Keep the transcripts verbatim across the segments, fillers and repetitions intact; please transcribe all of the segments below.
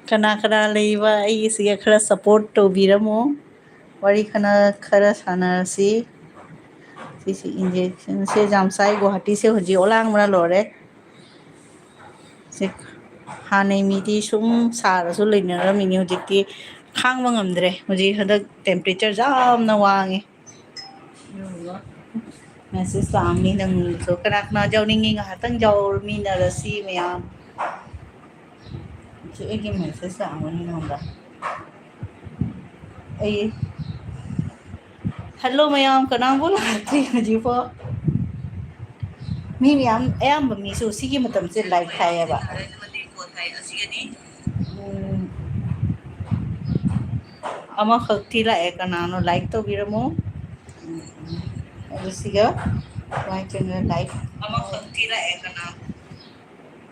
ꯀꯅꯥ ꯀꯅꯥ ꯂꯩꯕ ꯑꯩꯒꯤꯁꯤꯒ ꯈꯔ support ꯇꯧꯕꯤꯔꯝꯃꯣ꯫ ꯋꯥꯔꯤ ꯈꯅ ꯈꯔ ꯁꯥꯟꯅꯔꯁꯤ꯫ ꯁꯤꯁꯤ injection ꯁꯦ ꯌꯥꯝ ꯆꯥꯏ꯫ ꯒꯨꯋꯥꯍꯥꯇꯤꯁꯦ ꯍꯧꯖꯤꯛ ꯑꯣꯂꯥꯡꯕꯅ ꯂꯣꯏꯔꯦ꯫ ꯁꯤ ꯍꯥꯟꯅꯩ ꯃꯤꯗꯤ ꯁꯨꯝ ꯁꯥꯔꯁꯨ ꯂꯩꯅꯔꯝꯃꯤꯅꯤ, ꯍꯧꯖꯤꯛꯇꯤ ꯈꯥꯡꯕ ꯉꯝꯗ꯭ꯔꯦ꯫ ꯍꯧꯖꯤꯛ ꯍꯟꯗꯛ temperature ꯌꯥꯝꯅ ꯋꯥꯡꯉꯦ꯫ Message ꯂꯥꯛꯑꯝꯃꯤ ꯅꯪꯁꯨ꯫ ꯀꯅꯥ ꯀꯅꯥ ꯌꯥꯎꯅꯤꯡꯉꯤ? ꯉꯥꯏꯍꯥꯛꯇꯪ ꯌꯥꯎꯃꯤꯟꯅꯔꯁꯤ ꯃꯌꯥꯝ꯫ ꯁꯤ ꯑꯩꯒꯤ message ꯂꯥꯛꯑꯝꯒꯅꯤ ꯅꯉꯣꯟꯗ꯫ ꯑꯩ, hello ꯃꯌꯥꯝ, ꯀꯅꯥꯝꯕꯨ ꯂꯥꯛꯇ꯭ꯔꯤ ꯍꯧꯖꯤꯛꯐꯥꯎ꯫ ꯃꯤ ꯃꯌꯥꯝ, ꯑꯌꯥꯝꯕ ꯃꯤꯁꯨ ꯁꯤꯒꯤ ꯃꯇꯝꯁꯦ live ꯊꯥꯏꯌꯦꯕ꯫ ꯎꯝ, ꯑꯃꯈꯛꯇꯤ ꯂꯥꯛꯑꯦ, ꯀꯅꯥꯅꯣ? Like ꯇꯧꯕꯤꯔꯝꯃꯣ꯫ ꯎꯝ, ꯎꯝ꯫ ꯑꯗꯨ ꯁꯤꯒ ꯀꯃꯥꯏꯅ ꯇꯧꯔꯤꯅꯣ? Like ꯑꯃꯈꯛꯇꯤ ꯂꯥꯛꯑꯦ, ꯀꯅꯥꯅꯣ?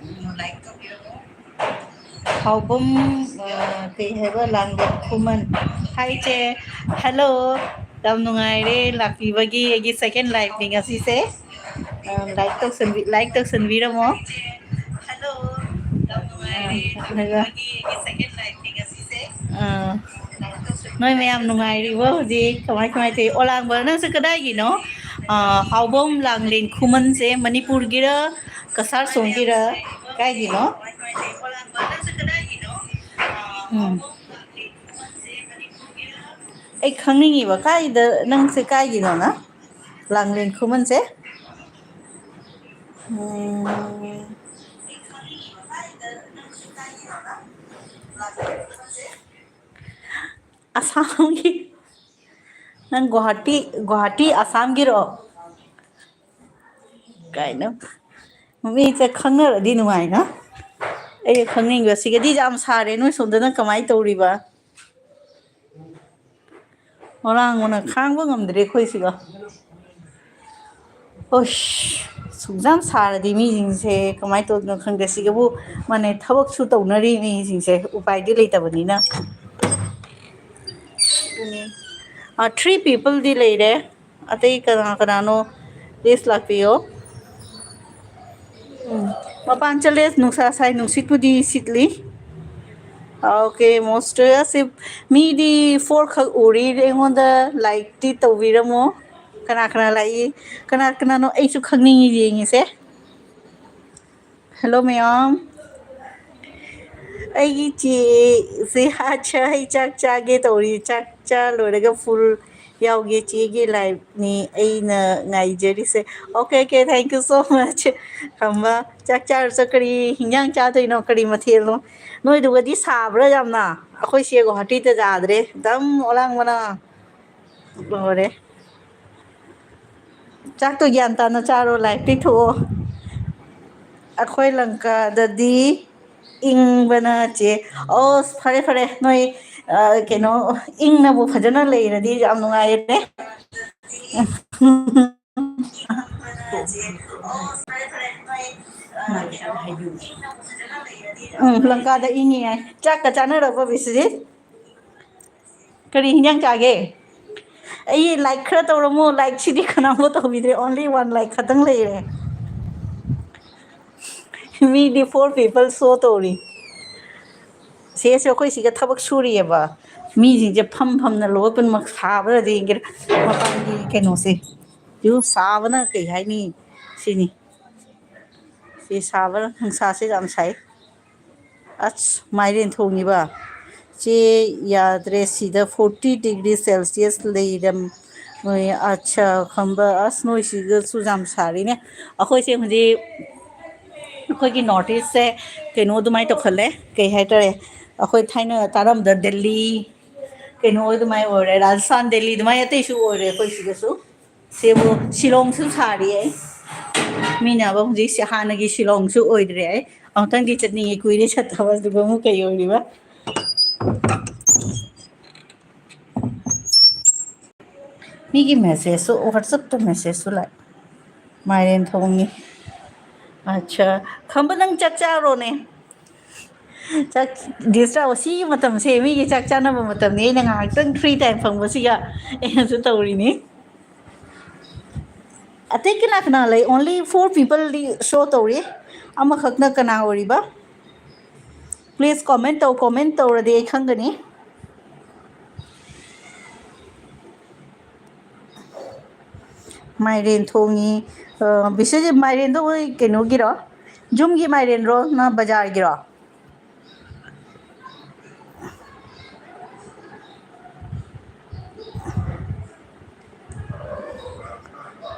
ꯎꯝ, like ꯇꯧꯕꯤꯔꯝꯃꯣ꯫ ꯍꯥꯎꯕꯝ, ꯑ, ꯀꯩ ꯍꯥꯏꯕ? ꯂꯥꯡꯕꯝ ꯈꯨꯃꯟ꯫ Hi ꯏꯆꯦ꯫ Hello꯫ ꯌꯥꯝ ꯅꯨꯡꯉꯥꯏꯔꯦ ꯂꯥꯛꯄꯤꯕꯒꯤ꯫ ꯑꯩꯒꯤ second live ꯅꯤ ꯉꯁꯤꯁꯦ꯫ ꯑ, like ꯇꯧꯁꯟꯕꯤ-, like ꯇꯧꯁꯟꯕꯤꯔꯝꯃꯣ꯫ ꯑ, ꯑꯗꯨꯒ, ꯑ, ꯅꯣꯏ ꯃꯌꯥꯝ ꯅꯨꯡꯉꯥꯏꯔꯤꯕꯣ ꯍꯧꯖꯤꯛ? ꯀꯃꯥꯏ, ꯀꯃꯥꯏ ꯇꯧꯔꯤ? ꯑꯣꯂꯥꯡꯕ, ꯅꯪꯁꯦ ꯀꯗꯥꯏꯒꯤꯅꯣ? ꯑ, ꯍꯥꯎꯕꯝ ꯂꯥꯡꯂꯦꯟ ꯈꯨꯃꯟꯁꯦ ꯃꯅꯤꯄꯨꯔꯒꯤꯔ, ꯀꯁꯥꯔ ꯁꯣꯝꯒꯤꯔ, ꯀꯥꯏꯒꯤꯅꯣ? ꯎꯝ꯫ ꯑꯩ ꯈꯪꯅꯤꯡꯉꯤꯕ, ꯀꯥꯏꯗ, ꯅꯪꯁꯦ ꯀꯥꯏꯒꯤꯅꯣꯅ? ꯂꯥꯡꯂꯦꯟ ꯈꯨꯃꯟꯁꯦ? ꯎꯝ꯫ ꯑꯁꯥꯝꯒꯤ, ꯅꯪ ꯒꯨꯋꯥꯍꯥꯇꯤ, ꯒꯨꯋꯥꯍꯥꯇꯤ ꯑꯁꯥꯝꯒꯤꯔꯣ? ꯀꯥꯏꯅ ꯃꯤꯁꯦ ꯈꯪꯅꯔꯗꯤ ꯅꯨꯡꯉꯥꯏꯅ꯫ ꯑꯩ ꯈꯪꯅꯤꯡꯕ, ꯁꯤꯒꯗꯤ ꯌꯥꯝ ꯁꯥꯔꯦ, ꯅꯣꯏ ꯁꯣꯝꯗꯅ ꯀꯃꯥꯏꯅ ꯇꯧꯔꯤꯕ? ꯉꯔꯥꯡꯕꯅ ꯈꯥꯡꯕ ꯉꯝꯗ꯭ꯔꯦ ꯑꯩꯈꯣꯏ ꯁꯤꯒ꯫ ꯑꯁ, ꯁꯨꯛ ꯌꯥꯝ ꯁꯥꯔꯗꯤ ꯃꯤꯁꯤꯡꯁꯦ ꯀꯃꯥꯏꯅ ꯇꯧꯗꯣꯏꯅꯣ ꯈꯪꯗꯦ꯫ ꯁꯤꯒꯕꯨ ꯃꯥꯅꯦ, ꯊꯕꯛꯁꯨ ꯇꯧꯅꯔꯤ ꯃꯤꯁꯤꯡꯁꯦ, ꯎꯄꯥꯏꯗꯤ ꯂꯩꯇꯕꯅꯤꯅ꯫ ꯑꯗꯨꯅꯤ꯫ ꯑ, three people ꯗꯤ ꯂꯩꯔꯦ꯫ ꯑꯇꯩ ꯀꯅꯥ ꯀꯅꯥꯅꯣ? Please ꯂꯥꯛꯄꯤꯌꯣ꯫ ꯎꯝ꯫ ꯃꯄꯥꯟ ꯆꯠꯂꯦ, ꯅꯨꯡꯁꯥ ꯁꯥꯏ, ꯅꯨꯡꯁꯤꯠꯄꯨꯗꯤ ꯁꯤꯠꯂꯤ꯫ ꯑꯣꯀꯦ, ꯃꯣꯁꯇꯔ ꯑꯁꯤ ꯃꯤꯗꯤ ꯐꯣꯔ ꯈꯛ ꯎꯔꯤ, ꯑꯩꯉꯣꯟꯗ ꯂꯥꯏꯛꯇꯤ ꯇꯧꯕꯤꯔꯝꯃꯣ꯫ ꯀꯅꯥ ꯀꯅꯥ ꯂꯥꯛꯏ? ꯀꯅꯥ ꯀꯅꯥꯅꯣ? ꯑꯩꯁꯨ ꯈꯪꯅꯤꯡꯉꯤ, ꯌꯦꯡꯉꯤꯁꯦ꯫ ꯍꯦꯜꯂꯣ ꯃꯌꯥꯝ, ꯑꯩꯒꯤ ꯆꯦꯁꯦ ꯍꯥꯠꯁ, ꯑꯩ ꯆꯥꯛ ꯆꯥꯒꯦ ꯇꯧꯔꯤ꯫ ꯆꯥꯛ ꯆꯥ ꯂꯣꯏꯔꯒ ꯐꯨꯜ ꯌꯥꯎꯒꯦ꯫ ꯆꯦꯒꯤ ꯂꯥꯏꯐꯅꯤ ꯑꯩꯅ ꯉꯥꯏꯖꯔꯤꯁꯦ꯫ Okay, okay, thank you so much꯫ ꯈꯝꯕ, ꯆꯥꯛ ꯆꯥꯔꯁꯨ ꯀꯔꯤ ꯍꯤꯟꯖꯥꯡ ꯆꯥꯗꯣꯏꯅꯣ? ꯀꯔꯤ ꯃꯊꯦꯜꯅꯣ? ꯅꯣꯏꯗꯨꯒꯗꯤ ꯁꯥꯕ꯭ꯔꯥ ꯌꯥꯝꯅ? ꯑꯩꯈꯣꯏ ꯁꯤ ꯒꯨꯋꯥꯍꯥꯇꯤꯗ ꯌꯥꯗ꯭ꯔꯦ, ꯑꯗꯨꯝ ꯑꯣꯂꯥꯡꯕꯅ ꯂꯣꯏꯔꯦ꯫ ꯆꯥꯛꯇꯣ ꯒ꯭ꯌꯥꯟ ꯇꯥꯅ ꯆꯥꯔꯣ, ꯂꯥꯏꯔꯤꯛ ꯇꯩꯊꯣꯛꯑꯣ꯫ ꯑꯩꯈꯣꯏ ꯂꯪꯀꯥꯗꯗꯤ ꯏꯪꯕꯅ ꯆꯦ꯫ ꯑꯣ, ꯐꯔꯦ, ꯐꯔꯦ, ꯅꯣꯏ, ꯑ, ꯀꯩꯅꯣ, ꯏꯪꯅꯕꯨ ꯐꯖꯅ ꯂꯩꯔꯗꯤ ꯌꯥꯝ ꯅꯨꯡꯉꯥꯏꯔꯦ꯫ ꯎꯝ, ꯂꯪꯀꯥꯗ ꯏꯪꯉꯤ ꯍꯥꯏ꯫ ꯆꯥꯛꯀ ꯆꯥꯅꯔꯕꯣ, ꯕꯤꯁ꯭ꯋꯖꯤꯠ? ꯀꯔꯤ ꯍꯤꯟꯖꯥꯡ ꯆꯥꯒꯦ? ꯑꯩ ꯂꯥꯏꯛ ꯈꯔ ꯇꯧꯔꯝꯃꯣ꯫ ꯂꯥꯏꯛꯁꯤꯗꯤ ꯀꯅꯥꯝꯇ ꯇꯧꯕꯤꯗ꯭ꯔꯦ, only one like ꯈꯛꯇꯪ ꯂꯩꯔꯦ꯫ ꯃꯤꯗꯤ four people show ꯇꯧꯔꯤ꯫ ꯁꯦꯁꯦ ꯑꯩꯈꯣꯏ ꯁꯤꯒ ꯊꯕꯛ ꯁꯨꯔꯤꯑꯕ꯫ ꯃꯤꯁꯤꯡꯁꯦ ꯐꯝ ꯐꯝꯅ ꯂꯣꯏ ꯄꯨꯝꯅꯃꯛ ꯁꯥꯕ꯭ꯔꯗꯤ ꯌꯦꯡꯒꯦꯔꯥ꯫ ꯃꯄꯥꯟꯒꯤ ꯀꯩꯅꯣꯁꯦ꯫ ꯌꯨ ꯁꯥꯕꯅ ꯀꯩ ꯍꯥꯏꯅꯤ ꯁꯤꯅꯤ꯫ ꯁꯤ ꯁꯥꯕꯅ, ꯅꯨꯡꯁꯥꯁꯦ ꯌꯥꯝ ꯁꯥꯏ꯫ ꯑꯁ, ꯃꯥꯏꯔꯦꯟ ꯊꯣꯡꯉꯤꯕ꯫ ꯆꯦ, ꯌꯥꯗ꯭ꯔꯦ, ꯁꯤꯗ forty degree Celsius ꯂꯩꯔꯝ-, ꯅꯣꯏ, ꯑꯠꯁꯥ, ꯈꯝꯕ, ꯑꯁ, ꯅꯣꯏ ꯁꯤꯗꯁꯨ ꯌꯥꯝ ꯁꯥꯔꯤꯅꯦ꯫ ꯑꯩꯈꯣꯏꯁꯦ ꯍꯧꯖꯤꯛ, ꯑꯩꯈꯣꯏꯒꯤ North East ꯁꯦ ꯀꯩꯅꯣ ꯑꯗꯨꯃꯥꯏꯅ ꯇꯧꯈꯠꯂꯦ, ꯀꯩ ꯍꯥꯏꯇꯥꯔꯦ, ꯑꯩꯈꯣꯏ ꯊꯥꯏꯅ ꯇꯥꯔꯝꯗ ꯗꯦꯜꯂꯤ, ꯀꯩꯅꯣ ꯑꯗꯨꯃꯥꯏꯅ ꯑꯣꯏꯔꯦ, ꯔꯥꯖꯁꯊꯥꯟ, ꯗꯦꯜꯂꯤ ꯑꯗꯨꯃꯥꯏꯅ ꯑꯇꯩꯁꯨ ꯑꯣꯏꯔꯦ ꯑꯩꯈꯣꯏ ꯁꯤꯗꯁꯨ꯫ ꯁꯤꯕꯨ ꯁꯤꯂꯣꯡꯁꯨ ꯁꯥꯔꯤ ꯑꯩ꯫ ꯃꯤꯅꯕ ꯍꯧꯖꯤꯛꯁꯦ ꯍꯥꯟꯅꯒꯤ ꯁꯤꯂꯣꯡꯁꯨ ꯑꯣꯏꯗ꯭ꯔꯦ ꯑꯩ꯫ ꯑꯃꯨꯛꯇꯪꯗꯤ ꯆꯠꯅꯤꯡꯉꯤ, ꯀꯨꯏꯔꯦ ꯆꯠꯇꯕ꯫ ꯑꯗꯨꯒ ꯑꯃꯨꯛ ꯀꯩ ꯑꯣꯏꯔꯤꯕ? ꯃꯤꯒꯤ message ꯁꯨ, WhatsApp ꯇ message ꯁꯨ ꯂꯥꯛꯑꯦ꯫ ꯃꯥꯏꯔꯦꯟ ꯊꯣꯡꯉꯤ꯫ ꯑꯠꯆꯥ, ꯈꯝꯕ, ꯅꯪ ꯆꯥꯛ ꯆꯥꯔꯣꯅꯦ꯫ ꯆꯥꯛ, ꯗꯤꯁ ꯇꯥꯎ, ꯁꯤꯒꯤ ꯃꯇꯝꯁꯦ ꯃꯤꯒꯤ ꯆꯥꯛ ꯆꯥꯅꯕ ꯃꯇꯝꯅꯤ꯫ ꯑꯩꯅ ꯉꯥꯏꯍꯥꯛꯇꯪ free time ꯐꯪꯕꯁꯤꯒ ꯑꯩꯅꯁꯨ ꯇꯧꯔꯤꯅꯤ꯫ ꯑꯇꯩ ꯀꯅꯥ ꯀꯅꯥ ꯂꯩ? Only four people ꯗꯤ show ꯇꯧꯔꯤ꯫ ꯑꯃꯈꯛꯅ ꯀꯅꯥ ꯑꯣꯏꯔꯤꯕ? Please comment ꯇꯧ, comment ꯇꯧꯔꯗꯤ ꯑꯩ ꯈꯪꯒꯅꯤ꯫ ꯃꯥꯏꯔꯦꯟ ꯊꯣꯡꯉꯤ꯫ ꯑ, ꯕꯤꯁꯣꯖꯤꯠ, ꯃꯥꯏꯔꯦꯟꯗꯣ ꯍꯣꯏ ꯀꯩꯅꯣꯒꯤꯔꯣ? ꯌꯨꯝꯒꯤ ꯃꯥꯏꯔꯦꯟꯔꯣ ꯅ ꯕꯖꯥꯔꯒꯤꯔꯣ?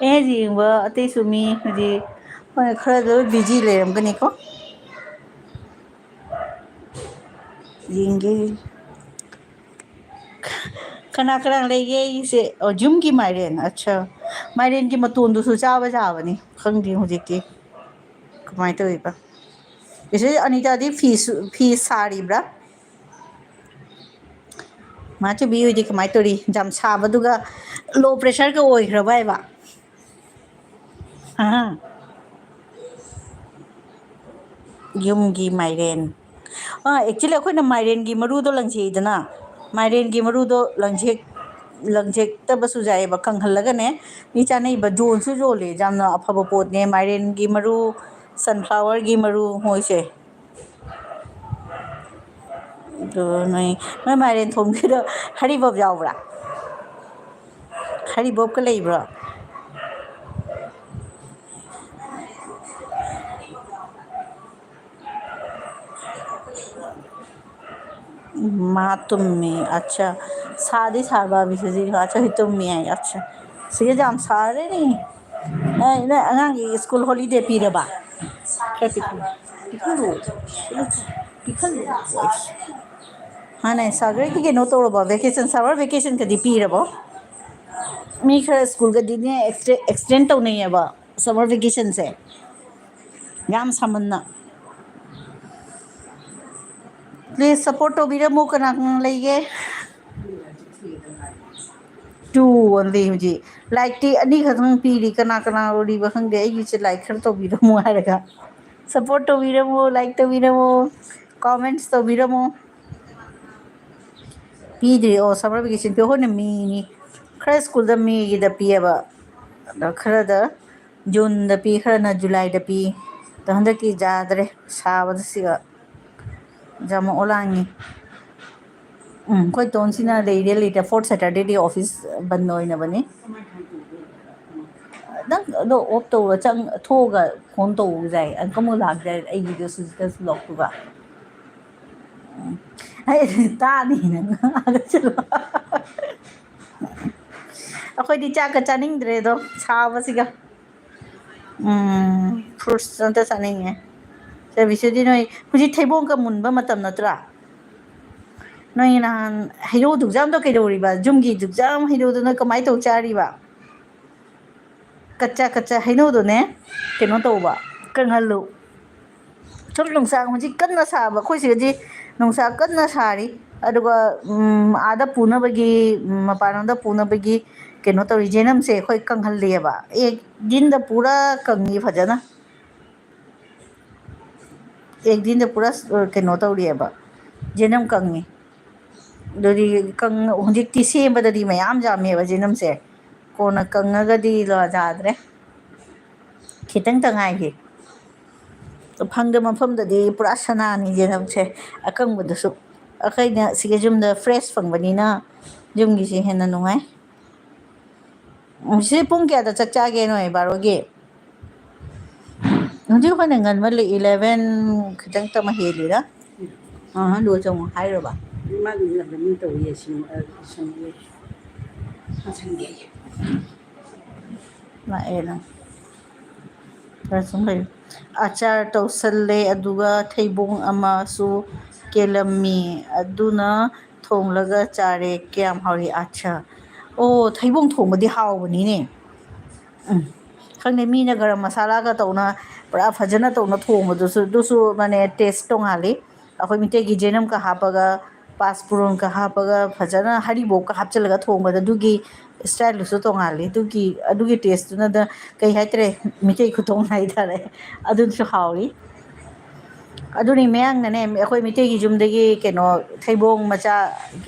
ꯑꯦ, ꯌꯦꯡꯕ ꯑꯇꯩꯁꯨ ꯃꯤ ꯍꯧꯖꯤꯛ ꯍꯣꯏ ꯈꯔꯗ ꯂꯣꯏ ꯕꯤꯖꯤ ꯂꯩꯔꯝꯒꯅꯤꯀꯣ꯫ ꯌꯦꯡꯒꯦ꯫ ꯀꯅꯥ ꯀꯅꯥ ꯂꯩꯒꯦ ꯑꯩꯁꯦ? ꯑꯣ, ꯌꯨꯝꯒꯤ ꯃꯥꯏꯔꯦꯟ꯫ ꯑꯠꯆꯥ꯫ ꯃꯥꯏꯔꯦꯟꯒꯤ ꯃꯇꯣꯟꯗꯨꯁꯨ ꯆꯥꯕ ꯌꯥꯕꯅꯤ꯫ ꯈꯪꯗꯦ ꯍꯧꯖꯤꯛꯇꯤ ꯀꯃꯥꯏꯅ ꯇꯧꯔꯤꯕ꯫ ꯏꯆꯦ ꯑꯅꯤꯇꯥꯗꯤ ꯐꯤ ꯁꯨ-, ꯐꯤ ꯁꯥꯔꯤꯕ꯭ꯔꯥ? ꯃꯥꯆꯨꯕꯤ ꯍꯣꯏꯗꯤ ꯀꯃꯥꯏꯅ ꯇꯧꯔꯤ? ꯌꯥꯝ ꯁꯥꯕꯗꯨꯒ low pressureꯒ ꯑꯣꯏꯈ꯭ꯔꯕ ꯍꯥꯏꯕ? ꯑꯍꯥ꯫ ꯌꯨꯝꯒꯤ ꯃꯥꯏꯔꯦꯟ꯫ ꯑꯥ, actually ꯑꯩꯈꯣꯏꯅ ꯃꯥꯏꯔꯦꯟꯒꯤ ꯃꯔꯨꯗꯣ ꯂꯪꯖꯩꯗꯅ, ꯃꯥꯏꯔꯦꯟꯒꯤ ꯃꯔꯨꯗꯣ ꯂꯪꯖꯦꯛ-, ꯂꯪꯖꯦꯛꯇꯕꯁꯨ ꯌꯥꯏꯑꯕ, ꯀꯪꯍꯜꯂꯒꯅꯦ ꯃꯤ ꯆꯥꯅꯩꯕ, ꯌꯣꯟꯁꯨ ꯌꯣꯜꯂꯦ, ꯌꯥꯝꯅ ꯑꯐꯕ ꯄꯣꯠꯅꯦ ꯃꯥꯏꯔꯦꯟꯒꯤ ꯃꯔꯨ, sunflowerꯒꯤ ꯃꯔꯨ ꯃꯣꯏꯁꯦ꯫ ꯑꯗꯨ ꯅꯣꯏ, ꯅꯣꯏ ꯃꯥꯏꯔꯦꯟ ꯊꯣꯡꯕꯤꯗꯣ ꯍꯔꯤꯕꯣꯞ ꯌꯥꯎꯕ꯭ꯔꯥ? ꯍꯔꯤꯕꯣꯞꯀ ꯂꯩꯕ꯭ꯔꯣ? ꯃꯥ ꯇꯨꯝꯃꯤ꯫ ꯑꯠꯆꯥ꯫ ꯁꯥꯗꯤ ꯁꯥꯕ ꯕꯤꯁꯨꯖꯤ꯫ ꯑꯠꯆꯥ, ꯍꯤ ꯇꯨꯝꯃꯤ ꯍꯥꯏ꯫ ꯑꯠꯆꯥ꯫ ꯁꯤꯗ ꯌꯥꯝ ꯁꯥꯔꯦꯅꯦ꯫ ꯅꯣꯏ, ꯅꯣꯏ ꯑꯉꯥꯡꯒꯤ school holiday ꯄꯤꯔꯕ? ꯈꯔ ꯄꯤꯈꯠꯂꯨ꯫ ꯄꯤꯈꯠꯂꯨ꯫ ꯄꯤꯈꯠꯂꯨ꯫ ꯍꯥꯟꯅ ꯁꯥꯒꯔꯒꯤ ꯀꯩꯅꯣ ꯇꯧꯔꯕꯣ? Vacation, summer vacationꯒꯗꯤ ꯄꯤꯔꯕꯣ? ꯃꯤ ꯈꯔ schoolꯒꯗꯤꯅꯦ extend, extend ꯇꯧꯅꯩꯌꯦꯕ summer vacationꯁꯦ꯫ ꯌꯥꯝ ꯁꯥꯃꯟꯅ꯫ Please support ꯇꯧꯕꯤꯔꯝꯃꯨ, ꯀꯅꯥ ꯀꯅꯥ ꯂꯩꯒꯦ? Two only ꯍꯧꯖꯤꯛ꯫ Likeꯇꯤ ꯑꯅꯤꯈꯛꯇꯪ ꯄꯤꯔꯤ, ꯀꯅꯥ ꯀꯅꯥ ꯎꯔꯤꯕ ꯈꯪꯗꯦ, ꯑꯩꯒꯤꯁꯦ like ꯈꯔ ꯇꯧꯕꯤꯔꯝꯃꯨ ꯍꯥꯏꯔꯒ꯫ Support ꯇꯧꯕꯤꯔꯝꯃꯨ, like ꯇꯧꯕꯤꯔꯝꯃꯨ, comments ꯇꯧꯕꯤꯔꯝꯃꯨ꯫ ꯄꯤꯗ꯭ꯔꯤ꯫ ꯑꯣ, summer vacation ꯄꯤ-, ꯑꯩꯈꯣꯏꯅ Mayꯅꯤ꯫ ꯈꯔ schoolꯗ Mayꯒꯤꯗ ꯄꯤꯌꯦꯕ꯫ ꯑꯗꯣ ꯈꯔꯗ Juneꯗ ꯄꯤ, ꯈꯔꯅ Julyꯗ ꯄꯤ꯫ ꯑꯗꯣ ꯍꯟꯗꯛꯇꯤ ꯌꯥꯗ꯭ꯔꯦ, ꯁꯥꯕꯗ ꯁꯤꯒ꯫ ꯌꯥꯝ ꯑꯣꯂꯥꯡꯉꯤ꯫ ꯎꯝ, ꯑꯩꯈꯣꯏ ꯇꯣꯟꯁꯤꯅ ꯂꯩꯔꯦ ꯂꯩꯇꯦ, fourth Saturdayꯗꯤ office ꯕꯟ ꯑꯣꯏꯅꯕꯅꯤ꯫ ꯅꯪ ꯑꯗꯣ off ꯇꯧꯔ ꯆꯪ-, ꯊꯣꯛꯑꯒ phone ꯇꯧꯕ ꯌꯥꯏ꯫ ꯑꯪꯀ ꯑꯃꯨꯛ ꯂꯥꯛꯇꯦ ꯑꯩꯒꯤꯗꯣ ꯁꯨꯖꯤꯇꯁ vlogꯇꯨꯒ꯫ ꯎꯝ꯫ ꯑꯩ ꯇꯥꯅꯤ ꯅꯪ ꯉꯥꯡꯉꯒ ꯆꯠꯂꯣ꯫ ꯑꯩꯈꯣꯏꯗꯤ ꯆꯥꯛꯀ ꯆꯥꯅꯤꯡꯗ꯭ꯔꯦꯗꯣ, ꯁꯥꯕꯁꯤꯒ꯫ ꯎꯝ, fruits ꯑꯝꯇ ꯆꯥꯅꯤꯡꯉꯦ꯫ ꯆꯕꯤꯁꯨꯗꯤ ꯅꯣꯏ ꯍꯧꯖꯤꯛ ꯊꯩꯕꯣꯡꯒ ꯃꯨꯟꯕ ꯃꯇꯝ ꯅꯠꯇ꯭ꯔꯥ? ꯅꯣꯏ ꯅꯍꯥꯟ ꯍꯩꯅꯧꯗꯨ ꯑꯦꯛꯖꯥꯝꯗꯣ ꯀꯩꯗꯧꯔꯤꯕ? ꯌꯨꯝꯒꯤ ꯑꯦꯛꯖꯥꯝ ꯍꯩꯅꯧꯗꯨ ꯅꯣꯏ ꯀꯃꯥꯏꯅ ꯇꯧ ꯆꯥꯔꯤꯕ? ꯀꯆꯥ ꯀꯆꯥ ꯍꯩꯅꯧꯗꯨꯅꯦ ꯀꯩꯅꯣ ꯇꯧꯕ, ꯀꯪꯍꯜꯂꯨ꯫ ꯁꯨꯝ ꯅꯨꯡꯁꯥ ꯍꯧꯖꯤꯛ ꯀꯟꯅ ꯁꯥꯕ, ꯑꯩꯈꯣꯏ ꯁꯤꯗꯗꯤ ꯅꯨꯡꯁꯥ ꯀꯟꯅ ꯁꯥꯔꯤ꯫ ꯑꯗꯨꯒ, ꯎꯝ, ꯑꯥꯗ ꯄꯨꯅꯕꯒꯤ, ꯎꯝ, ꯃꯄꯥꯟꯂꯣꯝꯗ ꯄꯨꯅꯕꯒꯤ ꯀꯩꯅꯣ ꯇꯧꯔꯤ, ꯖꯦꯅꯝꯁꯦ ꯑꯩꯈꯣꯏ ꯀꯪꯍꯜꯂꯤꯑꯕ꯫ ꯑꯦ, ꯗꯤꯟꯗ ꯄꯨꯔꯥ ꯀꯪꯉꯤ ꯐꯖꯅ꯫ ꯑꯦꯛ ꯗꯤꯟꯗ ꯄꯨꯔꯥ, ꯑ, ꯀꯩꯅꯣ ꯇꯧꯔꯤꯑꯕ, ꯖꯦꯅꯝ ꯀꯪꯉꯤ꯫ ꯑꯗꯨꯗꯤ ꯀꯪ-, ꯍꯧꯖꯤꯛꯇꯤ ꯁꯦꯝꯕꯗꯗꯤ ꯃꯌꯥꯝ ꯌꯥꯝꯃꯦꯕ ꯖꯦꯅꯝꯁꯦ꯫ ꯀꯣꯟꯅ ꯀꯪꯉꯒꯗꯤ ꯂꯣ-, ꯌꯥꯗ꯭ꯔꯦ꯫ ꯈꯤꯇꯪꯇ ꯉꯥꯏꯒꯤ꯫ ꯐꯪꯗ ꯃꯐꯝꯗꯗꯤ ꯄꯨꯔꯥ ꯁꯅꯥꯅꯤ ꯖꯦꯅꯝꯁꯦ, ꯑꯀꯪꯕꯗꯨꯁꯨ꯫ ꯑꯩꯈꯣꯏꯅ ꯁꯤꯒ ꯌꯨꯝꯗ fresh ꯐꯪꯕꯅꯤꯅ ꯌꯨꯝꯒꯤꯁꯦ ꯍꯦꯟꯅ ꯅꯨꯡꯉꯥꯏ꯫ ꯎꯝ, ꯁꯤ ꯄꯨꯡ ꯀꯌꯥꯗ ꯆꯥꯛ ꯆꯥꯒꯦ ꯅꯣꯏ, ꯕꯥꯔꯣꯒꯤ? ꯍꯧꯖꯤꯛ ꯑꯩꯈꯣꯏꯅ ꯉꯟꯃꯜꯂꯤ, eleven ꯈꯤꯇꯪ ꯇꯃ ꯍꯦꯜꯂꯤꯔ? ꯑꯥ, ꯂꯣꯏ ꯆꯪꯉꯣ ꯍꯥꯏꯔꯕ? ꯃꯥꯒꯤ ꯂꯝꯗ ꯃꯤ ꯇꯧꯔꯤꯌꯦ, ꯁꯤꯡ-, ꯑ, ꯁꯤꯡ-, ꯁꯤꯡ-, ꯂꯥꯛꯑꯦ ꯅꯪ꯫ ꯈꯔ ꯁꯨꯝ ꯂꯩꯌꯨ꯫ ꯑꯆꯥꯔ ꯇꯧꯁꯜꯂꯦ, ꯑꯗꯨꯒ ꯊꯩꯕꯣꯡ ꯑꯃꯁꯨ ꯀꯦꯜꯂꯝꯃꯤ, ꯑꯗꯨꯅ ꯊꯣꯡꯂꯒ ꯆꯥꯔꯦ꯫ ꯀꯌꯥꯝ ꯍꯥꯎꯏ! ꯑꯠꯁꯥ꯫ ꯑꯣ, ꯊꯩꯕꯣꯡ ꯊꯣꯡꯕꯗꯤ ꯍꯥꯎꯕꯅꯤꯅꯦ꯫ ꯎꯝ꯫ ꯈꯪꯗꯦ, ꯃꯤꯅ ꯒꯔꯝ ꯃꯁꯥꯂꯥꯒ ꯇꯧꯅ ꯄꯨꯔꯥ ꯐꯖꯅ ꯇꯧꯅ ꯊꯣꯡꯕꯗꯨꯁꯨ, ꯑꯗꯨꯁꯨ ꯃꯥꯅꯦ, taste ꯇꯣꯡꯉꯥꯜꯂꯤ꯫ ꯑꯩꯈꯣꯏ ꯃꯤꯇꯩꯒꯤ ꯖꯦꯅꯝꯒ ꯍꯥꯞꯄꯒ, ꯄꯥꯁꯄꯨꯔꯟꯒ ꯍꯥꯞꯄꯒ, ꯐꯖꯅ ꯍꯔꯤꯕꯣꯞꯀ ꯍꯥꯞꯆꯤꯜꯂꯒ ꯊꯣꯡꯕꯗ ꯑꯗꯨꯒꯤ style ꯗꯨꯁꯨ ꯇꯣꯡꯉꯥꯜꯂꯤ꯫ ꯑꯗꯨꯒꯤ, ꯑꯗꯨꯒꯤ taste ꯇꯨꯅꯗ ꯀꯩ ꯍꯥꯏꯇꯥꯔꯦ, ꯃꯤꯇꯩ ꯈꯨꯊꯣꯡ ꯍꯥꯏꯇꯥꯔꯦ꯫ ꯑꯗꯨꯁꯨ ꯍꯥꯎꯏ꯫ ꯑꯗꯨꯅꯤ ꯃꯌꯥꯡꯅꯅꯦ, ꯑꯩꯈꯣꯏ ꯃꯤꯇꯩꯒꯤ ꯌꯨꯝꯗꯒꯤ ꯀꯩꯅꯣ, ꯊꯩꯕꯣꯡ ꯃꯆꯥ,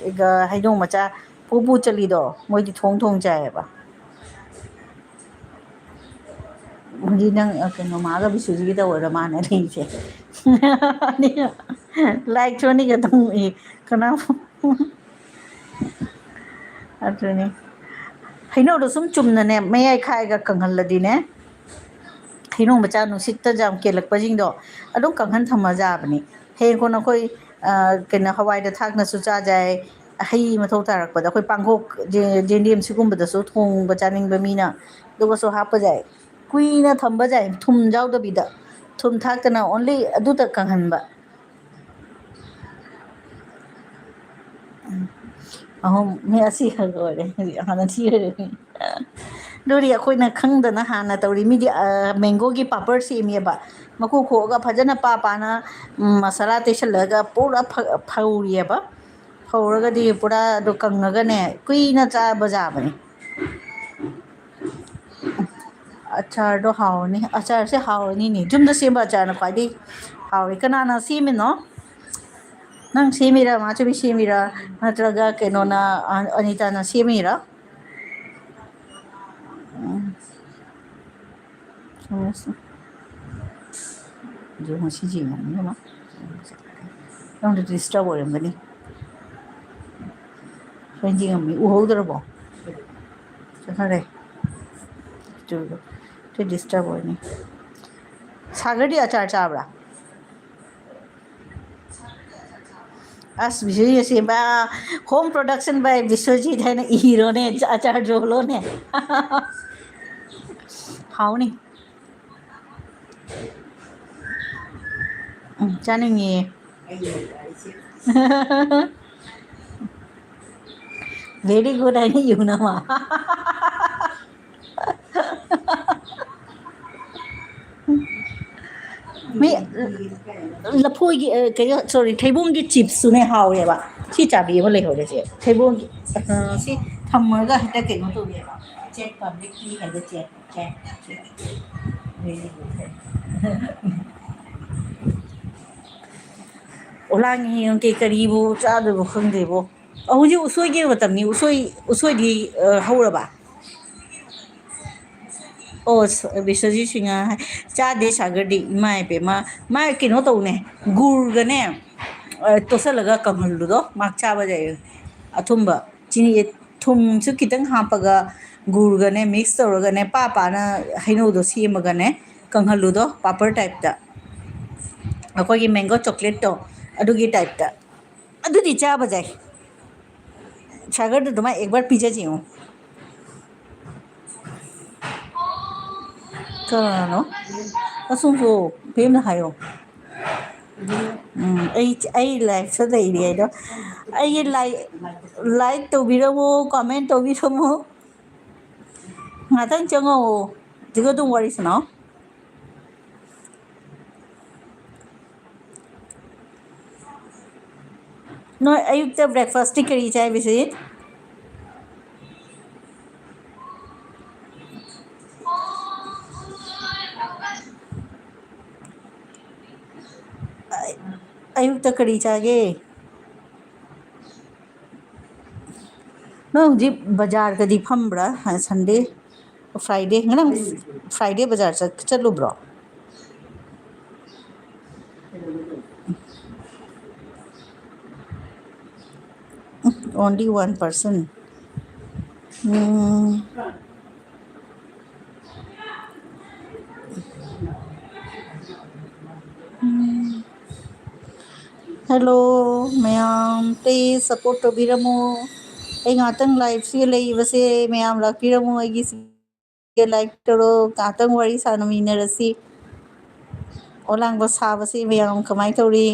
ꯍꯩꯅꯧ ꯃꯆꯥ ꯄꯨ ꯄꯨ ꯆꯠꯂꯤꯗꯣ, ꯃꯣꯏꯗꯤ ꯊꯣꯡ ꯊꯣꯡ ꯆꯥꯏꯌꯦꯕ꯫ ꯍꯧꯖꯤꯛ ꯅꯪ, ꯑ, ꯀꯩꯅꯣ, ꯃꯥꯒ ꯕꯤꯁꯨꯖꯤꯒ ꯇꯧꯔ ꯃꯥꯟꯅꯔꯤꯁꯦ꯫ ꯂꯥꯏꯛꯁꯨ ꯑꯅꯤꯈꯛꯇꯪ ꯎꯏ꯫ ꯀꯅꯥ? ꯑꯗꯨꯅꯤ꯫ ꯍꯩꯅꯧꯗꯣ ꯁꯨꯝ ꯆꯨꯝꯅꯅꯦ, ꯃꯌꯥꯏ ꯈꯥꯏꯒ ꯀꯪꯍꯜꯂꯗꯤꯅꯦ, ꯍꯩꯅꯧ ꯃꯆꯥ ꯅꯨꯡꯁꯤꯠꯇ ꯌꯥꯝ ꯀꯦꯜꯂꯛꯄꯁꯤꯡꯗꯣ ꯑꯗꯨꯝ ꯀꯪꯍꯟ ꯊꯝꯃ ꯌꯥꯕꯅꯤ꯫ ꯍꯌꯦꯡ ꯀꯣꯟꯅ ꯑꯩꯈꯣꯏ, ꯑ, ꯀꯩꯅꯣ, ꯍꯋꯥꯏꯗ ꯊꯥꯛꯅꯁꯨ ꯆꯥꯖ ꯌꯥꯏ꯫ ꯍꯩ ꯃꯊꯧ ꯇꯥꯔꯛꯄꯗ ꯑꯩꯈꯣꯏ ꯄꯥꯡꯈꯣꯛ, ꯖꯦ-, ꯌꯦꯟꯗꯦꯝ ꯁꯤꯒꯨꯝꯕꯗꯁꯨ ꯊꯣꯡꯕ ꯆꯥꯅꯤꯡꯕ ꯃꯤꯅ ꯑꯗꯨꯒꯁꯨ ꯍꯥꯞꯄ ꯌꯥꯏ꯫ ꯀꯨꯏꯅ ꯊꯝꯕ ꯌꯥꯏ, ꯊꯨꯝ ꯌꯥꯎꯗꯕꯤꯗ꯫ ꯊꯨꯝ ꯊꯥꯛꯇꯅ only ꯑꯗꯨꯇ ꯀꯪꯍꯟꯕ꯫ ꯎꯝ꯫ ꯑꯍꯨꯝ꯫ ꯃꯤ ꯑꯁꯤ ꯈꯛ ꯑꯣꯏꯔꯦ ꯍꯧꯖꯤꯛ, ꯍꯥꯟꯅ ꯊꯤꯔꯦ꯫ ꯑꯗꯨꯗꯤ ꯑꯩꯈꯣꯏꯅ ꯈꯪꯗꯅ ꯍꯥꯟꯅ ꯇꯧꯔꯤ꯫ ꯃꯤꯗꯤ, ꯑ, ꯃꯦꯡꯒꯣꯒꯤ ꯄꯥꯄꯔ ꯁꯦꯝꯃꯦꯕ꯫ ꯃꯀꯨ ꯈꯣꯛꯑꯒ ꯐꯖꯅ ꯄꯥ ꯄꯥꯅ, ꯎꯝ, ꯃꯁꯥꯂꯥ ꯇꯩꯁꯜꯂꯒ ꯄꯨꯔꯥ ꯐ-, ꯐꯧꯔꯤꯑꯕ꯫ ꯐꯧꯔꯒꯗꯤ ꯄꯨꯔꯥ ꯑꯗꯨ ꯀꯪꯉꯒꯅꯦ, ꯀꯨꯏꯅ ꯆꯥꯕ ꯌꯥꯕꯅꯤ꯫ ꯑꯆꯥꯔꯗꯣ ꯍꯥꯎꯔꯅꯤ꯫ ꯑꯆꯥꯔꯁꯦ ꯍꯥꯎꯔꯅꯤꯅꯦ꯫ ꯌꯨꯝꯗ ꯁꯦꯝꯕ ꯑꯆꯥꯔꯅ ꯈ꯭ꯋꯥꯏꯗꯒꯤ ꯍꯥꯎꯔꯦ꯫ ꯀꯅꯥꯅ ꯁꯦꯝꯃꯤꯅꯣ? ꯅꯪ ꯁꯦꯝꯃꯤꯔꯥ, ꯃꯥꯆꯧꯕꯤ ꯁꯦꯝꯃꯤꯔꯥ, ꯅꯠꯇ꯭ꯔꯒ ꯀꯩꯅꯣꯅ, ꯑ-, ꯑꯅꯤꯇꯥꯅ ꯁꯦꯝꯃꯤꯔꯥ? ꯎꯝ꯫ ꯌꯦꯡꯉꯁꯤ꯫ ꯑꯗꯨ ꯉꯁꯤ ꯌꯦꯡꯉꯝꯅꯤ ꯃꯥ꯫ ꯅꯪꯗꯣ disturb ꯑꯣꯏꯔꯝꯒꯅꯤ꯫ ꯍꯣꯔꯦꯟ ꯌꯦꯡꯉꯝꯅꯤ꯫ ꯎꯍꯧꯗ꯭ꯔꯕꯣ? ꯆꯠꯈ꯭ꯔꯦ꯫ ꯇꯨ, ꯇꯨ disturb ꯑꯣꯏꯅꯤ꯫ ꯁꯥꯒꯔꯗꯤ ꯑꯆꯥꯔ ꯆꯥꯕ꯭ꯔꯥ? ꯑꯁ, ꯕꯤꯁ꯭ꯋꯖꯤꯠ ꯑꯁꯦꯡꯕ, home production by ꯕꯤꯁ꯭ꯋꯖꯤꯠ ꯍꯥꯏꯅ ꯏꯔꯣꯅꯦ, ꯑꯆꯥꯔ ꯌꯣꯜꯂꯣꯅꯦ꯫ ꯍꯥꯎꯅꯤ꯫ ꯎꯝ, ꯆꯥꯅꯤꯡꯉꯦ꯫ Very good ꯍꯥꯏꯅ ꯏꯌꯨ ꯅꯃ꯫ ꯃꯤ ꯂꯐꯣꯏꯒꯤ, ꯑ, ꯀꯩꯅꯣ, sorry, ꯊꯩꯕꯣꯡꯒꯤ chipsꯁꯨꯅꯦ ꯍꯥꯎꯋꯦꯕ꯫ ꯁꯤ ꯆꯥꯕꯤ ꯑꯃ ꯂꯩꯍꯧꯔꯦ ꯁꯦ꯫ ꯊꯩꯕꯣꯡꯒꯤ, ꯑ, ꯁꯤ ꯊꯝꯃꯒ ꯍꯦꯛꯇ ꯀꯩꯅꯣ ꯇꯧꯒꯦꯕ꯫ Check publicly ꯍꯥꯏꯕ check, check, check꯫ Very good ꯍꯥꯏ꯫ ꯑꯣꯂꯥꯡ ꯍꯌꯦꯡ ꯀꯩ ꯀꯔꯤꯕꯨ ꯆꯥꯗꯣꯏꯕꯣ ꯈꯪꯗꯦꯕꯣ꯫ ꯑ, ꯍꯧꯖꯤꯛ ꯎꯁꯣꯏꯒꯤ ꯃꯇꯝꯅꯤ꯫ ꯎꯁꯣꯏ, ꯎꯁꯣꯏꯗꯤ, ꯑ, ꯍꯧꯔꯕ? ꯑꯣ, ꯁ-, ꯕꯤꯁ꯭ꯋꯖꯤꯠ ꯁꯤꯡꯍ ꯍꯥꯏ-, ꯆꯥꯗꯦ ꯁꯥꯒꯔꯗꯤ, ꯏꯃꯥ ꯏꯕꯦꯝꯃ꯫ ꯃꯥ ꯀꯩꯅꯣ ꯇꯧꯅꯦ, ꯒꯨꯔꯒꯅꯦ, ꯑ, ꯇꯣꯠꯁꯜꯂꯒ ꯀꯪꯍꯜꯂꯨꯗꯣ, ꯃꯥ ꯆꯥꯕ ꯌꯥꯏ꯫ ꯑꯊꯨꯝꯕ, ꯆꯤꯅꯤ, ꯊꯨꯝꯁꯨ ꯈꯤꯇꯪ ꯍꯥꯞꯄꯒ, ꯒꯨꯔꯒꯅꯦ mix ꯇꯧꯔꯒꯅꯦ, ꯄꯥ ꯄꯥꯅ ꯍꯩꯅꯧꯗꯣ ꯁꯦꯝꯃꯒꯅꯦ, ꯀꯪꯍꯜꯂꯨꯗꯣ, ꯄꯥꯄꯔ type ꯇ꯫ ꯑꯩꯈꯣꯏꯒꯤ mango chocolate ꯇꯣ, ꯑꯗꯨꯒꯤ type ꯇ꯫ ꯑꯗꯨꯗꯤ ꯆꯥꯕ ꯌꯥꯏ꯫ ꯁꯥꯒꯔꯗ ꯑꯗꯨꯃꯥꯏ ꯑꯦꯛꯕꯥꯔ ꯄꯤꯖꯁꯤ ꯌꯦꯡꯉꯣ꯫ ꯀꯅꯥꯅꯣ? ꯑꯁꯣꯝꯁꯨ ꯚꯦꯝꯅ ꯍꯥꯏꯌꯣ꯫ ꯎꯝ, ꯑꯩ, ꯑꯩ live ꯁꯨ ꯂꯩꯔꯤ ꯍꯥꯏꯗꯣ꯫ ꯑꯩꯒꯤ like, like ꯇꯧꯕꯤꯔꯝꯃꯣ, comment ꯇꯧꯕꯤꯔꯝꯃꯣ꯫ ꯉꯥꯛꯇꯪ ꯆꯪꯉꯛꯑꯣ, ꯑꯗꯨꯒ ꯑꯗꯨꯝ ꯋꯥꯔꯤ ꯁꯥꯟꯅꯧ꯫ ꯅꯣꯏ ꯑꯌꯨꯛꯇ breakfast ꯇꯤ ꯀꯔꯤ ꯆꯥꯏ, ꯕꯤꯁ꯭ꯋꯖꯤꯠ? ꯑ-, ꯑꯌꯨꯛꯇ ꯀꯔꯤ ꯆꯥꯒꯦ? ꯅꯪ ꯍꯧꯖꯤꯛ ꯕꯖꯥꯔꯗꯗꯤ ꯐꯝꯕ꯭ꯔꯥ? Sunday, Friday, ꯉꯔꯥꯡ Friday ꯕꯖꯥꯔ ꯆꯠ-, ꯆꯠꯂꯨꯕ꯭ꯔꯣ? Only one person. ꯎꯝ꯫ ꯎꯝ꯫ Hello ꯃꯌꯥꯝ, please support ꯇꯧꯕꯤꯔꯝꯃꯣ꯫ ꯑꯩ ꯉꯥꯛꯇꯪ live ꯁꯤꯒ ꯂꯩꯕꯁꯦ ꯃꯌꯥꯝ ꯂꯥꯛꯄꯤꯔꯝꯃꯣ ꯑꯩꯒꯤ like ꯇꯧꯔꯣ, ꯉꯥꯛꯇꯪ ꯋꯥꯔꯤ ꯁꯥꯟꯅꯃꯤꯟꯅꯔꯁꯤ꯫ ꯑꯣꯂꯥꯡꯕ ꯁꯥꯕꯁꯤ ꯃꯌꯥꯝ ꯀꯃꯥꯏꯅ ꯇꯧꯔꯤ?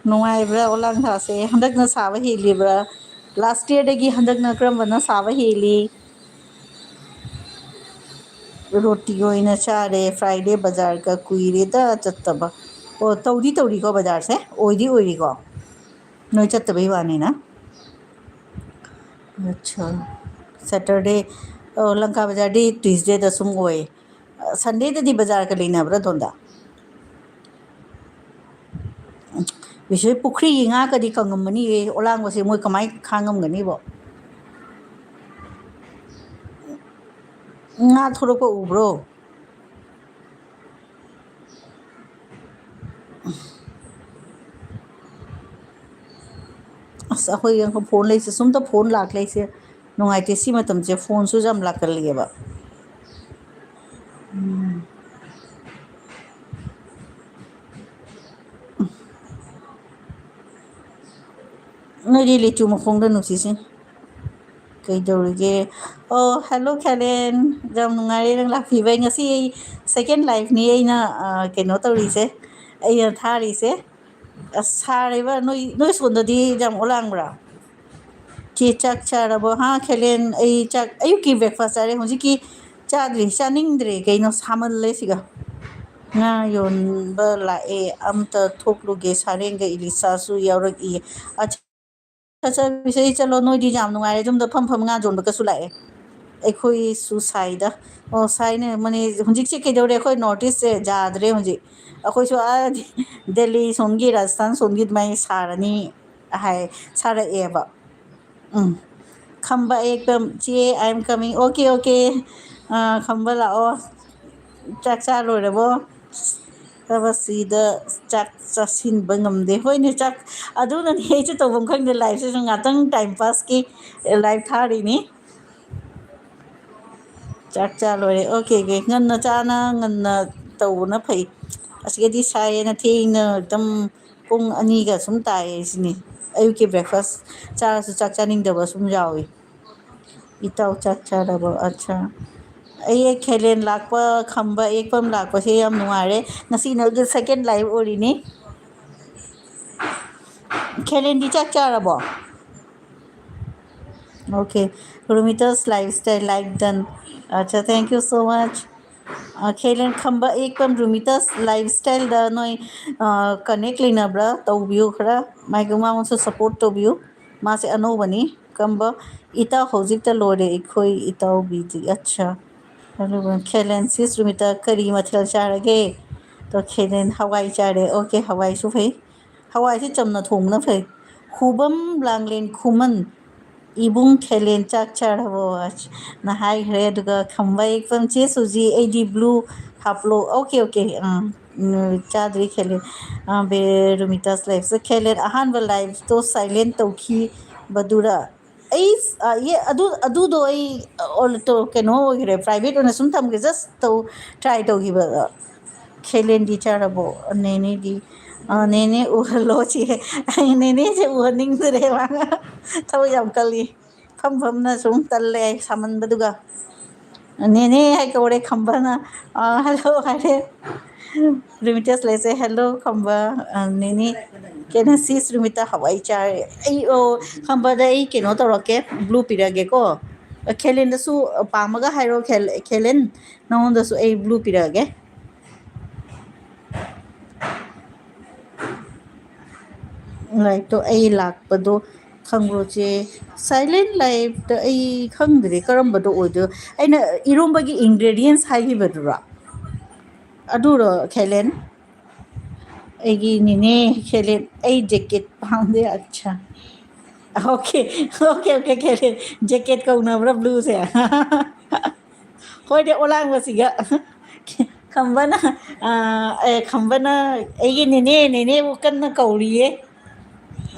ꯅꯨꯡꯉꯥꯏꯕ꯭ꯔꯥ ꯑꯣꯂꯥꯡ ꯊꯥꯁꯦ? ꯍꯟꯗꯛꯅ ꯁꯥꯕ ꯍꯦꯜꯂꯤꯕ꯭ꯔꯥ? Last year ꯗꯒꯤ ꯍꯟꯗꯛꯅ ꯀꯔꯝꯕꯅ ꯁꯥꯕ ꯍꯦꯜꯂꯤ? ꯔꯣꯇꯤ ꯑꯣꯏꯅ ꯆꯥꯔꯦ꯫ Friday ꯕꯖꯥꯔꯒ ꯀꯨꯏꯔꯦꯗ ꯆꯠꯇꯕ꯫ ꯑꯣ, ꯇꯧꯗꯤ ꯇꯧꯔꯤꯀꯣ ꯕꯖꯥꯔꯁꯦ? ꯑꯣꯏꯗꯤ ꯑꯣꯏꯔꯤꯀꯣ? ꯅꯣꯏ ꯆꯠꯇꯕꯩ ꯋꯥꯅꯤꯅ꯫ ꯑꯠꯁꯥ꯫ Saturday, ꯑꯣ, ꯂꯪꯀꯥ ꯕꯖꯥꯔꯗꯤ Tuesday ꯗ ꯁꯨꯝ ꯑꯣꯏ꯫ Sunday ꯗꯗꯤ ꯕꯖꯥꯔꯒ ꯂꯩꯅꯕ꯭ꯔꯥ ꯑꯗꯣꯝꯗ? ꯕꯤꯁꯣꯏ ꯄꯨꯈ꯭ꯔꯤꯒꯤ ꯉꯥꯒꯗꯤ ꯀꯪꯉꯝꯃꯅꯤꯌꯦ, ꯑꯣꯂꯥꯡꯕꯁꯦ ꯃꯣꯏ ꯀꯃꯥꯏ ꯈꯥꯡꯉꯝꯒꯅꯤꯕꯣ? ꯉꯥ ꯊꯣꯛꯂꯛꯄ ꯎꯕ꯭ꯔꯣ? ꯑꯁ, ꯑꯩꯈꯣꯏ ꯐꯣꯟ ꯂꯩꯁꯦ, ꯁꯨꯝꯇ ꯐꯣꯟ ꯂꯥꯛ ꯂꯩꯁꯦ ꯅꯨꯡꯉꯥꯏꯇꯦ꯫ ꯁꯤ ꯃꯇꯝꯁꯦ ꯐꯣꯟꯁꯨ ꯌꯥꯝ ꯂꯥꯛꯀꯜꯂꯤꯑꯕ꯫ ꯎꯝ꯫ ꯅꯣꯏꯗꯤ ꯂꯤꯆꯨ ꯃꯈꯣꯡꯗ ꯅꯨꯡꯁꯤꯁꯤ꯫ ꯀꯩꯗꯧꯔꯤꯒꯦ? ꯑꯣ, hello ꯈꯦꯂꯦꯟ, ꯌꯥꯝ ꯅꯨꯡꯉꯥꯏꯔꯦ ꯅꯪ ꯂꯥꯛꯄꯤꯕ꯫ ꯉꯁꯤ ꯑꯩ second liveꯅꯤ ꯑꯩꯅ, ꯑ, ꯀꯩꯅꯣ ꯇꯧꯔꯤꯁꯦ, ꯑꯩꯅ ꯊꯥꯔꯤꯁꯦ꯫ ꯑꯁ, ꯁꯥꯔꯤꯕ ꯅꯣꯏ, ꯅꯣꯏ ꯁꯣꯝꯗꯗꯤ ꯌꯥꯝ ꯑꯣꯂꯥꯡꯕ꯭ꯔꯥ? ꯆꯦ, ꯆꯥꯛ ꯆꯥꯔꯕꯣ? ꯍꯥ, ꯈꯦꯂꯦꯟ, ꯑꯩ ꯆꯥꯛ, ꯑꯌꯨꯛꯀꯤ breakfast ꯆꯥꯔꯦ, ꯍꯧꯖꯤꯛꯀꯤ ꯆꯥꯗ꯭ꯔꯤ, ꯆꯥꯅꯤꯡꯗ꯭ꯔꯦ, ꯀꯩꯅꯣ ꯁꯥꯃꯜꯂꯦ ꯁꯤꯒ꯫ ꯉꯥ ꯌꯣꯟꯕ ꯂꯥꯛꯑꯦ, ꯑꯝꯇ ꯊꯣꯛꯂꯨꯒꯦ, ꯁꯥꯔꯦꯡꯒ ꯏꯂꯤꯁꯥꯁꯨ ꯌꯥꯎꯔꯛꯏ꯫ ꯑꯠꯆꯥ, ꯆꯠꯂꯣ, ꯅꯣꯏꯗꯤ ꯌꯥꯝ ꯅꯨꯡꯉꯥꯏꯔꯦ, ꯌꯨꯝꯗ ꯐꯝ ꯐꯝ ꯉꯥ ꯌꯣꯟꯕꯒꯁꯨ ꯂꯥꯛꯑꯦ꯫ ꯑꯩꯈꯣꯏꯁꯨ ꯁꯥꯏꯗ꯫ ꯑꯣ, ꯁꯥꯏꯅꯦ, ꯃꯅꯤ, ꯍꯧꯖꯤꯛꯁꯦ ꯀꯩꯗꯧꯔꯦ? ꯑꯩꯈꯣꯏ North Eastꯁꯦ ꯌꯥꯗ꯭ꯔꯦ ꯍꯧꯖꯤꯛ꯫ ꯑꯩꯈꯣꯏꯁꯨ ꯑꯥ ꯗꯦꯜꯂꯤ ꯁꯣꯝꯒꯤ, ꯔꯥꯖꯁꯊꯥꯟ ꯁꯣꯝꯒꯤ ꯑꯗꯨꯃꯥꯏꯅ ꯁꯥꯔꯅꯤ ꯍꯥꯏ, ꯁꯥꯔꯛꯑꯦꯕ꯫ ꯎꯝ꯫ ꯈꯝꯕ ꯑꯦꯛꯗꯝ, ꯆꯦ, I am coming. Okay, okay. ꯑꯥ, ꯈꯝꯕ ꯂꯥꯛꯑꯣ꯫ ꯆꯥꯛ ꯆꯥ ꯂꯣꯏꯔꯕꯣ? ꯊꯕꯛꯁꯤꯗ ꯆꯥꯛ ꯆꯥꯁꯤꯟꯕ ꯉꯝꯗꯦ꯫ ꯍꯣꯏꯅꯦ, ꯆꯥꯛ, ꯑꯗꯨꯅꯅꯦ ꯑꯩꯁꯨ ꯇꯧꯐꯝ ꯈꯪꯗꯦ, liveꯁꯤꯁꯨ ꯉꯥꯛꯇꯪ time passꯀꯤ live ꯊꯥꯔꯤꯅꯤ꯫ ꯆꯥꯛ ꯆꯥ ꯂꯣꯏꯔꯦ꯫ Okay, okay. ꯉꯟꯅ ꯆꯥꯅ ꯉꯟꯅ ꯇꯧꯕꯅ ꯐꯩ꯫ ꯑꯁꯤꯒꯗꯤ ꯁꯥꯏꯌꯦꯅ ꯊꯦꯡꯅ ꯑꯗꯨꯝ ꯄꯨꯡ ꯑꯅꯤꯒ ꯁꯨꯝ ꯇꯥꯏꯌꯦ ꯁꯤꯅꯤ꯫ ꯑꯌꯨꯛꯀꯤ breakfast ꯆꯥꯔꯁꯨ ꯆꯥꯛ ꯆꯥꯅꯤꯡꯗꯕ ꯁꯨꯝ ꯌꯥꯎꯏ꯫ ꯏꯇꯥꯎ ꯆꯥꯛ ꯆꯥꯔꯕꯣ? ꯑꯠꯆꯥ꯫ ꯑꯩ ꯈꯦꯂꯦꯟ ꯂꯥꯛꯄ, ꯈꯝꯕ ꯑꯦꯛꯄꯝ ꯂꯥꯛꯄꯁꯦ ꯌꯥꯝ ꯅꯨꯡꯉꯥꯏꯔꯦ꯫ ꯉꯁꯤ ꯅꯪꯒꯤ second live ꯑꯣꯏꯔꯤꯅꯤ꯫ ꯈꯦꯂꯦꯟꯗꯤ ꯆꯥꯛ ꯆꯥꯔꯕꯣ? Okay, Rumita's lifestyle, like done. ꯑꯠꯆꯥ, thank you so much. ꯑ, ꯈꯦꯂꯦꯟ ꯈꯝꯕ ꯑꯦꯛꯄꯝ Rumita's lifestyleꯗ ꯅꯣꯏ, ꯑ, connect ꯂꯩꯅꯕ꯭ꯔꯥ? ꯇꯧꯕꯤꯌꯨ ꯈꯔ꯫ ꯃꯥꯏꯒ ꯃꯉꯣꯟꯁꯨ support ꯇꯧꯕꯤꯌꯨ꯫ ꯃꯥꯁꯦ ꯑꯅꯧꯕꯅꯤ꯫ ꯀꯝꯕ? ꯏꯇꯥꯎ ꯍꯧꯖꯤꯛꯇ ꯂꯣꯏꯔꯦ ꯑꯩꯈꯣꯏ ꯏꯇꯥꯎꯕꯤꯗꯤ꯫ ꯑꯠꯆꯥ꯫ ꯑꯗꯨꯒ ꯈꯦꯂꯦꯟ, sis ꯔꯨꯃꯤꯇꯥ ꯀꯔꯤ ꯃꯊꯦꯜ ꯆꯥꯔꯒꯦ? ꯇꯣ ꯈꯦꯂꯦꯟ ꯍꯋꯥꯏ ꯆꯥꯔꯦ꯫ Okay, ꯍꯋꯥꯏꯁꯨ ꯐꯩ꯫ ꯍꯋꯥꯏꯁꯤ ꯆꯝꯅ ꯊꯣꯡꯕꯅ ꯐꯩ꯫ ꯈꯨꯕꯝ ꯂꯥꯡꯂꯦꯟ ꯈꯨꯃꯟ꯫ ꯏꯕꯨꯡ ꯈꯦꯂꯦꯟ ꯆꯥꯛ ꯆꯥꯔꯕꯣ? ꯑꯁ, ꯅ ꯍꯥꯏꯈ꯭ꯔꯦ꯫ ꯑꯗꯨꯒ ꯈꯝꯕ ꯏꯌꯦꯛꯄꯝ, "ꯆꯦ ꯁꯨꯖꯤ, ꯑꯩꯗꯤ blue ꯍꯥꯞꯂꯣ?" ꯑꯣꯀꯦ, ꯑꯣꯀꯦ, ꯑꯥ, ꯎꯝ, ꯆꯥꯗ꯭ꯔꯤ ꯈꯦꯂꯦꯟ꯫ ꯑꯥ, ꯕꯦ-, ꯔꯨꯃꯤꯇꯥꯁ ꯂꯥꯏꯐꯁꯦ, ꯈꯦꯂꯦꯟ ꯑꯍꯥꯟꯕ ꯂꯥꯏꯐꯇꯣ silent ꯇꯧꯈꯤꯕꯗꯨꯔ? ꯑꯩ, ꯑꯥ, ꯌꯦ-, ꯑꯗꯨ, ꯑꯗꯨꯗꯣ ꯑꯩ, ꯑꯣ, ꯇꯣ-, ꯀꯩꯅꯣ ꯑꯣꯏꯈ꯭ꯔꯦ, private ꯑꯣꯏꯅ ꯁꯨꯝ ꯊꯝꯒꯦ, just ꯇꯧ, try ꯇꯧꯈꯤꯕ꯫ ꯈꯦꯂꯦꯟꯗꯤ ꯆꯥꯔꯕꯣ? ꯅꯦꯅꯦꯗꯤ, ꯑꯥ, ꯅꯦꯅꯦ ꯎꯍꯜꯂꯣ ꯁꯤ꯫ ꯑꯩ ꯅꯦꯅꯦꯁꯦ ꯎꯍꯟꯅꯤꯡꯗ꯭ꯔꯦ, ꯃꯥ ꯊꯕꯛ ꯌꯥꯝ ꯀꯜꯂꯤ꯫ ꯐꯝ ꯐꯝꯅ ꯁꯨꯝ ꯇꯜꯂꯦ ꯑꯩ ꯁꯥꯃꯟꯕꯗꯨꯒ꯫ ꯅꯦꯅꯦ ꯍꯥꯏ ꯀꯧꯔꯦ ꯈꯝꯕꯅ꯫ ꯑꯥ, hello ꯍꯥꯏꯔꯦ꯫ ꯔꯤꯃꯤꯇꯦꯁ ꯂꯩꯁꯦ, "Hello ꯈꯝꯕ, ꯑ, ꯅꯦꯅꯦ, ꯀꯩꯅꯣ ꯁꯤꯁ ꯔꯤꯃꯤꯇꯥ ꯍꯋꯥꯏ ꯆꯥꯔꯦ?" ꯑꯩ, ꯑꯣ, ꯈꯝꯕꯗ ꯑꯩ ꯀꯩꯅꯣ ꯇꯧꯔꯛꯀꯦ, blue ꯄꯤꯔꯛꯑꯒꯦꯀꯣ꯫ ꯈꯦꯂꯦꯟꯗꯁꯨ ꯄꯥꯝꯃꯒ ꯍꯥꯏꯔꯣ, ꯈꯦꯜ-, ꯈꯦꯂꯦꯟ, ꯅꯉꯣꯟꯗꯁꯨ ꯑꯩ blue ꯄꯤꯔꯛꯑꯒꯦ꯫ ꯂꯥꯏꯔꯤꯛꯇꯣ ꯑꯩ ꯂꯥꯛꯄꯗꯣ ꯈꯪꯕ꯭ꯔꯣ ꯆꯦ? Silent life ꯇ ꯑꯩ ꯈꯪꯗ꯭ꯔꯦ ꯀꯔꯝꯕꯗꯣ ꯑꯣꯏꯗꯣꯏꯅꯣ꯫ ꯑꯩꯅ ꯏꯔꯣꯝꯕꯒꯤ ingredients ꯍꯥꯏꯈꯤꯕꯗꯨꯔꯣ? ꯑꯗꯨꯔꯣ, ꯈꯦꯂꯦꯟ? ꯑꯩꯒꯤ ꯅꯦꯅꯦ ꯈꯦꯂꯦꯟ, ꯑꯩ jacket ꯄꯥꯝꯗꯦ꯫ ꯑꯠꯁꯥ꯫ ꯑꯣꯀꯦ, ꯑꯣꯀꯦ, ꯑꯣꯀꯦ, ꯈꯦꯂꯦꯟ꯫ Jacket ꯀꯧꯅꯕ꯭ꯔꯥ blue ꯁꯦ? ꯍꯣꯏꯅꯦ, ꯑꯣꯂꯥꯡꯕꯁꯤꯒ꯫ ꯈꯝꯕꯅ, ꯑ, ꯑꯦ, ꯈꯝꯕꯅ ꯑꯩꯒꯤ ꯅꯦꯅꯦ, ꯅꯦꯅꯦꯕꯨ ꯀꯟꯅ ꯀꯧꯔꯤꯌꯦ꯫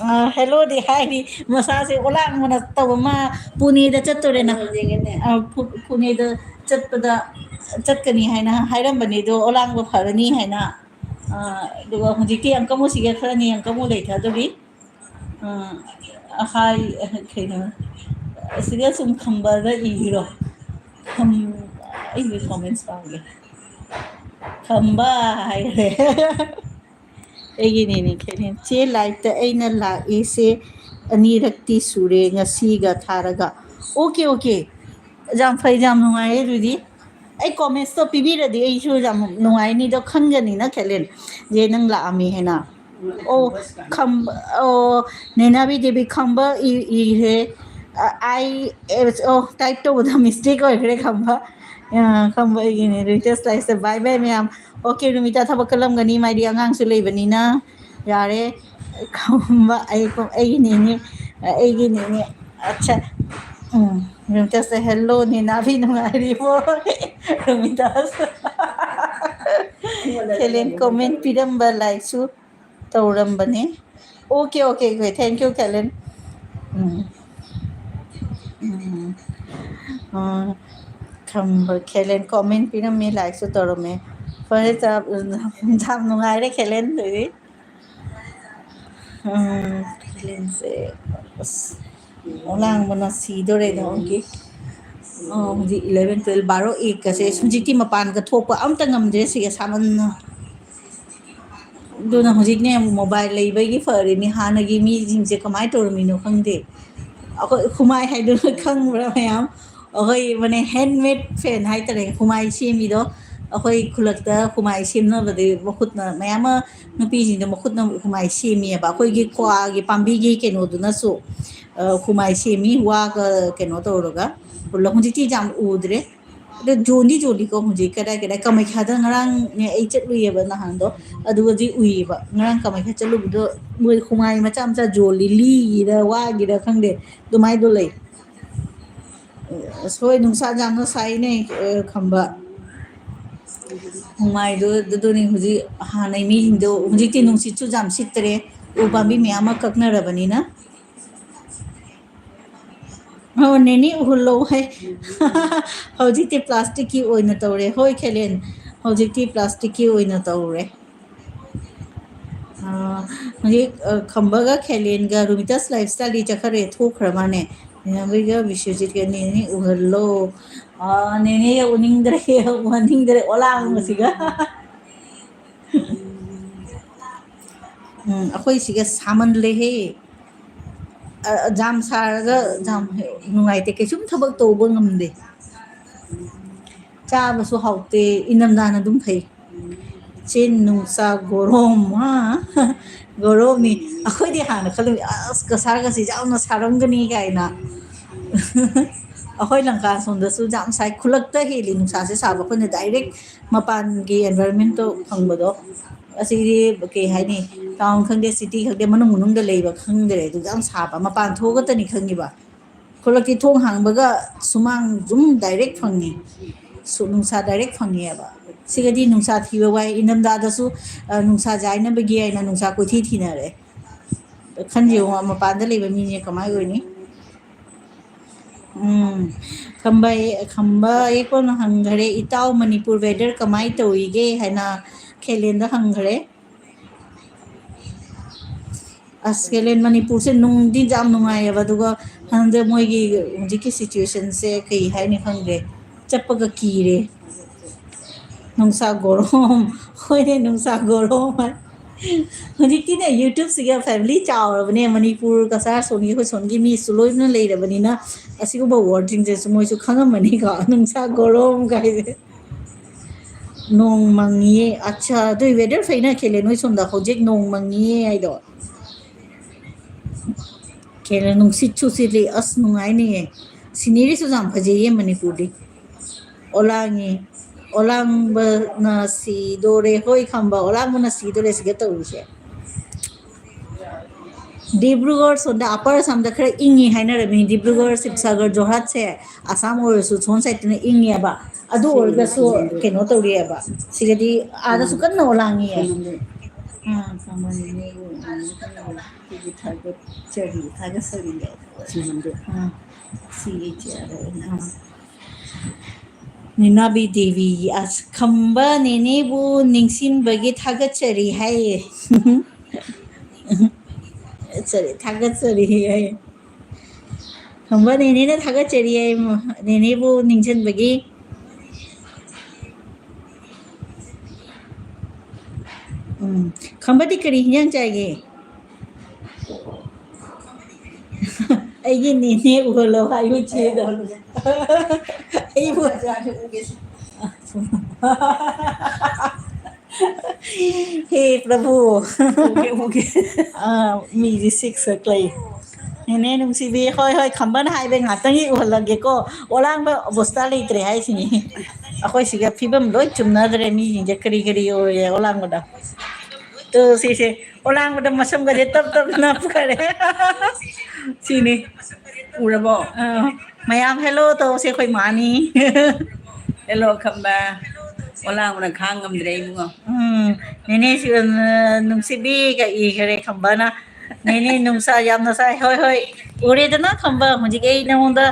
ꯑ, hello ꯗꯤ ꯍꯥꯏꯔꯤ, ꯃꯁꯥꯁꯦ ꯑꯣꯂꯥꯡꯕꯅ ꯇꯧꯕ꯫ ꯃꯥ ꯄꯨꯅꯦꯗ ꯆꯠꯇꯣꯔꯦꯅ꯫ ꯑ, ꯄꯨ-, ꯄꯨꯅꯦꯗ ꯆꯠꯄꯗ, ꯆꯠꯀꯅꯤ ꯍꯥꯏꯅ ꯍꯥꯏꯔꯝꯕꯅꯦ, ꯑꯗꯣ ꯑꯣꯂꯥꯡꯕ ꯐꯔꯅꯤ ꯍꯥꯏꯅ꯫ ꯑ, ꯑꯗꯨꯒ ꯍꯧꯖꯤꯛꯇꯤ uncle ꯃꯣꯁꯤꯒ ꯈꯔꯅꯤ uncle ꯃꯣ ꯂꯩꯊꯗꯣꯔꯤ꯫ ꯑ, ꯍꯥꯏ, ꯀꯩꯅꯣ, ꯑꯁꯤꯗ ꯁꯨꯝ ꯈꯝꯕꯗ ꯏꯔꯤꯔꯣ? ꯈꯝ-, ꯑꯩꯒꯤ comments ꯄꯥꯒꯦ꯫ ꯈꯝꯕ ꯍꯥꯏꯔꯦ꯫ ꯑꯩꯒꯤꯅꯦꯅꯦ ꯈꯦꯂꯦꯟ꯫ ꯆꯦ, live ꯇ ꯑꯩꯅ ꯂꯥꯛꯏꯁꯦ ꯑꯅꯤꯔꯛꯇꯤ ꯁꯨꯔꯦ, ꯉꯁꯤꯒ ꯊꯥꯔꯒ꯫ Okay, okay. ꯌꯥꯝ ꯐꯩ, ꯌꯥꯝ ꯅꯨꯡꯉꯥꯏꯔꯦ ꯑꯗꯨꯗꯤ꯫ ꯑꯩ comments ꯇꯣ ꯄꯤꯕꯤꯔꯗꯤ ꯑꯩꯁꯨ ꯌꯥꯝ ꯅꯨꯡꯉꯥꯏꯅꯤꯗꯣ, ꯈꯟꯒꯅꯤꯅ ꯈꯦꯂꯦꯟ, ꯖꯦ, ꯅꯪ ꯂꯥꯛꯑꯝꯃꯤ ꯍꯥꯏꯅ꯫ ꯑꯣ, ꯈꯝꯕ, ꯑꯣ, ꯅꯦꯅꯥꯕꯤ ꯗꯦꯕꯤ ꯈꯝꯕ ꯏ-, ꯏꯈ꯭ꯔꯦ꯫ ꯑ, I, ꯑꯣ, type ꯇꯧꯕꯗ mistake ꯑꯣꯏꯈ꯭ꯔꯦ ꯈꯝꯕ꯫ ꯑ, ꯈꯝꯕ ꯑꯩꯒꯤꯅꯦ, ꯔꯤꯇꯦꯁ ꯂꯥꯏꯁꯇ꯫ Bye bye ꯃꯌꯥꯝ꯫ ꯑꯣꯀꯦ, ꯔꯨꯃꯤꯇꯥ ꯊꯕꯛ ꯀꯜꯂꯝꯒꯅꯤ, ꯃꯥꯗꯤ ꯑꯉꯥꯡꯁꯨ ꯂꯩꯕꯅꯤꯅ꯫ ꯌꯥꯔꯦ꯫ ꯈꯝꯕ, ꯑꯩ, ꯑꯩꯒꯤꯅꯦꯅꯦ, ꯑꯩꯒꯤꯅꯦꯅꯦ꯫ ꯑꯠꯆꯥ꯫ ꯎꯝ, ꯔꯣꯃꯤꯇꯥꯁꯇ hello ꯅꯦ, ꯅꯥꯕꯤ ꯅꯨꯡꯉꯥꯏꯔꯤꯕꯣ? ꯔꯣꯃꯤꯇꯥꯁ꯫ ꯈꯦꯂꯦꯟ comment ꯄꯤꯔꯝꯕ, like-ꯁꯨ ꯇꯧꯔꯝꯕꯅꯦ꯫ Okay, okay, okay. Thank you, ꯈꯦꯂꯦꯟ꯫ ꯎꯝ꯫ ꯎꯝ꯫ ꯑ, ꯈꯝꯕ ꯈꯦꯂꯦꯟ comment ꯄꯤꯔꯝꯃꯦ, like-ꯁꯨ ꯇꯧꯔꯝꯃꯦ꯫ ꯐꯔꯦ, ꯆꯥ-, ꯌꯥꯝ ꯅꯨꯡꯉꯥꯏꯔꯦ ꯈꯦꯂꯦꯟ, ꯑꯗꯨꯗꯤ꯫ ꯎꯝ, ꯈꯦꯂꯦꯟꯁꯦ, ꯑꯁ, ꯑꯣꯂꯥꯡꯕꯅ ꯁꯤꯗꯣꯔꯦꯗ, okay꯫ ꯑꯣ, ꯍꯧꯖꯤꯛ eleven, twelve, ꯕꯥꯔꯣ, ꯑꯦꯛꯀꯁꯦ ꯍꯧꯖꯤꯛꯇꯤ ꯃꯄꯥꯟꯒ ꯊꯣꯛꯄ ꯑꯝꯇ ꯉꯝꯗ꯭ꯔꯦ, ꯁꯤꯒ ꯁꯥꯃꯟꯅ꯫ ꯑꯗꯨꯅ ꯍꯧꯖꯤꯛꯅꯦ, mobile ꯂꯩꯕꯒꯤ ꯐꯔꯤꯅꯤ, ꯍꯥꯟꯅꯒꯤ ꯃꯤꯁꯤꯡꯁꯦ ꯀꯃꯥꯏꯅ ꯇꯧꯔꯝꯃꯤꯅꯣ ꯈꯪꯗꯦ꯫ ꯑꯩꯈꯣꯏ ꯍꯨꯃꯥꯏ ꯍꯥꯏꯗꯨꯅ ꯈꯪꯕ꯭ꯔꯥ ꯃꯌꯥꯝ? ꯑꯩꯈꯣꯏ ꯃꯅꯦ handmade fan ꯍꯥꯏꯇꯥꯔꯦ, ꯍꯨꯃꯥꯏ ꯁꯦꯝꯃꯤꯗꯣ꯫ ꯑꯩꯈꯣꯏ ꯈꯨꯜꯂꯛꯇ ꯍꯨꯃꯥꯏ ꯁꯦꯝꯅꯕꯗꯤ ꯃꯈꯨꯠꯅ ꯃꯌꯥꯝ ꯑꯃ, ꯅꯨꯄꯤꯁꯤꯡꯗꯣ ꯃꯈꯨꯠꯅ ꯍꯨꯃꯥꯏ ꯁꯦꯝꯃꯤꯑꯕ꯫ ꯑꯩꯈꯣꯏꯒꯤ ꯀ꯭ꯋꯥꯒꯤ ꯄꯥꯝꯕꯤꯒꯤ ꯀꯩꯅꯣꯗꯨꯅꯁꯨ, ꯑ, ꯍꯨꯃꯥꯏ ꯁꯦꯝꯃꯤ, ꯋꯥꯒ ꯀꯩꯅꯣ ꯇꯧꯔꯒ꯫ ꯍꯧꯖꯤꯛꯇꯤ ꯌꯥꯝ ꯎꯗ꯭ꯔꯦ꯫ ꯑꯗꯣ ꯖꯣꯟꯗꯤ ꯖꯣꯜꯂꯤꯀꯣ ꯍꯧꯖꯤꯛ꯫ ꯀꯗꯥꯏ ꯀꯗꯥꯏ? ꯀꯥꯃꯩꯈꯥꯗ ꯉꯔꯥꯡꯅꯦ ꯑꯩ ꯆꯠꯂꯨꯏꯌꯦꯕ ꯅꯍꯥꯟꯗꯣ, ꯑꯗꯨꯒꯗꯤ ꯎꯏꯌꯦꯕ꯫ ꯉꯔꯥꯡ ꯀꯥꯃꯩꯈꯥ ꯆꯠꯂꯨꯕꯗꯣ ꯃꯣꯏ ꯍꯨꯃꯥꯏ ꯃꯆꯥ ꯃꯆꯥ ꯖꯣꯜꯂꯤ, ꯂꯤꯒꯤꯔ ꯋꯥꯒꯤꯔ ꯈꯪꯗꯦ, ꯑꯗꯨꯃꯥꯏꯗꯣ ꯂꯩ꯫ ꯑꯁ, ꯍꯣꯏ, ꯅꯨꯡꯁꯥ ꯌꯥꯝꯅ ꯁꯥꯏꯅꯦ, ꯑ, ꯈꯝꯕ꯫ ꯍꯨꯃꯥꯏꯗꯣ ꯑꯗꯨꯗꯨꯅꯤ ꯍꯧꯖꯤꯛ ꯍꯥꯟꯅꯩ ꯃꯤꯁꯤꯡꯗꯣ, ꯍꯧꯖꯤꯛꯇꯤ ꯅꯨꯡꯁꯤꯠꯁꯨ ꯌꯥꯝ ꯁꯤꯠꯇ꯭ꯔꯦ, ꯎ ꯄꯥꯝꯕꯤ ꯃꯌꯥꯝ ꯑꯃ ꯀꯛꯅꯔꯕꯅꯤꯅ꯫ ꯑꯣ, ꯅꯦꯅꯦ ꯎꯍꯜꯂꯣ ꯍꯥꯏ꯫ ꯍꯧꯖꯤꯛꯇꯤ plastic-ꯀꯤ ꯑꯣꯏꯅ ꯇꯧꯔꯦ꯫ ꯍꯣꯏ, ꯈꯦꯂꯦꯟ, ꯍꯧꯖꯤꯛꯇꯤ plastic-ꯀꯤ ꯑꯣꯏꯅ ꯇꯧꯔꯦ꯫ ꯑ, ꯍꯧꯖꯤꯛ, ꯑ, ꯈꯝꯕꯒ ꯈꯦꯂꯦꯟꯒ ꯔꯨꯃꯤꯇꯥꯁ lifestyle-ꯗꯤ ꯆꯠꯈ꯭ꯔꯦ, ꯊꯣꯛꯈ꯭ꯔ ꯃꯥꯅꯦ꯫ ꯅꯦꯅꯦ ꯕꯤꯁ꯭ꯋꯖꯤꯠꯀ ꯅꯦꯅꯦ ꯎꯍꯜꯂꯣ꯫ ꯑ, ꯅꯦꯅꯦ ꯎꯅꯤꯡꯗ꯭ꯔꯦ, ꯎꯍꯟꯅꯤꯡꯗ꯭ꯔꯦ, ꯑꯣꯂꯥꯡꯕꯁꯤꯒ꯫ ꯎꯝ, ꯑꯩꯈꯣꯏ ꯁꯤꯒ ꯁꯥꯃꯟꯂꯦꯍꯦ꯫ ꯑ, ꯖꯥꯝ ꯁꯥꯔꯒ ꯖꯥꯝ ꯅꯨꯡꯉꯥꯏꯇꯦ, ꯀꯩꯁꯨꯝ ꯊꯕꯛ ꯇꯧꯕ ꯉꯝꯗꯦ꯫ ꯆꯥꯕꯁꯨ ꯍꯥꯎꯇꯦ, ꯏꯪꯊꯝꯊꯥꯅ ꯑꯗꯨꯝ ꯐꯩ꯫ ꯆꯤꯟ ꯅꯨꯡꯁꯥ ꯒꯣꯔꯣꯝ, ꯍꯥ? ꯒꯣꯔꯣꯝꯅꯤ꯫ ꯑꯩꯈꯣꯏꯗꯤ ꯍꯥꯟꯅ ꯈꯜꯂꯝꯃꯤ, "ꯑꯁ, ꯀꯁꯥꯔꯒꯁꯤ ꯌꯥꯝꯅ ꯁꯥꯔꯝꯒꯅꯤ" ꯀꯥꯏꯅ꯫ ꯑꯩꯈꯣꯏ ꯂꯪꯀꯥ ꯁꯣꯝꯗꯁꯨ ꯌꯥꯝ ꯁꯥꯏ, ꯈꯨꯜꯂꯛꯇ ꯍꯦꯜꯂꯤ ꯅꯨꯡꯁꯥꯁꯦ ꯁꯥꯕ, ꯑꯩꯈꯣꯏꯅ direct ꯃꯄꯥꯟꯒꯤ environment-ꯇꯣ ꯐꯪꯕꯗꯣ꯫ ꯑꯁꯤꯗꯤ ꯀꯩ ꯍꯥꯏꯅꯤ, town ꯈꯪꯗꯦ, city ꯈꯪꯗꯦ, ꯃꯅꯨꯡ ꯃꯅꯨꯡꯗ ꯂꯩꯕ ꯈꯪꯗ꯭ꯔꯦ, ꯑꯗꯨ ꯌꯥꯝ ꯁꯥꯕ, ꯃꯄꯥꯟ ꯊꯣꯛꯑꯒꯇꯅꯤ ꯈꯪꯉꯤꯕ꯫ ꯈꯨꯂꯛꯇꯤ ꯊꯣꯡ ꯍꯥꯡꯕꯒ ꯁꯨꯃꯥꯡ ꯑꯗꯨꯝ direct ꯐꯪꯉꯤ꯫ ꯁꯨ-, ꯅꯨꯡꯁꯥ direct ꯐꯪꯉꯦꯕ꯫ ꯁꯤꯒꯗꯤ ꯅꯨꯡꯁꯥ ꯊꯤꯕ ꯋꯥꯏ꯫ ꯏꯪꯊꯝꯊꯥꯗꯁꯨ, ꯑ, ꯅꯨꯡꯁꯥ ꯌꯥꯏꯅꯕꯒꯤ ꯍꯥꯏꯅ ꯅꯨꯡꯁꯥ ꯀꯣꯏꯊꯤ ꯊꯤꯅꯔꯦ꯫ ꯈꯟꯖꯦ ꯌꯦꯡꯉꯣ, ꯃꯄꯥꯟꯗ ꯂꯩꯕ ꯃꯤꯁꯦ ꯀꯃꯥꯏ ꯑꯣꯏꯅꯤ? ꯎꯝ꯫ ꯈꯝꯕ, ꯈꯝꯕ ꯑꯩ ꯀꯣꯟꯅ ꯍꯪꯈꯔꯦ, "ꯏꯇꯥꯎ, ꯃꯅꯤꯄꯨꯔ weather ꯀꯃꯥꯏ ꯇꯧꯔꯤꯒꯦ?" ꯍꯥꯏꯅ ꯈꯦꯂꯦꯟꯗ ꯍꯪꯈꯔꯦ꯫ ꯑꯁ, ꯀꯦꯂꯦꯟ ꯃꯅꯤꯄꯨꯔꯁꯦ ꯅꯨꯡꯗꯤ ꯌꯥꯝ ꯅꯨꯡꯉꯥꯏꯌꯦꯕ, ꯑꯗꯨꯒ ꯍꯟꯗꯛ ꯃꯣꯏꯒꯤ ꯍꯧꯖꯤꯛꯀꯤ situationꯁꯦ ꯀꯩ ꯍꯥꯏꯅꯤ ꯈꯪꯗꯦ, ꯆꯠꯄꯒ ꯀꯤꯔꯦ꯫ ꯅꯨꯡꯁꯥ ꯒꯣꯔꯣꯝ, ꯍꯣꯏꯅꯦ, ꯅꯨꯡꯁꯥ ꯒꯣꯔꯣꯝ ꯍꯥꯏ꯫ ꯍꯧꯖꯤꯛꯇꯤꯅꯦ, YouTubeꯁꯤꯒ family ꯆꯥꯎꯔꯕꯅꯦ, ꯃꯅꯤꯄꯨꯔ, ꯀꯁꯥꯔ, ꯁꯣꯝꯒꯤ, ꯑꯩꯈꯣꯏ ꯁꯣꯝꯒꯤ ꯃꯤꯁꯨ ꯂꯣꯏꯅ ꯂꯩꯔꯕꯅꯤꯅ ꯑꯁꯤꯒꯨꯝꯕ wordꯁꯤꯡꯁꯦꯁꯨ ꯃꯣꯏꯁꯨ ꯈꯪꯉꯝꯃꯅꯤꯀꯣ, ꯅꯨꯡꯁꯥ ꯒꯣꯔꯣꯝ ꯀꯥꯏꯁꯦ꯫ ꯅꯣꯡ ꯃꯪꯉꯤꯌꯦ꯫ ꯑꯠꯆꯥ, ꯑꯗꯨꯏ weather ꯐꯩꯅ ꯈꯦꯂꯦ ꯅꯣꯏ ꯁꯣꯝꯗ ꯍꯧꯖꯤꯛ ꯅꯣꯡ ꯃꯪꯉꯤꯌꯦ ꯍꯥꯏꯗꯣ꯫ ꯈꯦꯂꯦ ꯅꯨꯡꯁꯤꯠꯁꯨ ꯁꯤꯠꯂꯤ꯫ ꯑꯁ, ꯅꯨꯡꯉꯥꯏꯅꯤꯌꯦ꯫ Sceneryꯁꯨ ꯌꯥꯝ ꯐꯖꯩꯌꯦ ꯃꯅꯤꯄꯨꯔꯗꯤ꯫ ꯑꯣꯂꯥꯡꯉꯤ꯫ ꯑꯣꯂꯥꯡꯕꯅ ꯁꯤꯗꯣꯔꯦ꯫ ꯍꯣꯏ, ꯈꯝꯕ, ꯑꯣꯂꯥꯡꯕꯅ ꯁꯤꯗꯣꯔꯦ ꯁꯤꯒ ꯇꯧꯔꯤꯁꯦ꯫ ꯗꯤꯕ꯭ꯔꯨꯒꯔ ꯁꯣꯝꯗ, Upper Assamꯗ ꯈꯔ ꯏꯪꯉꯤ ꯍꯥꯏꯅꯔꯝꯃꯤ꯫ ꯗꯤꯕ꯭ꯔꯨꯒꯔ, ꯁꯤꯕꯁꯥꯒꯔ, ꯖꯣꯔꯍꯥꯠꯁꯦ ꯑꯁꯥꯝ ꯑꯣꯏꯔꯁꯨ ꯁꯣꯝ sideꯇꯅ ꯏꯪꯉꯦꯕ꯫ ꯑꯗꯨ ꯑꯣꯏꯔꯒꯁꯨ ꯀꯩꯅꯣ ꯇꯧꯔꯤꯑꯕ꯫ ꯁꯤꯗꯗꯤ ꯑꯥꯗꯁꯨ ꯀꯟꯅ ꯑꯣꯂꯥꯡꯉꯤꯌꯦ꯫ ꯑꯥ꯫ ꯑꯩꯈꯣꯏꯒꯤ ꯊꯥꯒꯠꯆꯔꯤ, ꯊꯥꯒꯠꯆꯔꯤ꯫ ꯑꯥ꯫ ꯁꯤ ꯑꯩꯆ ꯑꯥꯔ ꯑꯥꯏ ꯑꯦꯟ꯫ ꯑꯥ꯫ ꯅꯤꯅꯥꯕꯤ ꯗꯦꯕꯤ, ꯑꯁ, ꯈꯝꯕ ꯅꯦꯅꯦꯕꯨ ꯅꯤꯡꯁꯤꯡꯕꯒꯤ ꯊꯥꯒꯠꯆꯔꯤ ꯍꯥꯏꯌꯦ꯫ ꯊꯥꯒꯠꯆꯔꯤ, ꯊꯥꯒꯠꯆꯔꯤ ꯍꯥꯏꯌꯦ꯫ ꯈꯝꯕ ꯅꯦꯅꯦꯅ ꯊꯥꯒꯠꯆꯔꯤ ꯍꯥꯏꯌꯦ, ꯅꯦꯅꯦꯕꯨ ꯅꯤꯡꯁꯤꯡꯕꯒꯤ꯫ ꯎꯝ, ꯈꯝꯕꯗꯤ ꯀꯔꯤ ꯍꯤꯟꯖꯥꯡ ꯆꯥꯏꯒꯦ? ꯑꯩꯒꯤ ꯅꯦꯅꯦ ꯎꯍꯜꯂꯣ ꯍꯥꯏꯌꯨ ꯆꯦꯗ꯫ ꯑꯩꯕꯨ ꯍꯦ ꯄ꯭ꯔꯚꯨ꯫ ꯎꯒꯦ, ꯎꯒꯦ꯫ ꯑꯥ, ꯃꯤꯗꯤ six o'clock ꯂꯩ꯫ ꯅꯦꯅꯦ ꯅꯨꯡꯁꯤꯕꯤ, ꯍꯣꯏ, ꯍꯣꯏ, ꯈꯝꯕꯅ ꯍꯥꯏꯕ ꯉꯥꯛꯇꯪꯒꯤ ꯎꯍꯜꯂꯒꯦꯀꯣ꯫ ꯑꯣꯂꯥꯡꯕ ꯑꯕꯣꯁꯇꯥ ꯂꯩꯇ꯭ꯔꯦ ꯍꯥꯏꯁꯤꯅꯤ꯫ ꯑꯩꯈꯣꯏ ꯁꯤꯒ ꯐꯤꯕꯝ ꯂꯣꯏ ꯆꯨꯝꯅꯗ꯭ꯔꯦ, ꯃꯤꯁꯤꯡꯁꯦ ꯀꯔꯤ ꯀꯔꯤ ꯑꯣꯏꯔꯦ ꯑꯣꯂꯥꯡꯕꯗ꯫ ꯇꯨ ꯁꯤꯁꯦ, ꯑꯣꯂꯥꯡꯕꯗ ꯃꯁꯝꯒꯁꯦ ꯇꯞ ꯇꯞ ꯅꯞꯈꯔꯦ꯫ ꯁꯤꯅꯤ꯫ ꯎꯔꯕꯣ? ꯑ, ꯃꯌꯥꯝ hello ꯇꯧꯁꯦ, ꯑꯩꯈꯣꯏ ꯃꯥꯅꯤ꯫ Hello, ꯈꯝꯕ꯫ ꯑꯣꯂꯥꯡꯕꯅ ꯈꯥꯡ ꯉꯝꯗ꯭ꯔꯦ, ꯏꯕꯨꯡꯉꯣ꯫ ꯎꯝ, ꯅꯦꯅꯦ ꯁꯤ, ꯑ, ꯅꯨꯡꯁꯤꯕꯤꯒ ꯏꯈꯔꯦ ꯈꯝꯕꯅ꯫ ꯅꯦꯅꯦ ꯅꯨꯡꯁꯥ ꯌꯥꯝꯅ ꯁꯥꯏ꯫ ꯍꯣꯏ, ꯍꯣꯏ꯫ ꯎꯔꯦꯗꯅ ꯈꯝꯕ, ꯍꯧꯖꯤꯛ ꯑꯩ ꯅꯉꯣꯟꯗ,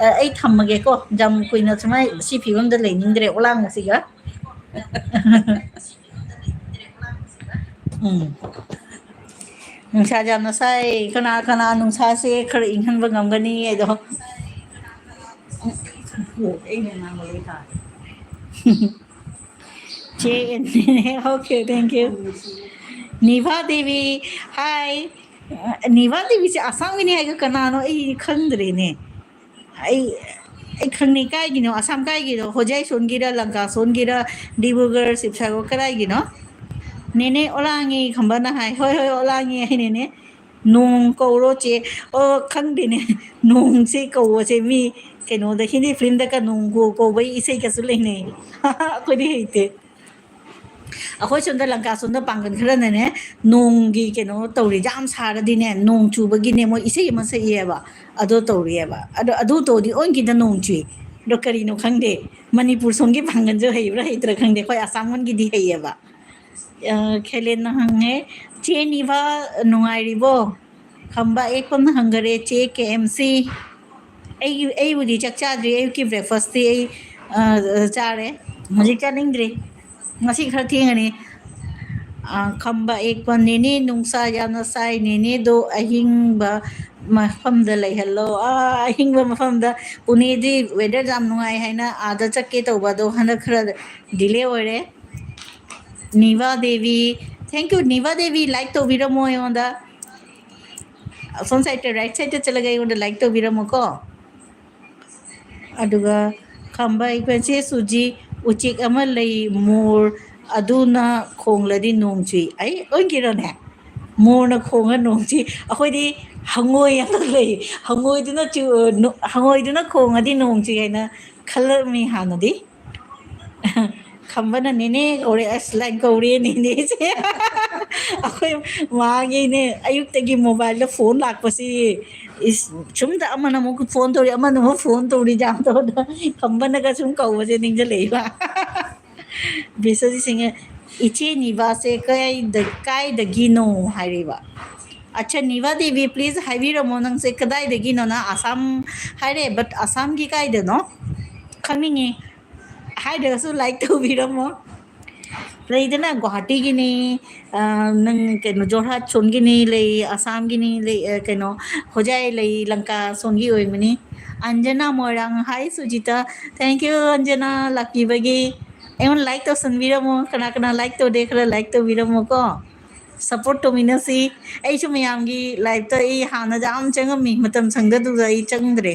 ꯑ, ꯑꯩ ꯊꯝꯃꯒꯦꯀꯣ꯫ ꯌꯥꯝ ꯀꯨꯏꯅ ꯁꯨꯃꯥꯏ ꯁꯤ ꯐꯤꯕꯝꯗ ꯂꯩꯅꯤꯡꯗ꯭ꯔꯦ ꯑꯣꯂꯥꯡꯕꯁꯤꯒ꯫ ꯎꯝ꯫ ꯅꯨꯡꯁꯥ ꯌꯥꯝꯅ ꯁꯥꯏ꯫ ꯀꯅꯥ ꯀꯅꯥ ꯅꯨꯡꯁꯥꯁꯦ ꯈꯔ ꯏꯪꯍꯟꯕ ꯉꯝꯒꯅꯤ ꯍꯥꯏꯗꯣ? ꯆꯦ, okay, thank you. Niva Devi, hi. ꯅꯤꯚꯥ ꯗꯦꯕꯤꯁꯦ ꯑꯁꯥꯝꯒꯤꯅꯤ ꯍꯥꯏꯒ ꯀꯅꯥꯅꯣ ꯑꯩ ꯈꯪꯗ꯭ꯔꯦꯅꯦ꯫ ꯑꯩ, ꯑꯩ ꯈꯪꯅꯩ꯫ ꯀꯥꯏꯒꯤꯅꯣ? ꯑꯁꯥꯝ ꯀꯥꯏꯒꯤꯅꯣ? ꯍꯣꯖꯥꯏ ꯁꯣꯟꯒꯤꯔ, ꯂꯪꯀꯥ ꯁꯣꯟꯒꯤꯔ, ꯗꯤꯕ꯭ꯔꯨꯒꯔ, ꯁꯤꯕꯁꯥꯒꯔ, ꯀꯗꯥꯏꯒꯤꯅꯣ? ꯅꯦꯅꯦ ꯑꯣꯂꯥꯡꯉꯤ ꯈꯝꯕꯅ ꯍꯥꯏ꯫ ꯍꯣꯏ, ꯍꯣꯏ, ꯑꯣꯂꯥꯡꯉꯤ ꯍꯥꯏꯅꯦꯅꯦ꯫ ꯅꯣꯡ ꯀꯧꯔꯣ ꯆꯦ꯫ ꯑꯣ, ꯈꯪꯗꯦꯅꯦ꯫ ꯅꯣꯡꯁꯦ ꯀꯧꯕꯁꯦ ꯃꯤ ꯀꯩꯅꯣꯗ, ꯍꯤꯟꯗꯤ ꯐꯤꯂꯝꯗꯒ ꯅꯣꯡ ꯀꯧ-, ꯀꯧꯕꯩ ꯏꯁꯩꯒꯁꯨ ꯂꯩꯅꯩ꯫ ꯑꯩꯈꯣꯏꯗꯤ ꯍꯩꯇꯦ꯫ ꯑꯩꯈꯣꯏ ꯁꯣꯝꯗ ꯂꯪꯀꯥ ꯁꯣꯝꯗ ꯄꯥꯡꯒꯜ ꯈꯔꯅꯅꯦ, ꯅꯣꯡꯒꯤ ꯀꯩꯅꯣ ꯇꯧꯔꯤ, ꯌꯥꯝ ꯁꯥꯔꯗꯤꯅꯦ, ꯅꯣꯡ ꯆꯨꯕꯒꯤꯅꯦ, ꯃꯣꯏ ꯏꯁꯩ ꯑꯃ ꯁꯛꯏꯑꯕ, ꯑꯗꯣ ꯇꯧꯔꯤꯑꯕ꯫ ꯑꯗꯣ ꯑꯗꯨ ꯇꯧꯔꯗꯤ ꯑꯣꯟꯈꯤꯗ ꯅꯣꯡ ꯆꯨꯏ꯫ ꯑꯗꯣ ꯀꯔꯤꯅꯣ ꯈꯪꯗꯦ, ꯃꯅꯤꯄꯨꯔ ꯁꯣꯝꯒꯤ ꯄꯥꯡꯒꯜꯁꯨ ꯍꯩꯕ꯭ꯔꯥ ꯍꯩꯇ꯭ꯔꯥ ꯈꯪꯗꯦ, ꯑꯩꯈꯣꯏ ꯑꯁꯥꯝ ꯂꯣꯟꯒꯤꯗꯤ ꯍꯩꯌꯦꯕ꯫ ꯑ, ꯈꯦꯂꯦꯟꯅ ꯍꯪꯉꯦ, "ꯆꯦ ꯅꯤꯚꯥ ꯅꯨꯡꯉꯥꯏꯔꯤꯕꯣ?" ꯈꯝꯕ ꯑꯦꯛꯄꯝꯅ ꯍꯪꯒꯔꯦ, "ꯆꯦ ꯀꯦ ꯑꯦꯝ ꯁꯤ?" ꯑꯩꯒꯤ, ꯑꯩꯕꯨꯗꯤ ꯆꯥꯛ ꯆꯥꯗ꯭ꯔꯤ, ꯑꯌꯨꯛꯀꯤ breakfastꯇꯤ ꯑꯩ, ꯑ, ꯆꯥꯔꯦ꯫ ꯍꯧꯖꯤꯛ ꯆꯥꯅꯤꯡꯗ꯭ꯔꯤ, ꯉꯁꯤ ꯈꯔ ꯊꯦꯡꯉꯅꯤ꯫ ꯑ, ꯈꯝꯕ ꯑꯦꯛꯄꯝ, "ꯅꯦꯅꯦ ꯅꯨꯡꯁꯥ ꯌꯥꯝꯅ ꯁꯥꯏ, ꯅꯦꯅꯦꯗꯣ ꯑꯍꯤꯡꯕ ꯃꯐꯝꯗ ꯂꯩꯍꯜꯂꯣ꯫" ꯑ, ꯑꯍꯤꯡꯕ ꯃꯐꯝꯗ꯫ ꯄꯨꯅꯦꯗꯤ weather ꯌꯥꯝ ꯅꯨꯡꯉꯥꯏ ꯍꯥꯏꯅ ꯑꯥꯗ ꯆꯠꯀꯦ ꯇꯧꯕ, ꯑꯗꯣ ꯍꯟꯗꯛ ꯈꯔ delay ꯑꯣꯏꯔꯦ꯫ ꯅꯤꯚꯥ Devi, thank you, Niva Devi, like ꯇꯧꯕꯤꯔꯝꯃꯣ ꯑꯩꯉꯣꯟꯗ꯫ ꯑꯁꯣꯝ sideꯇ, right sideꯇ ꯆꯠꯂꯒ ꯑꯩꯉꯣꯟꯗ like ꯇꯧꯕꯤꯔꯝꯃꯣꯀꯣ꯫ ꯑꯗꯨꯒ ꯈꯝꯕ ꯑꯩꯈꯣꯏ ꯆꯦ ꯁꯨꯖꯤ, "ꯎꯆꯦꯛ ꯑꯃ ꯂꯩ, ꯃꯣꯔ, ꯑꯗꯨꯅ ꯈꯣꯡꯂꯗꯤ ꯅꯣꯡ ꯆꯨꯏ꯫" ꯑꯩ ꯑꯣꯟꯈꯤꯔꯣꯅꯦ? ꯃꯣꯔꯅ ꯈꯣꯡꯉ ꯅꯣꯡ ꯆꯨꯏ꯫ ꯑꯩꯈꯣꯏꯗꯤ ꯍꯪꯉꯣꯏ ꯑꯃ ꯂꯩ, ꯍꯪꯉꯣꯏꯗꯨꯅ ꯆꯨ-, ꯅꯣ-, ꯍꯪꯉꯣꯏꯗꯨꯅ ꯈꯣꯡꯉꯗꯤ ꯅꯣꯡ ꯆꯨꯏ ꯍꯥꯏꯅ ꯈꯜꯂꯝꯃꯤ ꯍꯥꯟꯅꯗꯤ꯫ ꯈꯝꯕꯅ ꯅꯦꯅꯦ ꯀꯧꯔꯦ꯫ ꯑꯁ, line ꯀꯧꯔꯦ ꯅꯦꯅꯦꯁꯦ꯫ ꯑꯩꯈꯣꯏ ꯃꯥꯒꯤꯅꯦ, ꯑꯌꯨꯛꯇꯒꯤ ꯃꯣꯕꯥꯏꯜꯗ ꯐꯣꯟ ꯂꯥꯛꯄꯁꯤ, ꯏꯁ, ꯁꯨꯝꯗ ꯑꯃꯅ ꯑꯃꯨꯛ ꯐꯣꯟ ꯇꯧꯔꯤ, ꯑꯃꯅ ꯑꯃꯨꯛ ꯐꯣꯟ ꯇꯧꯔꯤ, ꯌꯥꯝ ꯇꯧꯗ ꯈꯝꯕꯅꯒ ꯁꯨꯝ ꯀꯧꯕꯁꯦ ꯅꯤꯡꯁꯤꯡꯂꯛꯏꯕ꯫ ꯕꯤꯁꯣꯖꯤꯠ ꯁꯤꯡꯍ, "ꯏꯆꯦ ꯅꯤꯕꯥꯁꯦ ꯀꯥꯏꯗ-, ꯀꯥꯏꯗꯒꯤꯅꯣ?" ꯍꯥꯏꯔꯤꯕ꯫ ꯑꯠꯆꯥ, ꯅꯤꯕꯥ ꯗꯦꯕꯤ, please ꯍꯥꯏꯕꯤꯔꯝꯃꯣ, ꯅꯪꯁꯦ ꯀꯗꯥꯏꯗꯒꯤꯅꯣ? ꯅꯪ ꯑꯁꯥꯝ ꯍꯥꯏꯔꯦ, but ꯑꯁꯥꯝꯒꯤ ꯀꯥꯏꯗꯅꯣ? ꯈꯪꯅꯤꯡꯉꯤ꯫ ꯍꯥꯏꯗ꯭ꯔꯒꯁꯨ like ꯇꯧꯕꯤꯔꯝꯃꯣ꯫ ꯂꯩꯗꯅ, ꯒꯨꯋꯥꯍꯥꯇꯤꯒꯤꯅꯤ, ꯑ, ꯅꯪ ꯀꯩꯅꯣ, ꯖꯣꯔꯍꯥꯠ ꯁꯣꯝꯒꯤꯅꯤ, ꯂꯩ ꯑꯁꯥꯝꯒꯤꯅꯤ, ꯂꯩ, ꯑ, ꯀꯩꯅꯣ, ꯍꯣꯖꯥꯏ ꯂꯩ ꯂꯪꯀꯥ ꯁꯣꯝꯒꯤ ꯑꯣꯏꯕꯅꯤ꯫ ꯑꯟꯖꯅꯥ ꯃꯣꯏꯔꯥꯡ, hi ꯁꯨꯖꯤꯇꯥ, thank you ꯑꯟꯖꯅꯥ ꯂꯥꯛꯄꯤꯕꯒꯤ꯫ ꯑꯩꯉꯣꯟꯗ like ꯇꯧꯁꯟꯕꯤꯔꯝꯃꯣ, ꯀꯅꯥ ꯀꯅꯥ like ꯇꯧꯗꯦ ꯈꯔ like ꯇꯧꯕꯤꯔꯝꯃꯣꯀꯣ, support ꯇꯧꯃꯤꯟꯅꯁꯤ꯫ ꯑꯩꯁꯨ ꯃꯌꯥꯝꯒꯤ liveꯇ ꯑꯩ ꯍꯥꯟꯅ ꯌꯥꯝ ꯆꯪꯉꯝꯃꯤ, ꯃꯇꯝ ꯁꯪꯗꯗꯨꯗ ꯑꯩ ꯆꯪꯗ꯭ꯔꯦ꯫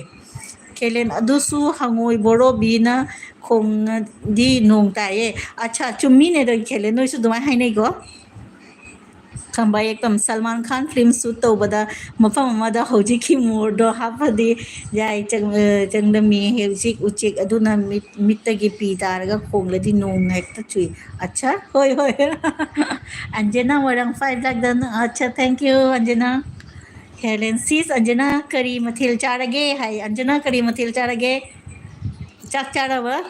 ꯈꯦꯂꯦꯟ, "ꯑꯗꯨꯁꯨ ꯍꯪꯉꯣꯏ ꯕꯣꯔꯣꯕꯤꯅ ꯈꯣꯡꯉꯗꯤ ꯅꯣꯡ ꯇꯥꯏꯌꯦ"꯫ ꯑꯠꯆꯥ, ꯆꯨꯝꯃꯤꯅꯦ꯫ ꯑꯗꯣ ꯈꯦꯂꯦꯟ, ꯅꯣꯏꯁꯨ ꯑꯗꯨꯃꯥꯏꯅ ꯍꯥꯏꯅꯩꯀꯣ꯫ ꯈꯝꯕ ꯌꯦꯛꯄꯝ, "ꯁꯜꯃꯥꯟ ꯈꯥꯟ film shoot ꯇꯧꯕꯗ ꯃꯐꯝ ꯑꯃꯗ ꯍꯧꯖꯤꯛꯀꯤ ꯃꯣꯔꯗꯣ ꯍꯥꯞꯄꯗꯤ ꯌꯥꯏ, ꯆꯪ-, ꯑ, ꯆꯪꯗꯝꯃꯤ꯫ ꯍꯧꯖꯤꯛ ꯎꯆꯦꯛ ꯑꯗꯨꯅ ꯃꯤꯠ-, ꯃꯤꯠꯇꯒꯤ ꯄꯤ ꯇꯥꯔꯒ ꯈꯣꯡꯂꯗꯤ ꯅꯣꯡ ꯍꯦꯛꯇ ꯆꯨꯏ"꯫ ꯑꯠꯆꯥ, ꯍꯣꯏ, ꯍꯣꯏ꯫ ꯑꯟꯖꯅꯥ ꯃꯣꯏꯔꯥꯡ five lakh done꯫ ꯑꯠꯆꯥ, thank you ꯑꯟꯖꯅꯥ꯫ ꯈꯦꯂꯦꯟ, "ꯁꯤꯁ ꯑꯟꯖꯅꯥ, ꯀꯔꯤ ꯃꯊꯦꯜ ꯆꯥꯔꯒꯦ?" ꯍꯥꯏ꯫ ꯑꯟꯖꯅꯥ, ꯀꯔꯤ ꯃꯊꯦꯜ ꯆꯥꯔꯒꯦ? ꯆꯥꯛ ꯆꯥꯔꯕ?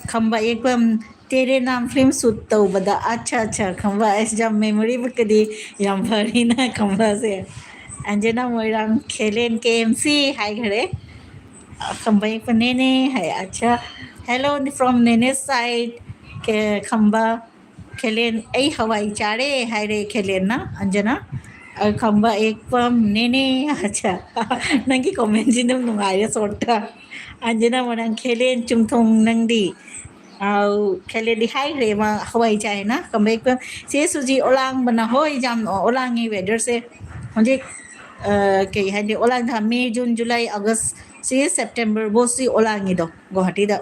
ꯈꯝꯕ ꯌꯦꯛꯄꯝ, "ꯇꯦꯔꯦ ꯅꯥꯝ film shoot ꯇꯧꯕꯗ"꯫ ꯑꯠꯆꯥ, ꯑꯠꯆꯥ, ꯈꯝꯕ, ꯑꯩꯁ, ꯌꯥꯝ memory ꯕꯨꯛꯀꯗꯤ ꯌꯥꯝ ꯐꯔꯤꯅ ꯈꯝꯕꯁꯦ꯫ ꯑꯟꯖꯅꯥ ꯃꯣꯏꯔꯥꯡ, "ꯈꯦꯂꯦꯟ ꯀꯦ ꯑꯦꯝ ꯁꯤ" ꯍꯥꯏꯈ꯭ꯔꯦ꯫ ꯈꯝꯕ ꯌꯦꯛꯄ, "ꯅꯦꯅꯦ" ꯍꯥꯏ꯫ ꯑꯠꯆꯥ, "Hello from Nene's side", ꯀꯦ-, ꯈꯝꯕ꯫ ꯈꯦꯂꯦꯟ, "ꯑꯩ ꯍꯋꯥꯏ ꯆꯥꯔꯦ" ꯍꯥꯏꯔꯦ ꯈꯦꯂꯦꯟꯅ, ꯑꯟꯖꯅꯥ꯫ ꯑ, ꯈꯝꯕ ꯌꯦꯛꯄꯝ, "ꯅꯦꯅꯦ", ꯑꯠꯆꯥ꯫ ꯅꯪꯒꯤ commentꯁꯤ ꯑꯗꯨꯝ ꯅꯨꯡꯉꯥꯏꯔꯦ shortꯇ꯫ ꯑꯟꯖꯅꯥ ꯃꯣꯏꯔꯥꯡ, "ꯈꯦꯂꯦꯟ ꯆꯨꯝꯊꯣꯡ ꯅꯪꯗꯤ?" ꯑꯥꯎ, ꯈꯦꯂꯦꯟꯗꯤ ꯍꯥꯏꯈ꯭ꯔꯦ ꯃꯥ ꯍꯋꯥꯏ ꯆꯥꯏꯅ꯫ ꯈꯝꯕ ꯌꯦꯛꯄꯝ, "ꯆꯦ ꯁꯨꯖꯤ, ꯑꯣꯂꯥꯡꯕꯅ ꯍꯣꯏ ꯌꯥꯝ ꯑꯣꯂꯥꯡꯉꯤ weatherꯁꯦ ꯍꯧꯖꯤꯛ"꯫ ꯑ, ꯀꯩ ꯍꯥꯏꯅꯤ, ꯑꯣꯂꯥꯡ ꯊꯥ, May, June, July, August, ꯁꯤ September ꯐꯥꯎꯁꯤ ꯑꯣꯂꯥꯡꯉꯤꯗꯣ ꯒꯨꯋꯥꯍꯥꯇꯤꯗ꯫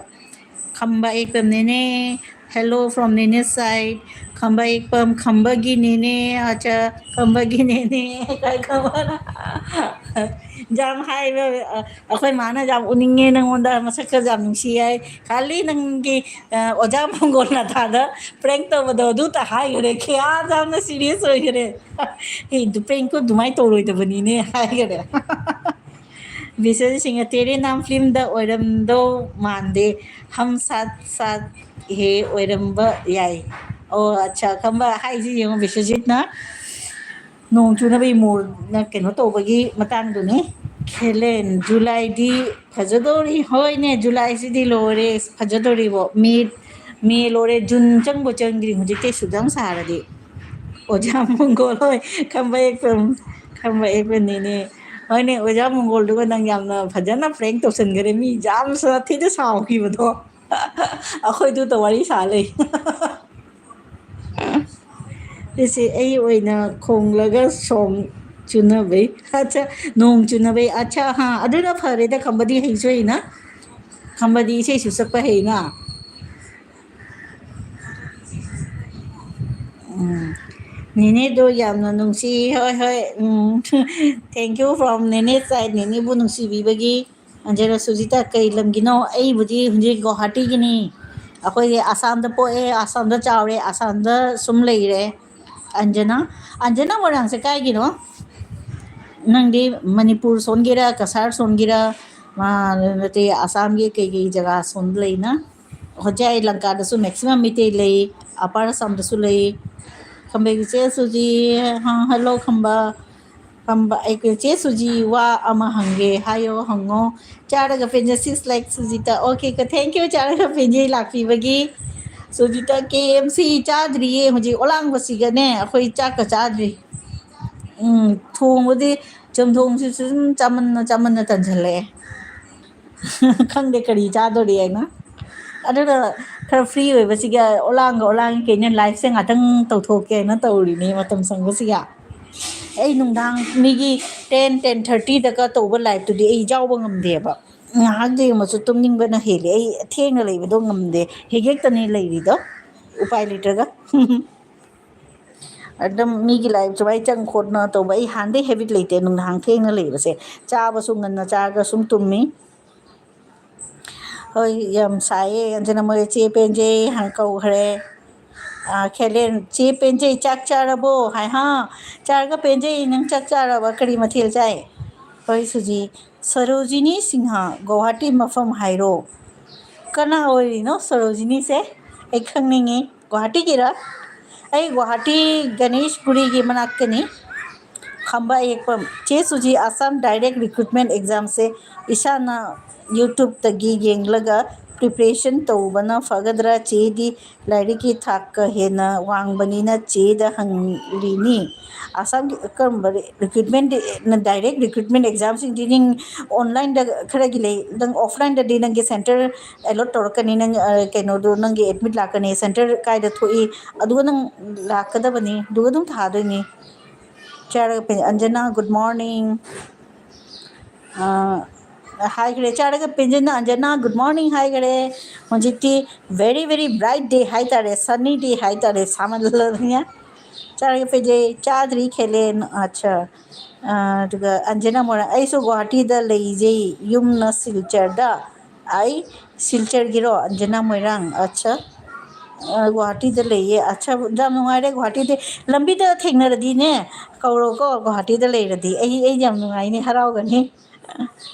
ꯈꯝꯕ ꯌꯦꯛꯄꯝ, "ꯅꯦꯅꯦ, hello from Nene's side", ꯈꯝꯕ ꯌꯦꯛꯄꯝ, ꯈꯝꯕꯒꯤ ꯅꯦꯅꯦ, ꯑꯆꯥ, ꯈꯝꯕꯒꯤ ꯅꯦꯅꯦ, ꯀꯥꯏ ꯈꯝꯕꯅ ꯌꯥꯝ ꯍꯥꯏꯕ, ꯑ, ꯑꯩꯈꯣꯏ ꯃꯥꯅ ꯌꯥꯝ ꯎꯅꯤꯡꯉꯦ ꯅꯪꯉꯣꯟꯗ, ꯃꯁꯛꯀ ꯌꯥꯝ ꯅꯨꯡꯁꯤ ꯍꯥꯏ꯫ ꯈꯥꯂꯤ ꯅꯪꯒꯤ, ꯑ, ꯑꯣꯖꯥ ꯃꯪꯒꯣꯜ ꯅꯊꯥꯗ prank ꯇꯧꯕꯗꯣ ꯑꯗꯨꯇ ꯍꯥꯏꯈ꯭ꯔꯦ, ꯀꯌꯥ ꯌꯥꯝꯅ serious ꯑꯣꯏꯈ꯭ꯔꯦ꯫ ꯑꯦ, ꯑꯗꯨ prank ꯇꯣ ꯑꯗꯨꯃꯥꯏꯅ ꯇꯧꯔꯣꯏꯗꯕꯅꯤꯅꯦ ꯍꯥꯏꯈꯔꯦ꯫ ꯕꯤꯁ꯭ꯋꯖꯤꯠ ꯁꯤꯡꯍ, "ꯇꯦꯔꯦ ꯅꯥꯝ" film ꯗ ꯑꯣꯏꯔꯝꯗꯧ ꯃꯥꯟꯗꯦ, "ꯍꯝ ꯁꯥꯊ ꯁꯥꯊ ꯍꯦ" ꯑꯣꯏꯔꯝꯕ ꯌꯥꯏ꯫ ꯑꯣ, ꯑꯠꯆꯥ, ꯈꯝꯕ ꯍꯥꯏꯁꯤ ꯌꯦꯡꯉꯣ, ꯕꯤꯁ꯭ꯋꯖꯤꯠꯅ ꯅꯣꯡ ꯆꯨꯅꯕꯒꯤ mood ꯅ ꯀꯩꯅꯣ ꯇꯧꯕꯒꯤ ꯃꯇꯥꯡꯗꯨꯅꯤ꯫ ꯈꯦꯂꯦꯟ, ꯖꯨꯂꯥꯏꯗꯤ ꯐꯖꯗꯧꯔꯤ꯫ ꯍꯣꯏꯅꯦ, ꯖꯨꯂꯥꯏꯁꯤꯗꯤ ꯂꯣꯏꯔꯦ, ꯐꯖꯗꯧꯔꯤꯕꯣ꯫ ꯃꯦ, ꯃꯦ ꯂꯣꯏꯔꯦ, ꯖꯨꯟ ꯆꯪꯕꯨ ꯆꯪꯗ꯭ꯔꯤ ꯍꯧꯖꯤꯛꯇꯩ ꯑꯁꯨꯛ ꯌꯥꯝ ꯁꯥꯔꯗꯤ꯫ ꯑꯣꯖꯥ ꯃꯪꯒꯣꯜ ꯍꯣꯏ, ꯈꯝꯕ ꯌꯦꯛꯄꯝ, ꯈꯝꯕ ꯌꯦꯛꯄꯝ ꯅꯦꯅꯦ꯫ ꯍꯣꯏꯅꯦ, ꯑꯣꯖꯥ ꯃꯪꯒꯣꯜꯗꯨꯒ ꯅꯪ ꯌꯥꯝꯅ ꯐꯖꯅ prank ꯇꯧꯁꯟꯈꯔꯦ, ꯃꯤ ꯌꯥꯝ ꯁꯥꯊꯤꯅ ꯁꯥꯎꯈꯤꯕꯗꯣ꯫ ꯑꯩꯈꯣꯏꯗꯨꯗ ꯋꯥꯔꯤ ꯁꯥ ꯂꯩ꯫ ꯁꯤꯁꯦ ꯑꯩ ꯑꯣꯏꯅ ꯈꯣꯡꯂꯒ ꯁꯣꯡ ꯆꯨꯅꯕꯩ, ꯑꯠꯆꯥ, ꯅꯣꯡ ꯆꯨꯅꯕꯩ, ꯑꯠꯆꯥ, ꯍꯥ, ꯑꯗꯨꯅ ꯐꯔꯦꯗ, ꯈꯝꯕꯗꯤ ꯍꯩꯁꯨ ꯍꯩꯅ, ꯈꯝꯕꯗꯤ ꯏꯁꯩꯁꯨ ꯁꯛꯄ ꯍꯩꯅ꯫ ꯎꯝ, ꯅꯦꯅꯦꯗꯣ ꯌꯥꯝꯅ ꯅꯨꯡꯁꯤ, ꯍꯣꯏ, ꯍꯣꯏ, ꯎꯝ, thank you from ꯅꯦꯅꯦ side, ꯅꯦꯅꯦꯕꯨ ꯅꯨꯡꯁꯤꯕꯤꯕꯒꯤ꯫ ꯑꯟꯖꯅꯥ, ꯁꯨꯖꯤꯇꯥ ꯀꯩ ꯂꯝꯒꯤꯅꯣ? ꯑꯩꯕꯨꯗꯤ ꯍꯧꯖꯤꯛ ꯒꯨꯋꯥꯍꯥꯇꯤꯒꯤꯅꯤ꯫ ꯑꯩꯈꯣꯏꯗꯤ ꯑꯁꯥꯝꯗ ꯄꯣꯛꯑꯦ, ꯑꯁꯥꯝꯗ ꯆꯥꯎꯔꯦ, ꯑꯁꯥꯝꯗ ꯁꯨꯝ ꯂꯩꯔꯦ꯫ ꯑꯟꯖꯅꯥ, ꯑꯟꯖꯅꯥ ꯃꯣꯏꯔꯥꯡꯁꯦ ꯀꯥꯏꯒꯤꯅꯣ? ꯅꯪꯗꯤ ꯃꯅꯤꯄꯨꯔ ꯁꯣꯟꯒꯤꯔ, ꯀꯁꯥꯔ ꯁꯣꯟꯒꯤꯔ, ꯃꯥ, ꯅꯠꯇꯦ, ꯑꯁꯥꯝꯒꯤ ꯀꯩꯀꯩ ꯖꯒꯥ ꯁꯣꯝꯗ ꯂꯩꯅ? ꯍꯧꯖꯤꯛ ꯑꯩ ꯂꯪꯀꯥꯗꯁꯨ maximum ꯃꯤꯇꯩ ꯂꯩ, ꯑꯄꯔ ꯑꯁꯥꯝꯗꯁꯨ ꯂꯩ꯫ ꯈꯝꯕꯒꯤ ꯆꯦ ꯁꯨꯖꯤ, ꯍꯥ, hello ꯈꯝꯕ꯫ ꯈꯝꯕ, ꯑꯩ ꯆꯦ ꯁꯨꯖꯤ ꯋꯥ ꯑꯃ ꯍꯪꯒꯦ ꯍꯥꯏꯌꯣ, ꯍꯪꯉꯣ꯫ ꯆꯥꯔꯒ ꯄꯦꯟꯖ, ꯁꯤꯁ ꯂꯥꯏꯛ ꯁꯨꯖꯤꯇꯥ꯫ ꯑꯣꯀꯦ, ꯀ-, thank you, ꯆꯥꯔꯒ ꯄꯦꯟꯖꯩ ꯂꯥꯛꯄꯤꯕꯒꯤ꯫ ꯁꯨꯖꯤꯇꯥ, ꯀꯦ ꯑꯦꯝ ꯁꯤ ꯆꯥꯗ꯭ꯔꯤꯌꯦ ꯍꯧꯖꯤꯛ, ꯑꯣꯂꯥꯡꯕꯁꯤꯒꯅꯦ ꯑꯩꯈꯣꯏ ꯆꯥꯛꯀ ꯆꯥꯗ꯭ꯔꯤ꯫ ꯎꯝ, ꯊꯣꯡꯕꯗꯤ ꯆꯝꯊꯣꯡꯁꯤꯁꯨ ꯁꯨꯝ ꯆꯥꯃꯟꯅ ꯆꯥꯃꯟꯅ ꯇꯟꯁꯤꯜꯂꯛꯑꯦ꯫ ꯈꯪꯗꯦ ꯀꯔꯤ ꯆꯥꯗꯣꯔꯤ ꯍꯥꯏꯅ꯫ ꯑꯗꯨꯅ ꯈꯔ free ꯑꯣꯏꯕꯁꯤꯒ ꯑꯣꯂꯥꯡꯒ ꯑꯣꯂꯥꯡꯒꯤ ꯀꯩꯅ live ꯁꯦ ꯉꯥꯛꯇꯪ ꯇꯧꯊꯣꯛꯀꯦ ꯍꯥꯏꯅ ꯇꯧꯔꯤꯅꯦ ꯃꯇꯝ ꯁꯪꯕꯁꯤꯒ꯫ ꯑꯩ ꯅꯨꯡꯗꯥꯡ ꯃꯤꯒꯤ ten, ten thirty ꯗꯒ ꯇꯧꯕ live ꯇꯨꯗꯤ ꯑꯩ ꯌꯥꯎꯕ ꯉꯝꯗꯦꯕ꯫ ꯉꯥꯏꯍꯥꯛ ꯌꯦꯡꯕꯁꯨ ꯇꯨꯝꯅꯤꯡꯕꯅ ꯍꯦꯜꯂꯤ꯫ ꯑꯩ ꯊꯦꯡꯅ ꯂꯩꯕꯗꯣ ꯉꯝꯗꯦ꯫ ꯍꯦꯛ ꯍꯦꯛꯇꯅꯤ ꯂꯩꯔꯤꯗꯣ꯫ ꯎꯄꯥꯏ ꯂꯩꯇ꯭ꯔꯒ꯫ ꯑꯗꯨꯝ ꯃꯤꯒꯤ ꯂꯥꯏꯐ ꯁꯨꯃꯥꯏꯅ ꯆꯪ ꯈꯣꯠꯅ ꯇꯧꯕ ꯑꯩ ꯍꯥꯟꯅꯗꯩ ꯍꯦꯕꯤꯠ ꯂꯩꯇꯦ, ꯅꯨꯡꯗꯥꯡ ꯊꯦꯡꯅ ꯂꯩꯕꯁꯦ꯫ ꯆꯥꯕꯁꯨ ꯉꯟꯅ ꯆꯥꯔꯒ ꯁꯨꯝ ꯇꯨꯝꯃꯤ꯫ ꯍꯣꯏ, ꯌꯥꯝ ꯁꯥꯏꯌꯦ꯫ ꯑꯟꯖꯅꯥ ꯃꯣꯏ ꯆꯦ ꯄꯦꯟꯖꯩ ꯍꯥꯏꯅ ꯀꯧꯈ꯭ꯔꯦ꯫ ꯑꯥ, ꯈꯦꯂꯦꯟ, "ꯆꯦ ꯄꯦꯟꯖꯩ, ꯆꯥꯛ ꯆꯥꯔꯕꯣ?" ꯍꯥꯏ꯫ "ꯍꯥ, ꯆꯥꯔꯒ ꯄꯦꯟꯖꯩ, ꯅꯪ ꯆꯥꯛ ꯆꯥꯔꯕ? ꯀꯔꯤ ꯃꯊꯦꯜ ꯆꯥꯏ?" ꯍꯣꯏ, ꯁꯨꯖꯤ꯫ ꯁꯔꯣꯖꯤꯅꯤ ꯁꯤꯡꯍ, ꯒꯧꯍꯥꯇꯤ ꯃꯐꯝ ꯍꯥꯏꯔꯣ? ꯀꯅꯥ ꯑꯣꯏꯔꯤꯅꯣ ꯁꯔꯣꯖꯤꯅꯤꯁꯦ? ꯑꯩ ꯈꯪꯅꯤꯡꯉꯤ꯫ ꯒꯨꯋꯥꯍꯥꯇꯤꯒꯤꯔ? ꯑꯩ ꯒꯨꯋꯥꯍꯥꯇꯤ ꯒꯅꯦꯁꯄꯨꯔꯤꯒꯤ ꯃꯅꯥꯛꯇꯅꯤ꯫ ꯈꯝꯕ ꯑꯌꯦꯛꯄꯝ꯫ ꯆꯦ ꯁꯨꯖꯤ, ꯑꯁꯥꯝ ꯗꯥꯏꯔꯦꯛ ꯔꯤꯀ꯭ꯔꯨꯠꯃꯦꯟ ꯑꯦꯛꯖꯥꯝꯁꯦ ꯏꯁꯥꯅ YouTubeꯇꯒꯤ ꯌꯦꯡꯂꯒ ꯄ꯭ꯔꯤꯄꯦꯔꯦꯁꯟ ꯇꯧꯕꯅ ꯐꯒꯗ꯭ꯔꯥ? ꯆꯦꯗꯤ ꯂꯥꯏꯔꯤꯛꯀꯤ ꯊꯥꯛꯀ ꯍꯦꯟꯅ ꯋꯥꯡꯕꯅꯤꯅ ꯆꯦꯗ ꯍꯪꯂꯤꯅꯤ꯫ ꯑꯁꯥꯝꯒꯤ ꯀꯔꯝꯕ ꯔꯤꯀ꯭ꯔꯨꯠꯃꯦꯟꯗꯤ, ꯗꯥꯏꯔꯦꯛ ꯔꯤꯀ꯭ꯔꯨꯠꯃꯦꯟ ꯑꯦꯛꯖꯥꯝꯁꯤꯡꯗꯤ ꯅꯪ ꯑꯣꯟꯂꯥꯏꯟꯗ ꯈꯔꯒꯤ ꯂꯩ, ꯅꯪ ꯑꯣꯐꯂꯥꯏꯟꯗꯗꯤ ꯅꯪꯒꯤ ꯁꯦꯟꯇꯔ ꯑꯦꯂꯣꯠ ꯇꯧꯔꯛꯀꯅꯤ, ꯅꯪ, ꯑ, ꯀꯩꯅꯣꯗꯣ, ꯅꯪꯒꯤ ꯑꯦꯗꯃꯤꯠ ꯂꯥꯛꯀꯅꯤ, ꯁꯦꯟꯇꯔ ꯀꯥꯏꯗ ꯊꯣꯛꯏ, ꯑꯗꯨꯒ ꯅꯪ ꯂꯥꯛꯀꯗꯕꯅꯤ, ꯑꯗꯨꯒ ꯑꯗꯨꯝ ꯊꯥꯗꯣꯏꯅꯤ꯫ ꯆꯥꯔꯒ ꯄꯦꯟ-, ꯑꯟꯖꯅꯥ, good morning꯫ ꯑ, ꯍꯥꯏꯈ꯭ꯔꯦ, ꯆꯥꯔꯒ ꯄꯦꯟꯖꯅ ꯑꯟꯖꯅꯥ good morning ꯍꯥꯏꯈ꯭ꯔꯦ꯫ ꯍꯧꯖꯤꯛꯇꯤ very, very bright day ꯍꯥꯏꯇꯥꯔꯦ, sunny day ꯍꯥꯏꯇꯥꯔꯦ, ꯁꯥꯃꯜꯂꯕꯅꯤꯅ꯫ ꯆꯥꯔꯒ ꯄꯦꯟꯖꯩ, ꯆꯥꯗ꯭ꯔꯤ ꯈꯦꯂꯦꯟ꯫ ꯑꯠꯆꯥ꯫ ꯑ, ꯑꯗꯨꯒ ꯑꯟꯖꯅꯥ ꯃꯣꯏꯔꯥꯡ, "ꯑꯩꯁꯨ ꯒꯨꯋꯥꯍꯥꯇꯤꯗ ꯂꯩꯖꯩ, ꯌꯨꯝꯅ ꯁꯤꯜꯆꯔꯗ꯫" ꯑꯩ ꯁꯤꯜꯆꯔꯒꯤꯔꯣ? ꯑꯟꯖꯅꯥ ꯃꯣꯏꯔꯥꯡ, ꯑꯠꯆꯥ꯫ ꯑ, ꯒꯨꯋꯥꯍꯥꯇꯤꯗ ꯂꯩꯌꯦ꯫ ꯑꯠꯆꯥ, ꯌꯥꯝ ꯅꯨꯡꯉꯥꯏꯔꯦ ꯒꯨꯋꯥꯍꯥꯇꯤꯗꯤ꯫ ꯂꯝꯕꯤꯗ ꯊꯦꯡꯅꯔꯗꯤꯅꯦ, ꯀꯧꯔꯣꯀꯣ, ꯒꯨꯋꯥꯍꯥꯇꯤꯗ ꯂꯩꯔꯗꯤ꯫ ꯑꯩ, ꯑꯩ ꯌꯥꯝ ꯅꯨꯡꯉꯥꯏꯅꯤ, ꯍꯔꯥꯎꯒꯅꯤ꯫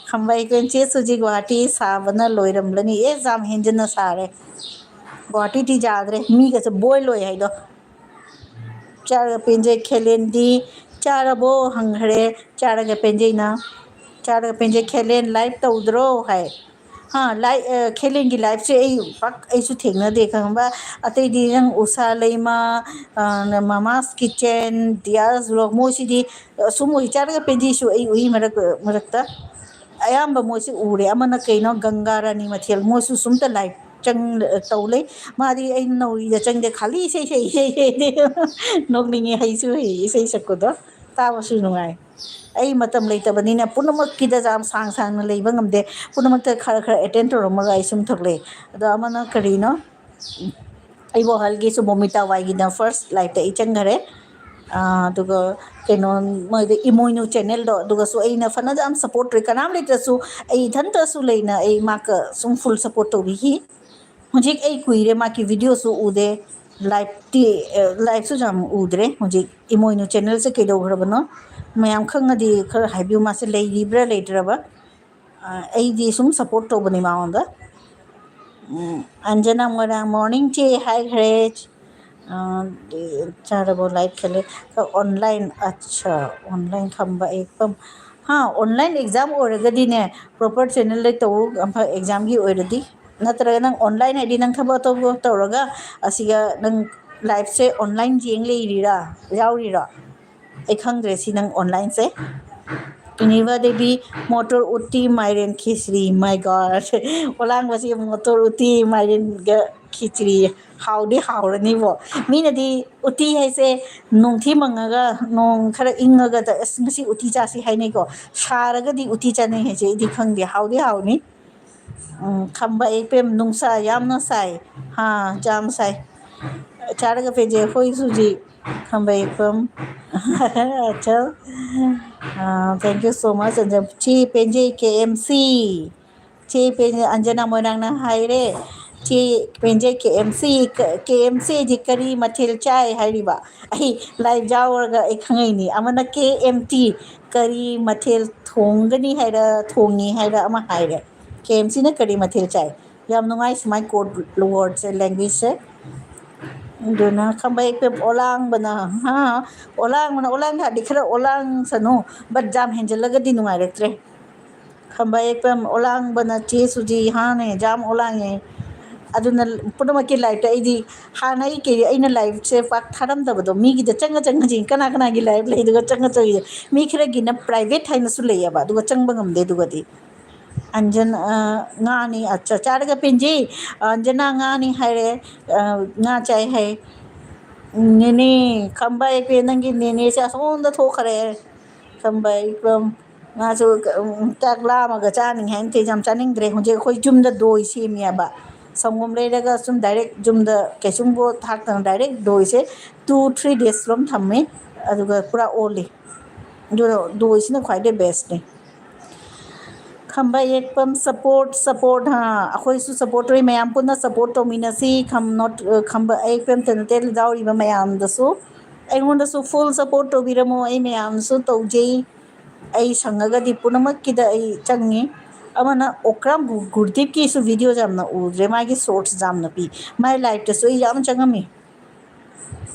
ꯈꯝꯕ ꯑꯩꯈꯣꯏ ꯆꯦ ꯁꯨꯖꯤ ꯒꯨꯋꯥꯍꯥꯇꯤ ꯁꯥꯕꯅ ꯂꯣꯏꯔꯝꯂꯅꯤ꯫ ꯑꯦ, ꯌꯥꯝ ꯍꯦꯟꯖꯤꯟꯅ ꯁꯥꯔꯦ꯫ ꯒꯨꯋꯥꯍꯥꯇꯤꯗꯤ ꯌꯥꯗ꯭ꯔꯦ, ꯃꯤꯒꯁꯦ ꯕꯣꯏ ꯂꯣꯏ ꯍꯥꯏꯗꯣ꯫ ꯆꯥꯔꯒ ꯄꯦꯟꯖꯩ ꯈꯦꯂꯦꯟꯗꯤ꯫ "ꯆꯥꯔꯕꯣ?" ꯍꯪꯈ꯭ꯔꯦ꯫ ꯆꯥꯔꯒ ꯄꯦꯟꯖꯩꯅ꯫ ꯆꯥꯔꯒ ꯄꯦꯟꯖꯩ ꯈꯦꯂꯦꯟ ꯂꯥꯏꯚ ꯇꯧꯗ꯭ꯔꯣ ꯍꯥꯏ꯫ ꯍꯥ, ꯂꯥꯏ-, ꯑ, ꯈꯦꯂꯦꯟꯒꯤ ꯂꯥꯏꯐꯁꯦ ꯑꯩ ꯄꯥꯛ ꯑꯩꯁꯨ ꯊꯦꯡꯅꯗꯦ, ꯈꯪꯕ? ꯑꯇꯩꯗꯤ ꯅꯪ ꯎꯁꯥ ꯂꯩꯃ, ꯑ, ꯃꯃꯥꯁ ꯀꯤꯠꯆꯦꯟ, ꯗꯤꯌꯥꯁ ꯕ꯭ꯂꯣꯒ, ꯃꯣꯏꯁꯤꯗꯤ, ꯑ, ꯁꯨꯝ ꯎꯏ꯫ ꯆꯥꯔꯒ ꯄꯦꯟꯖꯩꯁꯨ ꯑꯩ ꯎꯏ ꯃꯔꯛ ꯃꯔꯛꯇ꯫ ꯑꯌꯥꯝꯕ ꯃꯣꯏꯁꯤ ꯎꯔꯦ꯫ ꯑꯃꯅ ꯀꯩꯅꯣ, ꯒꯪꯒꯥ ꯔꯥꯅꯤ ꯃꯊꯦꯜ, ꯃꯣꯏꯁꯨ ꯁꯨꯝꯇ ꯂꯥꯏꯐ ꯆꯪ-, ꯇꯧ ꯂꯩ꯫ ꯃꯥꯗꯤ ꯑꯩꯅ ꯅꯧꯔꯤꯗ ꯆꯪꯗꯦ, ꯈꯥꯂꯤ ꯏꯁꯩ ꯁꯛꯏ, ꯏꯁꯩ ꯁꯛꯏ꯫ ꯅꯣꯛꯅꯤꯡꯉꯤ, ꯍꯩꯁꯨ ꯍꯩ ꯏꯁꯩ ꯁꯛꯄꯗꯣ꯫ ꯇꯥꯕꯁꯨ ꯅꯨꯡꯉꯥꯏ꯫ ꯑꯩ ꯃꯇꯝ ꯂꯩꯇꯕꯅꯤꯅ ꯄꯨꯝꯅꯃꯛꯀꯤꯗ ꯌꯥꯝ ꯁꯥꯡ ꯁꯥꯡꯅ ꯂꯩꯕ ꯉꯝꯗꯦ꯫ ꯄꯨꯝꯅꯃꯛꯇ ꯈꯔ ꯈꯔ ꯑꯦꯇꯦꯟ ꯇꯧꯔꯝꯃꯒ ꯑꯩ ꯁꯨꯝ ꯊꯣꯛꯂꯛꯑꯦ꯫ ꯑꯗꯣ ꯑꯃꯅ ꯀꯔꯤꯅꯣ? ꯑꯩꯕꯨ ꯍꯜꯒꯤꯁꯨ ꯃꯣꯃꯤꯇꯥ ꯋꯥꯏꯒꯤꯅ ꯐꯥꯔꯁ ꯂꯥꯏꯐꯇ ꯑꯩ ꯆꯪꯈꯔꯦ꯫ ꯑꯗꯨꯒ ꯀꯩꯅꯣ, ꯃꯣꯏꯗ ꯏꯃꯣꯏꯅꯨ ꯆꯦꯅꯦꯜꯗꯣ, ꯑꯗꯨꯒꯁꯨ ꯑꯩꯅ ꯐꯅ ꯌꯥꯝ ꯁꯞꯄꯣꯔꯠ ꯇꯧꯔꯤ꯫ ꯀꯅꯥꯝ ꯂꯩꯇ꯭ꯔꯁꯨ, ꯑꯩ ꯏꯊꯟꯇꯁꯨ ꯂꯩꯅ ꯑꯩ ꯃꯥꯀ ꯁꯨꯝ ꯐꯨꯜ ꯁꯞꯄꯣꯔꯠ ꯇꯧꯕꯤꯈꯤ꯫ ꯍꯧꯖꯤꯛ ꯑꯩ ꯀꯨꯏꯔꯦ ꯃꯥꯒꯤ ꯚꯤꯗꯤꯑꯣꯁꯨ ꯎꯗꯦ, ꯂꯥꯏꯐꯇꯤ, ꯂꯥꯏꯐꯁꯨ ꯌꯥꯝ ꯎꯗ꯭ꯔꯦ꯫ ꯍꯧꯖꯤꯛ ꯏꯃꯣꯏꯅꯨ ꯆꯦꯅꯦꯜꯁꯦ ꯀꯩꯗꯧꯈ꯭ꯔꯕꯅꯣ? ꯃꯌꯥꯝ ꯈꯪꯉꯗꯤ ꯈꯔ ꯍꯥꯏꯕꯤꯌꯨ, ꯃꯥꯁꯦ ꯂꯩꯔꯤꯕ꯭ꯔꯥ ꯂꯩꯇ꯭ꯔꯕ? ꯑꯩꯗꯤ ꯁꯨꯝ ꯁꯞꯄꯣꯔꯠ ꯇꯧꯕꯅꯤ ꯃꯉꯣꯟꯗ꯫ ꯎꯝ, ꯑꯟꯖꯅꯥ ꯃꯣꯏꯔꯥꯡ, morning ꯆꯦ ꯍꯥꯏꯈ꯭ꯔꯦ꯫ ꯑ, ꯆꯥꯔꯕꯣ? ꯂꯥꯏꯛ ꯈꯜꯂꯦ꯫ ꯑꯣꯟꯂꯥꯏꯟ, ꯑꯠꯆꯥ, ꯑꯣꯟꯂꯥꯏꯟ ꯈꯝꯕ ꯑꯦꯛꯄꯝ꯫ ꯍꯥ, ꯑꯣꯟꯂꯥꯏꯟ ꯑꯦꯛꯖꯥꯝ ꯑꯣꯏꯔꯒꯗꯤꯅꯦ, ꯄ꯭ꯔꯣꯄꯔ ꯆꯦꯅꯦꯜꯗ ꯇꯧ, ꯑꯦꯛꯖꯥꯝꯒꯤ ꯑꯣꯏꯔꯗꯤ꯫ ꯅꯠꯇ꯭ꯔꯒ ꯅꯪ ꯑꯣꯟꯂꯥꯏꯟ ꯍꯥꯏꯗꯤ ꯅꯪ ꯊꯕꯛ ꯑꯇꯣꯞꯄ ꯇꯧꯔꯒ ꯑꯁꯤꯒ ꯅꯪ ꯂꯥꯏꯐꯁꯦ ꯑꯣꯟꯂꯥꯏꯟ ꯌꯦꯡ ꯂꯩꯔꯤꯔꯥ, ꯌꯥꯎꯔꯤꯔꯣ? ꯑꯩ ꯈꯪꯗ꯭ꯔꯦ ꯁꯤ ꯅꯪ ꯑꯣꯟꯂꯥꯏꯟꯁꯦ꯫ ꯏꯅꯤꯕ ꯗꯦꯕꯤ, ꯃꯣꯇꯣꯔ ꯎꯇꯤ ꯃꯥꯏꯔꯦꯟ ꯈꯦꯆ꯭ꯔꯤ, my God꯫ ꯑꯣꯂꯥꯡꯕꯁꯤ ꯃꯣꯇꯣꯔ ꯎꯇꯤ ꯃꯥꯏꯔꯦꯟꯒ ꯈꯦꯆ꯭ꯔꯤ ꯍꯥꯎꯗꯤ ꯍꯥꯎꯔꯅꯤꯕꯣ꯫ ꯃꯤꯅꯗꯤ ꯎꯇꯤ ꯍꯥꯏꯁꯦ ꯅꯣꯡꯊꯤ ꯃꯪꯉꯒ, ꯅꯣꯡ ꯈꯔ ꯏꯪꯉꯒ ꯇ-, "ꯑꯁ, ꯉꯁꯤ ꯎꯇꯤ ꯆꯥꯁꯤ" ꯍꯥꯏꯅꯩꯀꯣ꯫ ꯁꯥꯔꯒꯗꯤ ꯎꯇꯤ ꯆꯥꯅꯩ ꯍꯥꯏꯁꯦ ꯑꯩꯗꯤ ꯈꯪꯗꯦ꯫ ꯍꯥꯎꯗꯤ ꯍꯥꯎꯅꯤ꯫ ꯎꯝ, ꯈꯝꯕ ꯑꯦꯛꯄꯦꯝ ꯅꯨꯡꯁꯥ ꯌꯥꯝꯅ ꯁꯥꯏ꯫ ꯍꯥ, ꯌꯥꯝ ꯁꯥꯏ꯫ ꯆꯥꯔꯒ ꯄꯦꯟꯖꯩ ꯑꯩꯈꯣꯏꯁꯨ ꯍꯧꯖꯤꯛ ꯈꯝꯕ ꯑꯦꯛꯄꯝ꯫ ꯑꯆꯥ꯫ ꯑ, thank you so much꯫ ꯑꯗ ꯆꯦ ꯄꯦꯟꯖꯩ ꯀꯦ ꯑꯦꯝ ꯁꯤ꯫ ꯆꯦ ꯄꯦꯟꯖꯩ, ꯑꯟꯖꯅꯥ ꯃꯣꯏꯔꯥꯡꯅ ꯍꯥꯏꯔꯦ꯫ ꯆꯦ ꯄꯦꯟꯖꯩ ꯀꯦ ꯑꯦꯝ ꯁꯤ, ꯀ-, ꯀꯦ ꯑꯦꯝ ꯁꯤ ꯗꯤ ꯀꯔꯤ ꯃꯊꯦꯜ ꯆꯥꯏ ꯍꯥꯏꯔꯤꯕ? ꯑꯩ ꯂꯥꯏꯚ ꯌꯥꯎꯔꯒ ꯑꯩ ꯈꯪꯉꯛꯏꯅꯤ꯫ ꯑꯃꯅ ꯀꯦ ꯑꯦꯝ ꯇꯤ, ꯀꯔꯤ ꯃꯊꯦꯜ ꯊꯣꯡꯒꯅꯤ ꯍꯥꯏꯔ, ꯊꯣꯡꯉꯤ ꯍꯥꯏꯔ ꯑꯃ ꯍꯥꯏꯔꯦ꯫ ꯀꯦ ꯑꯦꯝ ꯁꯤꯅ ꯀꯔꯤ ꯃꯊꯦꯜ ꯆꯥꯏ? ꯌꯥꯝ ꯅꯨꯡꯉꯥꯏ ꯁꯨꯃꯥꯏꯅ ꯀꯣꯗ ꯋꯥꯔꯗꯁꯦ, ꯂꯦꯡꯒ꯭ꯋꯦꯖꯁꯦ꯫ ꯑꯗꯨꯅ ꯈꯝꯕ ꯑꯦꯛꯄꯦꯝ ꯑꯣꯂꯥꯡꯕꯅ, ꯍꯥ, ꯑꯣꯂꯥꯡꯕꯅ, ꯑꯣꯂꯥꯡ ꯍꯥꯏꯗꯤ ꯈꯔ ꯑꯣꯂꯥꯡꯁꯅꯨ, but ꯌꯥꯝ ꯍꯦꯟꯖꯜꯂꯒꯗꯤ ꯅꯨꯡꯉꯥꯏꯔꯛꯇ꯭ꯔꯦ꯫ ꯈꯝꯕ ꯑꯦꯛꯄꯦꯝ ꯑꯣꯂꯥꯡꯕꯅ ꯆꯦ ꯁꯨꯖꯤ ꯍꯥꯅꯦ, ꯌꯥꯝ ꯑꯣꯂꯥꯡꯉꯦ꯫ ꯑꯗꯨꯅ ꯄꯨꯝꯅꯃꯛꯀꯤ ꯂꯥꯏꯐꯇ ꯑꯩꯗꯤ ꯍꯥꯟꯅ ꯑꯩ ꯀꯩ, ꯑꯩꯅ ꯂꯥꯏꯐꯁꯦ ꯄꯥꯛ ꯊꯥꯔꯝꯗꯕꯗꯣ, ꯃꯤꯒꯤꯗ ꯆꯪꯉ ꯆꯪꯉ ꯌꯦꯡꯉꯤ, ꯀꯅꯥ ꯀꯅꯥꯒꯤ ꯂꯥꯏꯐ ꯂꯩꯗꯨꯒ ꯆꯪꯉ ꯆꯪꯉ ꯌꯦꯡꯉꯤ꯫ ꯃꯤ ꯈꯔꯒꯤꯅ ꯄ꯭ꯔꯥꯏꯚꯦꯠ ꯍꯥꯏꯅꯁꯨ ꯂꯩꯌꯦꯕ, ꯑꯗꯨꯒ ꯆꯪꯕ ꯉꯝꯗꯦ꯫ ꯑꯗꯨꯒꯗꯤ ꯑꯟꯖꯅꯥ, ꯑ, ꯉꯥꯅꯤ, ꯑꯠꯆꯥ, ꯆꯥꯔꯒ ꯄꯦꯟꯖꯩ꯫ ꯑꯟꯖꯅꯥ ꯉꯥꯅꯤ ꯍꯥꯏꯔꯦ, ꯑ, ꯉꯥ ꯆꯥꯏ ꯍꯥꯏ꯫ ꯅꯦꯅꯦ, ꯈꯝꯕ ꯑꯦꯛꯄꯦꯝ, ꯅꯪꯒꯤ ꯅꯦꯅꯦꯁꯦ ꯑꯁꯣꯝꯗ ꯊꯣꯛꯈ꯭ꯔꯦ꯫ ꯈꯝꯕ ꯑꯦꯛꯄꯦꯝ, ꯉꯥꯁꯨ, ꯎꯝ, ꯆꯥꯛ ꯂꯥꯝꯃꯒ ꯆꯥꯅꯤꯡꯉꯦ ꯍꯥꯏꯅ ꯇꯧꯔꯤꯁꯦ, ꯌꯥꯝ ꯆꯥꯅꯤꯡꯗ꯭ꯔꯦ꯫ ꯍꯧꯖꯤꯛ ꯑꯩꯈꯣꯏ ꯌꯨꯝꯗ ꯗꯣꯏ ꯁꯦꯝꯃꯤꯑꯕ꯫ ꯁꯪꯒꯣꯝ ꯂꯩꯔꯒ ꯁꯨꯝ ꯗꯥꯏꯔꯦꯛ ꯌꯨꯝꯗ ꯀꯩꯁꯨꯝꯕꯨ ꯊꯥꯛꯇꯅ ꯗꯥꯏꯔꯦꯛ ꯗꯣꯏꯁꯦ ꯇꯨ ꯊ꯭ꯔꯤ ꯗꯦꯖ ꯂꯣꯝ ꯊꯝꯃꯦ, ꯑꯗꯨꯒ ꯄꯨꯔꯥ ꯑꯣꯜꯂꯤ꯫ ꯑꯗꯨꯅ ꯗꯣꯏꯁꯤꯅ ꯈ꯭ꯋꯥꯏꯗꯩ ꯕꯦꯁꯅꯤ꯫ ꯈꯝꯕ ꯌꯦꯛꯄꯝ ꯁꯄꯣꯔꯠ ꯁꯄꯣꯔꯠ ꯍꯥ, ꯑꯩꯈꯣꯏꯁꯨ ꯁꯄꯣꯔꯠ ꯇꯧꯔꯤ, ꯃꯌꯥꯝ ꯄꯨꯟꯅ ꯁꯄꯣꯔꯠ ꯇꯧꯃꯤꯟꯅꯁꯤ꯫ ꯈꯝ ꯅꯣꯠ ꯈꯝꯕ ꯌꯦꯛꯄꯝꯇ ꯅꯠꯇꯦ, ꯌꯥꯎꯔꯤꯕ ꯃꯌꯥꯝꯗꯁꯨ, ꯑꯩꯉꯣꯟꯗꯁꯨ ꯐꯨꯜ ꯁꯄꯣꯔꯠ ꯇꯧꯕꯤꯔꯝꯃꯣ꯫ ꯑꯩ ꯃꯌꯥꯝꯁꯨ ꯇꯧꯖꯩ, ꯑꯩ ꯁꯪꯉꯒꯗꯤ ꯄꯨꯝꯅꯃꯛꯀꯤꯗ ꯑꯩ ꯆꯪꯉꯤ꯫ ꯑꯃꯅ ꯑꯣꯀ꯭ꯔꯥꯝ ꯒꯨ- ꯒꯨꯔꯗꯤꯞꯀꯤꯁꯨ ꯚꯤꯗꯤꯑꯣꯁꯦ ꯌꯥꯝꯅ ꯎꯗ꯭ꯔꯦ, ꯃꯥꯒꯤ ꯁꯣꯔꯠꯁ ꯌꯥꯝꯅ ꯄꯤ, ꯃꯥꯏ ꯂꯥꯏꯐꯇꯁꯨ ꯑꯩ ꯌꯥꯝ ꯆꯪꯉꯝꯃꯤ꯫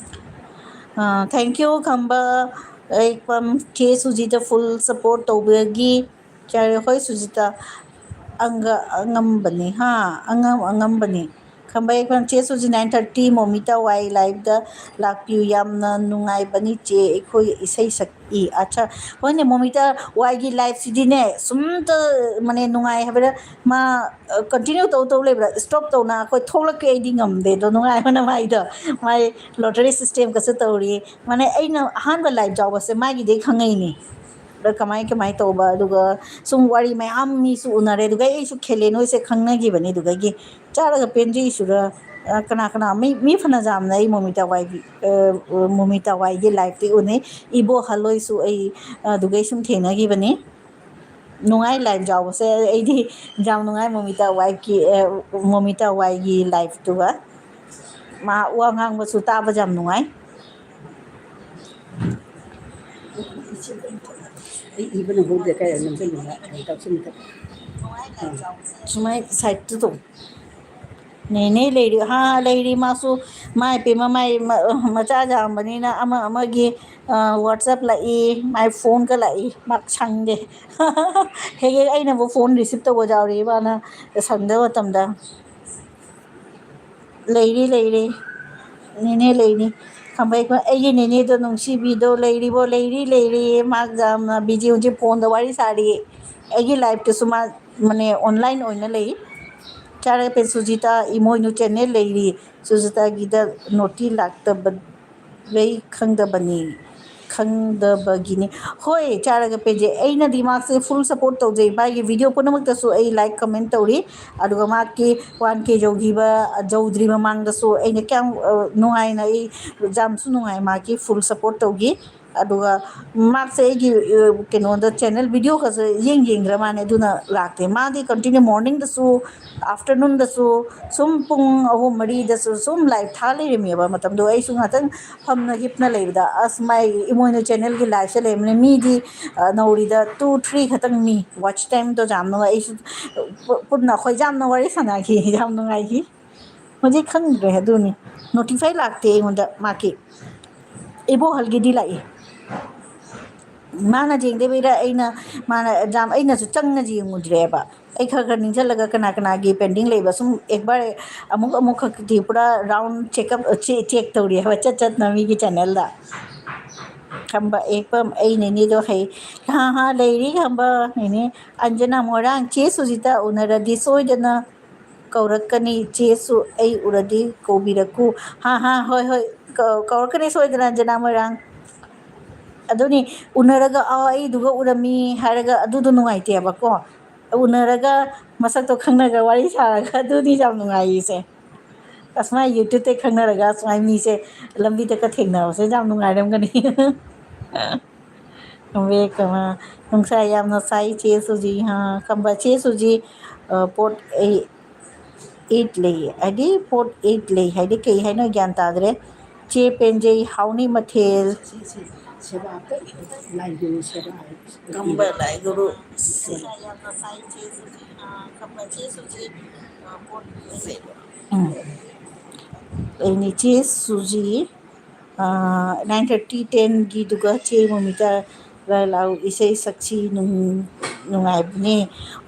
ꯊꯦꯡꯀ꯭ꯌꯨ ꯈꯝꯕ ꯑꯩ ꯄꯝ ꯆꯦ ꯁꯨꯖꯤꯗ ꯐꯨꯜ ꯁꯄꯣꯔꯠ ꯇꯧꯕꯒꯤ꯫ ꯆꯥꯔꯦ ꯍꯣꯏ ꯁꯨꯖꯤꯇꯥ꯫ ꯑꯪꯒ ꯑꯉꯝꯕꯅꯤ ꯍꯥ, ꯑꯉꯝ ꯑꯉꯝꯕꯅꯤ꯫ ꯈꯝꯕ ꯑꯩ ꯄꯝ ꯆꯦ ꯁꯨꯖꯤ ꯅꯥꯏꯟ ꯊꯥꯔꯇꯤ ꯃꯣꯃꯤꯇꯥ ꯋꯥꯏ ꯂꯥꯏꯐꯇ ꯂꯥꯛꯄꯤꯌꯨ, ꯌꯥꯝꯅ ꯅꯨꯡꯉꯥꯏꯕꯅꯤ ꯆꯦ ꯑꯩꯈꯣꯏ ꯏꯁꯩ ꯁꯛꯏ꯫ ꯑꯠꯆꯥ, ꯍꯣꯏꯅꯦ ꯃꯣꯃꯤꯇꯥ ꯋꯥꯏꯒꯤ ꯂꯥꯏꯐꯁꯤꯗꯤꯅꯦ ꯁꯨꯝꯇ ꯃꯅꯦ ꯅꯨꯡꯉꯥꯏ ꯍꯥꯏꯕꯗ ꯃꯥ ꯀꯟꯇꯤꯅ꯭ꯌꯨ ꯇꯧ ꯇꯧ ꯂꯩꯕ꯭ꯔꯥ, ꯁ꯭ꯇꯣꯞ ꯇꯧꯅ ꯑꯩꯈꯣꯏ ꯊꯣꯛꯂꯛꯀꯦ ꯑꯩꯗꯤ ꯉꯝꯗꯦ ꯑꯗꯣ ꯅꯨꯡꯉꯥꯏꯕꯅ ꯃꯥꯏꯗꯣ꯫ ꯃꯥꯏ ꯂꯣꯇꯔꯤ ꯁꯤꯁꯇꯦꯝꯒꯁꯨ ꯇꯧꯔꯤ꯫ ꯃꯥꯅꯦ ꯑꯩꯅ ꯑꯍꯥꯟꯕ ꯂꯥꯏꯐ ꯌꯥꯎꯕꯁꯦ ꯃꯥꯒꯤꯗꯩ ꯈꯪꯉꯛꯏꯅꯦ꯫ ꯑꯗ ꯀꯃꯥꯏ ꯀꯃꯥꯏ ꯇꯧꯕ ꯑꯗꯨꯒ ꯁꯨꯝ ꯋꯥꯔꯤ ꯃꯌꯥꯝ ꯃꯤꯁꯨ ꯎꯅꯔꯦ ꯑꯗꯨꯒ ꯑꯩꯁꯨ ꯈꯦꯂꯦꯟ ꯍꯣꯏꯁꯦ ꯈꯪꯅꯈꯤꯕꯅꯤ ꯑꯗꯨꯗꯒꯤ ꯆꯥꯔꯒ ꯄꯦꯟꯖꯩꯁꯨꯔ ꯀꯅꯥ ꯀꯅꯥ ꯃꯤ ꯃꯤ ꯐꯅ ꯌꯥꯝꯅ ꯑꯩ ꯃꯣꯃꯤꯇꯥ ꯋꯥꯏꯒꯤ ꯃꯣꯃꯤꯇꯥ ꯋꯥꯏꯒꯤ ꯂꯥꯏꯐꯇꯤ ꯎꯅꯩ꯫ ꯏꯕꯣꯍꯜ ꯍꯣꯏꯁꯨ ꯑꯩ ꯑꯗꯨꯒꯩ ꯁꯨꯝ ꯊꯦꯡꯅꯈꯤꯕꯅꯤ꯫ ꯅꯨꯡꯉꯥꯏ ꯂꯥꯏꯐ ꯌꯥꯎꯕꯁꯦ ꯑꯩꯗꯤ ꯌꯥꯝ ꯅꯨꯡꯉꯥꯏ ꯃꯣꯃꯤꯇꯥ ꯋꯥꯏꯐꯀꯤ ꯃꯣꯃꯤꯇꯥ ꯋꯥꯏꯒꯤ ꯂꯥꯏꯐꯇꯨꯒ꯫ ꯃꯥ ꯋꯥ ꯉꯥꯡꯕꯁꯨ ꯇꯥꯕ ꯌꯥꯝ ꯅꯨꯡꯉꯥꯏ꯫ ꯑꯩ ꯏꯕ ꯅꯪꯍꯧꯗ꯭ꯔꯦ ꯀꯥꯏ ꯅꯝꯁꯤꯜꯂꯨꯕ ꯀꯥꯎꯁꯤꯟꯈ꯭ꯔꯦ꯫ ꯁꯨꯃꯥꯏ ꯁꯥꯏꯠꯇꯨ ꯇꯧ꯫ ꯅꯦꯅꯦ ꯂꯩꯔꯤ ꯍꯥ ꯂꯩꯔꯤ ꯃꯥꯁꯨ꯫ ꯃꯥꯏ ꯄꯦꯝꯃ ꯃꯥꯏ ꯃꯆꯥ ꯌꯥꯝꯕꯅꯤꯅ ꯑꯃ ꯑꯃꯒꯤ ꯋꯥꯆꯞ ꯂꯥꯛꯏ꯫ ꯃꯥꯏ ꯐꯣꯟꯒ ꯂꯥꯛꯏ꯫ ꯃꯥ ꯁꯪꯗꯦ꯫ ꯍꯦꯛ ꯍꯦꯛ ꯑꯩꯅꯕꯨ ꯐꯣꯟ ꯔꯤꯁꯤꯞ ꯇꯧꯕ ꯌꯥꯎꯔꯤ ꯃꯥꯅ ꯁꯪꯗꯕ ꯃꯇꯝꯗ꯫ ꯂꯩꯔꯤ ꯂꯩꯔꯤ꯫ ꯅꯦꯅꯦ ꯂꯩꯔꯤ꯫ ꯈꯝꯕꯩ ꯑꯩꯈꯣꯏ ꯑꯩꯒꯤ ꯅꯦꯅꯦꯗꯣ ꯅꯨꯡꯁꯤꯕꯤꯗꯣ ꯂꯩꯔꯤꯕꯣ? ꯂꯩꯔꯤ ꯂꯩꯔꯤ꯫ ꯃꯥ ꯌꯥꯝꯅ ꯕꯤꯖꯤ ꯍꯧꯖꯤꯛ ꯐꯣꯟꯗ ꯋꯥꯔꯤ ꯁꯥꯔꯤ꯫ ꯑꯩꯒꯤ ꯂꯥꯏꯐꯇꯁꯨ ꯃꯥ ꯃꯅꯦ ꯑꯣꯟꯂꯥꯏꯟ ꯑꯣꯏꯅ ꯂꯩ꯫ ꯆꯥꯔꯦ ꯄꯦ ꯁꯨꯖꯤꯇꯥ ꯏꯃꯣꯏꯅꯨ ꯆꯦꯅꯦꯜ ꯂꯩꯔꯤ꯫ ꯁꯨꯖꯤꯇꯥꯒꯤꯗ ꯅꯣꯇꯤ ꯂꯥꯛꯇꯕ ꯂꯩ ꯈꯪꯗꯕꯅꯤ꯫ ꯈꯪꯗꯕꯒꯤꯅꯤ꯫ ꯍꯣꯏ, ꯆꯥꯔꯒ ꯄꯦꯟꯖꯩ꯫ ꯑꯩꯅꯗꯤ ꯃꯥꯁꯦ full support ꯇꯧꯖꯩ꯫ ꯃꯥꯒꯤ video ꯄꯨꯝꯅꯃꯛꯇꯁꯨ ꯑꯩ like, comment ꯇꯧꯔꯤ꯫ ꯑꯗꯨꯒ ꯃꯥꯒꯤ one K ꯌꯧꯈꯤꯕ, ꯌꯧꯗ꯭ꯔꯤ ꯃꯃꯥꯡꯗꯁꯨ ꯑꯩꯅ ꯀꯌꯥꯝ, ꯑ, ꯅꯨꯡꯉꯥꯏꯅ, ꯑꯩ ꯌꯥꯝꯁꯨ ꯅꯨꯡꯉꯥꯏ, ꯃꯥꯒꯤ full support ꯇꯧꯈꯤ꯫ ꯑꯗꯨꯒ ꯃꯥꯁꯦ ꯑꯩꯒꯤ, ꯑ, ꯀꯩꯅꯣꯗ channel video ꯒꯁꯦ ꯌꯦꯡ ꯌꯦꯡꯗ꯭ꯔ ꯃꯥꯅꯦ, ꯑꯗꯨꯅ ꯂꯥꯛꯇꯦ꯫ ꯃꯥꯗꯤ continue morning ꯗꯁꯨ, afternoon ꯗꯁꯨ, ꯁꯨꯝ ꯄꯨꯡ ꯑꯍꯨꯝ ꯃꯔꯤꯗꯁꯨ ꯁꯨꯝ live ꯊꯥ ꯂꯩꯔꯝꯃꯦꯕ꯫ ꯃꯇꯝꯗꯣ ꯑꯩꯁꯨ ꯉꯥꯛꯇꯪ ꯐꯝꯅ ꯍꯤꯞꯅ ꯂꯩꯕꯗ, ꯑꯁ, ꯃꯥꯏ ꯏꯃꯣꯏꯅꯨ channel ꯒꯤ live ꯁꯦ ꯂꯩꯔꯝꯃꯦ꯫ ꯃꯤꯗꯤ, ꯑ, ꯅꯧꯔꯤꯗ two, three ꯈꯛꯇꯪ ꯃꯤ watch time ꯗꯣ꯫ ꯌꯥꯝ ꯅꯨꯡꯉꯥꯏ꯫ ꯑꯩꯁꯨ ꯄꯨ-, ꯄꯨꯟꯅ ꯑꯩꯈꯣꯏ ꯌꯥꯝꯅ ꯋꯥꯔꯤ ꯁꯥꯟꯅꯈꯤ, ꯌꯥꯝ ꯅꯨꯡꯉꯥꯏꯈꯤ꯫ ꯍꯧꯖꯤꯛ ꯈꯪꯗ꯭ꯔꯦ꯫ ꯑꯗꯨꯅꯤ, notify ꯂꯥꯛꯇꯦ ꯑꯩꯉꯣꯟꯗ ꯃꯥꯒꯤ꯫ ꯏꯕꯣꯍꯜꯒꯤꯗꯤ ꯂꯥꯛꯏ꯫ ꯃꯥꯅ ꯌꯦꯡꯗꯕꯩꯔꯥ ꯑꯩꯅ, ꯃꯥꯅ exam, ꯑꯩꯅꯁꯨ ꯆꯪꯅ ꯌꯦꯡꯉꯨꯗ꯭ꯔꯦꯕ꯫ ꯑꯩ ꯈꯔ ꯈꯔ ꯅꯤꯡꯁꯤꯡꯂꯒ ꯀꯅꯥ ꯀꯅꯥꯒꯤ pending ꯂꯩꯕ ꯁꯨꯝ ꯑꯦꯛꯕꯥꯔ ꯑꯃꯨꯛ ꯑꯃꯨꯛ ꯈꯛꯇꯤ ꯄꯨꯔꯥ round checkup, ꯆꯦ-, check ꯇꯧꯔꯤ ꯍꯥꯏꯕ, ꯆꯠ ꯆꯠꯅ ꯃꯤꯒꯤ channel ꯗ꯫ ꯈꯝꯕ ꯑꯦꯛꯄꯝ ꯑꯩ ꯅꯦꯅꯦꯗꯣ ꯍꯩ꯫ ꯍꯥ ꯍꯥ, ꯂꯩꯔꯤ ꯈꯝꯕ ꯅꯦꯅꯦ꯫ ꯑꯟꯖꯅꯥ ꯃꯣꯏꯔꯥꯡ, ꯆꯦ ꯁꯨꯖꯤꯇꯥ ꯎꯅꯔꯗꯤ ꯁꯣꯏꯗꯅ ꯀꯧꯔꯛꯀꯅꯤ꯫ ꯆꯦꯁꯨ ꯑꯩ ꯎꯔꯗꯤ ꯀꯧꯕꯤꯔꯛꯀꯨ꯫ ꯍꯥ ꯍꯥ, ꯍꯣꯏ ꯍꯣꯏ, ꯀꯧ-, ꯀꯧꯔꯛꯀꯅꯤ ꯁꯣꯏꯗꯅ, ꯑꯟꯖꯅꯥ ꯃꯣꯏꯔꯥꯡ꯫ ꯑꯗꯨꯅꯤ, ꯎꯅꯔꯒ, "ꯑꯥ, ꯑꯩꯗꯨꯒ ꯎꯔꯝꯃꯤ" ꯍꯥꯏꯔꯒ ꯑꯗꯨꯗꯣ ꯅꯨꯡꯉꯥꯏꯇꯦꯕꯀꯣ꯫ ꯎꯅꯔꯒ ꯃꯁꯛꯇꯣ ꯈꯪꯅꯔꯒ ꯋꯥꯔꯤ ꯁꯥꯔꯒ ꯑꯗꯨꯗꯤ ꯌꯥꯝ ꯅꯨꯡꯉꯥꯏꯔꯤꯁꯦ꯫ ꯑꯁꯨꯃꯥꯏ YouTube ꯇꯩ ꯈꯪꯅꯔꯒ ꯑꯁꯨꯃꯥꯏ ꯃꯤꯁꯦ ꯂꯝꯕꯤꯗꯒ ꯊꯦꯡꯅꯕꯁꯦ ꯌꯥꯝ ꯅꯨꯡꯉꯥꯏꯔꯝꯒꯅꯤ꯫ ꯈꯝꯕ ꯑꯦꯛꯄꯝ, ꯅꯨꯡꯁꯥ ꯌꯥꯝꯅ ꯁꯥꯏ ꯆꯦ ꯁꯨꯖꯤ꯫ ꯍꯥ, ꯈꯝꯕ ꯆꯦ ꯁꯨꯖꯤ, ꯑ, ꯄꯣꯠ ꯑꯩ eight ꯂꯩ ꯍꯥꯏꯗꯤ, ꯄꯣꯠ eight ꯂꯩ ꯍꯥꯏꯗꯤ ꯀꯩ ꯍꯥꯏꯅꯣ ꯒ꯭ꯌꯥꯟ ꯇꯥꯗ꯭ꯔꯦ꯫ ꯆꯦ ꯄꯦꯟꯖꯩ, ꯍꯥꯎꯅꯤ ꯃꯊꯦꯜ꯫ ꯁꯦꯕꯥ ꯂꯥꯏꯒꯨꯔꯨ ꯁꯦꯕꯥ ꯍꯥꯏꯕꯁꯦ꯫ ꯀꯝꯕ ꯂꯥꯏꯒꯨꯔꯨ? ꯎꯝ꯫ ꯑꯩꯅ ꯆꯦ ꯁꯨꯖꯤ, ꯑ, nine thirty, ten ꯒꯤꯗꯨꯒ ꯆꯦ ꯃꯣꯃꯤꯇꯥ ꯂꯥꯏ ꯂꯥꯎ ꯏꯁꯩ ꯁꯛꯁꯤ ꯅꯨꯡ-, ꯅꯨꯡꯉꯥꯏꯕꯅꯦ꯫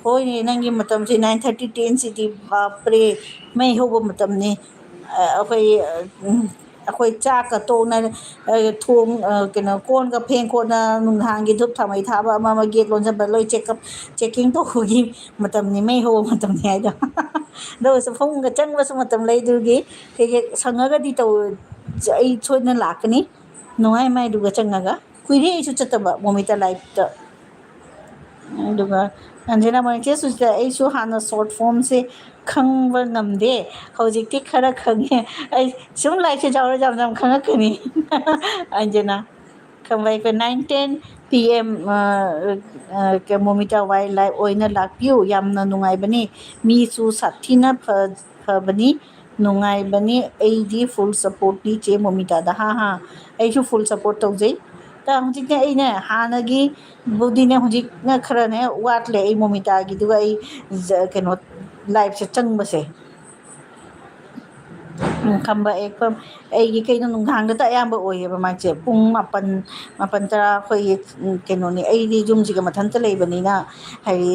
ꯍꯣꯏꯅꯦ, ꯅꯪꯒꯤ ꯃꯇꯝꯁꯦ nine thirty, ten ꯁꯤꯗꯤ ꯕꯥꯞꯔꯦ, ꯃꯩ ꯍꯧꯕ ꯃꯇꯝꯅꯤ꯫ ꯑ, ꯑꯩꯈꯣꯏ, ꯑ, ꯎꯝ, ꯑꯩꯈꯣꯏ ꯆꯥꯛꯀ ꯇꯣꯛꯅ, ꯑ, ꯊꯣꯡ, ꯑ, ꯀꯩꯅꯣ, ꯀꯣꯟꯒ ꯐꯦꯡ ꯈꯣꯠꯅ, ꯅꯨꯡꯗꯥꯡꯒꯤ ꯙꯨꯞ ꯊꯥꯎꯃꯩ ꯊꯥꯕ ꯑꯃ ꯑꯃ gate ꯂꯣꯟꯁꯤꯟꯕ ꯂꯣꯏ check up, checking ꯇꯧꯕꯒꯤ ꯃꯇꯝꯅꯤ, ꯃꯩ ꯍꯧꯕ ꯃꯇꯝꯅꯤ ꯍꯥꯏꯗꯣ꯫ ꯑꯗꯨ ꯑꯣꯏꯔꯁꯨ ꯐꯃꯨꯡꯒ ꯆꯪꯕꯁꯨ ꯃꯇꯝ ꯂꯩ꯫ ꯑꯗꯨꯒꯤ ꯍꯦꯛ ꯍꯦꯛ ꯁꯪꯉꯒꯗꯤ ꯇꯧ-, ꯑꯩ ꯁꯣꯏꯗꯅ ꯂꯥꯛꯀꯅꯤ꯫ ꯅꯨꯡꯉꯥꯏ ꯃꯥꯏꯗꯨꯒ ꯆꯪꯉꯒ꯫ ꯀꯨꯏꯔꯦ ꯑꯩꯁꯨ ꯆꯠꯇꯕ ꯃꯣꯃꯤꯇꯥ ꯂꯥꯏꯐꯇ꯫ ꯑꯗꯨꯒ ꯑꯟꯖꯅꯥ ꯃꯣꯏ, "ꯆꯦ ꯁꯨꯖꯤꯇꯥ, ꯑꯩꯁꯨ ꯍꯥꯟꯅ ꯁꯣꯔꯠ ꯐꯣꯝꯁꯦ ꯈꯪꯕ ꯉꯝꯗꯦ, ꯍꯧꯖꯤꯛꯇꯤ ꯈꯔ ꯈꯪꯉꯦ꯫ ꯑꯩ ꯁꯨꯝ ꯂꯥꯏꯔꯤꯛꯁꯦ ꯖꯥꯎꯔ ꯖꯥꯝ ꯖꯥꯝ ꯈꯪꯉꯛꯀꯅꯤ"꯫ ꯑꯟꯖꯅꯥ ꯈꯝꯕꯥꯏ, "nine ten P M, uh, uh, ꯃꯣꯃꯤꯇꯥ wild life ꯑꯣꯏꯅ ꯂꯥꯛꯄꯤꯌꯨ, ꯌꯥꯝꯅ ꯅꯨꯡꯉꯥꯏꯕꯅꯤ, ꯃꯤꯁꯨ ꯁꯥꯊꯤꯅ ꯐ-, ꯐꯕꯅꯤ, ꯅꯨꯡꯉꯥꯏꯕꯅꯤ, ꯑꯩꯗꯤ ꯐꯨꯜ ꯁꯞꯄꯣꯔꯠꯅꯤ ꯆꯦ ꯃꯣꯃꯤꯇꯥꯗ"꯫ ꯍꯥ ꯍꯥ, ꯑꯩꯁꯨ ꯐꯨꯜ ꯁꯞꯄꯣꯔꯠ ꯇꯧꯖꯩ꯫ ꯇ ꯍꯧꯖꯤꯛꯅꯦ ꯑꯩꯅꯦ ꯍꯥꯟꯅꯒꯤꯕꯨꯗꯤꯅꯦ ꯍꯧꯖꯤꯛꯅ ꯈꯔꯅꯦ ꯋꯥꯠꯂꯦ ꯑꯩ ꯃꯣꯃꯤꯇꯥꯒꯤꯗꯨꯒ ꯑꯩ ꯖ-, ꯀꯩꯅꯣ, ꯂꯥꯏꯐꯁꯦ ꯆꯪꯕꯁꯦ꯫ ꯎꯝ, ꯈꯝꯕ ꯑꯦꯐ ꯑꯦꯝ, ꯑꯩꯒꯤ ꯀꯩꯅꯣ ꯅꯨꯡꯗꯥꯡꯗꯇ ꯑꯌꯥꯝꯕ ꯑꯣꯏꯌꯦꯕ ꯃꯥꯏꯁꯦ꯫ ꯄꯨꯡ ꯃꯥꯄꯟ, ꯃꯥꯄꯟ ꯇꯔꯥ ꯑꯩꯈꯣꯏꯒꯤ, ꯎꯝ, ꯀꯩꯅꯣꯅꯤ, ꯑꯩꯗꯤ ꯌꯨꯝꯁꯤꯒ ꯃꯊꯟꯇ ꯂꯩꯕꯅꯤꯅ, ꯍꯥꯏꯗꯤ,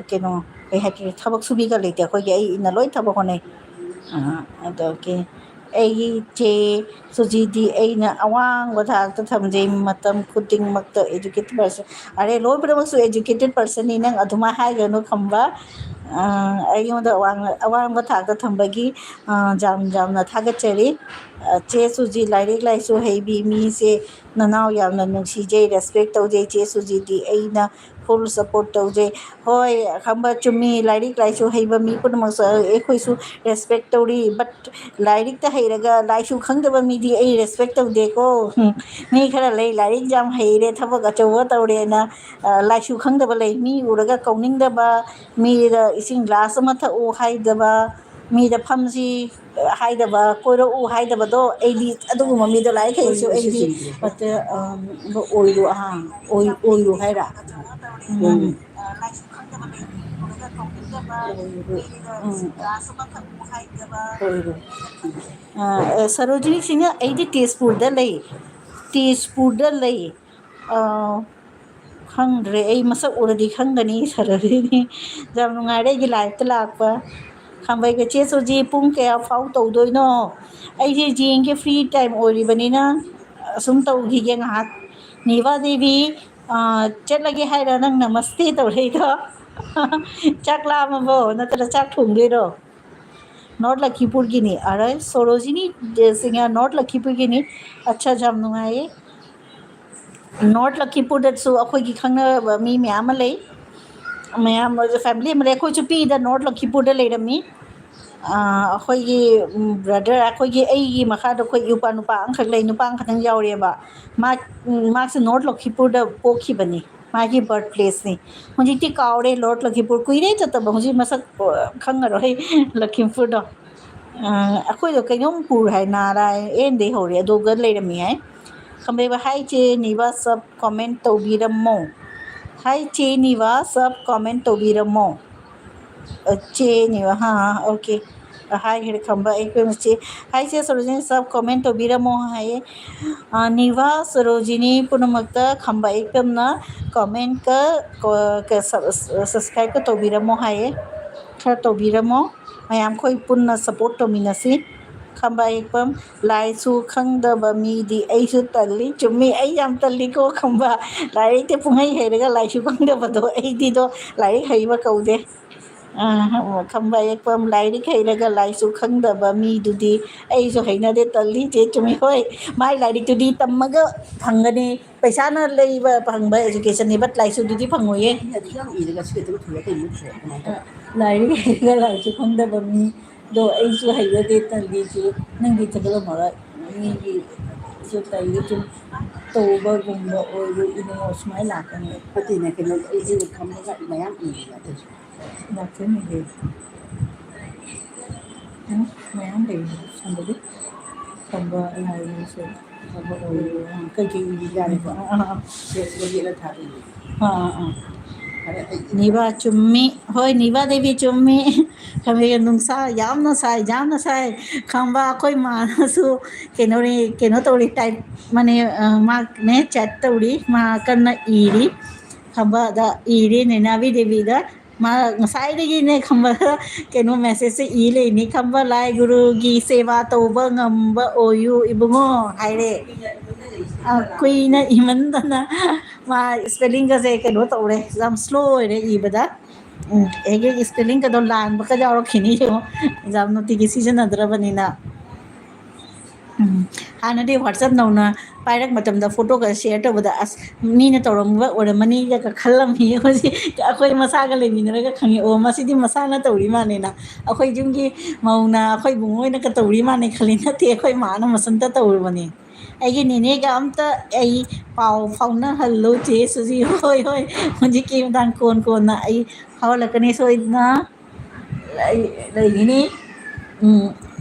ꯀꯩꯅꯣ, ꯀꯩ ꯍꯥꯏꯒꯦ, ꯊꯕꯛ ꯁꯨꯕꯤꯒ ꯂꯩꯇꯦ ꯑꯩꯈꯣꯏꯒꯤ, ꯑꯩ ꯏꯟꯅ ꯂꯣꯏ ꯊꯕꯛ ꯍꯣꯠꯅꯩ꯫ ꯑ, ꯑꯗꯨꯒꯤ ꯑꯩꯒꯤ ꯏꯆꯦ ꯁꯨꯖꯤꯗꯤ ꯑꯩꯅ ꯑꯋꯥꯡꯕ ꯊꯥꯛꯇ ꯊꯝꯖꯩ, ꯃꯇꯝ ꯈꯨꯗꯤꯡꯃꯛꯇ educated person꯫ ꯑꯔꯦ, ꯂꯣꯏ ꯄꯨꯝꯅꯃꯛꯁꯨ educated personꯅꯤ, ꯅꯪ ꯑꯗꯨꯃꯥꯏꯅ ꯍꯥꯏꯒꯅꯨ ꯈꯝꯕ꯫ ꯑ, ꯑꯩꯉꯣꯟꯗ ꯑꯋꯥꯡ-, ꯑꯋꯥꯡꯕ ꯊꯥꯛꯇ ꯊꯝꯕꯒꯤ, ꯑ, ꯌꯥꯝ ꯌꯥꯝꯅ ꯊꯥꯒꯠꯆꯔꯤ꯫ ꯑ, ꯆꯦ ꯁꯨꯖꯤ ꯂꯥꯏꯔꯤꯛ ꯂꯥꯏꯁꯨ ꯍꯩꯕꯤ ꯃꯤꯁꯦ ꯅꯅꯥꯎ ꯌꯥꯝꯅ ꯅꯨꯡꯁꯤꯖꯩ, respect ꯇꯧꯖꯩ꯫ ꯆꯦ ꯁꯨꯖꯤꯗꯤ ꯑꯩꯅ full support ꯇꯧꯖꯩ꯫ ꯍꯣꯏ, ꯈꯝꯕ ꯆꯨꯝꯃꯤ, ꯂꯥꯏꯔꯤꯛ ꯂꯥꯏꯁꯨ ꯍꯩꯕ ꯃꯤ ꯄꯨꯝꯅꯃꯛꯁꯨ ꯑꯩꯈꯣꯏꯁꯨ respect ꯇꯧꯔꯤ, but ꯂꯥꯏꯔꯤꯛꯇ ꯍꯩꯔꯒ ꯂꯥꯏꯁꯨ ꯈꯪꯗꯕ ꯃꯤꯗꯤ ꯑꯩ respect ꯇꯧꯗꯦꯀꯣ꯫ ꯃꯤ ꯈꯔ ꯂꯩ, ꯂꯥꯏꯔꯤꯛ ꯌꯥꯝ ꯍꯩꯔꯦ, ꯊꯕꯛ ꯑꯆꯧꯕ ꯇꯧꯔꯦꯅ, ꯑ, ꯂꯥꯏꯁꯨ ꯈꯪꯗꯕ ꯂꯩ, ꯃꯤ ꯎꯔꯒ ꯀꯧꯅꯤꯡꯗꯕ, ꯃꯤꯗ ꯏꯁꯤꯡ ꯒ꯭ꯂꯥꯁ ꯑꯃ ꯊꯛꯎ ꯍꯥꯏꯗꯕ, ꯃꯤꯗ ꯐꯝꯁꯤ ꯍꯥꯏꯗꯕ, ꯀꯣꯏꯔꯛꯎ ꯍꯥꯏꯗꯕꯗꯣ, ꯑꯩꯗꯤ ꯑꯗꯨꯒꯨꯝꯕ ꯃꯤꯗꯣ ꯂꯥꯏꯔꯤꯛ ꯍꯩꯁꯨ ꯑꯩꯗꯤ ꯑꯣꯏꯔꯣ, ꯑꯍꯥ, ꯑꯣꯏ-, ꯑꯣꯏꯔꯣ ꯍꯥꯏꯔ? ꯎꯝ꯫ ꯑꯣꯏꯔꯣ꯫ ꯎꯝ꯫ ꯑ, ꯑ, ꯁꯔꯣꯖꯤꯅꯤ ꯁꯤꯡꯍ, ꯑꯩꯗꯤ ꯇꯦꯖꯄꯨꯔꯗ ꯂꯩ꯫ ꯇꯦꯖꯄꯨꯔꯗ ꯂꯩ꯫ ꯑ, ꯈꯪꯗ꯭ꯔꯦ, ꯑꯩ ꯃꯁꯛ ꯎꯔꯗꯤ ꯈꯪꯒꯅꯤ, ꯁꯔꯣꯖꯤꯅꯤ꯫ ꯌꯥꯝ ꯅꯨꯡꯉꯥꯏꯔꯦ ꯑꯩꯒꯤ liveꯇ ꯂꯥꯛꯄ꯫ ꯈꯥꯝꯕꯩꯒ ꯆꯦ ꯁꯣꯖꯤ ꯄꯨꯡ ꯀꯌꯥ ꯐꯥꯎ ꯇꯧꯗꯣꯏꯅꯣ? ꯑꯩꯁꯦ ꯌꯦꯡꯒꯦ, free time ꯑꯣꯏꯔꯤꯕꯅꯤꯅ ꯑꯁꯨꯝ ꯇꯧꯈꯤꯒꯦ ꯉꯥꯏꯍꯥꯛ꯫ ꯅꯤꯚꯥ ꯗꯦꯕꯤ, ꯑ, ꯆꯠꯂꯒꯦ ꯍꯥꯏꯔ ꯅꯪ ꯅꯃꯁꯇꯦ ꯇꯧꯔꯛꯏꯗꯣ? ꯆꯥꯛ ꯂꯥꯝꯃꯕꯣ? ꯅꯠꯇ꯭ꯔ ꯆꯥꯛ ꯊꯣꯡꯗꯣꯏꯔꯣ? ꯅꯣꯔꯠ ꯂꯈꯤꯄꯨꯔꯒꯤꯅꯤ꯫ ꯑꯔꯦ, ꯁꯣꯔꯣꯖꯤꯅꯤ ꯁꯤꯡꯍ ꯅꯣꯔꯠ ꯂꯈꯤꯄꯨꯔꯒꯤꯅꯤ꯫ ꯑꯠꯆꯥ, ꯌꯥꯝ ꯅꯨꯡꯉꯥꯏꯌꯦ꯫ ꯅꯣꯔꯠ ꯂꯈꯤꯄꯨꯔꯗꯁꯨ ꯑꯩꯈꯣꯏꯒꯤ ꯈꯪꯅꯕ ꯃꯤ ꯃꯌꯥꯝ ꯑꯃ ꯂꯩ, ꯃꯌꯥꯝ ꯐꯦꯃꯤꯂꯤ ꯑꯃ ꯂꯩ꯫ ꯑꯩꯈꯣꯏꯁꯨ ꯄꯤꯛꯏꯗ ꯅꯣꯔꯠ ꯂꯈꯤꯄꯨꯔꯗ ꯂꯩꯔꯝꯃꯤ꯫ ꯑꯩꯈꯣꯏꯒꯤ ꯕ꯭ꯔꯗꯔ, ꯑꯩꯈꯣꯏꯒꯤ, ꯑꯩꯒꯤ ꯃꯈꯥꯗ ꯑꯩꯈꯣꯏ ꯏꯄꯥ ꯅꯨꯄꯥ ꯑꯃꯈꯛ ꯂꯩ, ꯅꯨꯄꯥ ꯑꯃꯈꯛꯇꯪ ꯌꯥꯎꯔꯦꯕ꯫ ꯃꯥ, ꯃꯥꯁꯦ ꯅꯣꯔꯠ ꯂꯈꯤꯄꯨꯔꯗ ꯄꯣꯛꯈꯤꯕꯅꯤ, ꯃꯥꯒꯤ ꯕꯔꯠ ꯄ꯭ꯂꯦꯁꯅꯤ꯫ ꯍꯧꯖꯤꯛꯇꯤ ꯀꯥꯎꯔꯦ ꯅꯣꯔꯠ ꯂꯈꯤꯄꯨꯔ, ꯀꯨꯏꯔꯦ ꯆꯠꯇꯕ, ꯍꯧꯖꯤꯛ ꯃꯁꯛ ꯈꯪꯉꯔꯣꯏ ꯂꯈꯤꯄꯨꯔꯗꯣ꯫ ꯑꯩꯈꯣꯏꯗꯣ ꯀꯩꯅꯣꯝ ꯄꯨꯔ ꯍꯥꯏ, ꯅꯥꯔꯥ ꯑꯦꯟꯗꯩ ꯍꯧꯔꯦ, ꯑꯗꯨꯒ ꯂꯩꯔꯝꯃꯤ ꯍꯥꯏ꯫ ꯈꯝꯕꯩꯕ, ꯍꯥꯏ ꯆꯦ ꯅꯤꯕꯥ, ꯁꯕ ꯀꯣꯃꯦꯟ ꯇꯧꯕꯤꯔꯝꯃꯣ꯫ ꯍꯥꯏ ꯆꯦ ꯅꯤꯕꯥ, ꯁꯕ ꯀꯣꯃꯦꯟ ꯇꯧꯕꯤꯔꯝꯃꯣ꯫ ꯆꯦ ꯅꯤꯕꯥ, ꯍꯥ, ꯑꯣꯀꯦ꯫ ꯍꯥꯏꯈ꯭ꯔꯦ ꯈꯝꯕ ꯑꯩꯈꯣꯏ ꯃꯆꯦ꯫ ꯍꯥꯏ ꯆꯦ ꯁꯣꯔꯣꯖꯤꯅꯤ, ꯁꯕ ꯀꯣꯃꯦꯟ ꯇꯧꯕꯤꯔꯝꯃꯣ ꯍꯥꯏꯌꯦ꯫ ꯅꯤꯕꯥ ꯁꯣꯔꯣꯖꯤꯅꯤ ꯄꯨꯝꯅꯃꯛꯇ ꯈꯝꯕ ꯑꯩꯈꯣꯏꯅ ꯀꯣꯃꯦꯟꯀ ꯁꯕꯁꯀ꯭ꯔꯥꯏꯕꯀ ꯇꯧꯕꯤꯔꯝꯃꯣ ꯍꯥꯏꯌꯦ꯫ ꯈꯔ ꯇꯧꯕꯤꯔꯝꯃꯣ꯫ ꯃꯌꯥꯝ ꯑꯩꯈꯣꯏ ꯄꯨꯟꯅ ꯁꯞꯄꯣꯔꯠ ꯇꯧꯃꯤꯟꯅꯁꯤ꯫ ꯈꯝꯕ ꯌꯦꯛꯄꯝ, ꯂꯥꯏꯁꯨ ꯈꯪꯗꯕ ꯃꯤꯗꯤ ꯑꯩꯁꯨ ꯇꯜꯂꯤ꯫ ꯆꯨꯝꯃꯤ, ꯑꯩ ꯌꯥꯝ ꯇꯜꯂꯤꯀꯣ ꯈꯝꯕ꯫ ꯂꯥꯏꯔꯤꯛꯇꯤ ꯄꯨꯡꯍꯩ ꯍꯩꯔꯒ ꯂꯥꯏꯁꯨ ꯈꯪꯗꯕꯗꯣ ꯑꯩꯗꯤꯗꯣ ꯂꯥꯏꯔꯤꯛ ꯍꯩꯕ ꯀꯧꯗꯦ꯫ ꯑ, ꯈꯝꯕ ꯌꯦꯛꯄꯝ, ꯂꯥꯏꯔꯤꯛ ꯍꯩꯔꯒ ꯂꯥꯏꯁꯨ ꯈꯪꯗꯕ ꯃꯤꯗꯨꯗꯤ ꯑꯩꯁꯨ ꯍꯩꯅꯗꯦ, ꯇꯜꯂꯤ꯫ ꯆꯦ ꯆꯨꯝꯃꯤ, ꯍꯣꯏ, ꯃꯥꯏ ꯂꯥꯏꯔꯤꯛꯇꯨꯗꯤ ꯇꯝꯃꯒ ꯐꯪꯒꯅꯤ꯫ ꯄꯩꯁꯥꯅ ꯂꯩꯕ ꯐꯪꯕ educationꯅꯤ, but ꯂꯥꯏꯁꯨꯗꯨꯗꯤ ꯐꯪꯉꯣꯏꯌꯦ꯫ ꯂꯥꯏꯔꯤꯛ ꯍꯩꯔꯒ ꯂꯥꯏꯔꯤꯛꯁꯨ ꯈꯪꯗꯕ ꯃꯤꯗꯣ ꯑꯩꯁꯨ ꯍꯩꯖꯗꯦ, ꯇꯜꯂꯤꯁꯨ꯫ ꯅꯪꯗꯤ ꯊꯥꯒꯠꯂꯝꯃꯔꯣꯏ, ꯃꯤꯒꯤꯁꯨ ꯇꯜꯂꯤ꯫ ꯁꯨꯝ ꯇꯧꯕꯒꯨꯝꯕ ꯑꯣꯏꯔꯣ, ꯏꯕꯨꯡꯉꯣ, ꯁꯨꯃꯥꯏꯅ ꯂꯥꯛꯀꯅꯤ꯫ ꯅꯠꯇꯦꯅꯦ, ꯀꯩꯅꯣ, ꯑꯩꯁꯨ ꯈꯝꯕꯒ ꯃꯌꯥꯝ ꯏꯔꯤꯅꯦ ꯑꯗꯨꯁꯨ꯫ ꯂꯥꯛꯆꯅꯤꯡꯗꯦ꯫ ꯎꯝ, ꯃꯌꯥꯝ ꯂꯩ ꯁꯝꯕꯗꯤ꯫ ꯁꯝꯕ ꯂꯥꯏꯒꯤꯁꯨ ꯁꯝꯕ ꯑꯣꯏꯔꯣ꯫ ꯀꯩꯀꯩ ꯏꯔꯤꯖꯥꯠꯅꯣꯀꯣ? ꯑꯥ, ꯑꯥ, ꯑꯥ꯫ ꯁꯦꯠꯁꯤꯗ ꯌꯦꯠꯂ ꯊꯥꯕ ꯏꯔꯤ꯫ ꯑꯥ, ꯑꯥ, ꯑꯥ꯫ ꯐꯔꯦ, ꯑꯩ ꯅꯤꯕꯥ ꯆꯨꯝꯃꯤ꯫ ꯍꯣꯏ, ꯅꯤꯕꯥ ꯗꯦꯕꯤ ꯆꯨꯝꯃꯤ꯫ ꯈꯪꯗꯦ, ꯅꯨꯡꯁꯥ ꯌꯥꯝꯅ ꯁꯥꯏ, ꯌꯥꯝꯅ ꯁꯥꯏ꯫ ꯈꯪꯕ ꯑꯩꯈꯣꯏ ꯃꯥꯅꯁꯨ ꯀꯩꯅꯣ ꯔꯦ-, ꯀꯩꯅꯣ ꯇꯧꯔꯤ, ꯇꯥꯏꯞ ꯃꯅꯦ, ꯑ, ꯃꯥꯅꯦ ꯆꯦꯠ ꯇꯧꯔꯤ, ꯃꯥ ꯀꯟꯅ ꯏꯔꯤ꯫ ꯈꯪꯕꯗ ꯏꯔꯤ, ꯅꯦꯅꯥꯕꯤ ꯗꯦꯕꯤꯗ꯫ ꯃꯥ ꯉꯁꯥꯏꯗꯒꯤꯅꯦ ꯈꯪꯕ ꯀꯩꯅꯣ ꯃꯦꯁꯦꯖꯁꯦ ꯏ ꯂꯩꯅꯤ꯫ ꯈꯪꯕ ꯂꯥꯏ ꯒꯨꯔꯨꯒꯤ ꯁꯦꯕꯥ ꯇꯧꯕ ꯉꯝꯕ ꯑꯣꯏꯌꯨ ꯏꯕꯨꯡꯉꯣ ꯍꯥꯏꯔꯦ꯫ ꯑ, ꯀꯨꯏꯅ ꯏꯃꯟꯗꯅ ꯃꯥ spellingꯒꯁꯦ ꯀꯩꯅꯣ ꯇꯧꯔꯦ, ꯌꯥꯝ slow ꯑꯣꯏꯔꯦ ꯏꯕꯗ꯫ ꯎꯝ, ꯑꯩꯒꯤ spellingꯒꯗꯣ ꯂꯥꯟꯕꯒ ꯌꯥꯎꯔꯛꯈꯤꯅꯤ ꯌꯦꯡꯉꯣ, exam ꯅꯨꯡꯇꯤꯒꯤ ꯁꯤꯖꯤꯟꯅꯗ꯭ꯔꯕꯅꯤꯅ꯫ ꯎꯝ, ꯍꯥꯟꯅꯗꯤ WhatsApp ꯅꯧꯅ ꯄꯥꯏꯔꯛ ꯃꯇꯝꯗ photoꯒ share ꯇꯧꯕꯗ, "ꯑꯁ, ꯃꯤꯅ ꯇꯧꯔꯝꯕ ꯑꯣꯏꯔꯝꯃꯅꯤꯒ" ꯈꯜꯂꯝꯃꯤ꯫ ꯍꯧꯖꯤꯛ ꯑꯩꯈꯣꯏ ꯃꯁꯥꯒ ꯂꯩꯃꯤꯟꯅꯔꯒ ꯈꯪꯉꯦ, "ꯑꯣ, ꯃꯁꯤꯗꯤ ꯃꯁꯥꯅ ꯇꯧꯔꯤ ꯃꯥꯜꯂꯦꯅ"꯫ ꯑꯩꯈꯣꯏ ꯌꯨꯝꯒꯤ ꯃꯧꯅ ꯑꯩꯈꯣꯏ ꯏꯕꯨꯡꯉꯣ ꯍꯣꯏꯅꯒ ꯇꯧꯔꯤ ꯃꯥꯜꯂꯦ ꯈꯜꯂꯤ, ꯅꯠꯇꯦ, ꯑꯩꯈꯣꯏ ꯃꯥꯅ ꯃꯊꯟꯇ ꯇꯧꯔꯨꯕꯅꯤ꯫ ꯑꯩꯒꯤ ꯅꯦꯅꯦꯒ ꯑꯝꯇ ꯑꯩ ꯄꯥꯎ ꯐꯥꯎꯅꯍꯜꯂꯨ, ꯆꯦ ꯁꯨꯖꯤ꯫ ꯍꯣꯏ, ꯍꯣꯏ, ꯍꯧꯖꯤꯛꯀꯤ ꯃꯇꯥꯡ ꯀꯣꯟ ꯀꯣꯟꯅ ꯑꯩ ꯐꯥꯎꯍꯜꯂꯛꯀꯅꯤ ꯁꯣꯏꯗꯅ꯫ ꯂꯩ-, ꯂꯩꯒꯅꯤ꯫ ꯎꯝ,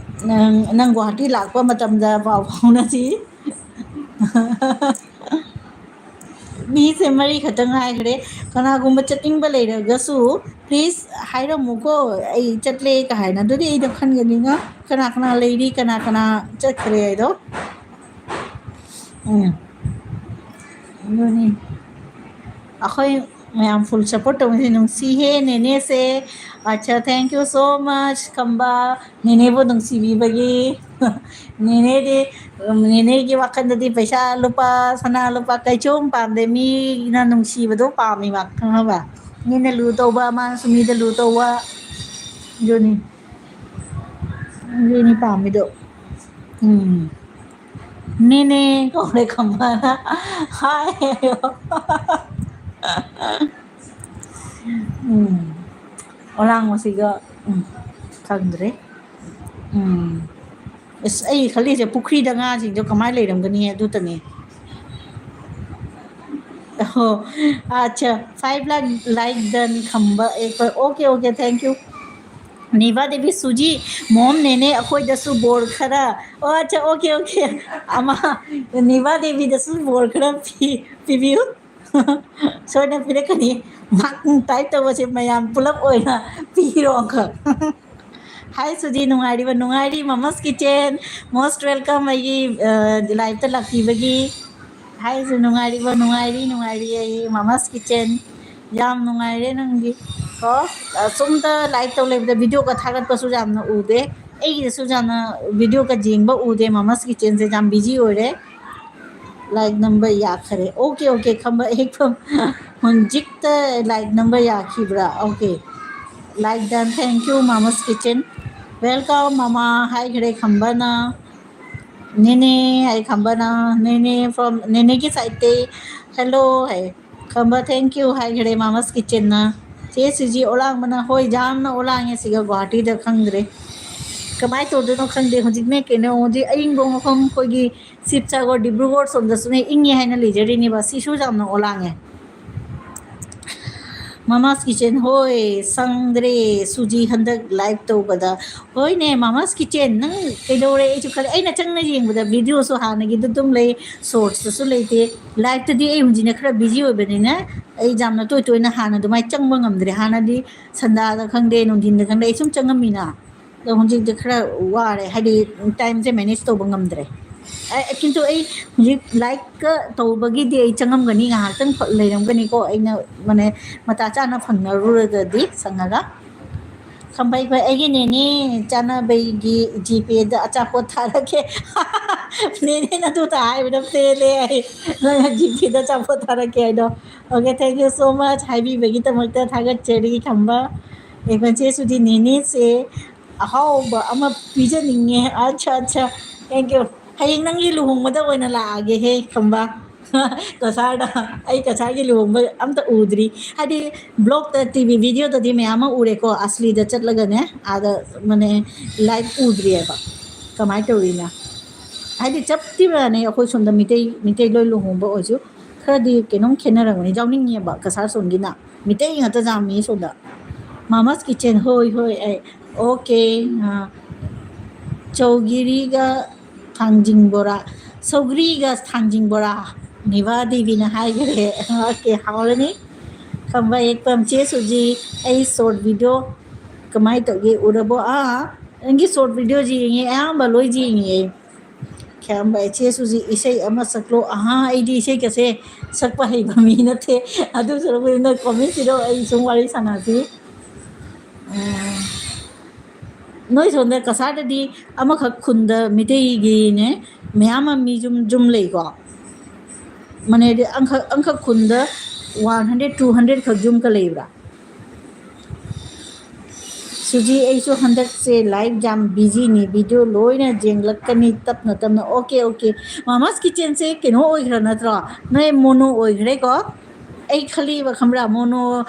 ꯅꯪ, ꯅꯪ ꯒꯨꯋꯥꯍꯥꯇꯤ ꯂꯥꯛꯄ ꯃꯇꯝꯗ ꯄꯥꯎ ꯐꯥꯎꯅꯁꯤ꯫ ꯃꯤꯁꯦ ꯃꯔꯤ ꯈꯛꯇ ꯉꯥꯏꯈ꯭ꯔꯦ꯫ ꯀꯅꯥꯒꯨꯝꯕ ꯆꯠꯅꯤꯡꯕ ꯂꯩꯔꯒꯁꯨ please ꯍꯥꯏꯔꯝꯃꯨꯀꯣ, "ꯑꯩ ꯆꯠꯂꯦ" ꯀꯥꯏꯅ꯫ ꯑꯗꯨꯗꯤ ꯑꯩꯗꯣ ꯈꯟꯒꯅꯤꯅ, "ꯀꯅꯥ ꯀꯅꯥ ꯂꯩꯔꯤ, ꯀꯅꯥ ꯀꯅꯥ ꯆꯠꯈ꯭ꯔꯦ" ꯍꯥꯏꯗꯣ꯫ ꯎꯝ꯫ ꯑꯗꯨꯅꯤ꯫ ꯑꯩꯈꯣꯏ ꯃꯌꯥꯝ full support ꯇꯧꯕꯁꯦ ꯅꯨꯡꯁꯤꯍꯦ ꯅꯦꯅꯦꯁꯦ꯫ ꯑꯠꯆꯥ, thank you so much, ꯈꯝꯕ꯫ ꯅꯦꯅꯦꯕꯨ ꯅꯨꯡꯁꯤꯕꯤꯕꯒꯤ꯫ ꯅꯦꯅꯦꯗꯤ, ꯎꯝ, ꯅꯦꯅꯦꯒꯤ ꯋꯥꯈꯜꯗꯗꯤ ꯄꯩꯁꯥ, ꯂꯨꯄꯥ, ꯁꯅꯥ, ꯂꯨꯄꯥ ꯀꯩꯁꯨꯝ ꯄꯥꯝꯗꯦ꯫ ꯃꯤꯅ ꯅꯨꯡꯁꯤꯕꯗꯣ ꯄꯥꯝꯃꯤ ꯃꯥ, ꯈꯪꯉꯕ? ꯃꯤꯅ ꯂꯨ ꯇꯧꯕ, ꯃꯥꯅꯁꯨ ꯃꯤꯗ ꯂꯨ ꯇꯧꯕ꯫ ꯑꯗꯨꯅꯤ꯫ ꯑꯗꯨꯅꯤ ꯄꯥꯝꯃꯤꯗꯣ꯫ ꯎꯝ꯫ ꯅꯦꯅꯦ ꯀꯧꯔꯦ ꯈꯝꯕꯅ꯫ ꯍꯥꯏ ꯍꯥꯏꯌꯣ꯫ ꯎꯝ꯫ ꯑꯣꯂꯥꯡꯕꯁꯤꯒ, ꯎꯝ, ꯈꯪꯗ꯭ꯔꯦ꯫ ꯎꯝ꯫ ꯑꯁ, ꯑꯩ ꯈꯜꯂꯤꯁꯦ ꯄꯨꯈ꯭ꯔꯤꯗ ꯉꯥꯁꯤꯡꯗꯣ ꯀꯃꯥꯏꯅ ꯂꯩꯔꯝꯒꯅꯤ ꯑꯗꯨꯇꯅꯤ꯫ ꯑꯣ, ꯑꯠꯆꯥ, five lakh like done ꯈꯝꯕ ꯑꯦꯛ ꯄꯔ-, okay, okay, thank you꯫ Niva Devi ꯁꯨꯖꯤ, ꯃꯣꯝ ꯅꯦꯅꯦ ꯑꯩꯈꯣꯏꯗꯁꯨ ꯕꯣꯔ ꯈꯔ, ꯑꯣ, ꯑꯠꯆꯥ, okay, okay꯫ ꯑꯃ, ꯅꯤꯚꯥ ꯗꯦꯕꯤꯗꯁꯨ ꯕꯣꯔ ꯈꯔ ꯄꯤ-, ꯄꯤꯕꯤꯌꯨ꯫ ꯁꯣꯏꯗꯅ ꯄꯤꯔꯛꯀꯅꯤ꯫ ꯃꯥꯔꯛ type ꯇꯧꯕꯁꯦ ꯃꯌꯥꯝ ꯄꯨꯂꯞ ꯑꯣꯏꯅ ꯄꯤꯔꯣ ꯑꯪꯀꯜ꯫ Hi ꯁꯨꯖꯤ, ꯅꯨꯡꯉꯥꯏꯔꯤꯕ? ꯅꯨꯡꯉꯥꯏꯔꯤ, Mama's Kitchen꯫ Most welcome ꯑꯩꯒꯤ, ꯑ, liveꯇ ꯂꯥꯛꯄꯤꯕꯒꯤ꯫ Hi ꯁꯨ, ꯅꯨꯡꯉꯥꯏꯔꯤꯕ? ꯅꯨꯡꯉꯥꯏꯔꯤ, ꯅꯨꯡꯉꯥꯏꯔꯤ ꯑꯩ Mama's Kitchen꯫ ꯌꯥꯝ ꯅꯨꯡꯉꯥꯏꯔꯦ ꯅꯪꯒꯤ꯫ ꯀꯣ, ꯑ, ꯁꯣꯝꯗ live ꯇꯧ ꯂꯩꯕꯗ videoꯒ ꯊꯥꯒꯠꯄꯁꯨ ꯌꯥꯝꯅ ꯎꯗꯦ꯫ ꯑꯩꯒꯤꯗꯁꯨ ꯌꯥꯝꯅ videoꯒ ꯌꯦꯡꯕ ꯎꯗꯦ꯫ Mama's Kitchenꯁꯦ ꯌꯥꯝ busy ꯑꯣꯏꯔꯦ꯫ Like ꯅꯝꯕ ꯌꯥꯈꯔꯦ꯫ Okay, okay, ꯈꯝꯕ ꯑꯦꯛ ꯄꯔ-, ꯍꯧꯖꯤꯛꯇ ꯂꯥꯏꯛ ꯅꯝꯕ ꯌꯥꯈꯤꯕ꯭ꯔꯥ? Okay. Like done. Thank you, Mama's Kitchen. Welcome, ꯃꯃꯥ ꯍꯥꯏꯈ꯭ꯔꯦ ꯈꯝꯕꯅ꯫ ꯅꯦꯅꯦ ꯍꯥꯏ ꯈꯝꯕꯅ꯫ ꯅꯦꯅꯦ from ꯅꯦꯅꯦꯒꯤ ꯁꯥꯏꯠꯇꯩ hello high. Khamba thank you ꯍꯥꯏꯈ꯭ꯔꯦ Mama's Kitchenꯅ꯫ ꯆꯦ ꯁꯨꯖꯤ ꯑꯣꯂꯥꯡꯕꯅ, ꯍꯣꯏ, ꯌꯥꯝꯅ ꯑꯣꯂꯥꯡꯉꯦ ꯁꯤꯒ ꯒꯨꯍꯥꯇꯤꯗ, ꯈꯪꯗ꯭ꯔꯦ꯫ ꯀꯃꯥꯏꯅ ꯇꯧꯗꯣꯏꯅꯣ ꯈꯪꯗꯦ꯫ ꯍꯧꯖꯤꯛꯅꯦ ꯀꯩꯅꯣ, ꯍꯧꯖꯤꯛ ꯑꯌꯤꯡꯕ ꯃꯐꯝ ꯑꯩꯈꯣꯏꯒꯤ ꯁꯤꯕꯁꯥꯒꯔ, ꯗꯤꯕ꯭ꯔꯨꯒꯔ ꯁꯣꯝꯗꯁꯨꯅꯦ ꯏꯪꯉꯦ ꯍꯥꯏꯅ ꯂꯩꯖꯔꯤꯅꯦꯕ꯫ ꯁꯤꯁꯨ ꯌꯥꯝꯅ ꯑꯣꯂꯥꯡꯉꯦ꯫ Mama's Kitchen, ꯍꯣꯏ, ꯁꯪꯗ꯭ꯔꯦ ꯁꯨꯖꯤ ꯍꯟꯗꯛ live ꯇꯧꯕꯗ꯫ ꯍꯣꯏꯅꯦ, Mama's Kitchen, ꯅꯪ ꯀꯩꯗꯧꯔꯦ? ꯑꯩꯁꯨ ꯈꯜꯂꯦ꯫ ꯑꯩꯅ ꯆꯪꯅ ꯌꯦꯡꯕꯗ videoꯁꯨ ꯍꯥꯟꯅꯒꯤꯗꯨ ꯑꯗꯨꯝ ꯂꯩ, shortsꯇꯁꯨ ꯂꯩꯇꯦ꯫ Liveꯇꯗꯤ ꯑꯩ ꯍꯧꯖꯤꯛꯅ ꯈꯔ busy ꯑꯣꯏꯕꯅꯤꯅ ꯑꯩ ꯌꯥꯝꯅ ꯇꯣꯏ ꯇꯣꯏꯅ ꯍꯥꯟꯅ ꯑꯗꯨꯃꯥꯏꯅ ꯆꯪꯕ ꯉꯝꯗ꯭ꯔꯦ꯫ ꯍꯥꯟꯅꯗꯤ ꯁꯟꯗꯥꯗ ꯈꯪꯗꯦ, ꯅꯨꯡꯊꯤꯟꯗ ꯈꯪꯗꯦ, ꯑꯩ ꯁꯨꯝ ꯆꯪꯉꯝꯃꯤꯅ꯫ ꯑꯗꯣ ꯍꯧꯖꯤꯛꯇꯤ ꯈꯔ ꯋꯥꯔꯦ, ꯍꯥꯏꯗꯤ timeꯁꯦ manage ꯇꯧꯕ ꯉꯝꯗ꯭ꯔꯦ꯫ ꯑꯩ, ꯀꯤꯟꯇꯨ ꯑꯩ ꯍꯧꯖꯤꯛ liveꯀ ꯇꯧꯕꯒꯤꯗꯤ ꯑꯩ ꯆꯪꯉꯝꯒꯅꯤ, ꯉꯥꯏꯍꯥꯛꯇꯪ ꯐ-, ꯂꯩꯔꯝꯒꯅꯤꯀꯣ, ꯑꯩꯅ ꯃꯅꯦ ꯃꯇꯥ ꯆꯥꯅ ꯐꯪꯅꯔꯨꯔꯒꯗꯤ ꯁꯪꯉꯒ꯫ ꯈꯝꯕꯩ ꯈꯣꯏ, ꯑꯩꯒꯤ ꯅꯦꯅꯦ ꯆꯥꯅꯕꯒꯤ GPayꯗ ꯑꯆꯥꯄꯣꯠ ꯊꯥꯔꯛꯀꯦ꯫ ꯅꯦꯅꯦꯅ ꯑꯗꯨꯇ ꯍꯥꯏꯕꯗ ꯄꯦꯜꯂꯦ ꯑꯩ, ꯅꯪꯅ GPayꯗ ꯑꯆꯥꯄꯣꯠ ꯊꯥꯔꯛꯀꯦ ꯍꯥꯏꯗꯣ꯫ Okay, thank you so much ꯍꯥꯏꯕꯤꯕꯒꯤꯗꯃꯛꯇ ꯊꯥꯒꯠꯆꯔꯤ ꯈꯝꯕ꯫ ꯑꯩꯈꯣꯏ ꯆꯦ ꯁꯨꯖꯤ ꯅꯦꯅꯦꯁꯦ ꯑꯍꯥꯎꯕ ꯑꯃ ꯄꯤꯖꯅꯤꯡꯉꯦ꯫ ꯑꯠꯆꯥ, ꯑꯠꯆꯥ, thank you꯫ ꯍꯌꯦꯡ ꯅꯪꯒꯤ ꯂꯨꯍꯣꯡꯕꯗ ꯑꯣꯏꯅ ꯂꯥꯛꯑꯒꯦꯍꯦ ꯈꯝꯕ꯫ ꯀꯁꯥꯔꯗ꯫ ꯑꯩ ꯀꯁꯥꯔꯒꯤ ꯂꯨꯍꯣꯡꯕ ꯑꯝꯇ ꯎꯗ꯭ꯔꯤ꯫ ꯍꯥꯏꯗꯤ vlogꯇ, TV videoꯗꯗꯤ ꯃꯌꯥꯝ ꯑꯃ ꯎꯔꯦꯀꯣ, ꯑꯁꯂꯤꯗ ꯆꯠꯂꯒꯅꯦ, ꯑꯥꯗ ꯃꯅꯦ live ꯎꯗ꯭ꯔꯤꯑꯕ꯫ ꯀꯃꯥꯏꯅ ꯇꯧꯔꯤꯅꯣ? ꯍꯥꯏꯗꯤ ꯆꯞꯇꯤ ꯃꯥꯟꯅꯩ, ꯑꯩꯈꯣꯏ ꯁꯣꯝꯗ ꯃꯤꯇꯩ, ꯃꯤꯇꯩ ꯂꯣꯏ ꯂꯨꯍꯣꯡꯕ ꯑꯣꯏꯔꯁꯨ ꯈꯔꯗꯤ ꯀꯩꯅꯣꯝ ꯈꯦꯠꯅꯔꯝꯒꯅꯤ꯫ ꯌꯥꯎꯅꯤꯡꯉꯦꯕ ꯀꯁꯥꯔ ꯁꯣꯝꯒꯤꯅ, ꯃꯤꯇꯩ ꯉꯥꯛꯇ ꯌꯥꯝꯃꯤ ꯁꯣꯝꯗ꯫ Mama's Kitchen, ꯍꯣꯏ, ꯍꯣꯏ, ꯑꯩ, okay꯫ ꯑꯥ, ꯆꯧꯒꯤꯔꯤꯒ ꯊꯥꯡꯖꯤꯡ ꯕꯣꯔꯥ, ꯁꯧꯒ꯭ꯔꯤꯒ ꯊꯥꯡꯖꯤꯡ ꯕꯣꯔꯥ, ꯅꯤꯚꯥ ꯗꯦꯕꯤꯅ ꯍꯥꯏꯈ꯭ꯔꯦ꯫ Okay, ꯍꯥꯎꯔꯅꯤ꯫ ꯈꯝꯕ ꯌꯦꯛꯄꯝ ꯆꯦ ꯁꯨꯖꯤ, ꯑꯩ short video ꯀꯃꯥꯏꯅ ꯇꯧꯒꯦ ꯎꯔꯕꯣ? ꯑꯥ, ꯅꯪꯒꯤ short videoꯁꯤ ꯌꯦꯡꯉꯦ, ꯑꯌꯥꯝꯕ ꯂꯣꯏ ꯌꯦꯡꯉꯦ꯫ ꯈꯝꯕ ꯆꯦ ꯁꯨꯖꯤ, ꯏꯁꯩ ꯑꯃ ꯁꯛꯂꯣ꯫ ꯑꯍꯥ, ꯑꯩꯗꯤ ꯏꯁꯩꯒꯁꯦ ꯁꯛꯄ ꯍꯩꯕ ꯃꯤ ꯅꯠꯇꯦ꯫ ꯑꯗꯨ ꯁꯔꯨꯛꯄꯨꯗꯤ ꯅꯣꯏ comment ꯄꯤꯔꯣ, ꯑꯩ ꯁꯨꯝ ꯋꯥꯔꯤ ꯁꯥꯟꯅꯁꯤ꯫ ꯑꯥ, ꯅꯣꯏ ꯁꯣꯝꯗ ꯀꯁꯥꯔꯗꯗꯤ ꯑꯃꯈꯛ ꯈꯨꯟꯗ ꯃꯤꯇꯩꯒꯤꯅꯦ ꯃꯌꯥꯝ ꯑꯃ ꯃꯤ ꯌꯨꯝ, ꯌꯨꯝ ꯂꯩꯀꯣ꯫ ꯃꯅꯦꯗꯤ ꯑꯪꯈꯛ, ꯑꯪꯈꯛ ꯈꯨꯟꯗ One hundred, two hundred ꯈꯛ ꯌꯨꯝꯒ ꯂꯩꯕ꯭ꯔꯥ? ꯁꯨꯖꯤ, ꯑꯩꯁꯨ ꯍꯟꯗꯛꯁꯦ life ꯌꯥꯝ busy ꯅꯤ, video ꯂꯣꯏꯅ ꯌꯦꯡꯂꯛꯀꯅꯤ ꯇꯞꯅ ꯇꯞꯅ꯫ Okay, okay. Mama's Kitchen ꯁꯦ ꯀꯩꯅꯣ ꯑꯣꯏꯈ꯭ꯔ ꯅꯠꯇ꯭ꯔꯣ? ꯅꯣꯏ mono ꯑꯣꯏꯈ꯭ꯔꯦꯀꯣ? ꯑꯩ ꯈꯜꯂꯤꯕ ꯈꯪꯕ꯭ꯔꯥ, mono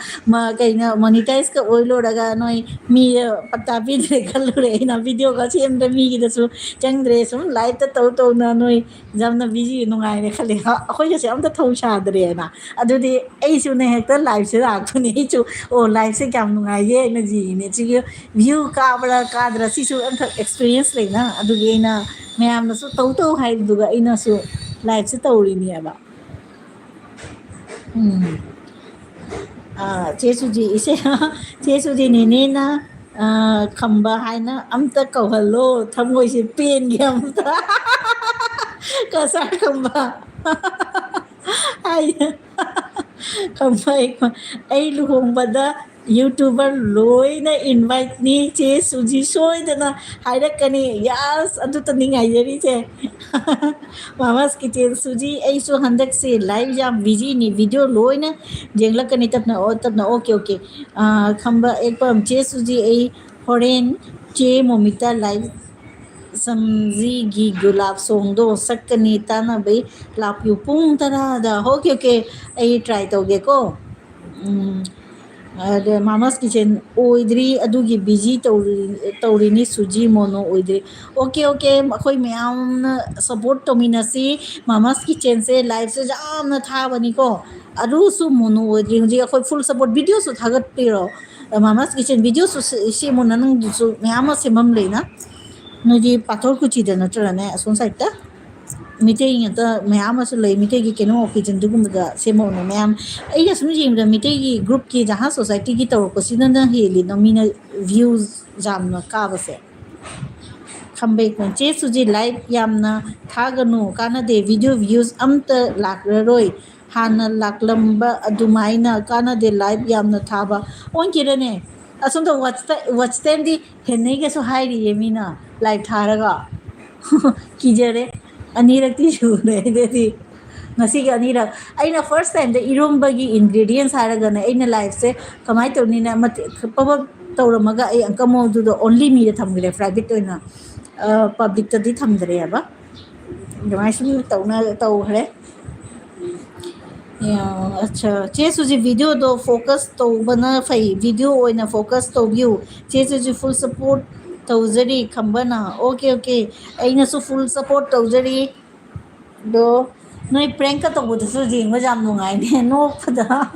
ꯀꯩꯅꯣ, monetize ꯀ ꯑꯣꯏ ꯂꯣꯏꯔꯒ ꯅꯣꯏ ꯃꯤ ꯄꯠꯇꯥ ꯄꯤꯗ꯭ꯔꯦ ꯈꯜꯂꯨꯔꯦ꯫ ꯑꯩꯅ video ꯒ ꯁꯦꯝꯗ꯭ꯔꯦ, ꯃꯤꯒꯤꯗꯁꯨ ꯆꯪꯗ꯭ꯔꯦ, ꯁꯨꯝ live ꯇ ꯇꯧ ꯇꯧꯅ ꯅꯣꯏ ꯌꯥꯝꯅ busy ꯅꯨꯡꯉꯥꯏꯔꯦ ꯈꯜꯂꯦ꯫ ꯑꯩꯈꯣꯏꯒꯁꯦ ꯑꯝꯇ ꯊꯧ ꯁꯥꯗ꯭ꯔꯦꯅ꯫ ꯑꯗꯨꯗꯤ ꯑꯩꯁꯨꯅꯦ ꯍꯦꯛꯇ live ꯁꯦ ꯂꯥꯛꯇꯣꯏꯅꯦ꯫ ꯑꯩꯁꯨ, "ꯑꯣ, live ꯁꯦ ꯀꯌꯥꯝ ꯅꯨꯡꯉꯥꯏꯒꯦ" ꯍꯥꯏꯅ ꯌꯦꯡꯉꯤꯅꯦ꯫ ꯁꯤꯒꯤ view ꯀꯥꯕ꯭ꯔꯥ ꯀꯥꯗ꯭ꯔꯥ, ꯁꯤꯁꯨ ꯑꯃꯈꯛ experience ꯂꯩꯅ꯫ ꯑꯗꯨꯒꯤ ꯑꯩꯅ ꯃꯌꯥꯝꯅꯁꯨ ꯇꯧ ꯇꯧ ꯍꯥꯏꯕꯗꯨꯒ ꯑꯩꯅꯁꯨ live ꯁꯦ ꯇꯧꯔꯤꯅꯦꯕ꯫ ꯎꯝ꯫ ꯑꯥ, ꯆꯦ ꯁꯨꯖꯤ, ꯏꯆꯦ, ꯆꯦ ꯁꯨꯖꯤ, ꯅꯦꯅꯦꯅ, ꯑꯥ, ꯈꯝꯕ ꯍꯥꯏꯅ ꯑꯝꯇ ꯀꯧꯍꯜꯂꯣ, ꯊꯃꯣꯏꯁꯦ ꯄꯦꯟꯒꯦ ꯑꯝꯇ꯫ ꯀꯁꯥꯔ ꯈꯝꯕ꯫ ꯍꯥꯏ꯫ ꯈꯝꯕ, ꯑꯩ, ꯑꯩ ꯂꯨꯍꯣꯡꯕꯗ YouTuber ꯂꯣꯏꯅ invite ꯅꯤ, ꯆꯦ ꯁꯨꯖꯤ ꯁꯣꯏꯗꯅ ꯍꯥꯏꯔꯛꯀꯅꯤ꯫ Yes, ꯑꯗꯨꯇꯅꯤ ꯉꯥꯏꯖꯔꯤꯁꯦ꯫ Mama's Kitchen, ꯁꯨꯖꯤ, ꯑꯩꯁꯨ ꯍꯟꯗꯛꯁꯦ life ꯌꯥꯝ busy ꯅꯤ, video ꯂꯣꯏꯅ ꯌꯦꯡꯂꯛꯀꯅꯤ ꯇꯞꯅ, ꯑꯣ, ꯇꯞꯅ, okay, okay꯫ ꯑꯥ, ꯈꯝꯕ ꯑꯦꯛꯄꯝ, ꯆꯦ ꯁꯨꯖꯤ, ꯑꯩ ꯍꯣꯔꯦꯟ ꯆꯦ ꯃꯣꯃꯤꯇꯥ live ꯁꯝꯖꯤꯒꯤ ꯒꯨꯂꯥꯞ song ꯗꯣ ꯁꯛꯀꯅꯤ, ꯇꯥꯟꯅꯕꯩ ꯂꯥꯛꯄꯤꯌꯨ ꯄꯨꯡ ꯇꯔꯥꯗ꯫ Okay, okay, ꯑꯩ try ꯇꯧꯒꯦꯀꯣ꯫ ꯎꯝ, ꯑꯗ Mama's Kitchen ꯑꯣꯏꯗ꯭ꯔꯤ, ꯑꯗꯨꯒꯤ busy ꯇꯧꯔꯤ-, ꯇꯧꯔꯤꯅꯤ, ꯁꯨꯖꯤ mono ꯑꯣꯏꯗ꯭ꯔꯤ꯫ Okay, okay, ꯑꯩꯈꯣꯏ ꯃꯌꯥꯝꯅ support ꯇꯧꯃꯤꯟꯅꯁꯤ꯫ Mama's Kitchen ꯁꯦ live ꯁꯦ ꯌꯥꯝꯅ ꯊꯥꯕꯅꯤꯀꯣ, ꯑꯗꯨꯁꯨ mono ꯑꯣꯏꯗ꯭ꯔꯤ꯫ ꯍꯧꯖꯤꯛ ꯑꯩꯈꯣꯏ full support, video ꯁꯨ ꯊꯥꯒꯠꯄꯤꯔꯣ꯫ Mama's Kitchen video ꯁꯨ ꯁꯦ-, ꯁꯦꯝꯃꯣ, ꯅꯪꯗꯨꯁꯨ ꯃꯌꯥꯝ ꯑꯃ ꯁꯦꯝꯐꯝ ꯂꯩꯅ꯫ ꯅꯣꯏꯗꯤ ꯄꯥꯊꯣꯔ ꯀꯨꯆꯤꯗ ꯅꯠꯇ꯭ꯔꯅꯦ ꯑꯁꯣꯝ side ꯇ? ꯃꯤꯇꯩ ꯉꯥꯛꯇ ꯃꯌꯥꯝ ꯑꯃꯁꯨ ꯂꯩ, ꯃꯤꯇꯩꯒꯤ ꯀꯩꯅꯣ kitchen ꯗꯨꯒꯨꯝꯕꯗ ꯁꯦꯝꯃꯛꯎꯅꯦ ꯃꯌꯥꯝ꯫ ꯑꯩꯅ ꯁꯨꯝ ꯌꯦꯡꯕꯗ ꯃꯤꯇꯩꯒꯤ group ꯀꯤ, ꯖꯍꯥꯖ society ꯒꯤ ꯇꯧꯔꯛꯄꯁꯤꯅꯅ ꯍꯦꯜꯂꯤꯅ ꯃꯤꯅ views ꯌꯥꯝꯅ ꯀꯥꯕꯁꯦ꯫ ꯈꯝꯕꯩ ꯀꯣꯟ, ꯆꯦ ꯁꯨꯖꯤ live ꯌꯥꯝꯅ ꯊꯥꯒꯅꯨ, ꯀꯥꯟꯅꯗꯦ, video views ꯑꯝꯇ ꯂꯥꯛꯂꯔꯣꯏ꯫ ꯍꯥꯟꯅ ꯂꯥꯛꯂꯝꯕ ꯑꯗꯨꯃꯥꯏꯅ ꯀꯥꯟꯅꯗꯦ, live ꯌꯥꯝꯅ ꯊꯥꯕ꯫ ꯑꯣꯟꯈꯤꯔꯅꯦ꯫ ꯑꯁꯣꯝꯗ watch ti-, watch time ꯗꯤ ꯍꯦꯟꯅꯩꯒꯁꯨ ꯍꯥꯏꯔꯤꯌꯦ ꯃꯤꯅ live ꯊꯥꯔꯒ꯫ ꯀꯤꯖꯔꯦ꯫ ꯑꯅꯤꯔꯛꯇꯤ ꯁꯨꯔꯦ ꯑꯗꯨꯗꯤ꯫ ꯉꯁꯤꯒꯤ ꯑꯅꯤꯔꯛ꯫ ꯑꯩꯅ first time ꯗ ꯏꯔꯣꯝꯕꯒꯤ ingredients ꯍꯥꯏꯔꯒꯅ ꯑꯩꯅ live ꯁꯦ ꯀꯃꯥꯏꯅ ꯇꯧꯅꯤꯅ ꯃꯇꯦꯛ ꯄꯕꯞ ꯇꯧꯔꯝꯃꯒ ꯑꯩ uncle ꯃꯣꯗꯨꯗ only me ꯗ ꯊꯝꯈ꯭ꯔꯦ, private ꯑꯣꯏꯅ, public ꯇꯗꯤ ꯊꯝꯗ꯭ꯔꯦꯕ꯫ ꯑꯗꯨꯃꯥꯏꯅ ꯁꯨꯝ ꯇꯧꯅ ꯇꯧꯈ꯭ꯔꯦ꯫ ꯑꯠꯆꯥ, ꯆꯦ ꯁꯨꯖꯤ, video ꯗꯣ focus ꯇꯧꯕꯅ ꯐꯩ, video ꯑꯣꯏꯅ focus ꯇꯧꯕꯤꯌꯨ꯫ ꯆꯦ ꯁꯨꯖꯤ, full support ꯇꯧꯖꯔꯤ ꯈꯝꯕꯅ꯫ Okay, okay, ꯑꯩꯅꯁꯨ full support ꯇꯧꯖꯔꯤ꯫ ꯑꯗꯣ ꯅꯣꯏ prank ꯀ ꯇꯧꯕꯗꯨꯁꯨ ꯌꯦꯡꯕ ꯌꯥꯝ ꯅꯨꯡꯉꯥꯏꯅꯦ, ꯅꯣꯛꯄꯗ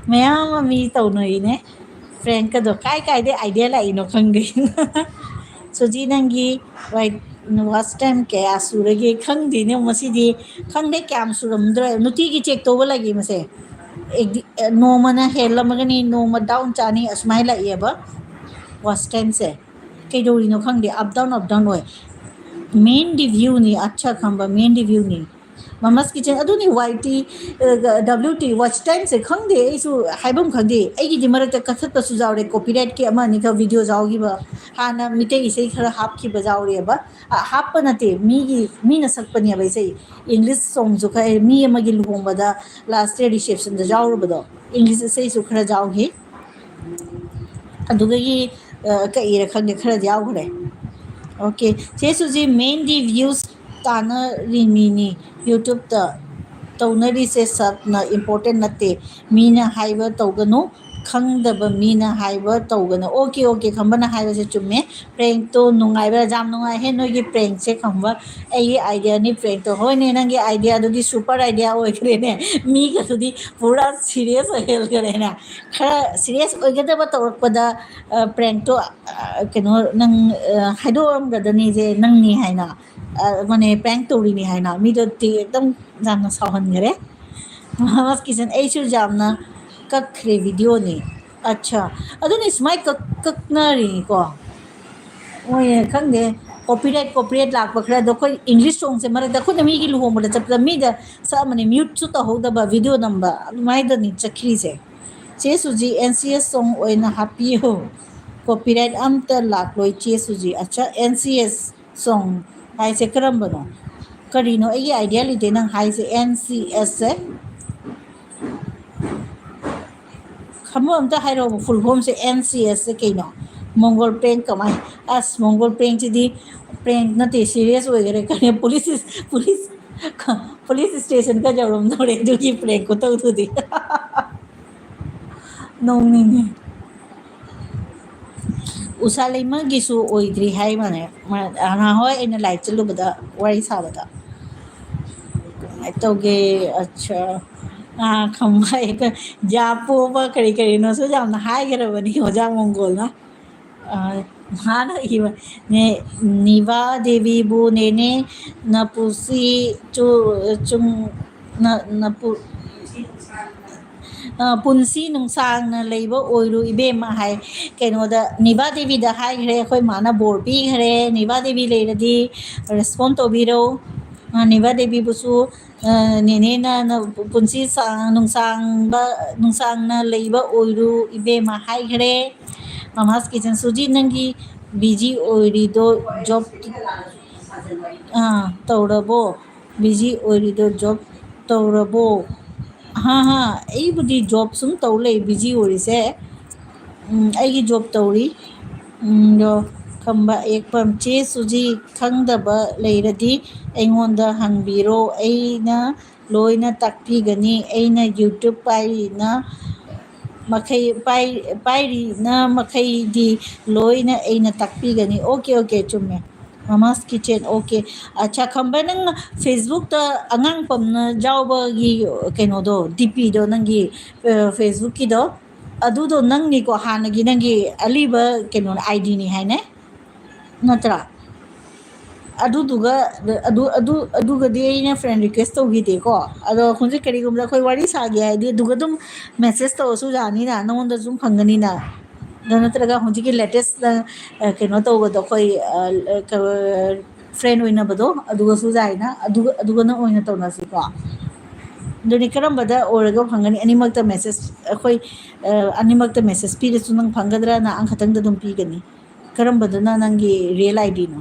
ꯃꯌꯥꯝ ꯑꯃ ꯃꯤ ꯇꯧꯅꯔꯤꯅꯦ꯫ Prank ꯀꯗꯣ ꯀꯥꯏ ꯀꯥꯏꯗꯩ idea ꯂꯥꯛꯏꯅꯣ ꯈꯪꯗꯦ꯫ ꯁꯨꯖꯤ, ꯅꯪꯒꯤ watch time ꯀꯌꯥ ꯁꯨꯔꯒꯦ? ꯈꯪꯗꯦꯅꯦ ꯃꯁꯤꯗꯤ, ꯈꯪꯗꯦ ꯀꯌꯥꯝ ꯁꯨꯔꯝꯗ꯭ꯔꯦ, ꯅꯨꯡꯇꯤꯒꯤ check ꯇꯧꯕ ꯂꯩꯌꯦ ꯃꯁꯦ꯫ ꯑꯦꯗꯤ-, ꯑꯦ, ꯅꯣꯡꯃꯅ ꯍꯦꯜꯂꯝꯃꯒꯅꯤ, ꯅꯣꯡꯃ down ꯆꯥꯅꯤ, ꯑꯁꯨꯃꯥꯏꯅ ꯂꯥꯛꯑꯦꯕ watch time ꯁꯦ꯫ ꯀꯩꯗꯧꯔꯤꯅꯣ ꯈꯪꯗꯦ, up down, up down ꯑꯣꯏ꯫ Main ꯗꯤ view ꯅꯤ, ꯑꯠꯆꯥ ꯈꯝꯕ, main ꯗꯤ view ꯅꯤ꯫ Mama's Kitchen, ꯑꯗꯨꯅꯤ, Y T, W T, watch time ꯁꯦ ꯈꯪꯗꯦ, ꯑꯩꯁꯨ ꯍꯥꯏꯐꯝ ꯈꯪꯗꯦ꯫ ꯑꯩꯒꯤꯗꯤ ꯃꯔꯛꯇ ꯀꯛꯊꯠꯄꯁꯨ ꯌꯥꯎꯔꯦ, copyright ꯀꯤ ꯑꯃ ꯑꯅꯤꯈꯛ video ꯌꯥꯎꯈꯤꯕ, ꯍꯥꯟꯅ ꯃꯤꯇꯩ ꯏꯁꯩ ꯈꯔ ꯍꯥꯞꯈꯤꯕ ꯌꯥꯎꯔꯦꯕ꯫ ꯑ, ꯍꯥꯞꯄ ꯅꯠꯇꯦ, ꯃꯤꯒꯤ, ꯃꯤꯅ ꯁꯛꯄꯅꯦꯕ ꯏꯁꯩ꯫ English song ꯁꯨ ꯈꯔ, ꯃꯤ ꯑꯃꯒꯤ ꯂꯨꯍꯣꯡꯕꯗ last year reception ꯗ ꯌꯥꯎꯔꯨꯕꯗꯣ, English ꯏꯁꯩꯁꯨ ꯈꯔ ꯌꯥꯎꯈꯤ꯫ ꯑꯗꯨꯗꯒꯤ, ꯑ, ꯀꯛꯏꯔ ꯈꯪꯗꯦ, ꯈꯔꯗꯤ ꯌꯥꯎꯈ꯭ꯔꯦ꯫ Okay, ꯆꯦ ꯁꯨꯖꯤ, main ꯗꯤ views ꯇꯥꯟꯅꯔꯤꯃꯤꯅꯤ YouTube ꯇ꯫ ꯇꯧꯅꯔꯤꯁꯦ ꯁꯛꯅ important ꯅꯠꯇꯦ, ꯃꯤꯅ ꯍꯥꯏꯕ ꯇꯧꯒꯅꯨ, ꯈꯪꯗꯕ ꯃꯤꯅ ꯍꯥꯏꯕ ꯇꯧꯒꯅꯨ꯫ Okay, okay, ꯈꯝꯕꯅ ꯍꯥꯏꯕꯁꯦ ꯆꯨꯝꯃꯦ꯫ Prank ꯇꯣ ꯅꯨꯡꯉꯥꯏꯕ꯭ꯔꯥ? ꯌꯥꯝ ꯅꯨꯡꯉꯥꯏꯍꯦ ꯅꯣꯏꯒꯤ prank ꯁꯦ, ꯈꯝꯕ꯫ ꯑꯩꯒꯤ idea ꯅꯤ prank ꯇꯣ꯫ ꯍꯣꯏꯅꯦ, ꯅꯪꯒꯤ idea ꯗꯨꯗꯤ super idea ꯑꯣꯏꯈ꯭ꯔꯦꯅꯦ, ꯃꯤꯒꯗꯨꯗꯤ ꯄꯨꯔꯥ serious ꯑꯣꯏꯍꯜꯈ꯭ꯔꯦꯅꯦ꯫ ꯈꯔ serious ꯑꯣꯏꯒꯗꯕ ꯇꯧꯔꯛꯄꯗ, ꯑ, prank ꯇꯣ, ꯑ, ꯀꯩꯅꯣ, ꯅꯪ, ꯑ, ꯍꯥꯏꯗꯣꯛꯑꯝꯒꯗꯅꯤꯁꯦ ꯅꯪꯅꯤ ꯍꯥꯏꯅ, ꯑ, ꯃꯥꯅꯦ, prank ꯇꯧꯔꯤꯅꯤ ꯍꯥꯏꯅ ꯃꯤꯗꯣ ꯇꯤ-, ꯑꯗꯨꯝ ꯌꯥꯝꯅ ꯁꯥꯎꯍꯟꯈꯔꯦ꯫ Mama's Kitchen, ꯑꯩꯁꯨ ꯌꯥꯝꯅ ꯀꯛꯈ꯭ꯔꯦ video ꯅꯤ꯫ ꯑꯠꯆꯥ, ꯑꯗꯨꯅꯤ ꯁꯨꯃꯥꯏ ꯀꯛ-, ꯀꯛꯅꯔꯤꯅꯤꯀꯣ꯫ ꯍꯣꯏ, ꯈꯪꯗꯦ, copyright, copyright ꯂꯥꯛꯄ ꯈꯔ꯫ ꯑꯗꯣ ꯑꯩꯈꯣꯏ English song ꯁꯦ ꯃꯔꯛꯇ ꯑꯩꯈꯣꯏꯅ ꯃꯤꯒꯤ ꯂꯨꯍꯣꯡꯕꯗ ꯆꯠꯄꯗ ꯃꯤꯗ ꯁꯛꯑꯝꯕꯅꯦ, mute ꯁꯨ ꯇꯧꯍꯧꯗꯕ, video ꯅꯝꯕ, ꯑꯗꯨꯃꯥꯏꯅꯅꯤ ꯆꯠꯈ꯭ꯔꯤꯁꯦ꯫ ꯆꯦ ꯁꯨꯖꯤ, N C S song ꯑꯣꯏꯅ ꯍꯥꯞꯄꯤꯌꯨ꯫ Copyright ꯑꯝꯇ ꯂꯥꯛꯂꯣꯏ, ꯆꯦ ꯁꯨꯖꯤ꯫ ꯑꯠꯆꯥ, N C S song ꯍꯥꯏꯁꯦ ꯀꯔꯝꯕꯅꯣ? ꯀꯔꯤꯅꯣ ꯑꯩꯒꯤ ꯑꯥꯏꯗꯤꯌꯥ ꯂꯩꯇꯦ ꯅꯪ ꯍꯥꯏꯁꯦ? ꯑꯦꯟ ꯁꯤ ꯑꯦꯁꯁꯦ ꯈꯪꯕ ꯑꯝꯇ ꯍꯥꯏꯔꯛꯑꯣꯕ, ꯐꯨꯜ ꯐꯣꯝꯁꯦ ꯑꯦꯟ ꯁꯤ ꯑꯦꯁꯁꯦ ꯀꯩꯅꯣ? ꯃꯣꯡꯒꯣꯜ ꯄ꯭ꯔꯦꯡ ꯀꯃꯥꯏ? ꯑꯁ, ꯃꯣꯡꯒꯣꯜ ꯄ꯭ꯔꯦꯡꯁꯤꯗꯤ ꯄ꯭ꯔꯦꯡ ꯅꯠꯇꯦ, ꯁꯤꯔꯤꯌꯁ ꯑꯣꯏꯈꯔꯦ꯫ ꯀꯔꯤ ꯄꯨꯂꯤꯁ, ꯄꯨꯂꯤꯁ, ꯄꯨꯂꯤꯁ ꯁ꯭ꯇꯦꯁꯟꯒ ꯌꯧꯔꯝꯗꯧꯔꯦ ꯑꯗꯨꯒꯤ ꯄ꯭ꯔꯦꯡ ꯈꯨꯇꯧꯗꯨꯗꯤ꯫ ꯅꯣꯡꯅꯤꯡꯉꯦ꯫ ꯎꯁꯥ ꯂꯩꯃꯒꯤꯁꯨ ꯑꯣꯏꯗ꯭ꯔꯤ ꯍꯥꯏ ꯃꯥꯅꯦ꯫ ꯃꯥ-, ꯅꯍꯥꯟꯋꯥꯏ ꯑꯩꯅ ꯂꯥꯏꯔꯤꯛ ꯆꯠꯂꯨꯕꯗ ꯋꯥꯔꯤ ꯁꯥꯕꯗ꯫ ꯀꯃꯥꯏꯅ ꯇꯧꯒꯦ? ꯑꯠꯆꯥ꯫ ꯑꯥ, ꯈꯝꯕ ꯌꯥ ꯄꯣꯕ ꯀꯔꯤ ꯀꯔꯤꯅꯣꯁꯨ ꯌꯥꯝꯅ ꯍꯥꯏꯈ꯭ꯔꯕꯅꯤ ꯑꯣꯖꯥ ꯃꯣꯡꯒꯣꯜꯅ꯫ ꯑꯥ, ꯃꯥꯅ ꯏꯕ, ꯅꯦ-, ꯅꯤꯚꯥ ꯗꯦꯕꯤꯕꯨ ꯅꯦꯅꯦ ꯅꯄꯨꯁꯤ ꯆꯨ-, ꯆꯨꯝ-, ꯅ-, ꯅꯄꯨ-, ꯑ, ꯄꯨꯟꯁꯤ ꯅꯨꯡꯁꯥꯡꯅ ꯂꯩꯕ ꯑꯣꯏꯔꯨ ꯏꯕꯦꯝꯃ ꯍꯥꯏ꯫ ꯀꯩꯅꯣꯗ ꯅꯤꯚꯥ ꯗꯦꯕꯤꯗ ꯍꯥꯏꯈ꯭ꯔꯦ, ꯑꯩꯈꯣꯏ ꯃꯥꯅ ꯕꯣꯔ ꯄꯤꯈ꯭ꯔꯦ꯫ ꯅꯤꯚꯥ ꯗꯦꯕꯤ ꯂꯩꯔꯗꯤ ꯔꯦꯁꯄꯣꯟ ꯇꯧꯕꯤꯔꯣ꯫ ꯑ, ꯅꯤꯚꯥ ꯗꯦꯕꯤꯕꯨꯁꯨ, ꯑ, ꯅꯦꯅꯦꯅ ꯅ-, ꯄꯨꯟꯁꯤ ꯁꯥꯡ-, ꯅꯨꯡꯁꯥꯡꯕ, ꯅꯨꯡꯁꯥꯡꯅ ꯂꯩꯕ ꯑꯣꯏꯔꯨ ꯏꯕꯦꯝꯃ ꯍꯥꯏꯈ꯭ꯔꯦ꯫ ꯃꯃꯥꯁ ꯀꯤꯆꯟ, ꯁꯨꯖꯤ, ꯅꯪꯒꯤ ꯕꯤꯖꯤ ꯑꯣꯏꯔꯤꯗꯣ ꯖꯣꯕ, ꯑꯥ, ꯇꯧꯔꯕꯣ? ꯕꯤꯖꯤ ꯑꯣꯏꯔꯤꯗꯣ ꯖꯣꯕ ꯇꯧꯔꯕꯣ? ꯍꯥ, ꯍꯥ, ꯑꯩꯕꯨꯗꯤ ꯖꯣꯕ ꯁꯨꯝ ꯇꯧ ꯂꯩ, ꯕꯤꯖꯤ ꯑꯣꯏꯔꯤꯁꯦ꯫ ꯎꯝ, ꯑꯩꯒꯤ ꯖꯣꯕ ꯇꯧꯔꯤ꯫ ꯎꯝ, ꯑꯗꯣ ꯈꯝꯕ ꯑꯌꯦꯛꯄꯝ, ꯆꯦ ꯁꯨꯖꯤ, ꯈꯪꯗꯕ ꯂꯩꯔꯗꯤ ꯑꯩꯉꯣꯟꯗ ꯍꯪꯕꯤꯔꯣ, ꯑꯩꯅ ꯂꯣꯏꯅ ꯇꯥꯛꯄꯤꯒꯅꯤ꯫ ꯑꯩꯅ YouTube ꯄꯥꯏꯔꯤꯅ ꯃꯈꯩ, ꯄꯥꯏ-, ꯄꯥꯏꯔꯤꯅ ꯃꯈꯩꯗꯤ ꯂꯣꯏꯅ ꯑꯩꯅ ꯇꯥꯛꯄꯤꯒꯅꯤ꯫ ꯑꯣꯀꯦ, ꯑꯣꯀꯦ, ꯆꯨꯝꯃꯦ꯫ ꯃꯃꯥꯁ ꯀꯤꯆꯟ, ꯑꯣꯀꯦ꯫ ꯑꯠꯆꯥ, ꯈꯝꯕ, ꯅꯪ ꯐꯦꯁꯕꯨꯛꯇ ꯑꯉꯥꯡ ꯄꯝꯅ ꯌꯥꯎꯕꯒꯤ ꯀꯩꯅꯣꯗꯣ, ꯗꯤ ꯄꯤꯗꯣ, ꯅꯪꯒꯤ, ꯑ, ꯐꯦꯁꯕꯨꯛꯀꯤꯗꯣ, ꯑꯗꯨꯗꯣ ꯅꯪꯅꯤꯀꯣ, ꯍꯥꯟꯅꯒꯤ ꯅꯪꯒꯤ ꯑꯂꯤꯕ ꯀꯩꯅꯣ, ꯑꯥꯏ ꯗꯤꯅꯤ ꯍꯥꯏꯅꯦ? ꯅꯠꯇ꯭ꯔꯥ? ꯑꯗꯨꯗꯨꯒ, ꯑꯗꯨ, ꯑꯗꯨ, ꯑꯗꯨꯒꯗꯤ ꯑꯩꯅ ꯐ꯭ꯔꯦꯟ ꯔꯤꯀ꯭ꯋꯦꯁ ꯇꯧꯈꯤꯗꯦꯀꯣ꯫ ꯑꯗꯣ ꯍꯧꯖꯤꯛ ꯀꯔꯤꯒꯨꯝꯕꯗ ꯑꯩꯈꯣꯏ ꯋꯥꯔꯤ ꯁꯥꯒꯦ ꯍꯥꯏꯗꯤ ꯑꯗꯨꯒ ꯑꯗꯨꯝ ꯃꯦꯁꯦꯖ ꯇꯧꯔꯁꯨ ꯌꯥꯅꯤꯅ, ꯅꯉꯣꯟꯗꯁꯨ ꯑꯗꯨꯝ ꯐꯪꯒꯅꯤꯅ꯫ ꯑꯗꯣ ꯅꯠꯇ꯭ꯔꯒ ꯍꯧꯖꯤꯛꯀꯤ ꯂꯦꯇꯦꯁꯇ, ꯑ, ꯀꯩꯅꯣ ꯇꯧꯕꯗꯣ, ꯑꯩꯈꯣꯏ, ꯑ, ꯑ, ꯀ-, ꯐ꯭ꯔꯦꯟ ꯑꯣꯏꯅꯕꯗꯣ, ꯑꯗꯨꯒꯁꯨ ꯌꯥꯏꯅ, ꯑꯗꯨꯒ, ꯑꯗꯨꯒꯅ ꯑꯣꯏꯅ ꯇꯧꯅꯁꯤꯀꯣ꯫ ꯑꯗꯨꯗꯤ ꯀꯔꯝꯕꯗ ꯑꯣꯏꯔꯒ ꯐꯪꯒꯅꯤ? ꯑꯅꯤꯃꯛꯇ ꯃꯦꯁꯦꯖ, ꯑꯩꯈꯣꯏ, ꯑ, ꯑꯅꯤꯃꯛꯇ ꯃꯦꯁꯦꯖ ꯄꯤꯔꯁꯨ ꯅꯪ ꯐꯪꯒꯗ꯭ꯔꯥ? ꯅꯪ ꯑꯃꯈꯛꯇꯪꯗ ꯑꯗꯨꯝ ꯄꯤꯒꯅꯤ? ꯀꯔꯝꯕꯗꯨꯅ ꯅꯪꯒꯤ ꯔꯤꯌꯦꯜ ꯑꯥꯏ ꯗꯤꯅꯣ?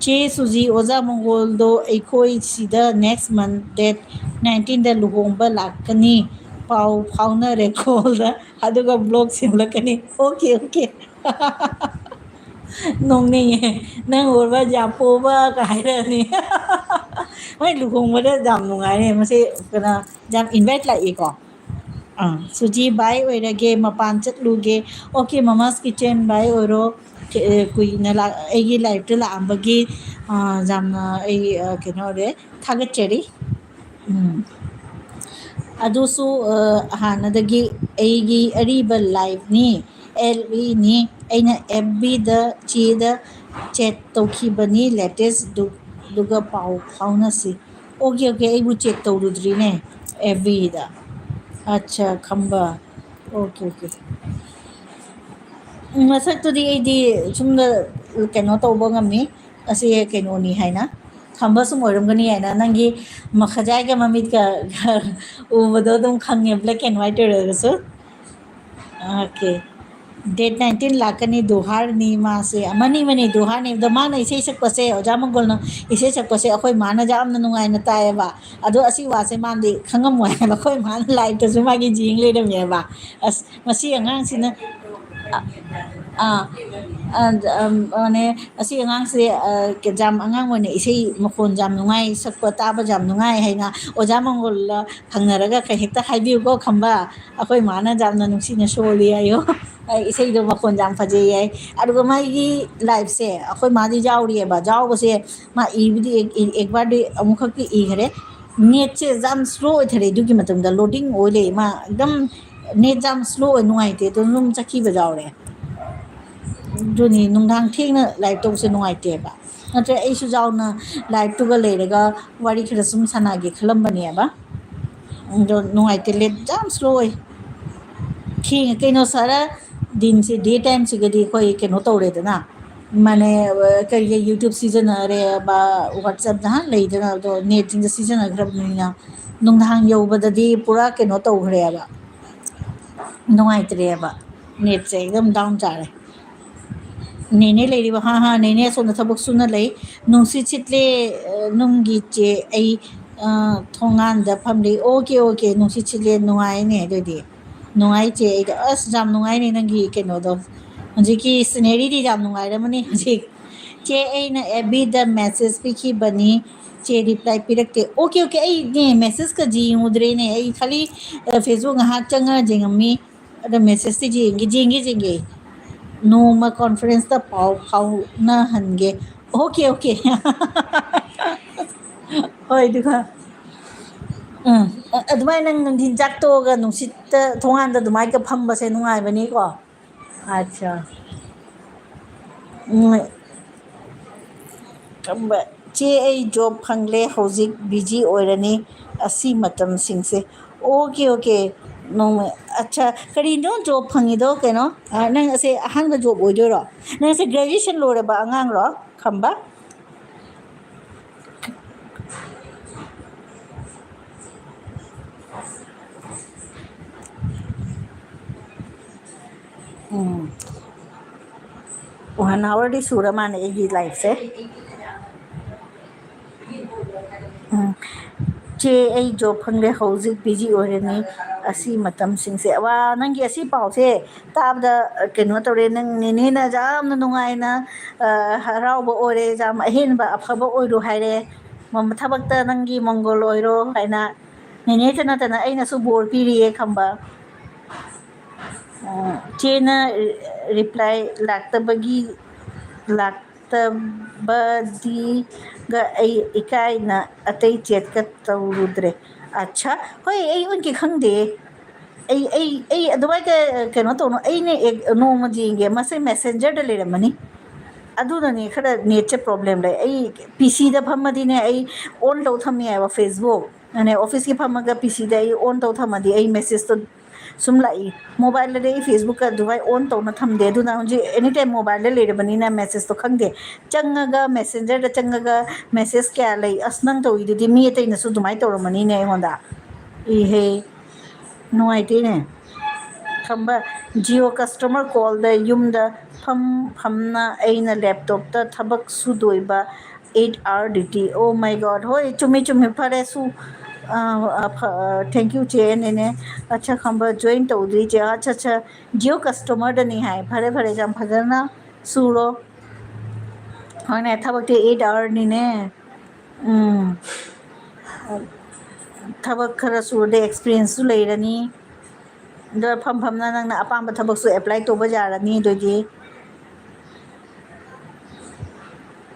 ꯆꯦ ꯁꯨꯖꯤ, ꯑꯣꯖꯥ ꯃꯪꯒꯣꯜꯗꯣ ꯑꯩꯈꯣꯏ ꯁꯤꯗ next month date nineteenꯗ ꯂꯨꯍꯣꯡꯕ ꯂꯥꯛꯀꯅꯤ, ꯄꯥꯎ ꯐꯥꯎꯅꯔꯦ callꯗ, ꯑꯗꯨꯒ vlog ꯁꯦꯝꯂꯛꯀꯅꯤ꯫ Okay, okay. ꯅꯣꯛꯅꯤꯡꯉꯦ꯫ ꯅꯪ ꯎꯔꯕ ꯌꯥꯄꯣꯕ ꯀ ꯍꯥꯏꯔꯛꯑꯅꯤ꯫ ꯍꯣꯏ, ꯂꯨꯍꯣꯡꯕꯗ ꯌꯥꯝ ꯅꯨꯡꯉꯥꯏꯔꯦ꯫ ꯃꯁꯤ ꯀꯩꯅꯣ, ꯌꯥꯝ invite ꯂꯥꯛꯏꯀꯣ꯫ ꯑꯥ, ꯁꯨꯖꯤ bye ꯑꯣꯏꯔꯒꯦ, ꯃꯄꯥꯟ ꯆꯠꯂꯨꯒꯦ꯫ Okay, Mama's Kitchen bye ꯑꯣꯏꯔꯣ꯫ ꯀꯨꯏꯅ ꯑꯩꯒꯤ liveꯇ ꯂꯥꯛꯑꯝꯕꯒꯤ ꯌꯥꯝꯅ ꯑꯩ ꯀꯩꯅꯣ ꯑꯣꯏꯔꯦ, ꯊꯥꯒꯠꯆꯔꯤ꯫ ꯎꯝ꯫ ꯑꯗꯨꯁꯨ ꯍꯥꯟꯅꯗꯒꯤ ꯑꯩꯒꯤ ꯑꯔꯤꯕ liveꯅꯤ, ꯑꯦꯜ ꯏꯅꯤ꯫ ꯑꯩꯅ F Bꯗ ꯆꯦꯗ chat ꯇꯧꯈꯤꯕꯅꯤ latestꯗꯨ, ꯑꯗꯨꯒ ꯄꯥꯎ ꯐꯥꯎꯅꯁꯤ꯫ Okay, okay, ꯑꯩꯕꯨ check ꯇꯧꯔꯨꯗ꯭ꯔꯤꯅꯦ F Bꯗ꯫ ꯑꯠꯆꯥ, ꯈꯝꯕ꯫ Okay, okay. ꯃꯁꯛꯇꯨꯗꯤ ꯑꯩꯗꯤ ꯁꯨꯝꯗ ꯀꯩꯅꯣ ꯇꯧꯕ ꯉꯝꯃꯤ꯫ ꯑꯁꯤ ꯀꯩꯅꯣꯅꯤ ꯍꯥꯏꯅ, ꯈꯝꯕ ꯁꯨꯝ ꯑꯣꯏꯔꯝꯒꯅꯤ ꯍꯥꯏꯅ꯫ ꯅꯪꯒꯤ ꯃꯈꯖꯥꯏꯒ ꯃꯃꯤꯠꯀ ꯎꯕꯗꯣ ꯑꯗꯨꯝ ꯈꯪꯉꯦ, black and white ꯑꯣꯏꯔꯒꯁꯨ꯫ Okay. Date nineteen ꯂꯥꯛꯀꯅꯤ, ꯗꯨꯍꯥꯔꯅꯤ ꯃꯥꯁꯦ꯫ ꯃꯅꯤ, ꯃꯅꯤ, ꯗꯨꯍꯥꯔꯅꯤ꯫ ꯑꯗꯣ ꯃꯥꯅ ꯏꯁꯩ ꯁꯛꯄꯁꯦ, ꯑꯣꯖꯥ ꯃꯪꯒꯣꯜꯅ ꯏꯁꯩ ꯁꯛꯄꯁꯦ ꯑꯩꯈꯣꯏ ꯃꯥꯅ ꯌꯥꯝꯅ ꯅꯨꯡꯉꯥꯏꯅ ꯇꯥꯏꯌꯦꯕ꯫ ꯑꯗꯣ ꯑꯁꯤ ꯋꯥꯁꯦ ꯃꯥꯗꯤ ꯈꯪꯉꯝꯃꯣꯏ ꯍꯥꯏꯕ꯫ ꯑꯩꯈꯣꯏ ꯃꯥꯅ liveꯇꯁꯨ ꯃꯥꯒꯤ ꯌꯦꯡ ꯂꯩꯔꯝꯃꯦꯕ꯫ ꯑꯁ, ꯃꯁꯤ ꯑꯉꯥꯡꯁꯤꯅ, ꯑ-, ꯑꯥ, ꯑ-, ꯑꯝ, ꯑꯅꯦ, ꯑꯁꯤ ꯑꯉꯥꯡꯁꯦ, ꯑ, ꯌꯥꯝ ꯑꯉꯥꯡ ꯑꯣꯏꯅ ꯏꯁꯩ ꯃꯈꯣꯟ ꯌꯥꯝ ꯅꯨꯡꯉꯥꯏ, ꯁꯛꯄ ꯇꯥꯕ ꯌꯥꯝ ꯅꯨꯡꯉꯥꯏ ꯍꯥꯏꯅ ꯑꯣꯖꯥ ꯃꯪꯒꯣꯜꯗ ꯍꯪꯅꯔꯒ ꯀꯩ ꯍꯦꯛꯇ ꯍꯥꯏꯕꯤꯌꯨꯀꯣ, ꯈꯝꯕ꯫ ꯑꯩꯈꯣꯏ ꯃꯥꯅ ꯌꯥꯝꯅ ꯅꯨꯡꯁꯤꯅ ꯁꯣꯜꯂꯤ ꯍꯥꯏꯌꯣ꯫ ꯑꯩ ꯏꯁꯩꯗꯣ ꯃꯈꯣꯟ ꯌꯥꯝ ꯐꯖꯩ ꯍꯥꯏ꯫ ꯑꯗꯨꯒ ꯃꯥꯒꯤ liveꯁꯦ ꯑꯩꯈꯣꯏ ꯃꯥꯗꯤ ꯌꯥꯎꯔꯤꯑꯕ꯫ ꯌꯥꯎꯕꯁꯦ ꯃꯥ ꯏꯕꯨꯗꯤ ꯑꯦꯛ-, ꯑꯦꯛ-, ꯑꯦꯛꯕꯥꯔꯗꯤ ꯑꯃꯨꯛꯈꯛꯇꯤ ꯏꯈꯔꯦ꯫ Netꯁꯦ ꯌꯥꯝ slow ꯑꯣꯏꯊꯔꯦ ꯑꯗꯨꯒꯤ ꯃꯇꯝꯗ, loading ꯑꯣꯏ ꯂꯩ꯫ ꯃꯥ ꯑꯗꯨꯝ net ꯌꯥꯝ slow ꯑꯣꯏ, ꯅꯨꯡꯉꯥꯏꯇꯦ, ꯑꯗꯨꯝ, ꯑꯗꯨꯝ ꯆꯠꯈꯤꯕ ꯌꯥꯎꯔꯦ꯫ ꯑꯗꯨꯅꯤ, ꯅꯨꯡꯗꯥꯡ ꯊꯦꯡꯅ live ꯇꯧꯕꯁꯦ ꯅꯨꯡꯉꯥꯏꯇꯦꯕ꯫ ꯅꯠꯇ꯭ꯔꯦ, ꯑꯩꯁꯨ ꯌꯥꯎꯅ liveꯇꯨꯒ ꯂꯩꯔꯒ ꯋꯥꯔꯤ ꯈꯔ ꯁꯨꯝ ꯁꯥꯟꯅꯒꯦ ꯈꯜꯂꯝꯕꯅꯦꯕ꯫ ꯑꯗꯣ ꯅꯨꯡꯉꯥꯏꯇꯦ, net ꯌꯥꯝ slow ꯑꯣꯏ꯫ ꯊꯦꯡꯉꯦ ꯀꯩꯅꯣ, ꯁꯥꯔ, ꯗꯤꯟꯁꯦ, day timeꯁꯤꯒꯗꯤ ꯑꯩꯈꯣꯏ ꯀꯩꯅꯣ ꯇꯧꯔꯦꯗꯅ, ꯃꯥꯅꯦ, ꯀꯔꯤꯒꯤ YouTube ꯁꯤꯖꯤꯟꯅꯔꯦ, ꯕꯥ, WhatsApp ꯅꯍꯥꯟ ꯂꯩꯗꯅ, ꯑꯗꯣ netꯁꯤꯡꯁꯦ ꯁꯤꯖꯤꯟꯅꯈ꯭ꯔꯕꯅꯤꯅ ꯅꯨꯡꯗꯥꯡ ꯌꯧꯕꯗꯗꯤ ꯄꯨꯔꯥ ꯀꯩꯅꯣ ꯇꯧꯈ꯭ꯔꯦꯕ, ꯅꯨꯡꯉꯥꯏꯇ꯭ꯔꯦꯕ, netꯁꯦ ꯑꯗꯨꯝ down ꯆꯥꯔꯦ꯫ ꯅꯦꯅꯦ ꯂꯩꯔꯤꯕ? ꯍꯥ ꯍꯥ, ꯅꯦꯅꯦ ꯑꯁꯣꯝꯗ ꯊꯕꯛ ꯁꯨꯅ ꯂꯩ꯫ ꯅꯨꯡꯁꯤꯠ ꯁꯤꯠꯂꯦ, ꯑ, ꯅꯨꯡꯒꯤ ꯆꯦ, ꯑꯩ, ꯑ, ꯊꯣꯡꯒꯥꯟꯗ ꯐꯝꯂꯤ꯫ ꯑꯣꯀꯦ, ꯑꯣꯀꯦ, ꯅꯨꯡꯁꯤꯠ ꯁꯤꯠꯂꯦ, ꯅꯨꯡꯉꯥꯏꯅꯦ ꯑꯗꯨꯗꯤ꯫ ꯅꯨꯡꯉꯥꯏ ꯆꯦ, ꯑꯩꯗꯣ, ꯑꯁ, ꯌꯥꯝ ꯅꯨꯡꯉꯥꯏꯅꯦ ꯅꯪꯒꯤ ꯀꯩꯅꯣꯗꯣ꯫ ꯍꯧꯖꯤꯛꯀꯤ sceneryꯗꯤ ꯌꯥꯝ ꯅꯨꯡꯉꯥꯏꯔꯝꯃꯅꯤ ꯍꯧꯖꯤꯛ꯫ ꯆꯦ, ꯑꯩꯅ F Bꯗ message ꯄꯤꯈꯤꯕꯅꯤ, ꯆꯦ reply ꯄꯤꯔꯛꯇꯦ꯫ ꯑꯣꯀꯦ, ꯑꯣꯀꯦ, ꯑꯩꯅꯦ messageꯀ ꯌꯦꯡꯉꯨꯗ꯭ꯔꯦꯅꯦ, ꯑꯩ ꯈꯥꯂꯤ, ꯑ, Facebook ꯉꯥꯏꯍꯥꯛ ꯆꯪꯉ ꯌꯦꯡꯉꯝꯃꯤ꯫ ꯑꯗꯣ messageꯇꯤ ꯌꯦꯡꯒꯦ, ꯌꯦꯡꯒꯦ, ꯌꯦꯡꯒꯦ꯫ ꯅꯣꯡꯃ conferenceꯇ ꯄꯥꯎ ꯐꯥꯎꯅꯍꯟꯒꯦ꯫ Okay, okay. ꯍꯣꯏ, ꯑꯗꯨꯒ, ꯎꯝ, ꯑ-, ꯑꯗꯨꯃꯥꯏꯅ ꯅꯪ ꯅꯨꯡꯊꯤꯟ ꯆꯥꯛ ꯇꯣꯛꯑꯒ ꯅꯨꯡꯁꯤꯠꯇ, ꯊꯣꯡꯒꯥꯟꯗ ꯑꯗꯨꯃꯥꯏꯅ ꯐꯝꯕꯁꯦ ꯅꯨꯡꯉꯥꯏꯕꯅꯤꯀꯣ꯫ ꯑꯠꯆꯥ꯫ ꯎꯝ꯫ ꯈꯝꯕ, "ꯆꯦ, ꯑꯩ job ꯐꯪꯂꯦ, ꯍꯧꯖꯤꯛ busy ꯑꯣꯏꯔꯅꯤ ꯑꯁꯤ ꯃꯇꯝꯁꯤꯡꯁꯦ"꯫ Okay, okay. ꯅꯣꯡꯃ, ꯑꯠꯆꯥ, ꯀꯔꯤꯅꯣ job ꯐꯪꯉꯤꯗꯣ? ꯀꯩꯅꯣ? ꯑ, ꯅꯪ ꯑꯁꯦ ꯑꯍꯥꯟꯕ job ꯑꯣꯏꯗꯣꯏꯔꯣ? ꯅꯪꯁꯦ graduation ꯂꯣꯏꯔꯕ ꯑꯉꯥꯡꯔꯣ, ꯈꯝꯕ? ꯎꯝ꯫ One hourꯗꯤ ꯁꯨꯔ ꯃꯥꯅꯦ ꯑꯩꯒꯤ liveꯁꯦ꯫ ꯎꯝ꯫ "ꯆꯦ, ꯑꯩ job ꯐꯪꯂꯦ, ꯍꯧꯖꯤꯛ busy ꯑꯣꯏꯔꯅꯤ ꯑꯁꯤ ꯃꯇꯝꯁꯤꯡꯁꯦ"꯫ ꯋꯥ, ꯅꯪꯒꯤ ꯑꯁꯤ ꯄꯥꯎꯁꯦ ꯇꯥꯕꯗ, ꯑ, ꯀꯩꯅꯣ ꯇꯧꯔꯦ, ꯅꯪ ꯅꯦꯅꯦꯅ ꯌꯥꯝꯅ ꯅꯨꯡꯉꯥꯏꯅ, ꯑ, ꯍꯔꯥꯎꯕ ꯑꯣꯏꯔꯦ, ꯌꯥꯝ ꯑꯍꯦꯟꯕ ꯑꯐꯕ ꯑꯣꯏꯔꯨ ꯍꯥꯏꯔꯦ꯫ ꯃ-, ꯊꯕꯛꯇ ꯅꯪꯒꯤ ꯃꯪꯒꯣꯜ ꯑꯣꯏꯔꯣ ꯍꯥꯏꯅ ꯅꯦꯅꯦꯇ ꯅꯠꯇꯅ ꯑꯩꯅꯁꯨ ꯕꯣꯔ ꯄꯤꯔꯤꯌꯦ, ꯈꯝꯕ꯫ ꯑ, ꯆꯦꯅ reply ꯂꯥꯛꯇꯕꯒꯤ, ꯂꯥꯛꯇꯕꯗꯤꯒ ꯑꯩ ꯏꯀꯥꯏꯅ ꯑꯇꯩ chatꯀ ꯇꯧꯔꯨꯗ꯭ꯔꯦ꯫ ꯑꯠꯁꯥ, ꯍꯣꯏ, ꯑꯩ ꯑꯣꯟꯀꯦ ꯈꯪꯗꯦ꯫ ꯑꯩ, ꯑꯩ, ꯑꯩ ꯑꯗꯨꯃꯥꯏꯅ ꯀꯩꯅꯣ ꯇꯧꯅꯨ꯫ ꯑꯩꯅ ꯑꯦ-, ꯅꯣꯡꯃ ꯌꯦꯡꯒꯦ, ꯃꯁꯦ messengerꯗ ꯂꯩꯔꯝꯃꯅꯤ꯫ ꯑꯗꯨꯅꯅꯦ ꯈꯔ netꯁꯦ problem ꯂꯩ꯫ ꯑꯩ PCꯗ ꯐꯝꯃꯗꯤꯅꯦ, ꯑꯩ on ꯇꯧ ꯊꯝꯃꯦ ꯍꯥꯏꯕ Facebook꯫ ꯑꯅꯦ, officeꯀꯤ ꯐꯝꯃꯒ PCꯗ ꯑꯩ on ꯇꯧ ꯊꯝꯃꯗꯤ ꯑꯩ messageꯇꯣ ꯁꯨꯝ ꯂꯥꯛꯏ꯫ Mobileꯗꯗꯤ ꯑꯩ Facebookꯀ ꯑꯗꯨꯃꯥꯏ on ꯇꯧꯅ ꯊꯝꯗꯦ꯫ ꯑꯗꯨꯅ ꯍꯧꯖꯤꯛ anytime mobileꯗ ꯂꯩꯔꯕꯅꯤꯅ messageꯇꯣ ꯈꯪꯗꯦ꯫ ꯆꯪꯉꯒ, messengerꯗ ꯆꯪꯉꯒ message ꯀꯌꯥ ꯂꯩ? "ꯑꯁ, ꯅꯪ ꯇꯧꯔꯤꯗꯨꯗꯤ ꯃꯤ ꯑꯇꯩꯅꯁꯨ ꯑꯗꯨꯃꯥꯏꯅ ꯇꯧꯔꯝꯃꯅꯤꯅꯦ ꯑꯩꯉꯣꯟꯗ"꯫ ꯏꯍꯦ, ꯅꯨꯡꯉꯥꯏꯇꯦꯅꯦ꯫ ꯈꯝꯕ, Jio customer callꯗ ꯌꯨꯝꯗ ꯐꯝ ꯐꯝꯅ ꯑꯩꯅ ꯂꯦꯞꯇꯣꯞꯇ ꯊꯕꯛ ꯁꯨꯗꯣꯏꯕ꯫ Eight hour duty, oh my God. ꯍꯣꯏ, ꯆꯨꯝꯃꯤ ꯆꯨꯝꯃꯤ꯫ ꯐꯔꯦ, ꯁꯨ꯫ ꯑꯥ, ꯑꯥ, ꯐ-, ꯑꯥ, thank you, ꯆꯦ ꯅꯦꯅꯦ꯫ ꯑꯠꯁꯥ, ꯈꯝꯕ join ꯇꯧꯗ꯭ꯔꯤ, ꯆꯦ꯫ ꯑꯠꯁꯥ, ꯑꯠꯁꯥ, ꯖꯤꯑꯣ customerꯗꯅꯤ ꯍꯥꯏ꯫ ꯐꯔꯦ, ꯐꯔꯦ, ꯌꯥꯝ ꯐꯖꯅ ꯁꯨꯔꯣ꯫ ꯍꯣꯏꯅꯦ, ꯊꯕꯛꯇꯤ eight hourꯅꯤꯅꯦ꯫ ꯎꯝ꯫ ꯊꯕꯛ ꯈꯔ ꯁꯨꯔꯗꯤ experienceꯁꯨ ꯂꯩꯔꯅꯤ꯫ ꯑꯗꯣ ꯐꯝ ꯐꯝꯅ ꯅꯪꯅ ꯑꯄꯥꯝꯕ ꯊꯕꯛꯁꯨ apply ꯇꯧꯕ ꯌꯥꯔꯅꯤ ꯑꯗꯨꯗꯤ꯫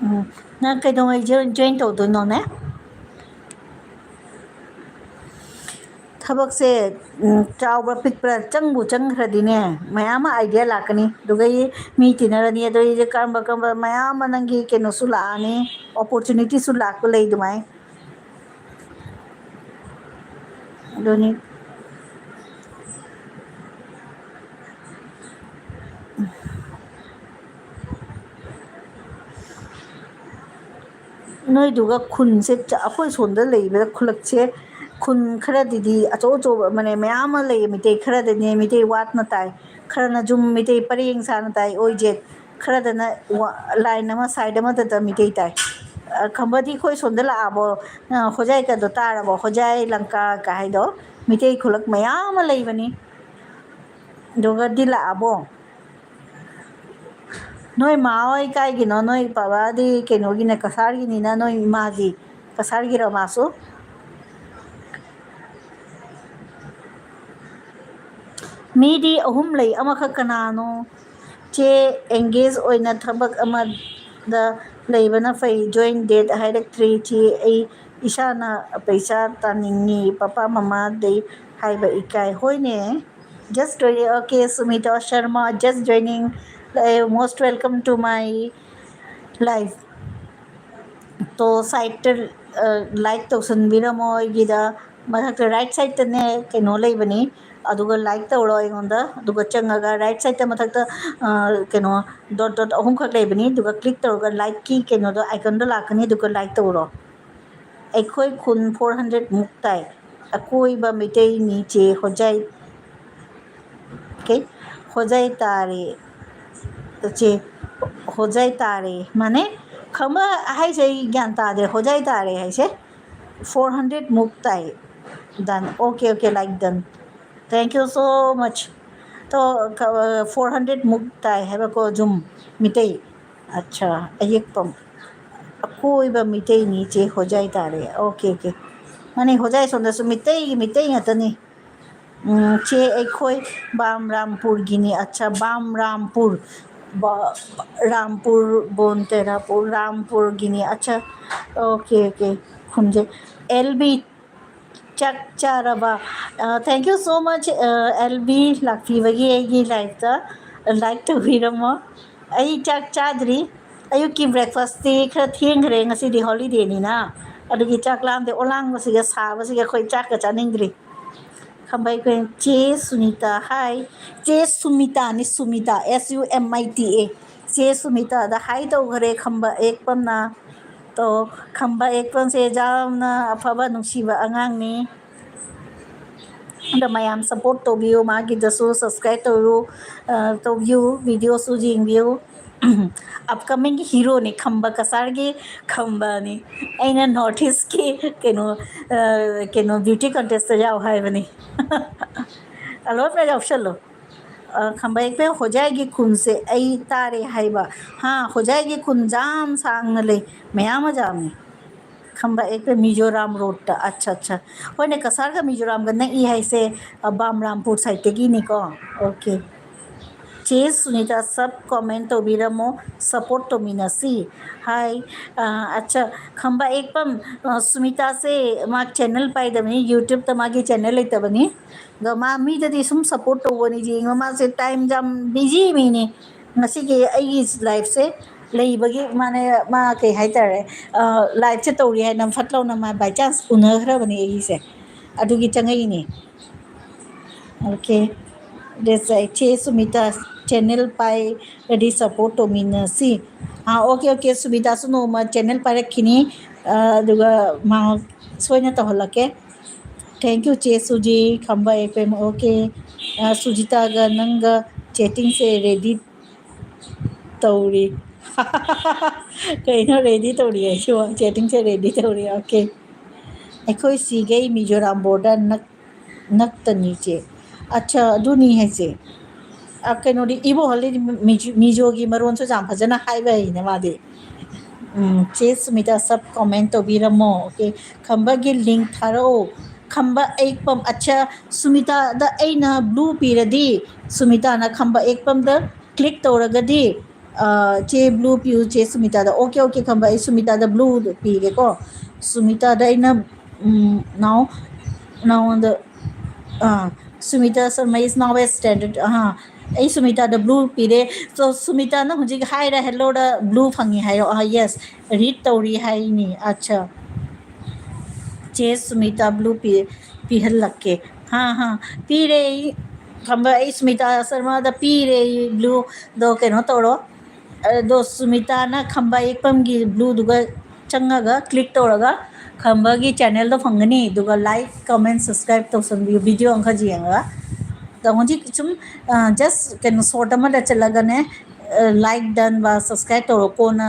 ꯎꯝ꯫ ꯅꯪ ꯀꯩꯗꯧꯉꯩ join, join ꯇꯧꯗꯣꯏꯅꯣꯅꯦ? ꯊꯕꯛꯁꯦ, ꯎꯝ, ꯆꯥꯎꯕ꯭ꯔꯥ ꯄꯤꯛꯄ꯭ꯔꯥ ꯆꯪꯕꯨ ꯆꯪꯈ꯭ꯔꯗꯤꯅꯦ, ꯃꯌꯥꯝ ꯑꯃ idea ꯂꯥꯛꯀꯅꯤ꯫ ꯑꯗꯨꯒ ꯃꯤ ꯇꯤꯟꯅꯔꯅꯤ, ꯑꯗꯨꯗꯩꯗꯤ ꯀꯔꯝꯕ ꯀꯔꯝꯕ ꯃꯌꯥꯝ ꯑꯃ ꯅꯪꯒꯤ ꯀꯩꯅꯣꯁꯨ ꯂꯥꯛꯑꯅꯤ, opportunityꯁꯨ ꯂꯥꯛꯄ ꯂꯩ ꯑꯗꯨꯃꯥꯏ꯫ ꯑꯗꯨꯅꯤ꯫ ꯅꯣꯏꯗꯨꯒ ꯈꯨꯟꯁꯦ ꯆ-, ꯑꯩꯈꯣꯏ ꯁꯣꯝꯗ ꯂꯩꯕꯗ ꯈꯨꯜꯂꯛꯁꯦ, ꯈꯨꯟ ꯈꯔꯗꯤꯗꯤ ꯑꯆꯧ ꯑꯆꯧꯕ, ꯃꯅꯦ, ꯃꯌꯥꯝ ꯑꯃ ꯂꯩꯌꯦ꯫ ꯃꯩꯇꯩ ꯈꯔꯗꯅꯦ ꯃꯩꯇꯩ ꯋꯥꯠꯅ ꯇꯥꯏ, ꯈꯔꯅ ꯌꯨꯝ ꯃꯩꯇꯩ ꯄꯔꯦꯡ ꯁꯥꯅ ꯇꯥꯏ, ꯑꯣꯏꯖꯦ꯫ ꯈꯔꯗꯅ ꯋꯥ-, line ꯑꯃ, side ꯑꯃꯗꯇ ꯃꯩꯇꯩ ꯇꯥꯏ꯫ ꯑ, ꯈꯝꯕꯗꯤ ꯑꯩꯈꯣꯏ ꯁꯣꯝꯗ ꯂꯥꯛꯑꯕꯣ? ꯑ, ꯍꯣꯖꯥꯏꯒꯗꯣ ꯇꯥꯔꯕꯣ? ꯍꯣꯖꯥꯏ ꯂꯪꯀꯥ ꯀ ꯍꯥꯏꯗꯣ ꯃꯩꯇꯩ ꯈꯨꯜꯂꯛ ꯃꯌꯥꯝ ꯑꯃ ꯂꯩꯕꯅꯤ꯫ ꯑꯗꯨꯒꯗꯤ ꯂꯥꯛꯑꯕꯣ? ꯅꯣꯏ ꯃꯥ ꯍꯣꯏ ꯀꯥꯏꯒꯤꯅꯣ? ꯅꯣꯏ ꯕꯕꯥꯗꯤ ꯀꯩꯅꯣꯒꯤꯅꯦ, ꯀꯁꯥꯔꯒꯤꯅꯤꯅ ꯅꯣꯏ ꯏꯃꯥꯗꯤ꯫ ꯀꯁꯥꯔꯒꯤꯔꯣ ꯃꯥꯁꯨ? ꯃꯤꯗꯤ ꯑꯍꯨꯝ ꯂꯩ, ꯑꯃꯈꯛ ꯀꯅꯥꯅꯣ? ꯆꯦ, engage ꯑꯣꯏꯅ ꯊꯕꯛ ꯑꯃꯗ ꯂꯩꯕꯅ ꯐꯩ, join date ꯍꯥꯏꯔꯛꯇ꯭ꯔꯤ꯫ ꯆꯦ, ꯑꯩ ꯏꯁꯥꯅ ꯄꯩꯁꯥ ꯇꯥꯅꯤꯡꯉꯤ, ꯄꯄꯥ ꯃꯃꯥꯗꯩ ꯍꯥꯏꯕ ꯏꯀꯥꯏ꯫ ꯍꯣꯏꯅꯦ, just joining, okay, Sumita Sharma, just joining, uh, most welcome to my live. To, side ꯇ, ꯑ, like ꯇꯧꯁꯟꯕꯤꯔꯝꯃꯣ ꯑꯩꯒꯤꯗ꯫ ꯃꯊꯛꯇ right side ꯇꯅꯦ ꯀꯩꯅꯣ ꯂꯩꯕꯅꯤ, ꯑꯗꯨꯒ like ꯇꯧꯔꯣ ꯑꯩꯉꯣꯟꯗ꯫ ꯑꯗꯨꯒ ꯆꯪꯉꯒ right side ꯇ ꯃꯊꯛꯇ, ꯑ, ꯀꯩꯅꯣ dot dot ꯑꯍꯨꯝꯈꯛ ꯂꯩꯕꯅꯤ, ꯑꯗꯨꯒ click ꯇꯧꯔꯒ like ꯀꯤ ꯀꯩꯅꯣꯗꯣ, icon ꯗꯣ ꯂꯥꯛꯀꯅꯤ, ꯑꯗꯨꯒ like ꯇꯧꯔꯣ꯫ ꯑꯩꯈꯣꯏ ꯈꯨꯟ four hundred ꯃꯨꯛ ꯇꯥꯏ꯫ ꯑꯀꯣꯏꯕ ꯃꯩꯇꯩꯅꯤ ꯆꯦ ꯍꯣꯖꯥꯏ꯫ ꯀꯩ? ꯍꯣꯖꯥꯏ ꯇꯥꯔꯦ꯫ ꯆꯦ, ꯍꯣꯖꯥꯏ ꯇꯥꯔꯦ꯫ ꯃꯥꯅꯦ, ꯈꯝꯕ ꯍꯥꯏꯁꯦ ꯑꯩ ꯒ꯭ꯌꯥꯟ ꯇꯥꯗꯦ꯫ ꯍꯣꯖꯥꯏ ꯇꯥꯔꯦ ꯍꯥꯏꯁꯦ four hundred ꯃꯨꯛ ꯇꯥꯏ꯫ Done. Okay, okay, like done. Thank you so much. ꯇꯣ, ꯀ-, four hundred ꯃꯨꯛ ꯇꯥꯏ ꯍꯥꯏꯕꯀꯣ, ꯖꯨꯝ, ꯃꯤꯇꯩ꯫ ꯑꯠꯆꯥ, ꯑꯌꯦꯛꯄꯝ꯫ ꯑꯀꯣꯏꯕ ꯃꯤꯇꯩꯅꯤ ꯆꯦ, ꯍꯣꯖꯥꯏ ꯇꯥꯔꯦ꯫ Okay, okay. ꯃꯥꯅꯦ, ꯍꯣꯖꯥꯏ ꯁꯣꯝꯗꯁꯨ ꯃꯤꯇꯩꯒꯤ ꯃꯤꯇꯩ ꯉꯥꯛꯇꯅꯤ꯫ ꯎꯝ, ꯆꯦ, ꯑꯩꯈꯣꯏ ꯕꯥꯝꯔꯥꯝꯄꯨꯔꯒꯤꯅꯤ꯫ ꯑꯠꯆꯥ, ꯕꯥꯝꯔꯥꯝꯄꯨꯔ꯫ ꯕ-, ꯔꯥꯝꯄꯨꯔ, ꯕꯣꯟ ꯇꯦꯔꯥꯄꯨꯔ, ꯔꯥꯝꯄꯨꯔꯒꯤꯅꯤ꯫ ꯑꯠꯆꯥ, okay, okay, ꯈꯨꯝꯖꯩ꯫ ꯑꯦꯜ ꯕꯤ, ꯆꯥꯛ ꯆꯥꯔꯕ? ꯑ, thank you so much, ꯑ, ꯑꯦꯜ ꯕꯤ, ꯂꯥꯛꯄꯤꯕꯒꯤ ꯑꯩꯒꯤ liveꯇ꯫ Like ꯇꯧꯕꯤꯔꯝꯃꯣ꯫ ꯑꯩ ꯆꯥꯛ ꯆꯥꯗ꯭ꯔꯤ꯫ ꯑꯌꯨꯛꯀꯤ breakfastꯇꯤ ꯈꯔ ꯊꯦꯡꯈ꯭ꯔꯦ, ꯉꯁꯤꯗꯤ holidayꯅꯤꯅ꯫ ꯑꯗꯨꯒꯤ ꯆꯥꯛ ꯂꯥꯝꯗꯦ꯫ ꯑꯣꯂꯥꯡꯕꯁꯤꯒ ꯁꯥꯕꯁꯤꯒ ꯑꯩꯈꯣꯏ ꯆꯥꯛꯀ ꯆꯥꯅꯤꯡꯗ꯭ꯔꯤ꯫ ꯈꯝꯕ ꯑꯩꯈꯣꯏ ꯆꯦ ꯁꯨꯅꯤꯇꯥ, hi꯫ ꯆꯦ ꯁꯨꯃꯤꯇꯥꯅꯤ, Sumita, S U M I T A꯫ ꯆꯦ ꯁꯨꯃꯤꯇꯥꯗ hi ꯇꯧꯈꯔꯦ ꯈꯝꯕ ꯑꯦꯛꯄꯝꯅ꯫ ꯇꯣ, ꯈꯝꯕ ꯑꯦꯛꯄꯝꯁꯦ ꯌꯥꯝꯅ ꯑꯐꯕ, ꯅꯨꯡꯁꯤꯕ ꯑꯉꯥꯡꯅꯤ꯫ ꯑꯗꯣ ꯃꯌꯥꯝ support ꯇꯧꯕꯤꯌꯨ, ꯃꯥꯒꯤꯗꯁꯨ subscribe ꯇꯧꯔꯨ, ꯑ, ꯇꯧꯕꯤꯌꯨ, videoꯁꯨ ꯌꯦꯡꯕꯤꯌꯨ꯫ Upcoming heroꯅꯤ ꯈꯝꯕ, ꯀꯁꯥꯔꯒꯤ ꯈꯝꯕꯅꯤ꯫ ꯑꯩꯅ North Eastꯀꯤ ꯀꯩꯅꯣ, ꯑ, ꯀꯩꯅꯣ beauty contestꯇ ꯌꯥꯎ ꯍꯥꯏꯕꯅꯤ꯫ ꯑꯂꯣꯏ ꯌꯥꯎꯁꯜꯂꯣ꯫ ꯑ, ꯈꯝꯕ ꯑꯦꯛꯄꯝ, ꯍꯣꯖꯥꯏꯒꯤ ꯈꯨꯟꯁꯦ ꯑꯩ ꯇꯥꯔꯦ ꯍꯥꯏꯕ꯫ ꯍꯥ, ꯍꯣꯖꯥꯏꯒꯤ ꯈꯨꯟ ꯌꯥꯝ ꯁꯥꯡꯅ ꯂꯩ, ꯃꯌꯥꯝ ꯑꯃ ꯌꯥꯝꯃꯤ꯫ ꯈꯝꯕ ꯑꯦꯛꯄꯝ ꯃꯤꯖꯣꯔꯥꯝ roadꯇ꯫ ꯑꯠꯆꯥ, ꯑꯠꯆꯥ꯫ ꯍꯣꯏꯅꯦ, ꯀꯁꯥꯔꯒ ꯃꯤꯖꯣꯔꯥꯝꯒ ꯅꯛꯏ ꯍꯥꯏꯁꯦ, ꯑ, ꯕꯥꯝꯔꯥꯝꯄꯨꯔ sideꯇꯒꯤꯅꯤꯀꯣ꯫ Okay꯫ ꯆꯦ ꯁꯨꯅꯤꯇꯥ, sub comment ꯇꯧꯕꯤꯔꯝꯃꯣ, support ꯇꯧꯃꯤꯟꯅꯁꯤ꯫ Hi, ꯑ, ꯑꯠꯆꯥ, ꯈꯝꯕ ꯑꯦꯛꯄꯝ, ꯑ, ꯁꯨꯃꯤꯇꯥꯁꯦ ꯃꯥ channel ꯄꯥꯏꯗꯕꯅꯤ, YouTubeꯇ ꯃꯥꯒꯤ channel ꯂꯩꯇꯕꯅꯤ꯫ ꯑꯗꯣ ꯃꯥ ꯃꯤꯗꯗꯤ ꯁꯨꯝ support ꯇꯧꯕꯅꯤ, ꯌꯦꯡꯉꯣ, ꯃꯥꯁꯦ time ꯌꯥꯝ busy ꯃꯤꯅꯤ꯫ ꯉꯁꯤꯒꯤ ꯑꯩꯒꯤ liveꯁꯦ ꯂꯩꯕꯒꯤ ꯃꯥꯅ, ꯃꯥ ꯀꯩ ꯍꯥꯏꯇꯥꯔꯦ, ꯑ, liveꯁꯦ ꯇꯧꯔꯤ ꯍꯥꯏꯅ ꯐꯠ ꯂꯥꯎꯅ ꯃꯥ by chance ꯎꯅꯈ꯭ꯔꯕꯅꯤ ꯑꯩꯒꯤꯁꯦ, ꯑꯗꯨꯒꯤ ꯆꯪꯉꯛꯏꯅꯤ꯫ Okay, that's right. ꯆꯦ ꯁꯨꯃꯤꯇꯥ channel ꯄꯥꯏꯔꯗꯤ support ꯇꯧꯃꯤꯟꯅꯁꯤ꯫ ꯑꯥ, okay, okay, ꯁꯨꯃꯤꯇꯥꯁꯨ ꯅꯣꯡꯃ channel ꯄꯥꯏꯔꯛꯈꯤꯅꯤ, ꯑ, ꯑꯗꯨꯒ ꯃꯥ ꯁꯣꯏꯅ ꯇꯧꯍꯜꯂꯛꯀꯦ꯫ Thank you, ꯆꯦ ꯁꯨꯖꯤ, ꯈꯝꯕ ꯑꯦꯛꯄꯝ꯫ Okay, ꯑ, ꯁꯨꯖꯤꯇꯥꯒ ꯅꯪꯒ chattingꯁꯦ ready ꯇꯧꯔꯤ꯫ ꯀꯩꯅꯣ ready ꯇꯧꯔꯤ ꯍꯥꯏꯁꯤꯕꯣ? Chatting ꯁꯦ ready ꯇꯧꯔꯤ꯫ Okay꯫ ꯑꯩꯈꯣꯏ ꯁꯤꯒꯩ ꯃꯤꯖꯣꯔꯥꯝ border ꯅꯛ-, ꯅꯛꯇꯅꯤ ꯆꯦ꯫ ꯑꯠꯆꯥ, ꯑꯗꯨꯅꯤ ꯍꯥꯏꯁꯦ꯫ ꯑ, ꯀꯩꯅꯣꯗꯤ, ꯏꯕꯣꯍꯜꯂꯤꯗꯤ ꯃꯤꯖꯣ-, ꯃꯤꯖꯣꯒꯤ ꯃꯔꯣꯟꯁꯨ ꯌꯥꯝ ꯐꯖꯅ ꯍꯥꯏꯕ ꯍꯩꯅꯦ ꯃꯥꯗꯤ꯫ ꯎꯝ, ꯆꯦ ꯁꯨꯃꯤꯇꯥ sub comment ꯇꯧꯕꯤꯔꯝꯃꯣ꯫ Okay꯫ ꯈꯝꯕꯒꯤ link ꯊꯥꯔꯛꯑꯣ꯫ ꯈꯝꯕ ꯑꯌꯦꯛꯄꯝ, ꯑꯠꯆꯥ, ꯁꯨꯃꯤꯇꯥꯗ ꯑꯩꯅ blue ꯄꯤꯔꯗꯤ, ꯁꯨꯃꯤꯇꯥꯅ ꯈꯝꯕ ꯑꯌꯦꯛꯄꯝꯗ click ꯇꯧꯔꯒꯗꯤ, ꯑ, ꯆꯦ blue ꯄꯤꯌꯨ, ꯆꯦ ꯁꯨꯃꯤꯇꯥꯗ꯫ Okay, okay, ꯈꯝꯕ, ꯑꯩ ꯁꯨꯃꯤꯇꯥꯗ blue ꯄꯤꯒꯦꯀꯣ꯫ ꯁꯨꯃꯤꯇꯥꯗ ꯑꯩꯅ, ꯎꯝ, now, ꯅꯉꯣꯟꯗ, ꯑ, Sumita Sharma is now a standard, ꯑ, ꯑꯩ ꯁꯨꯃꯤꯇꯥꯗ blue ꯄꯤꯔꯦ꯫ So, ꯁꯨꯃꯤꯇꯥꯅ ꯍꯧꯖꯤꯛ ꯍꯥꯏꯔ hello ꯗ blue ꯐꯪꯉꯤ ꯍꯥꯏꯔꯣ? ꯑ, yes, read ꯇꯧꯔꯤ ꯍꯥꯏꯅꯤ꯫ ꯑꯠꯆꯥ꯫ ꯆꯦ ꯁꯨꯃꯤꯇꯥ blue ꯄꯤ-, ꯄꯤꯍꯜꯂꯛꯀꯦ꯫ ꯍꯥ, ꯍꯥ, ꯄꯤꯔꯦ ꯑꯩ꯫ ꯈꯝꯕ, ꯑꯩ ꯁꯨꯃꯤꯇꯥ ꯁꯔꯃꯗ ꯄꯤꯔꯦ ꯑꯩ blue ꯗꯣ꯫ ꯀꯩꯅꯣ ꯇꯧꯔꯣ꯫ ꯑꯗꯣ ꯁꯨꯃꯤꯇꯥꯅ ꯈꯝꯕ ꯑꯌꯦꯛꯄꯝꯒꯤ blue ꯗꯨꯒ ꯆꯪꯉꯒ click ꯇꯧꯔꯒ ꯈꯝꯕꯒꯤ channel ꯗꯣ ꯐꯪꯒꯅꯤ꯫ ꯑꯗꯨꯒ like, comment, subscribe ꯇꯧꯁꯟꯕꯤꯌꯨ, video ꯑꯃꯈꯛ ꯌꯦꯡꯉꯒ꯫ ꯑꯗꯣ ꯍꯧꯖꯤꯛ ꯁꯨꯝ, ꯑ, just ꯀꯩꯅꯣ short ꯑꯃꯗ ꯆꯠꯂꯒꯅꯦ, ꯑ, like done ꯕ subscribe ꯇꯧꯔꯣ꯫ ꯀꯣꯟꯅ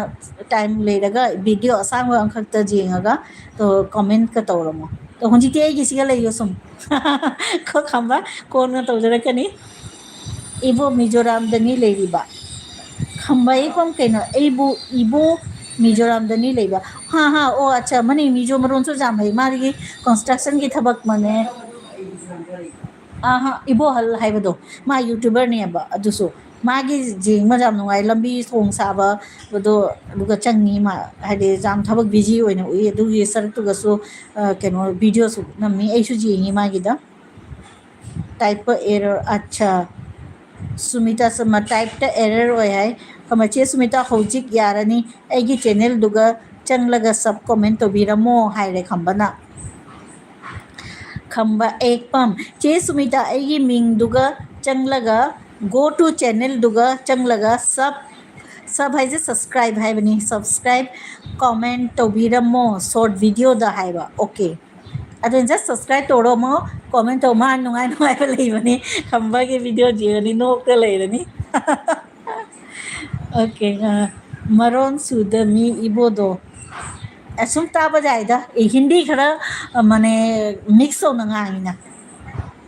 time ꯂꯩꯔꯒ video ꯑꯁꯥꯡꯕ ꯑꯃꯈꯛꯇ ꯌꯦꯡꯉꯒ, ꯑꯗꯣ comment ꯀ ꯇꯧꯔꯝꯃꯣ꯫ ꯑꯗꯣ ꯍꯧꯖꯤꯛꯇꯤ ꯑꯩꯒꯤꯁꯤꯒ ꯂꯩꯌꯣ ꯁꯨꯝ꯫ ꯀꯣ ꯈꯝꯕ, ꯀꯣꯟꯅ ꯇꯧꯖꯔꯛꯀꯅꯤ꯫ ꯏꯕꯣ ꯃꯤꯖꯣꯔꯥꯝꯗꯅꯤ ꯂꯩꯔꯤꯕ꯫ ꯈꯝꯕ ꯑꯌꯦꯛꯄꯝ ꯀꯩꯅꯣ? ꯑꯩꯕꯨ, ꯏꯕꯣ ꯃꯤꯖꯣꯔꯥꯝꯗꯅꯤ ꯂꯩꯕ꯫ ꯍꯥ, ꯍꯥ, ꯑꯣ, ꯑꯠꯆꯥ, ꯃꯅꯤ ꯃꯤꯖꯣ ꯃꯔꯣꯟꯁꯨ ꯌꯥꯝ ꯍꯩ꯫ ꯃꯥꯒꯤ construction ꯒꯤ ꯊꯕꯛ ꯃꯅꯦ꯫ ꯑꯍꯥ, ꯏꯕꯣꯍꯜ ꯍꯥꯏꯕꯗꯣ, ꯃꯥ YouTuber ꯅꯦꯕ꯫ ꯑꯗꯨꯁꯨ ꯃꯥꯒꯤ ꯌꯦꯡꯕ ꯌꯥꯝ ꯅꯨꯡꯉꯥꯏ, ꯂꯝꯕꯤ ꯊꯣꯡ ꯁꯥꯕꯗꯣ꯫ ꯑꯗꯨꯒ ꯆꯪꯉꯤ ꯃꯥ, ꯍꯥꯏꯗꯤ ꯌꯥꯝ ꯊꯕꯛ busy ꯑꯣꯏꯅ ꯎꯏ꯫ ꯑꯗꯨꯒꯤ ꯁꯔꯨꯛꯇꯨꯒꯁꯨ, ꯑ, ꯀꯩꯅꯣ, video ꯁꯨ ꯅꯝꯃꯤ꯫ ꯑꯩꯁꯨ ꯌꯦꯡꯉꯤ ꯃꯥꯒꯤꯗ꯫ Type error, ꯑꯠꯆꯥ꯫ ꯁꯨꯃꯤꯇꯥ ꯁꯔꯃ, type ꯇ error ꯑꯣꯏ ꯍꯥꯏ꯫ ꯈꯝꯕ, ꯆꯦ ꯁꯨꯃꯤꯇꯥ, ꯍꯧꯖꯤꯛ ꯌꯥꯔꯅꯤ꯫ ꯑꯩꯒꯤ channel ꯗꯨꯒ ꯆꯪꯂꯒ sub comment ꯇꯧꯕꯤꯔꯝꯃꯣ ꯍꯥꯏꯔꯦ ꯈꯝꯕꯅ꯫ ꯈꯝꯕ ꯑꯦꯛꯄꯝ, ꯆꯦ ꯁꯨꯃꯤꯇꯥ, ꯑꯩꯒꯤ ꯃꯤꯡꯗꯨꯒ ꯆꯪꯂꯒ, go to channel ꯗꯨꯒ ꯆꯪꯂꯒ sub, sub ꯍꯥꯏꯁꯦ subscribe ꯍꯥꯏꯕꯅꯤ, subscribe, comment ꯇꯧꯕꯤꯔꯝꯃꯣ short video ꯗ ꯍꯥꯏꯕ꯫ Okay꯫ ꯑꯗꯨꯅ just subscribe ꯇꯧꯔꯝꯃꯣ, comment ꯇꯧ꯫ ꯃꯥ ꯅꯨꯡꯉꯥꯏ ꯅꯨꯡꯉꯥꯏꯕ ꯂꯩꯕꯅꯤ, ꯈꯝꯕꯒꯤ video ꯌꯦꯡꯉꯗꯤ ꯅꯣꯛꯇ ꯂꯩꯔꯅꯤ꯫ ꯑꯣꯀꯦ꯫ ꯃꯔꯣꯟ ꯁꯨꯗ ꯃꯤ ꯏꯕꯣꯗꯣ꯫ ꯑꯁꯨꯝ ꯇꯥꯕ ꯌꯥꯏꯗ꯫ ꯑꯦ, ꯍꯤꯟꯗꯤ ꯈꯔ, ꯑ, ꯃꯅꯦ, ꯃꯤꯛꯁ ꯇꯧꯅ ꯉꯥꯡꯉꯤꯅ꯫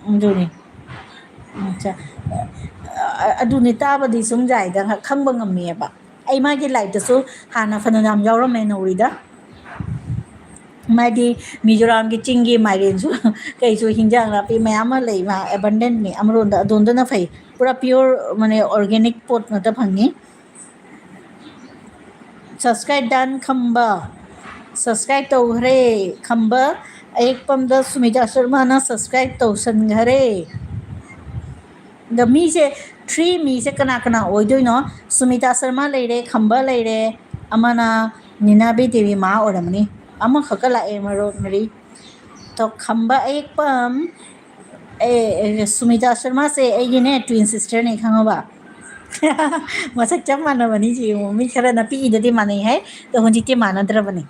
ꯑꯗꯨꯅꯤ꯫ ꯑꯠꯆꯥ꯫ ꯑ, ꯑꯗꯨꯅꯤ, ꯇꯥꯕꯗꯤ ꯁꯨꯝ ꯌꯥꯏꯗ, ꯈꯪꯕ ꯉꯝꯃꯦꯕ꯫ ꯑꯩ ꯃꯥꯒꯤ ꯂꯥꯏꯐꯇꯁꯨ ꯍꯥꯟꯅ ꯐꯅꯌꯥꯝ ꯌꯥꯎꯔꯝꯃꯦ ꯅꯧꯔꯤꯗ꯫ ꯃꯥꯗꯤ ꯃꯤꯖꯣꯔꯥꯝꯒꯤ ꯆꯤꯡꯒꯤ ꯃꯥꯏꯔꯦꯟꯁꯨ ꯀꯩꯁꯨ ꯍꯤꯟꯖꯥꯡ ꯅꯥꯄꯤ ꯃꯌꯥꯝ ꯑꯃ ꯂꯩ, ꯃꯥ ꯑꯦꯕꯟꯗꯦꯟꯅꯤ꯫ ꯑꯃꯔꯣꯝꯗ ꯑꯗꯣꯝꯗꯅ ꯐꯩ, ꯄꯨꯔꯥ ꯄꯤꯌꯣꯔ, ꯃꯥꯅꯦ, ꯑꯣꯔꯒꯥꯅꯤꯛ ꯄꯣꯠ ꯉꯥꯛꯇ ꯐꯪꯉꯤ꯫ Subscribe done ꯈꯝꯕ꯫ Subscribe ꯇꯧꯈ꯭ꯔꯦ ꯈꯝꯕ꯫ ꯑꯌꯦꯛꯄꯝꯗ ꯁꯨꯃꯤꯇꯥ ꯁꯔꯃꯅ subscribe ꯇꯧꯁꯟꯈꯔꯦ꯫ ꯑꯗ ꯃꯤꯁꯦ, ꯊ꯭ꯔꯤ ꯃꯤꯁꯦ ꯀꯅꯥ ꯀꯅꯥ ꯑꯣꯏꯗꯣꯏꯅꯣ? ꯁꯨꯃꯤꯇꯥ ꯁꯔꯃ ꯂꯩꯔꯦ, ꯈꯝꯕ ꯂꯩꯔꯦ, ꯑꯃꯅ ꯅꯤꯅꯥꯕꯤ ꯗꯦꯕꯤ ꯃꯥ ꯑꯣꯏꯔꯝꯃꯅꯤ꯫ ꯑꯃꯈꯛꯀ ꯂꯥꯛꯑꯦ ꯃꯔꯣꯟ ꯃꯔꯤ꯫ ꯇꯣ ꯈꯝꯕ ꯑꯌꯦꯛꯄꯝ, ꯑꯦ, ꯑꯦ, ꯁꯨꯃꯤꯇꯥ ꯁꯔꯃꯁꯦ ꯑꯩꯒꯤꯅꯦ twin sisterꯅꯦ, ꯈꯪꯉꯕ? ꯃꯁꯛ ꯆꯞ ꯃꯥꯟꯅꯕꯅꯤ꯫ ꯁꯤ ꯌꯦꯡꯉꯣ, ꯃꯤ ꯈꯔꯅ ꯄꯤꯛꯏꯗꯗꯤ ꯃꯥꯟꯅꯩ ꯍꯥꯏ, ꯑꯗꯣ ꯍꯧꯖꯤꯛꯇꯤ ꯃꯥꯟꯅꯗ꯭ꯔꯕꯅꯤ꯫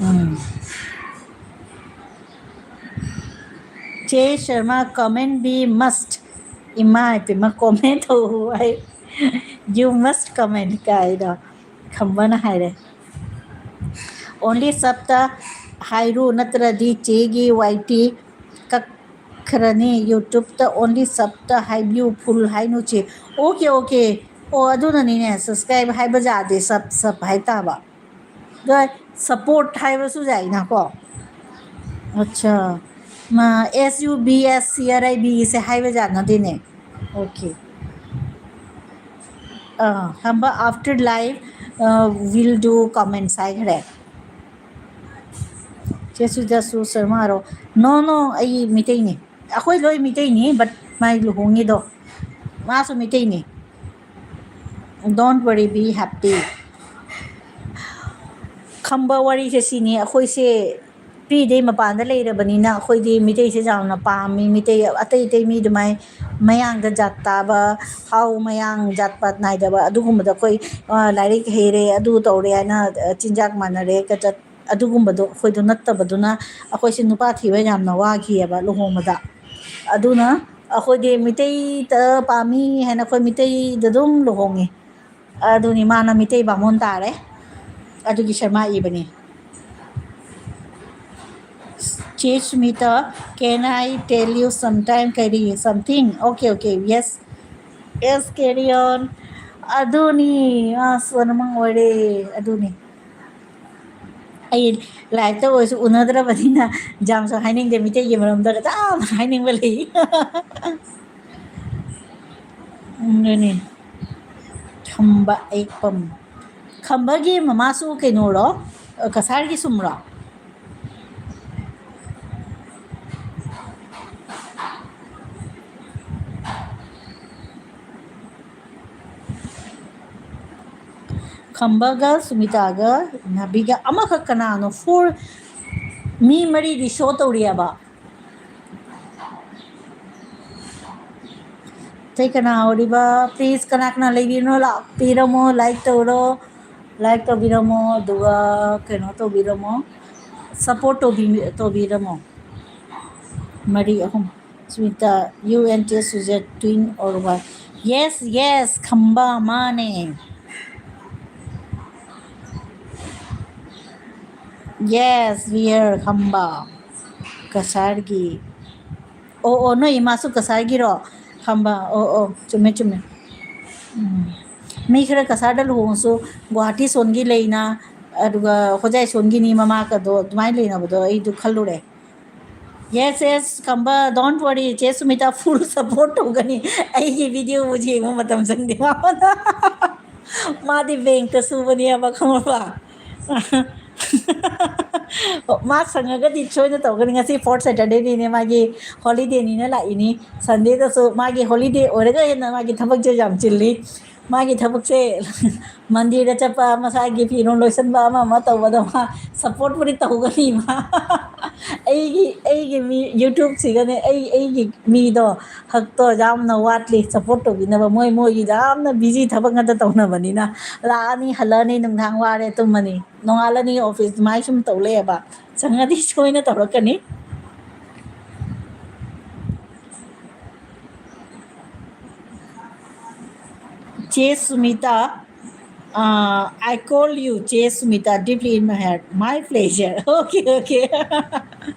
ꯎꯝ꯫ ꯆꯦ ꯁꯔꯃ, comment be must꯫ ꯏꯃꯥ ꯏꯄꯦꯝꯃ, comment ꯇꯧ ꯍꯥꯏ꯫ You must comment ꯀꯥꯏꯗꯣ ꯈꯝꯕꯅ ꯍꯥꯏꯔꯦ꯫ Only subꯇ ꯍꯥꯏꯔꯨ, ꯅꯠꯇ꯭ꯔꯗꯤ ꯆꯦꯒꯤ ꯋꯥꯏ ꯇꯤ ꯀꯛꯈ꯭ꯔꯅꯤ꯫ YouTubeꯇ only subꯇ ꯍꯥꯏꯕꯤꯌꯨ, full ꯍꯥꯏꯅꯨ ꯆꯦ꯫ Okay, okay. ꯑꯣ, ꯑꯗꯨꯅꯅꯤꯅꯦ, subscribe ꯍꯥꯏꯕ ꯌꯥꯗꯦ, sub, sub ꯍꯥꯏ ꯇꯥꯕ꯫ ꯑꯗꯣ support ꯍꯥꯏꯕꯁꯨ ꯌꯥꯏꯅꯀꯣ꯫ ꯑꯠꯆꯥ꯫ ꯃꯥ, S U B S C R I B ꯁꯦ ꯍꯥꯏꯕ ꯌꯥꯅꯗꯦꯅꯦ꯫ ꯑꯣꯀꯦ꯫ ꯑꯥ, ꯈꯝꯕ, after live, ꯑ, will do comments ꯍꯥꯏꯈ꯭ꯔꯦ꯫ ꯆꯦ ꯁꯨꯖꯥꯁꯨ ꯁꯔꯃꯥꯔꯣ? No, no, ꯑꯩ ꯃꯤꯇꯩꯅꯤ꯫ ꯑꯩꯈꯣꯏ ꯂꯣꯏ ꯃꯤꯇꯩꯅꯤ, but ꯃꯥꯏ ꯂꯨꯍꯣꯡꯉꯤꯗꯣ, ꯃꯥꯁꯨ ꯃꯤꯇꯩꯅꯤ꯫ Don't worry, be happy꯫ ꯈꯝꯕ, ꯋꯥꯔꯤꯁꯦ ꯁꯤꯅꯤ, ꯑꯩꯈꯣꯏꯁꯦ ꯄꯤꯗꯩ ꯃꯄꯥꯟꯗ ꯂꯩꯔꯕꯅꯤꯅ ꯑꯩꯈꯣꯏꯗꯤ ꯃꯤꯇꯩꯁꯦ ꯌꯥꯝꯅ ꯄꯥꯝꯃꯤ꯫ ꯃꯤꯇꯩ ꯑꯇꯩ ꯑꯇꯩ ꯃꯤ ꯑꯗꯨꯃꯥꯏ ꯃꯌꯥꯡꯗ ꯖꯥꯠ ꯇꯥꯕ, ꯍꯥꯎ ꯃꯌꯥꯡ ꯖꯥꯠ ꯄꯥꯠ ꯅꯥꯏꯗꯕ ꯑꯗꯨꯒꯨꯝꯕꯗ ꯑꯩꯈꯣꯏ, ꯑ, ꯂꯥꯏꯔꯤꯛ ꯍꯩꯔꯦ, ꯑꯗꯨ ꯇꯧꯔꯦ ꯍꯥꯏꯅ, ꯑ, ꯆꯤꯟꯖꯥꯛ ꯃꯥꯟꯅꯔꯦ, ꯀꯆꯠ-, ꯑꯗꯨꯒꯨꯝꯕꯗꯣ ꯑꯩꯈꯣꯏꯗꯣ ꯅꯠꯇꯕꯗꯨꯅ ꯑꯩꯈꯣꯏꯁꯦ ꯅꯨꯄꯥ ꯊꯤꯕ ꯌꯥꯝꯅ ꯋꯥꯈꯤꯑꯕ ꯂꯨꯍꯣꯡꯕꯗ꯫ ꯑꯗꯨꯅ ꯑꯩꯈꯣꯏꯗꯤ ꯃꯤꯇꯩꯗ ꯄꯥꯝꯃꯤ ꯍꯥꯏꯅ ꯑꯩꯈꯣꯏ ꯃꯤꯇꯩꯗ ꯑꯗꯨꯝ ꯂꯨꯍꯣꯡꯉꯤ꯫ ꯑꯗꯨꯅꯤ, ꯃꯥꯅ ꯃꯤꯇꯩ ꯕꯥꯃꯣꯟ ꯇꯥꯔꯦ꯫ ꯑꯗꯨꯒꯤ ꯁꯔꯃ ꯏꯕꯅꯤ꯫ ꯆꯦ Sumita, can I tell you sometime ꯀꯔꯤ something? Okay, okay, yes, yes, carry on. ꯑꯗꯨꯅꯤ, ꯑꯁ, ꯋꯥꯅꯃꯪ ꯑꯣꯏꯔꯦ꯫ ꯑꯗꯨꯅꯤ, ꯑꯩ ꯂꯥꯏꯐꯇ ꯑꯣꯏꯔꯁꯨ ꯎꯅꯗ꯭ꯔꯕꯅꯤꯅ ꯌꯥꯝꯁꯨ ꯍꯥꯏꯅꯤꯡꯗꯦ꯫ ꯃꯤꯇꯩꯒꯤ ꯃꯔꯝꯗ ꯌꯥꯝ ꯍꯥꯏꯅꯤꯡꯕ ꯂꯩ꯫ ꯑꯗꯨꯅꯤ꯫ ꯈꯝꯕ ꯑꯩꯄꯝ꯫ ꯈꯝꯕꯒꯤ ꯃꯃꯥꯁꯨ ꯀꯩꯅꯣꯔꯣ? ꯀꯁꯥꯔꯒꯤ ꯁꯨꯝꯔꯣ? ꯈꯝꯕꯒ ꯁꯨꯃꯤꯇꯥꯒ ꯅꯥꯕꯤꯒ ꯑꯃꯈꯛ ꯀꯅꯥꯅꯣ? ꯐꯣꯔ, ꯃꯤ ꯃꯔꯤꯗꯤ ꯁꯣ ꯇꯧꯔꯤꯑꯕ꯫ ꯑꯇꯩ ꯀꯅꯥ ꯍꯧꯔꯤꯕ? ꯄ꯭ꯂꯤꯖ, ꯀꯅꯥ ꯀꯅꯥ ꯂꯩꯔꯤꯅꯣ? ꯂꯥꯛꯄꯤꯔꯝꯃꯣ, ꯂꯥꯏꯛ ꯇꯧꯔꯣ, ꯂꯥꯏꯛ ꯇꯧꯕꯤꯔꯝꯃꯣ, ꯑꯗꯨꯒ ꯀꯩꯅꯣ ꯇꯧꯕꯤꯔꯝꯃꯣ, ꯁꯞꯄꯣꯔꯠ ꯇꯧꯕꯤ ꯇꯧꯕꯤꯔꯝꯃꯣ꯫ ꯃꯔꯤ ꯑꯍꯨꯝ꯫ Sumita, you and J Sujat twin or what? Yes, yes, ꯈꯝꯕ, ꯃꯥꯅꯦ꯫ Yes, we are ꯈꯝꯕ꯫ ꯀꯁꯥꯔꯒꯤ꯫ ꯑꯣ, ꯑꯣ, ꯅꯣꯏ ꯏꯃꯥꯁꯨ ꯀꯁꯥꯔꯒꯤꯔꯣ? ꯈꯝꯕ, ꯑꯣ, ꯑꯣ, ꯆꯨꯝꯃꯦ, ꯆꯨꯝꯃꯦ꯫ ꯎꯝ꯫ ꯃꯤ ꯈꯔ ꯀꯁꯥꯔꯗ ꯂꯨꯍꯣꯡꯉꯁꯨ ꯒꯨꯋꯥꯍꯥꯇꯤ ꯁꯣꯟꯒꯤ ꯂꯩꯅ, ꯑꯗꯨꯒ ꯍꯣꯖꯥꯏ ꯁꯣꯟꯒꯤꯅꯤ ꯃꯃꯥꯒꯗꯣ, ꯑꯗꯨꯃꯥꯏꯅ ꯂꯩꯅꯕꯗꯣ ꯑꯩꯗꯣ ꯈꯜꯂꯨꯔꯦ꯫ Yes, yes, Khamba, don't worry, ꯆꯦ ꯁꯨꯃꯤꯇꯥ full support ꯇꯧꯒꯅꯤ꯫ ꯑꯩꯒꯤ video ꯕꯨ ꯌꯦꯡꯕ ꯃꯇꯝ ꯆꯪꯗꯦ ꯃꯉꯣꯟꯗ꯫ ꯃꯥꯗꯤ ꯕꯦꯡꯛꯇ ꯁꯨꯕꯅꯦꯕ, ꯈꯪꯉꯕ? ꯃꯥ ꯁꯪꯉꯒꯗꯤ ꯁꯣꯏꯅ ꯇꯧꯒꯅꯤ꯫ ꯉꯁꯤ fourth Saturday ꯅꯤꯅꯦ, ꯃꯥꯒꯤ holiday ꯅꯤꯅ ꯂꯥꯛꯏꯅꯤ꯫ Sunday ꯗꯁꯨ ꯃꯥꯒꯤ holiday ꯑꯣꯏꯔꯒ ꯍꯦꯟꯅ ꯃꯥꯒꯤ ꯊꯕꯛꯁꯦ ꯌꯥꯝ ꯆꯤꯜꯂꯤ꯫ ꯃꯥꯒꯤ ꯊꯕꯛꯁꯦ ꯃꯟꯗꯤꯔꯗ ꯆꯠꯄ, ꯃꯁꯥꯒꯤ ꯐꯤꯔꯣꯜ ꯂꯣꯏꯁꯟꯕ, ꯑꯃ ꯑꯃ ꯇꯧꯕꯗ ꯃꯥ support ꯄꯨꯗꯤ ꯇꯧꯒꯅꯤ ꯃꯥ꯫ ꯑꯩꯒꯤ, ꯑꯩꯒꯤ ꯃꯤ YouTube ꯁꯤꯒꯅꯦ, ꯑꯩ, ꯑꯩꯒꯤ ꯃꯤꯗꯣ ꯍꯛꯇꯣ ꯌꯥꯝꯅ ꯋꯥꯠꯂꯤ support ꯇꯧꯕꯤꯅꯕ꯫ ꯃꯣꯏ, ꯃꯣꯏꯒꯤ ꯌꯥꯝꯅ busy ꯊꯕꯛ ꯉꯥꯛꯇ ꯇꯧꯅꯕꯅꯤꯅ, ꯂꯥꯛꯑꯅꯤ, ꯍꯜꯂꯛꯑꯅꯤ, ꯅꯨꯡꯗꯥꯡ ꯋꯥꯔꯦ, ꯇꯨꯝꯃꯅꯤ, ꯅꯣꯡꯉꯥꯜꯂꯅꯤ, office ꯑꯗꯨꯃꯥꯏꯅ ꯁꯨꯝ ꯇꯧ ꯂꯩꯌꯦꯕ꯫ ꯁꯪꯉꯗꯤ ꯁꯣꯏꯅ ꯇꯧꯔꯛꯀꯅꯤ꯫ Che Sumita, uh, I call you Che Sumita deeply in my heart. My pleasure. Okay, okay.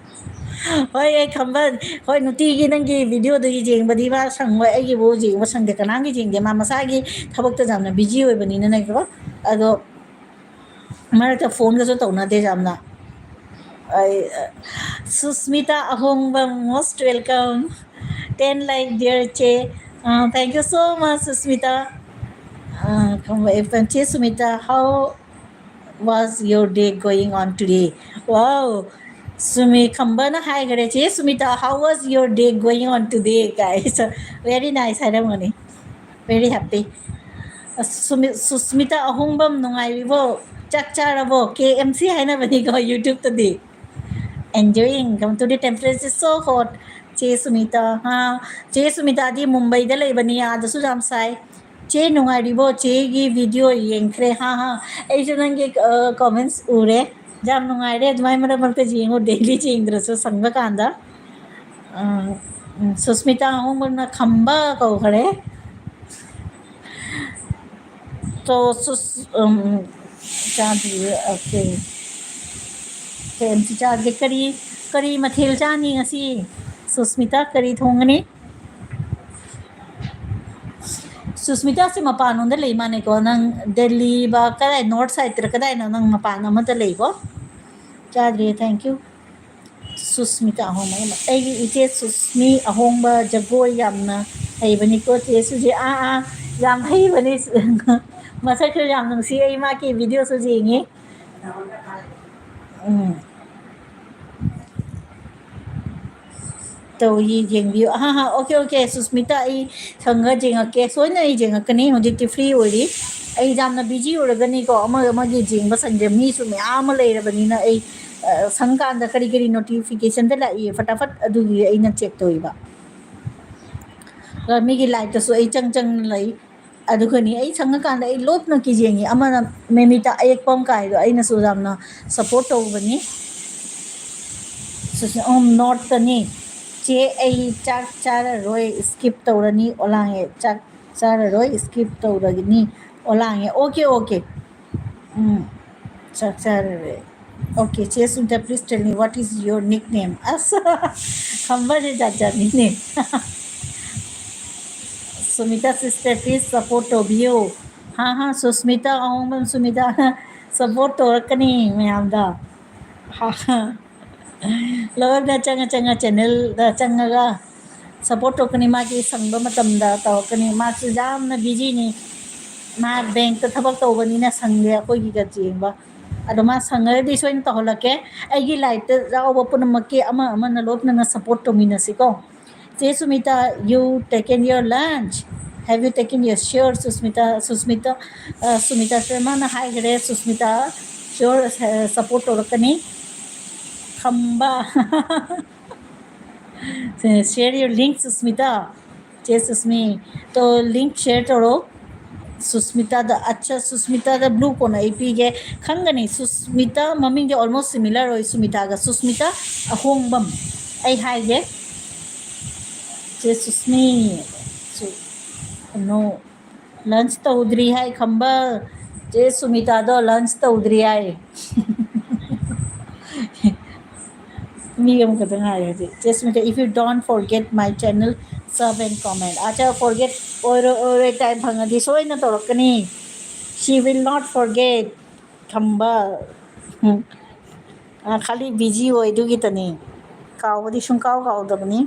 ꯍꯣꯏ, ꯑꯩ ꯈꯝꯕ, ꯍꯣꯏ, ꯅꯨꯡꯇꯤꯒꯤ ꯅꯪꯒꯤ ꯚꯤꯗꯤꯑꯣꯗꯨ ꯌꯦꯡꯕꯗꯤ ꯃꯥ ꯁꯪꯉꯣꯏ, ꯑꯩꯒꯤꯕꯨ ꯌꯦꯡꯕ ꯁꯪꯗꯦ, ꯀꯅꯥꯒꯤ ꯌꯦꯡꯗꯦ, ꯃꯥ ꯃꯁꯥꯒꯤ ꯊꯕꯛꯇ ꯌꯥꯝꯅ ꯕꯤꯖꯤ ꯑꯣꯏꯕꯅꯤꯅꯅꯦꯀꯣ꯫ ꯑꯗꯣ ꯃꯔꯛꯇ ꯐꯣꯟꯒꯁꯨ ꯇꯧꯅꯗꯦ ꯌꯥꯝꯅ꯫ ꯑꯩ, ꯑ, Susmita Ahongba, most welcome. Ten like, dear Che. Uh, thank you so much, Susmita. Uh, Khamba F M, Che Sumita, how was your day going on today? Wow, Sumi ꯈꯝꯕꯅ ꯍꯥꯏꯈꯔꯦ, "Che Sumita, how was your day going on today?" ꯀꯥꯏ꯫ So, very nice ꯍꯥꯏꯔꯝꯒꯅꯤ꯫ Very happy. ꯑꯁ, ꯁꯨꯃꯤ-, ꯁꯨꯁꯃꯤꯇꯥ ꯑꯍꯣꯡꯕꯝ ꯅꯨꯡꯉꯥꯏꯔꯤꯕꯣ? ꯆꯥꯛ ꯆꯥꯔꯕꯣ? ꯀꯦ M C ꯍꯥꯏꯅꯕꯅꯤꯀꯣ YouTube-ꯇꯗꯤ꯫ Enjoying. Come to the temperature is so hot. ꯆꯦ ꯁꯨꯃꯤꯇꯥ, ꯍꯥ, ꯆꯦ ꯁꯨꯃꯤꯇꯥꯗꯤ ꯃꯨꯝꯕꯩꯗ ꯂꯩꯕꯅꯤ, ꯑꯥꯗꯁꯨ ꯌꯥꯝ ꯁꯥꯏ꯫ ꯆꯦ ꯅꯨꯡꯉꯥꯏꯔꯤꯕꯣ? ꯆꯦꯒꯤ ꯚꯤꯗꯤꯑꯣ ꯌꯦꯡꯈ꯭ꯔꯦ꯫ ꯍꯥ, ꯍꯥ, ꯑꯩꯁꯨ ꯅꯪꯒꯤ, ꯑ, comments ꯎꯔꯦ꯫ ꯌꯥꯝ ꯅꯨꯡꯉꯥꯏꯔꯦ꯫ ꯑꯗꯨꯃꯥꯏꯅ ꯃꯔꯛ ꯃꯔꯛꯇ ꯌꯦꯡꯉꯣ, daily ꯌꯦꯡꯗ꯭ꯔꯁꯨ ꯁꯪꯕ ꯀꯥꯟꯗ꯫ ꯑ, ꯎꯝ, ꯁꯨꯁꯃꯤꯇꯥ ꯑꯍꯣꯡꯕꯅ ꯈꯝꯕ ꯀꯧꯈ꯭ꯔꯦ꯫ So, ꯁꯨꯁ-, ꯎꯝ, ꯆꯥꯗ꯭ꯔꯤꯌꯦ꯫ Okay. ꯀꯦ ꯑꯦꯝ ꯁꯤ ꯆꯥꯗ꯭ꯔꯤ꯫ ꯀꯔꯤ, ꯀꯔꯤ ꯃꯊꯦꯜ ꯆꯥꯅꯤ ꯉꯁꯤ? ꯁꯨꯁꯃꯤꯇꯥ, ꯀꯔꯤ ꯊꯣꯡꯒꯅꯤ? ꯁꯨꯁꯃꯤꯇꯥꯁꯦ ꯃꯄꯥꯟꯂꯣꯝꯗ ꯂꯩ ꯃꯥꯅꯦꯀꯣ꯫ ꯅꯪ ꯗꯦꯜꯂꯤ ꯕ ꯀꯗꯥꯏ, north side-ꯇꯔ ꯀꯗꯥꯏꯅꯣ? ꯅꯪ ꯃꯄꯥꯟ ꯑꯃꯗ ꯂꯩꯀꯣ꯫ ꯆꯥꯗ꯭ꯔꯤꯌꯦ, thank you꯫ ꯁꯨꯁꯃꯤꯇꯥ ꯑꯍꯣꯡꯕ ꯑꯃ꯫ ꯑꯩꯒꯤ ꯏꯆꯦ ꯁꯨꯁꯃꯤ ꯑꯍꯣꯡꯕ ꯖꯒꯣꯏ ꯌꯥꯝꯅ ꯍꯩꯕꯅꯤꯀꯣ, ꯆꯦ ꯁꯨꯖꯤ꯫ ꯑꯥ, ꯑꯥ, ꯌꯥꯝ ꯍꯩꯕꯅꯤ꯫ ꯃꯁꯛꯁꯨ ꯌꯥꯝ ꯅꯨꯡꯁꯤ꯫ ꯑꯩ ꯃꯥꯒꯤ ꯚꯤꯗꯤꯑꯣꯁꯨ ꯌꯦꯡꯉꯤ꯫ ꯎꯝ꯫ ꯇꯧ, ꯌꯦ-, ꯌꯦꯡꯕꯤꯌꯨ꯫ ꯑꯍꯥ, ꯍꯥ, okay, okay, ꯁꯨꯁꯃꯤꯇꯥ, ꯑꯩ ꯁꯪꯉ ꯌꯦꯡꯉꯛꯀꯦ꯫ ꯁꯣꯏꯗꯅ ꯑꯩ ꯌꯦꯡꯉꯛꯀꯅꯤ꯫ ꯍꯧꯖꯤꯛꯇꯤ free ꯑꯣꯏꯔꯤ꯫ ꯑꯩ ꯌꯥꯝꯅ busy ꯑꯣꯏꯔꯒꯅꯤꯀꯣ, ꯑꯃ ꯑꯃꯒꯤ ꯌꯦꯡꯕ ꯁꯪꯗꯦ꯫ ꯃꯤꯁꯨ ꯃꯌꯥꯝ ꯑꯃ ꯂꯩꯔꯕꯅꯤꯅ ꯑꯩ, ꯑ, ꯁꯪꯀꯥꯟꯗ ꯀꯔꯤ ꯀꯔꯤ notification-ꯗ ꯂꯥꯛꯏ ꯐꯇꯥꯐꯠ ꯑꯗꯨꯒꯤ ꯑꯩꯅ check ꯇꯧꯏꯕ꯫ ꯑ, ꯃꯤꯒꯤ live-ꯇꯁꯨ ꯑꯩ ꯆꯪ ꯆꯪꯅ ꯂꯩ꯫ ꯑꯗꯨꯒꯅꯤ ꯑꯩ ꯁꯪꯉꯀꯥꯟꯗ ꯑꯩ ꯂꯣꯏꯅꯃꯛꯀꯤ ꯌꯦꯡꯉꯤ꯫ ꯑꯃꯅ ꯃꯦꯃꯤꯇꯥ ꯑꯌꯦꯛꯄꯝ ꯀꯥꯏꯗꯣ ꯑꯩꯅꯁꯨ ꯌꯥꯝꯅ support ꯇꯧꯕꯅꯤ꯫ ꯁꯨꯁ-, ꯎꯝ, north-ꯇꯅꯤ꯫ ꯆꯦ, ꯑꯩ ꯆꯥꯛ ꯆꯥꯔꯔꯣꯏ, skip ꯇꯧꯔꯅꯤ꯫ ꯑꯣꯂꯥꯡꯉꯦ, ꯆꯥꯛ ꯆꯥꯔꯔꯣꯏ, skip ꯇꯧꯔꯒꯅꯤ꯫ ꯑꯣ, ꯂꯥꯡꯉꯦ꯫ Okay, okay. ꯎꯝ, ꯆꯥꯛ ꯆꯥꯔꯔꯣꯏ꯫ Okay, ꯆꯦ Sumita, please tell me what is your nickname? ꯑꯁ, ꯈꯝꯕꯁꯦ ꯖꯥꯠ ꯖꯥꯠꯅꯤꯅꯦ꯫ ꯁꯨꯃꯤꯇꯥ sister, please support ꯇꯧꯕꯤꯌꯨ꯫ ꯍꯥ ꯍꯥ, ꯁꯨꯁꯃꯤꯇꯥ, ꯑꯍꯣꯡꯕꯝ ꯁꯨꯃꯤꯇꯥ, support ꯇꯧꯔꯛꯀꯅꯤ ꯃꯌꯥꯝꯗ꯫ ꯍꯥ ꯍꯥ꯫ ꯂꯣꯏꯅ ꯆꯪꯉ ꯆꯪꯉ channelꯗ ꯆꯪꯉꯒ support ꯇꯧꯔꯛꯀꯅꯤ꯫ ꯃꯥꯒꯤ ꯁꯪꯕ ꯃꯇꯝꯗ ꯇꯧꯔꯛꯀꯅꯤ꯫ ꯃꯥꯁꯨ ꯌꯥꯝꯅ busyꯅꯤ꯫ ꯃꯥ bankꯇ ꯊꯕꯛ ꯇꯧꯕꯅꯤꯅ ꯁꯪꯗꯦ ꯑꯩꯈꯣꯏꯒꯤꯒ ꯌꯦꯡꯕ꯫ ꯑꯗꯣ ꯃꯥ ꯁꯪꯉꯒꯗꯤ ꯁꯣꯏꯅ ꯇꯧꯍꯜꯂꯛꯀꯦ꯫ ꯑꯩꯒꯤ liveꯇ ꯌꯥꯎꯕ ꯄꯨꯝꯅꯃꯛꯀꯤ ꯑꯃ ꯑꯃꯅ ꯂꯣꯞꯅꯅ support ꯇꯧꯃꯤꯟꯅꯁꯤꯀꯣ꯫ ꯆꯦ Sumita, you taken your lunch? Have you taken your sure, Susmita? Susmita, ꯑ, ꯁꯨꯃꯤꯇꯥ ꯁꯔꯃꯅ ꯍꯥꯏꯈ꯭ꯔꯦ, ꯁꯨꯁꯃꯤꯇꯥ sure, ꯑ, support ꯇꯧꯔꯛꯀꯅꯤ꯫ ꯈꯝꯕ꯫ Share your link, Susmita. ꯆꯦ ꯁꯨꯁꯃꯤ, ꯇꯣ link share ꯇꯧꯔꯣ꯫ ꯁꯨꯁꯃꯤꯇꯥꯗ, ꯑꯠꯆꯥ, ꯁꯨꯁꯃꯤꯇꯥꯗ blue ꯀꯣꯟꯅ ꯑꯩ ꯄꯤꯒꯦ꯫ ꯈꯪꯒꯅꯤ, ꯁꯨꯁꯃꯤꯇꯥ ꯃꯃꯤꯡꯗꯤ almost similar ꯑꯣꯏ ꯁꯨꯃꯤꯇꯥꯒ꯫ ꯁꯨꯁꯃꯤꯇꯥ ꯑꯍꯣꯡꯕꯝ꯫ ꯑꯩ ꯍꯥꯏꯒꯦ꯫ ꯆꯦ ꯁꯨꯁꯃꯤ, ꯁꯨ-, no, lunch ꯇꯧꯗ꯭ꯔꯤ ꯍꯥꯏ ꯈꯝꯕ꯫ ꯆꯦ ꯁꯨꯃꯤꯇꯥꯗꯣ lunch ꯇꯧꯗ꯭ꯔꯤ ꯍꯥꯏ꯫ ꯃꯤ ꯑꯃꯈꯛꯇ ꯉꯥꯏꯔꯦ ꯍꯧꯖꯤꯛ꯫ ꯆꯦ Sumita, if you don't forget my channel, sub and comment. ꯑꯠꯆꯥ, forget ꯑꯣꯏꯔꯣꯏ, ꯑꯣꯏꯔꯣꯏ, time ꯐꯪꯉꯗꯤ ꯁꯣꯏꯅ ꯇꯧꯔꯛꯀꯅꯤ꯫ She will not forget. ꯈꯝꯕ꯫ ꯎꯝ꯫ ꯑ, ꯈꯥꯂꯤ busy ꯑꯣꯏ, ꯑꯗꯨꯒꯤꯇꯅꯤ꯫ ꯀꯥꯎꯕꯗꯤ ꯁꯨꯡꯀꯥꯎ ꯀꯥꯎꯗꯕꯅꯤ꯫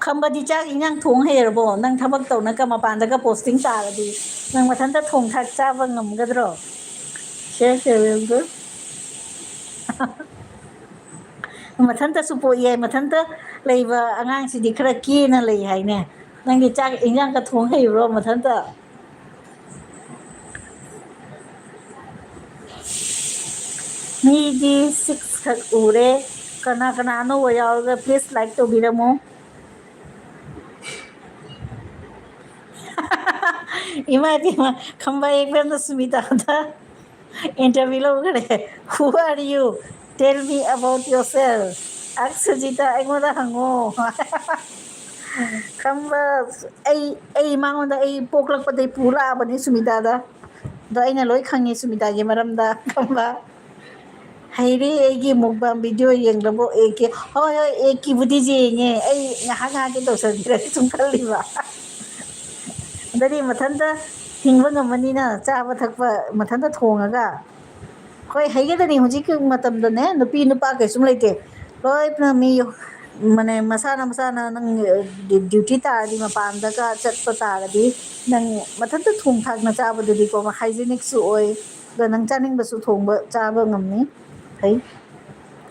ꯈꯝꯕꯗꯤ ꯆꯥꯛ ꯏꯟꯖꯥꯡ ꯊꯣꯡ ꯍꯩꯔꯕꯣ? ꯅꯪ ꯊꯕꯛ ꯇꯧꯅꯒ ꯃꯄꯥꯟꯗꯒ posting ꯇꯥꯔꯗꯤ ꯅꯪ ꯃꯊꯟꯇ ꯊꯣꯡ ꯊꯥꯛ ꯆꯥꯕ ꯉꯝꯒꯗ꯭ꯔꯣ? Share, share will do. ꯃꯊꯟꯇꯁꯨ ꯄꯣꯛꯏ ꯍꯥꯏ꯫ ꯃꯊꯟꯇ ꯂꯩꯕ ꯑꯉꯥꯡꯁꯤꯗꯤ ꯈꯔ ꯀꯦꯅ ꯂꯩ ꯍꯥꯏꯅꯦ꯫ ꯅꯪꯗꯤ ꯆꯥꯛ ꯏꯟꯖꯥꯡꯒ ꯊꯣꯡ ꯍꯩꯕ꯭ꯔꯣ ꯃꯊꯟꯇ? ꯃꯤꯗꯤ six ꯈꯛ ꯎꯔꯦ꯫ ꯀꯅꯥ ꯀꯅꯥ ꯑꯅꯧꯕ ꯌꯥꯎꯔꯒ please like ꯇꯧꯕꯤꯔꯝꯃꯣ꯫ ꯏꯃꯥ ꯏꯕꯦꯝꯃ, ꯈꯝꯕ ꯑꯦꯛꯕꯔꯅ ꯁꯨꯃꯤꯇꯥꯗ interview ꯂꯧꯈ꯭ꯔꯦ꯫ Who are you? Tell me about yourself. ꯑꯁ, ꯁꯨꯖꯤꯇꯥ, ꯑꯩꯉꯣꯟꯗ ꯍꯪꯉꯣ꯫ ꯈꯪꯕ, ꯑꯩ ꯑꯩ ꯃꯉꯣꯟꯗ ꯑꯩ ꯄꯣꯛꯂꯛꯄꯗꯩ ꯄꯨꯔꯛꯑꯕꯅꯤ ꯁꯨꯃꯤꯇꯥꯗ꯫ ꯑꯗꯣ ꯑꯩꯅ ꯂꯣꯏ ꯈꯪꯉꯤ ꯁꯨꯃꯤꯇꯥꯒꯤ ꯃꯔꯝꯗ꯫ ꯈꯪꯕ, ꯍꯩꯔꯦ ꯑꯩꯒꯤ ꯃꯨꯛꯕꯥꯡ ꯚꯤꯗꯤꯑꯣ ꯌꯦꯡꯂꯕꯣ ꯑꯦ ꯀꯦ? ꯍꯣꯏ ꯍꯣꯏ, ꯑꯦ ꯀꯦꯕꯨꯗꯤ ꯌꯦꯡꯉꯦ꯫ ꯑꯩ ꯉꯥꯏꯍꯥꯛ ꯉꯥꯏꯍꯥꯛꯀꯤ ꯇꯧꯁꯟꯕꯤꯔꯒꯦ ꯁꯨꯝ ꯈꯜꯂꯤꯕ꯫ ꯑꯗꯨꯗꯤ ꯃꯊꯟꯇ ꯍꯤꯡꯕ ꯉꯝꯃꯅꯤꯅ, ꯆꯥꯕ ꯊꯛꯄ ꯃꯊꯟꯇ ꯊꯣꯡꯉꯒ꯫ ꯍꯣꯏ, ꯍꯩꯒꯗꯅꯤ꯫ ꯍꯧꯖꯤꯛꯀꯤ ꯃꯇꯝꯗꯅꯦ ꯅꯨꯄꯤ ꯅꯨꯄꯥ ꯀꯩꯁꯨꯝ ꯂꯩꯇꯦ꯫ ꯂꯣꯏꯅ ꯃꯤ ꯃꯅꯦ ꯃꯁꯥꯅ ꯃꯁꯥꯅ ꯅꯪ ꯗ꯭ꯌꯨꯇꯤ ꯇꯥꯔꯗꯤ, ꯃꯄꯥꯟꯗꯒ ꯆꯠꯄ ꯇꯥꯔꯗꯤ, ꯅꯪ ꯃꯊꯟꯇ ꯊꯣꯡ ꯊꯥꯛꯅ ꯆꯥꯕꯗꯨꯗꯤꯀꯣ, ꯍꯥꯏꯖꯤꯅꯤꯛꯁꯨ ꯑꯣꯏ꯫ ꯑꯗꯣ ꯅꯪ ꯆꯥꯅꯤꯡꯕꯁꯨ ꯊꯣꯡꯕ ꯆꯥꯕ ꯉꯝꯅꯤ꯫ ꯐꯩ꯫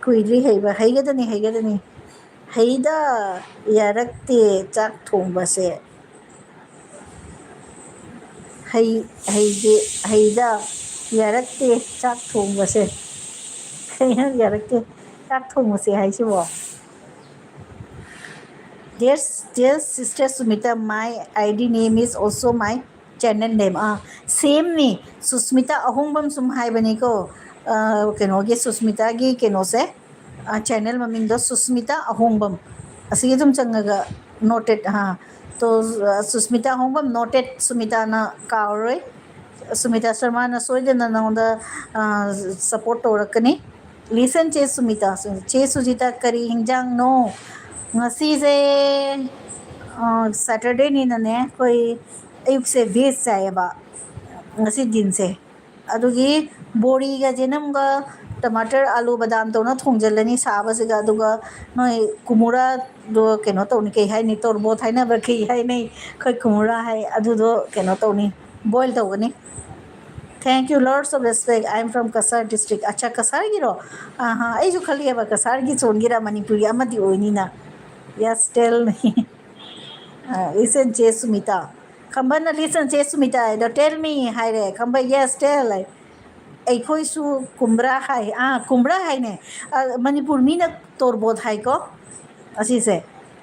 ꯀꯨꯏꯗ꯭ꯔꯤ ꯍꯩꯕ꯫ ꯍꯩꯒꯗꯅꯤ, ꯍꯩꯒꯗꯅꯤ꯫ ꯍꯩꯗ ꯌꯥꯔꯛꯇꯦ ꯆꯥꯛ ꯊꯣꯡꯕꯁꯦ꯫ ꯍꯩ ꯍꯩꯗꯤ ꯍꯩꯗ ꯌꯥꯔꯛꯇꯦ ꯆꯥꯛ ꯊꯣꯡꯕꯁꯦ꯫ ꯀꯩꯅꯣ ꯌꯥꯔꯛꯇꯦ ꯆꯥꯛ ꯊꯣꯡꯕꯁꯦ ꯍꯥꯏꯁꯤꯕꯣ? Dear, dear sister Sumita, my I D name is also my channel name. ꯑꯥ, ꯁꯦꯝꯅꯤ꯫ ꯁꯨꯁꯃꯤꯇꯥ ꯑꯍꯣꯡꯕꯝ ꯁꯨꯝ ꯍꯥꯏꯕꯅꯤꯀꯣ꯫ ꯑꯥ, ꯀꯩꯅꯣꯒꯤ, ꯁꯨꯁꯃꯤꯇꯥꯒꯤ ꯀꯩꯅꯣꯁꯦ, ꯑꯥ, ꯆꯦꯅꯦꯜ ꯃꯃꯤꯡꯗꯣ ꯁꯨꯁꯃꯤꯇꯥ ꯑꯍꯣꯡꯕꯝ꯫ ꯑꯁꯤꯒꯤ ꯑꯗꯨꯝ ꯆꯪꯉꯒ ꯅꯣꯇꯦꯠ, ꯍꯥ꯫ ꯇꯣ, ꯑꯥ, ꯁꯨꯁꯃꯤꯇꯥ ꯑꯍꯣꯡꯕꯝ ꯅꯣꯇꯦꯠ ꯁꯨꯃꯤꯇꯥꯅ ꯀꯥꯎꯔꯣꯏ꯫ ꯁꯨꯃꯤꯇꯥ ꯁꯔꯃꯥꯅ ꯁꯣꯏꯗꯅ ꯅꯉꯣꯟꯗ, ꯑꯥ, ꯁꯄꯣꯔꯠ ꯇꯧꯔꯛꯀꯅꯤ꯫ Listen, ꯆꯦ ꯁꯨꯃꯤꯇꯥ, ꯆꯦ ꯁꯨꯖꯤꯇꯥ, ꯀꯔꯤ ꯍꯤꯟꯖꯥꯡꯅꯣ? ꯉꯁꯤꯁꯦ, ꯑꯥ, ꯁꯦꯇꯔꯗꯦꯅꯤꯅꯅꯦ, ꯑꯩꯈꯣꯏ ꯑꯌꯨꯛꯁꯦ ꯚꯦꯖ ꯆꯥꯏꯌꯦꯕ ꯉꯁꯤ ꯗꯤꯟꯁꯦ꯫ ꯑꯗꯨꯒꯤ ꯕꯣꯔꯤꯒ ꯖꯦꯅꯝꯒ ꯇꯃꯥꯇꯔ, ꯑꯂꯨ, ꯕꯗꯥꯝ ꯇꯧꯅ ꯊꯣꯡꯖꯤꯜꯂꯅꯤ ꯁꯥꯕꯁꯤꯒ꯫ ꯑꯗꯨꯒ ꯅꯣꯏ ꯀꯨꯃꯨꯔꯥꯗꯣ ꯀꯩꯅꯣ ꯇꯧꯅꯤ, ꯀꯩ ꯍꯥꯏꯅꯤ, ꯇꯣꯔꯕꯣꯠ ꯍꯥꯏꯅꯕ꯭ꯔꯥ ꯀꯩ ꯍꯥꯏꯅꯩ, ꯑꯩꯈꯣꯏ ꯀꯨꯃꯨꯔꯥ ꯍꯥꯏ, ꯑꯗꯨꯗꯣ ꯀꯩꯅꯣ ꯇꯧꯅꯤ, ꯕꯣꯏꯜ ꯇꯧꯒꯅꯤ꯫ Thank you, lots of respect. I am from Cachar district. ꯑꯠꯆꯥ, ꯀꯁꯥꯔꯒꯤꯔꯣ? ꯑꯍꯥ, ꯑꯩꯁꯨ ꯈꯜꯂꯤꯑꯕ ꯀꯁꯥꯔꯒꯤ ꯆꯣꯟꯒꯤꯔ ꯃꯅꯤꯄꯨꯔꯒꯤ ꯑꯃꯗꯤ ꯑꯣꯏꯅꯤꯅ꯫ Yes, tell me. ꯑ, listen, ꯆꯦ ꯁꯨꯃꯤꯇꯥ꯫ ꯈꯝꯕꯅ listen, ꯆꯦ ꯁꯨꯃꯤꯇꯥ ꯍꯥꯏꯗꯣ, tell me ꯍꯥꯏꯔꯦ꯫ ꯈꯝꯕ, yes, tell ꯍꯥꯏ꯫ ꯑꯩꯈꯣꯏꯁꯨ ꯀꯨꯝꯕ꯭ꯔꯥ ꯍꯥꯏ꯫ ꯑꯥ, ꯀꯨꯝꯕ꯭ꯔꯥ ꯍꯥꯏꯅꯦ꯫ ꯑ, ꯃꯅꯤꯄꯨꯔ ꯃꯤꯅ ꯇꯣꯔꯕꯣꯠ ꯍꯥꯏꯀꯣ ꯑꯁꯤꯁꯦ꯫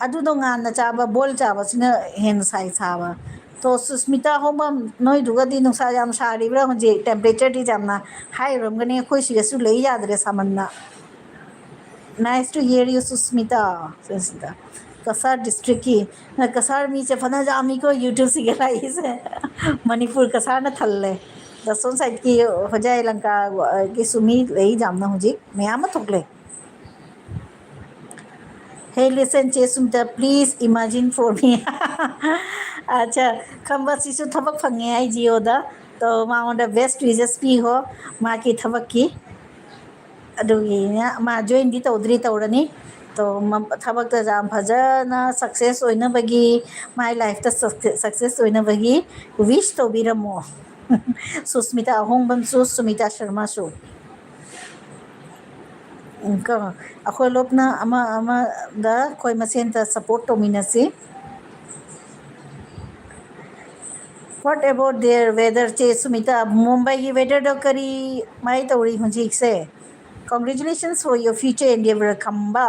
ꯑꯗꯨꯗꯣ ꯉꯥꯟꯅ ꯆꯥꯕ, ꯕꯣꯏꯜ ꯆꯥꯕꯁꯤꯅ ꯍꯦꯟꯅ ꯁꯥꯏ ꯁꯥꯕ꯫ ꯇꯣ, ꯁꯨꯁꯃꯤꯇꯥ ꯍꯣꯡꯕꯝ, ꯅꯣꯏꯗꯨꯒꯗꯤ ꯅꯨꯡꯁꯥ ꯌꯥꯝ ꯁꯥꯔꯤꯕ꯭ꯔꯥ ꯍꯧꯖꯤꯛ? ꯇꯦꯝꯄꯔꯦꯆꯔꯗꯤ ꯌꯥꯝꯅ ꯍꯥꯏ ꯑꯣꯏꯔꯝꯒꯅꯤ꯫ ꯑꯩꯈꯣꯏ ꯁꯤꯗꯁꯨ ꯂꯩ ꯌꯥꯗ꯭ꯔꯦ ꯁꯥꯃꯟꯅ꯫ Nice to hear you, Susmita. Cachar ꯗꯤꯁꯇ꯭ꯔꯤꯛꯀꯤ ꯅ ꯀꯁꯥꯔ ꯃꯤꯁꯦ ꯐꯅ ꯌꯥꯝꯃꯤꯀꯣ ꯌꯨꯇ꯭ꯌꯨꯕꯁꯤꯒ ꯂꯥꯛꯏꯁꯦ꯫ ꯃꯅꯤꯄꯨꯔ ꯀꯁꯥꯔꯅ ꯊꯜꯂꯦ꯫ ꯗꯁꯣꯟ ꯁꯥꯏꯠꯀꯤ ꯍꯣꯖꯥꯏ ꯂꯪꯀꯥꯒꯤꯁꯨ ꯃꯤ ꯂꯩ ꯌꯥꯝꯅ ꯍꯧꯖꯤꯛ ꯃꯌꯥꯝ ꯑꯃ ꯊꯣꯛꯂꯦ꯫ Hey, listen, ꯆꯦ Sumita, please imagine for me. ꯑꯠꯆꯥ, ꯈꯝꯕꯁꯤꯁꯨ ꯊꯕꯛ ꯐꯪꯉꯦ ꯑꯩ ꯖꯤꯑꯣꯗ꯫ ꯇꯣ ꯃꯉꯣꯟꯗ best wishes ꯄꯤꯈꯣ ꯃꯥꯒꯤ ꯊꯕꯛꯀꯤ꯫ ꯑꯗꯨꯒꯤꯅ ꯃꯥ ꯖꯣꯏꯟꯗꯤ ꯇꯧꯗ꯭ꯔꯤ, ꯇꯧꯔꯅꯤ꯫ ꯇꯣ ꯃ-, ꯊꯕꯛꯇ ꯌꯥꯝ ꯐꯖꯅ ꯁꯛꯁꯦꯁ ꯑꯣꯏꯅꯕꯒꯤ, ꯃꯥꯏ ꯂꯥꯏꯐꯇ ꯁꯛꯁꯦꯁ ꯑꯣꯏꯅꯕꯒꯤ ꯋꯤꯁ ꯇꯧꯕꯤꯔꯝꯃꯣ꯫ ꯁꯨꯁꯃꯤꯇꯥ ꯑꯍꯣꯡꯕꯝꯁꯨ, ꯁꯨꯃꯤꯇꯥ ꯁꯔꯃꯥꯁꯨ꯫ ꯀꯣ, ꯑꯩꯈꯣꯏ ꯂꯣꯞꯅ ꯑꯃ ꯑꯃꯗ ꯑꯩꯈꯣꯏ ꯃꯁꯦꯟꯇ support ꯇꯧꯃꯤꯟꯅꯁꯤ꯫ What about their weather, ꯆꯦ ꯁꯨꯃꯤꯇꯥ? ꯃꯨꯝꯕꯥꯏꯒꯤ ꯋꯦꯗꯔꯗꯣ ꯀꯔꯤ ꯃꯥꯏ ꯇꯧꯔꯤ ꯍꯧꯖꯤꯛꯁꯦ? Congratulations for your future endeavor, ꯈꯝꯕ꯫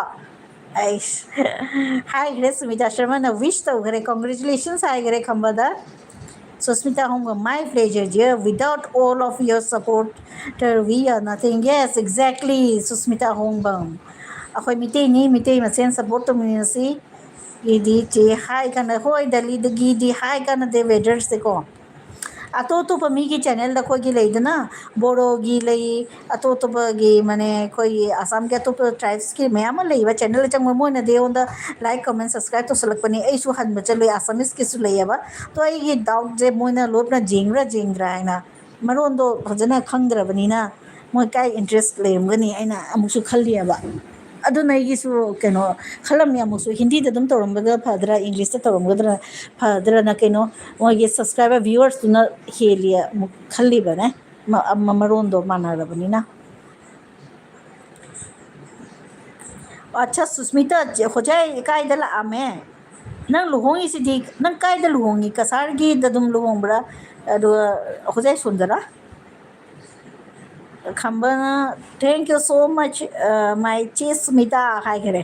ꯑꯩꯁ, ꯍꯥꯏꯈ꯭ꯔꯦ, ꯁꯨꯃꯤꯇꯥ ꯁꯔꯃꯅ ꯋꯤꯁ ꯇꯧꯈ꯭ꯔꯦ, ꯀꯣꯡꯒ꯭ꯔꯦꯆꯨꯂꯦꯁꯟꯁ ꯍꯥꯏꯈ꯭ꯔꯦ ꯈꯝꯕꯗ꯫ Susmita Hongbam, my pleasure, dear. Without all of your support, we are nothing. Yes, exactly, Susmita Hongbam. ꯑꯩꯈꯣꯏ ꯃꯤꯇꯩꯅꯤ, ꯃꯤꯇꯩ ꯃꯁꯦꯟ ꯁꯞꯄꯣꯔꯠ ꯇꯧꯃꯤꯟꯅꯁꯤ꯫ ꯏꯗꯤ ꯆꯦ ꯍꯥꯏ ꯀꯥꯟꯅ, ꯍꯣꯏ, ꯗꯦꯜꯂꯤꯗꯒꯤꯗꯤ ꯍꯥꯏ ꯀꯥꯟꯅꯗꯦ ꯋꯦꯗꯔꯁꯦꯀꯣ꯫ ꯑꯇꯣꯞ ꯑꯇꯣꯞꯄ ꯃꯤꯒꯤ ꯆꯦꯅꯦꯜꯗ ꯑꯩꯈꯣꯏꯒꯤ ꯂꯩꯗꯅ, ꯕꯣꯔꯣꯒꯤ ꯂꯩ, ꯑꯇꯣꯞ ꯑꯇꯣꯞꯄꯒꯤ, ꯃꯅꯦ, ꯑꯩꯈꯣꯏꯒꯤ ꯑꯁꯥꯝꯒꯤ ꯑꯇꯣꯞꯄ ꯇ꯭ꯔꯥꯏꯕꯁꯀꯤ ꯃꯌꯥꯝ ꯑꯃ ꯂꯩꯕ ꯆꯦꯅꯦꯜꯗ ꯆꯪꯕ, ꯃꯣꯏꯅꯗꯤ ꯑꯩꯉꯣꯟꯗ ꯂꯥꯏꯛ, ꯀꯃꯦꯟ, ꯁꯕꯁꯀ꯭ꯔꯥꯏꯕ ꯇꯧꯁꯜꯂꯛꯄꯅꯤ꯫ ꯑꯩꯁꯨ ꯍꯟꯕ ꯆꯠꯂꯨꯏ, ꯑꯁꯥꯃꯤꯁꯀꯤꯁꯨ ꯂꯩꯌꯦꯕ꯫ ꯑꯗꯣ ꯑꯩꯒꯤ ꯗꯥꯎꯠꯁꯦ ꯃꯣꯏꯅ ꯂꯣꯞꯅ ꯌꯦꯡꯕ꯭ꯔꯥ ꯌꯦꯡꯗ꯭ꯔꯥ ꯍꯥꯏꯅ꯫ ꯃꯔꯣꯟꯗꯣ ꯐꯖꯅ ꯈꯪꯗ꯭ꯔꯕꯅꯤꯅ ꯃꯣꯏ ꯀꯥꯏ ꯏꯟꯇꯔꯦꯁ ꯂꯩꯔꯝꯒꯅꯤ ꯑꯩꯅ ꯑꯃꯨꯛꯁꯨ ꯈꯜꯂꯤꯑꯕ꯫ ꯑꯗꯨꯅ ꯑꯩꯒꯤꯁꯨ ꯀꯩꯅꯣ ꯈꯜꯂꯝꯃꯤ, ꯑꯃꯨꯛꯁꯨ ꯍꯤꯟꯗꯤꯗ ꯑꯗꯨꯝ ꯇꯧꯔꯝꯒꯗ꯭ꯔꯥ ꯐꯗ꯭ꯔꯥ, ꯏꯪꯂꯤꯁꯇ ꯇꯧꯔꯝꯒꯗ꯭ꯔꯥ ꯐꯗ꯭ꯔꯥꯅ, ꯀꯩꯅꯣ, ꯃꯣꯏꯒꯤ ꯁꯕꯁꯀ꯭ꯔꯥꯏꯕꯔ, ꯚ꯭ꯌꯨꯋꯔꯁꯇꯨꯅ ꯍꯦꯜꯂꯤ ꯑꯃꯨꯛ ꯈꯜꯂꯤꯕꯅꯦ, ꯃ-, ꯑꯃ-, ꯃꯔꯣꯟꯗꯣ ꯃꯥꯟꯅꯔꯕꯅꯤꯅ꯫ ꯑꯠꯆꯥ, ꯁꯨꯁꯃꯤꯇꯥ, ꯍꯣꯖꯥꯏ ꯀꯥꯏꯗ ꯂꯥꯛꯑꯝꯃꯦ? ꯅꯪ ꯂꯨꯍꯣꯡꯉꯤꯁꯤꯗꯤ, ꯅꯪ ꯀꯥꯏꯗ ꯂꯨꯍꯣꯡꯉꯤ? ꯀꯁꯥꯔꯒꯤꯗ ꯑꯗꯨꯝ ꯂꯨꯍꯣꯡꯕ꯭ꯔꯥ? ꯑꯗꯨꯒ ꯍꯣꯖꯥꯏ ꯁꯣꯝꯗꯔꯥ? ꯈꯝꯕꯅ, "Thank you so much, uh, my ꯆꯦ ꯁꯨꯃꯤꯇꯥ" ꯍꯥꯏꯈꯔꯦ꯫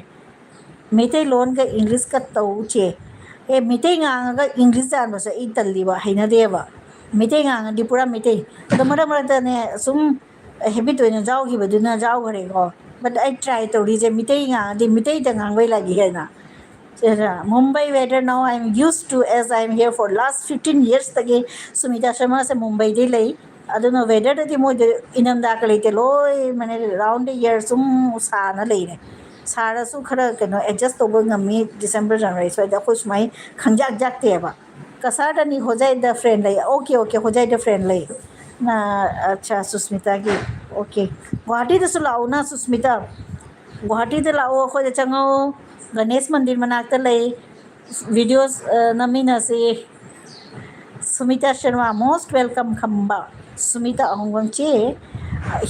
ꯃꯩꯇꯩꯂꯣꯟꯒ ꯏꯪꯂꯤꯁꯀ ꯇꯧ ꯆꯦ꯫ ꯑꯦ, ꯃꯩꯇꯩ ꯉꯥꯡꯉꯒ ꯏꯪꯂꯤꯁ ꯆꯥꯟꯕꯁꯦ ꯑꯩ ꯇꯜꯂꯤꯕ, ꯍꯩꯅꯗꯦꯕ꯫ ꯃꯩꯇꯩ ꯉꯥꯡꯉꯗꯤ ꯄꯨꯔꯥ ꯃꯩꯇꯩ꯫ ꯑꯗꯣ ꯃꯔꯛ ꯃꯔꯛꯇꯅꯦ ꯁꯨꯝ ꯍꯦꯕꯤꯠ ꯑꯣꯏꯅ ꯌꯥꯎꯈꯤꯕꯗꯨꯅ ꯌꯥꯎꯈꯔꯦꯀꯣ꯫ But ꯑꯩ try ꯇꯧꯔꯤꯁꯦ ꯃꯤꯇꯩ ꯉꯥꯡꯉꯗꯤ ꯃꯤꯇꯩꯗ ꯉꯥꯡꯕꯩ ꯂꯥꯏꯔꯤꯛ ꯍꯥꯏꯅ꯫ ꯁꯤꯗ, "Mumbai weather now I am used to as I am here for last fifteen years ꯇꯒꯤ ꯁꯨꯃꯤꯇꯥ ꯁꯔꯃꯁꯦ ꯃꯨꯝꯕꯩꯗꯩ ꯂꯩ꯫ ꯑꯗꯨꯅ weather ꯗꯗꯤ ꯃꯣꯏꯗ ꯏꯅꯝꯗꯥꯒ ꯂꯩꯇꯦ, ꯂꯣꯏ ꯃꯅꯦ round the year ꯁꯨꯝ ꯁꯥꯅ ꯂꯩꯔꯦ꯫ ꯁꯥꯔꯁꯨ ꯈꯔ ꯀꯩꯅꯣ adjust ꯇꯧꯕ ꯉꯝꯃꯤ꯫ December January ꯁ꯭ꯋꯥꯏꯗ ꯑꯩꯈꯣꯏ ꯁꯨꯃꯥꯏ ꯈꯪꯖꯥꯛ ꯖꯥꯛꯇꯦꯕ꯫ ꯀꯁꯥꯔꯗꯅꯤ ꯍꯣꯖꯥꯏꯗ friend ꯂꯩ꯫ Okay, okay, ꯍꯣꯖꯥꯏꯗ friend ꯂꯩ꯫ ꯅ, ꯑꯠꯆꯥ, ꯁꯨꯁꯃꯤꯇꯥꯒꯤ꯫ Okay꯫ ꯒꯨꯍꯥꯇꯤꯗꯁꯨ ꯂꯥꯛꯎꯅ ꯁꯨꯁꯃꯤꯇꯥ꯫ ꯒꯨꯍꯥꯇꯤꯗ ꯂꯥꯛꯑꯣ, ꯑꯩꯈꯣꯏꯗ ꯆꯪꯉꯛꯑꯣ꯫ ꯒꯅꯦꯁ ꯃꯟꯗꯤꯔ ꯃꯅꯥꯛꯇ ꯂꯩ꯫ Videos, ꯑ, ꯅꯝꯃꯤꯟꯅꯁꯤ꯫ ꯁꯨꯃꯤꯇꯥ ꯁꯔꯃ, most welcome ꯈꯝꯕ꯫ ꯁꯨꯃꯤꯇꯥ ꯑꯍꯣꯡꯕꯝ ꯆꯦ,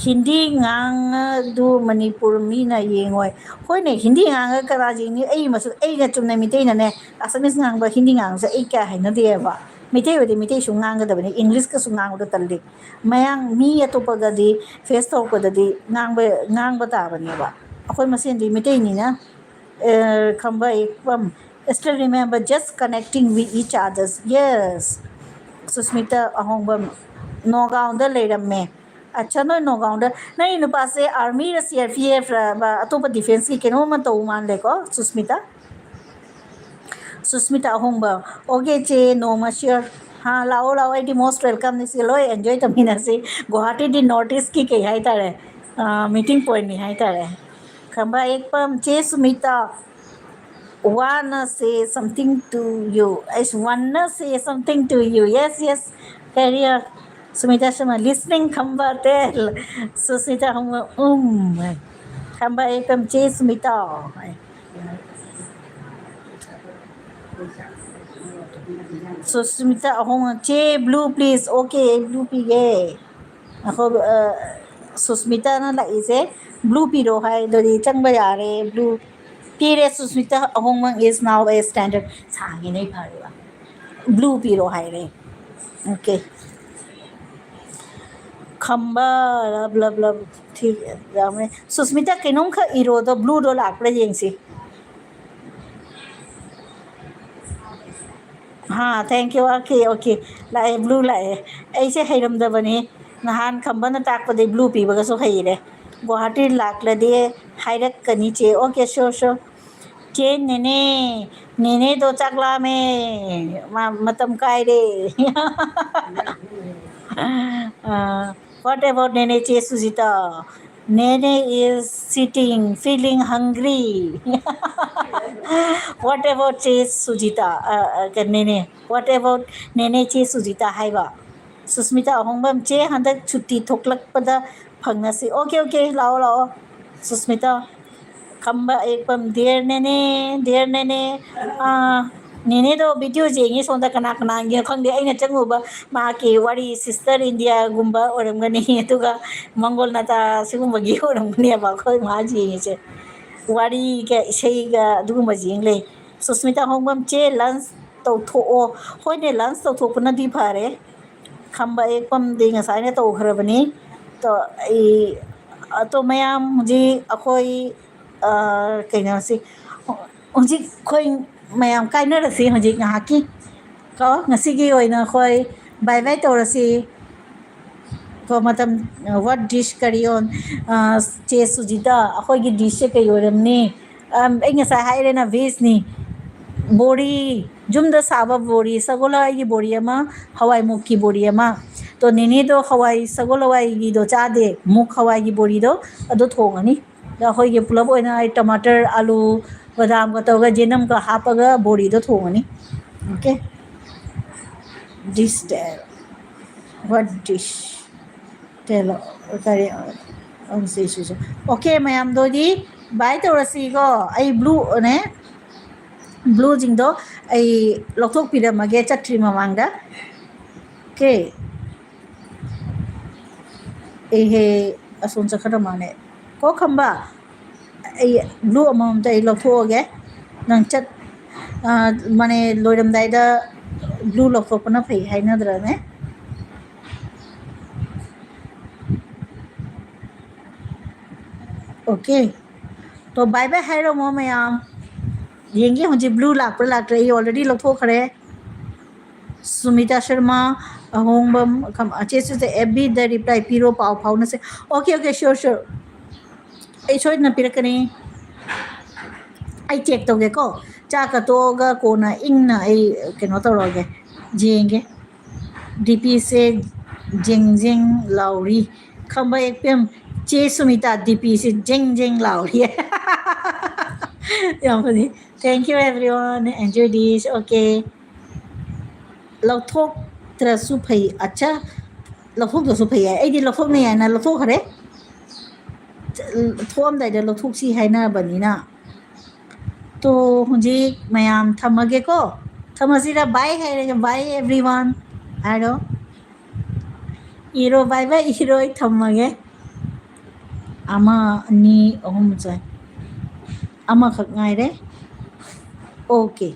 ꯍꯤꯟꯗꯤ ꯉꯥꯡꯉꯗꯨ ꯃꯅꯤꯄꯨꯔ ꯃꯤꯅ ꯌꯦꯡꯉꯣꯏ꯫ ꯍꯣꯏꯅꯦ, ꯍꯤꯟꯗꯤ ꯉꯥꯡꯉꯒ ꯀꯅꯥ ꯌꯦꯡꯅꯤ? ꯑꯩ ꯃꯁꯨ-, ꯑꯩꯅ ꯆꯨꯝꯅ ꯃꯤꯇꯩꯅꯅꯦ, Assamese ꯉꯥꯡꯕ, ꯍꯤꯟꯗꯤ ꯉꯥꯡꯕꯁꯦ ꯑꯩ ꯀꯌꯥ ꯍꯩꯅꯗꯦꯕ꯫ ꯃꯤꯇꯩ ꯑꯣꯏꯗꯤ ꯃꯤꯇꯩꯁꯨ ꯉꯥꯡꯒꯗꯕꯅꯤ, English ꯀꯁꯨ ꯉꯥꯡꯕꯗꯣ ꯇꯜꯂꯤ꯫ ꯃꯌꯥꯡ ꯃꯤ ꯑꯇꯣꯞꯄꯒꯗꯤ face ꯇꯧꯔꯛꯄꯗꯗꯤ ꯉꯥꯡꯕ, ꯉꯥꯡꯕ ꯇꯥꯕꯅꯦꯕ꯫ ꯑꯩꯈꯣꯏ ꯃꯁꯦꯟꯗꯤ ꯃꯤꯇꯩꯅꯤꯅ, ꯑꯦ, ꯈꯝꯕ ꯏꯛꯄꯝ, still remember just connecting with each others. Yes. Susmita ꯑꯍꯣꯡꯕꯝ, ꯅꯣꯒꯥꯎꯗ ꯂꯩꯔꯝꯃꯦ꯫ ꯑꯠꯆꯥ, ꯅꯣꯏ ꯅꯣꯒꯥꯎꯗ꯫ ꯅꯪꯒꯤ ꯅꯨꯄꯥꯁꯦ army ꯔ, C R P F ꯔ, ꯕ-, ꯑꯇꯣꯞꯄ defence ꯀꯤ ꯀꯩꯅꯣꯝꯃ ꯇꯧꯕ ꯃꯥꯜꯂꯦꯀꯣ, ꯁꯨꯁꯃꯤꯇꯥ? ꯁꯨꯁꯃꯤꯇꯥ ꯑꯍꯣꯡꯕ꯫ Okay ꯆꯦ, ꯅꯣꯡꯃ sure꯫ ꯍꯥ, ꯂꯥꯛꯑꯣ, ꯂꯥꯛꯑꯣ, ꯑꯩꯗꯤ most welcome ꯅꯤ꯫ ꯁꯤ ꯂꯣꯏ enjoy ꯇꯧꯃꯤꯟꯅꯁꯤ꯫ ꯒꯨꯍꯥꯇꯤꯗꯤ North East ꯀꯤ ꯀꯩ ꯍꯥꯏꯇꯥꯔꯦ? ꯑ, meeting point ꯅꯤ ꯍꯥꯏꯇꯥꯔꯦ꯫ ꯈꯝꯕ ꯏꯛꯄꯝ, ꯆꯦ Sumita, wanna say something to you. I wanna say something to you. Yes, yes. Carry on. Sumita Sharma, listening ꯈꯝꯕ ꯇꯦꯜ꯫ ꯁꯨꯁꯃꯤꯇꯥ ꯈꯝꯕ, ꯎꯝ꯫ ꯈꯝꯕ ꯏꯛꯄꯝ, ꯆꯦ ꯁꯨꯃꯤꯇꯥ꯫ ꯁꯨꯁꯃꯤꯇꯥ ꯑꯍꯣꯡ, ꯆꯦ blue please꯫ Okay, ꯑꯩ blue ꯄꯤꯒꯦ꯫ ꯑꯩꯈꯣꯏ, ꯑ, ꯁꯨꯁꯃꯤꯇꯥꯅ ꯂꯥꯛꯏꯁꯦ blue ꯄꯤꯔꯣ ꯍꯥꯏꯗꯨꯗꯤ ꯆꯪꯕ ꯌꯥꯔꯦ꯫ Blue ꯄꯤꯔꯦ, Susmita ꯑꯍꯣꯡꯃꯪ is now a standard꯫ ꯁꯥꯡꯉꯦꯅꯦ, ꯐꯔꯦꯕ꯫ Blue ꯄꯤꯔꯣ ꯍꯥꯏꯔꯦ꯫ Okay꯫ ꯈꯝꯕ, love, love, love꯫ ꯊꯤ-, ꯌꯥꯝꯃꯦ꯫ ꯁꯨꯁꯃꯤꯇꯥ, ꯀꯩꯅꯣꯝꯈꯛ ꯏꯔꯣꯗꯣ, blue ꯗꯣ ꯂꯥꯛꯄ꯭ꯔꯥ ꯌꯦꯡꯁꯤ꯫ ꯍꯥ, thank you꯫ Okay, okay꯫ ꯂꯥꯛꯑꯦ, blue ꯂꯥꯛꯑꯦ꯫ ꯑꯩꯁꯦ ꯍꯩꯔꯝꯗꯕꯅꯤ꯫ ꯅꯍꯥꯟ ꯈꯝꯕꯅ ꯇꯥꯛꯄꯗꯩ blue ꯄꯤꯕꯒꯁꯨ ꯍꯩꯔꯦ꯫ ꯒꯨꯋꯥꯍꯥꯇꯤ ꯂꯥꯛꯂꯗꯤ ꯍꯥꯏꯔꯛꯀꯅꯤ ꯆꯦ꯫ Okay, sure, sure. ꯆꯦ ꯅꯦꯅꯦ, ꯅꯦꯅꯦꯗꯣ ꯆꯥꯛ ꯂꯥꯝꯃꯦ, ꯃꯥ ꯃꯇꯝ ꯀꯥꯏꯔꯦ꯫ ꯑ, what about ꯅꯦꯅꯦ ꯆꯦ ꯁꯨꯖꯤꯇꯥ? ꯅꯦꯅꯦ is sitting, feeling hungry. What about ꯆꯦ ꯁꯨꯖꯤꯇꯥ? ꯑ, ꯑ, ꯀ-, ꯅꯦꯅꯦ, what about ꯅꯦꯅꯦ ꯆꯦ ꯁꯨꯖꯤꯇꯥ ꯍꯥꯏꯕ? ꯁꯨꯁꯃꯤꯇꯥ ꯑꯍꯣꯡꯕꯝ, ꯆꯦ ꯍꯟꯗꯛ ꯁꯨꯇꯤ ꯊꯣꯛꯂꯛꯄꯗ ꯐꯪꯅꯁꯤ꯫ Okay, okay, ꯂꯥꯛꯑꯣ, ꯂꯥꯛꯑꯣ꯫ ꯁꯨꯁꯃꯤꯇꯥ, ꯈꯝꯕ ꯑꯌꯦꯛꯄꯝ, dear ꯅꯦꯅꯦ, dear ꯅꯦꯅꯦ꯫ ꯑꯥ, ꯅꯦꯅꯦꯗꯣ video ꯌꯦꯡꯉꯤ ꯁꯣꯝꯗ, ꯀꯅꯥ ꯀꯅꯥꯒꯤꯅꯣ ꯈꯪꯗꯦ꯫ ꯑꯩꯅ ꯆꯪꯉꯨꯕ ꯃꯍꯥꯛꯀꯤ ꯋꯥꯔꯤ Sister India ꯒꯨꯝꯕ ꯑꯣꯏꯔꯝꯒꯅꯤ, ꯑꯗꯨꯒ ꯃꯪꯒꯣꯜ ꯅꯥꯇꯥ ꯁꯤꯒꯨꯝꯕꯒꯤ ꯑꯣꯏꯔꯝꯒꯅꯦꯕ ꯑꯩꯈꯣꯏ ꯃꯥ ꯌꯦꯡꯉꯤꯁꯦ꯫ ꯋꯥꯔꯤꯒ ꯏꯁꯩꯒ ꯑꯗꯨꯒꯨꯝꯕ ꯌꯦꯡ ꯂꯩ꯫ ꯁꯨꯁꯃꯤꯇꯥ ꯍꯣꯡꯕꯝ, ꯆꯦ lunch ꯇꯧꯊꯣꯛꯑꯣ꯫ ꯍꯣꯏꯅꯦ, lunch ꯇꯧꯊꯣꯛꯄꯅꯗꯤ ꯐꯔꯦ꯫ ꯈꯝꯕ ꯑꯌꯦꯛꯄꯝꯗꯤ ꯉꯁꯥꯏꯅ ꯇꯧꯈ꯭ꯔꯕꯅꯤ꯫ ꯇꯣ, ꯑꯩ, ꯑꯇꯣ ꯃꯌꯥꯝ ꯍꯧꯖꯤꯛ ꯑꯩꯈꯣꯏ, ꯑ, ꯀꯩꯅꯣꯁꯤ, ꯍꯧꯖꯤꯛ ꯑꯩꯈꯣꯏ ꯃꯌꯥꯝ ꯀꯥꯏꯅꯔꯁꯤ ꯍꯧꯖꯤꯛ ꯉꯥꯏꯍꯥꯛꯀꯤ꯫ ꯀꯣ, ꯉꯁꯤꯒꯤ ꯑꯣꯏꯅ ꯑꯩꯈꯣꯏ bye bye ꯇꯧꯔꯁꯤ꯫ ꯀꯣ, ꯃꯇꯝ, what dish ꯀꯔꯤ ꯑꯣꯟ-, ꯑ, ꯆꯦ ꯁꯨꯖꯤꯇꯥ, ꯑꯩꯈꯣꯏꯒꯤ dishꯁꯦ ꯀꯩ ꯑꯣꯏꯔꯝꯅꯤ? ꯑꯝ, ꯑꯩ ꯉꯁꯥꯏ ꯍꯥꯏꯔꯦꯅ, vegꯅꯤ꯫ ꯕꯣꯔꯤ, ꯌꯨꯝꯗ ꯁꯥꯕ ꯕꯣꯔꯤ, ꯁꯒꯣꯜ ꯍꯋꯥꯏꯒꯤ ꯕꯣꯔꯤ ꯑꯃ, ꯍꯋꯥꯏ ꯃꯨꯛꯀꯤ ꯕꯣꯔꯤ ꯑꯃ꯫ ꯇꯣ ꯅꯦꯅꯦꯗꯣ ꯍꯋꯥꯏ, ꯁꯒꯣꯜ ꯍꯋꯥꯏꯒꯤꯗꯣ ꯆꯥꯗꯦ, ꯃꯨꯛ ꯍꯋꯥꯏꯒꯤ ꯕꯣꯔꯤꯗꯣ ꯑꯗꯨ ꯊꯣꯡꯉꯅꯤ꯫ ꯑꯗ ꯑꯩꯈꯣꯏꯒꯤ ꯄꯨꯂꯞ ꯑꯣꯏꯅ ꯑꯩ ꯇꯃꯥꯇꯔ, ꯑꯂꯨ, ꯕꯗꯥꯝꯒ ꯇꯧꯔꯒ, ꯖꯦꯅꯝꯒ ꯍꯥꯞꯄꯒ ꯕꯣꯔꯤꯗꯣ ꯊꯣꯡꯉꯅꯤ꯫ Okay? This day, what dish? ꯇꯦꯂꯣ, ꯀꯔꯤ, ꯑ, ꯁꯤ, ꯁꯤ, ꯁꯤ꯫ Okay, ꯃꯌꯥꯝꯗꯣꯗꯤ bye ꯇꯧꯔꯁꯤꯀꯣ꯫ ꯑꯩ blueꯅꯦ, blueꯁꯤꯡꯗꯣ ꯑꯩ ꯂꯧꯊꯣꯛꯄꯤꯔꯝꯃꯒꯦ ꯆꯠꯇ꯭ꯔꯤ ꯃꯃꯥꯡꯗ꯫ Okay. ꯑꯦꯍꯦ, ꯑꯁꯣꯝ ꯆꯠꯈ꯭ꯔ ꯃꯥꯜꯂꯦ꯫ ꯀꯣ ꯈꯝꯕ, ꯑꯩ blue ꯑꯃꯃꯝꯇ ꯑꯩ ꯂꯧꯊꯣꯛꯑꯒꯦ꯫ ꯅꯪ ꯆꯠ-, ꯑ, ꯃꯥꯅꯦ, ꯂꯣꯏꯔꯝꯗꯥꯏꯗ blue ꯂꯧꯊꯣꯛꯄꯅ ꯐꯩ ꯍꯥꯏꯅꯗ꯭ꯔꯅꯦ? Okay. ꯇꯣ, bye bye ꯍꯥꯏꯔꯝꯃꯣ ꯃꯌꯥꯝ꯫ ꯌꯦꯡꯒꯦ ꯍꯧꯖꯤꯛ blue ꯂꯥꯛꯄ꯭ꯔꯥ ꯂꯥꯛꯇ꯭ꯔꯥ, ꯑꯩ already ꯂꯧꯊꯣꯛꯈ꯭ꯔꯦ꯫ ꯁꯨꯃꯤꯇꯥ ꯁꯔꯃ, ꯑꯍꯣꯡꯕꯝ, ꯈꯝ-, ꯑꯆꯦ ꯁꯨꯁꯦ FBꯗ reply ꯄꯤꯔꯣ, ꯄꯥꯎ ꯐꯥꯎꯅꯁꯦ꯫ Okay, okay, sure, sure. ꯑꯩ ꯁꯣꯏꯗꯅ ꯄꯤꯔꯛꯀꯅꯤ꯫ ꯑꯩ ꯆꯦꯛ ꯇꯧꯒꯦꯀꯣ꯫ ꯆꯥꯛꯀ ꯇꯣꯛꯑꯒ ꯀꯣꯟꯅ ꯏꯪꯅ ꯑꯩ ꯀꯩꯅꯣ ꯇꯧꯔꯛꯑꯒꯦ, ꯌꯦꯡꯒꯦ꯫ ꯗꯤꯄꯤꯁꯦ ꯖꯦꯡ ꯖꯦꯡ ꯂꯥꯎꯔꯤ꯫ ꯈꯝꯕ ꯑꯦꯛꯄꯦꯝ, ꯆꯦ ꯁꯨꯃꯤꯇꯥ, ꯗꯤꯄꯤꯁꯦ ꯖꯦꯡ ꯖꯦꯡ ꯂꯥꯎꯔꯤ꯫ ꯌꯥꯝ ꯐꯅꯤ꯫ Thank you everyone, enjoy this. Okay. ꯂꯧꯊꯣꯛꯇ꯭ꯔꯁꯨ ꯐꯩ꯫ ꯑꯠꯆꯥ, ꯂꯧꯊꯣꯛꯇ꯭ꯔꯁꯨ ꯐꯩ ꯍꯥꯏ꯫ ꯑꯩꯗꯤ ꯂꯧꯊꯣꯛꯅꯩ ꯍꯥꯏꯅ ꯂꯧꯊꯣꯛꯈ꯭ꯔꯦ꯫ ꯊꯣꯛꯑꯝꯗꯥꯏꯗ ꯂꯧꯊꯣꯛꯁꯤ ꯍꯥꯏꯅꯕꯅꯤꯅ꯫ ꯇꯣ, ꯍꯧꯖꯤꯛ ꯃꯌꯥꯝ ꯊꯝꯃꯒꯦꯀꯣ꯫ ꯊꯝꯃꯁꯤꯔ? Bye ꯍꯥꯏꯔꯒꯦ, bye everyone ꯍꯥꯏꯔꯣ꯫ ꯏꯔꯣ, bye bye ꯏꯔꯣ, ꯑꯩ ꯊꯝꯃꯒꯦ꯫ ꯑꯃ, ꯑꯅꯤ, ꯑꯍꯨꯝ ꯆꯥꯏ꯫ ꯑꯃꯈꯛ ꯉꯥꯏꯔꯦ꯫ Okay꯫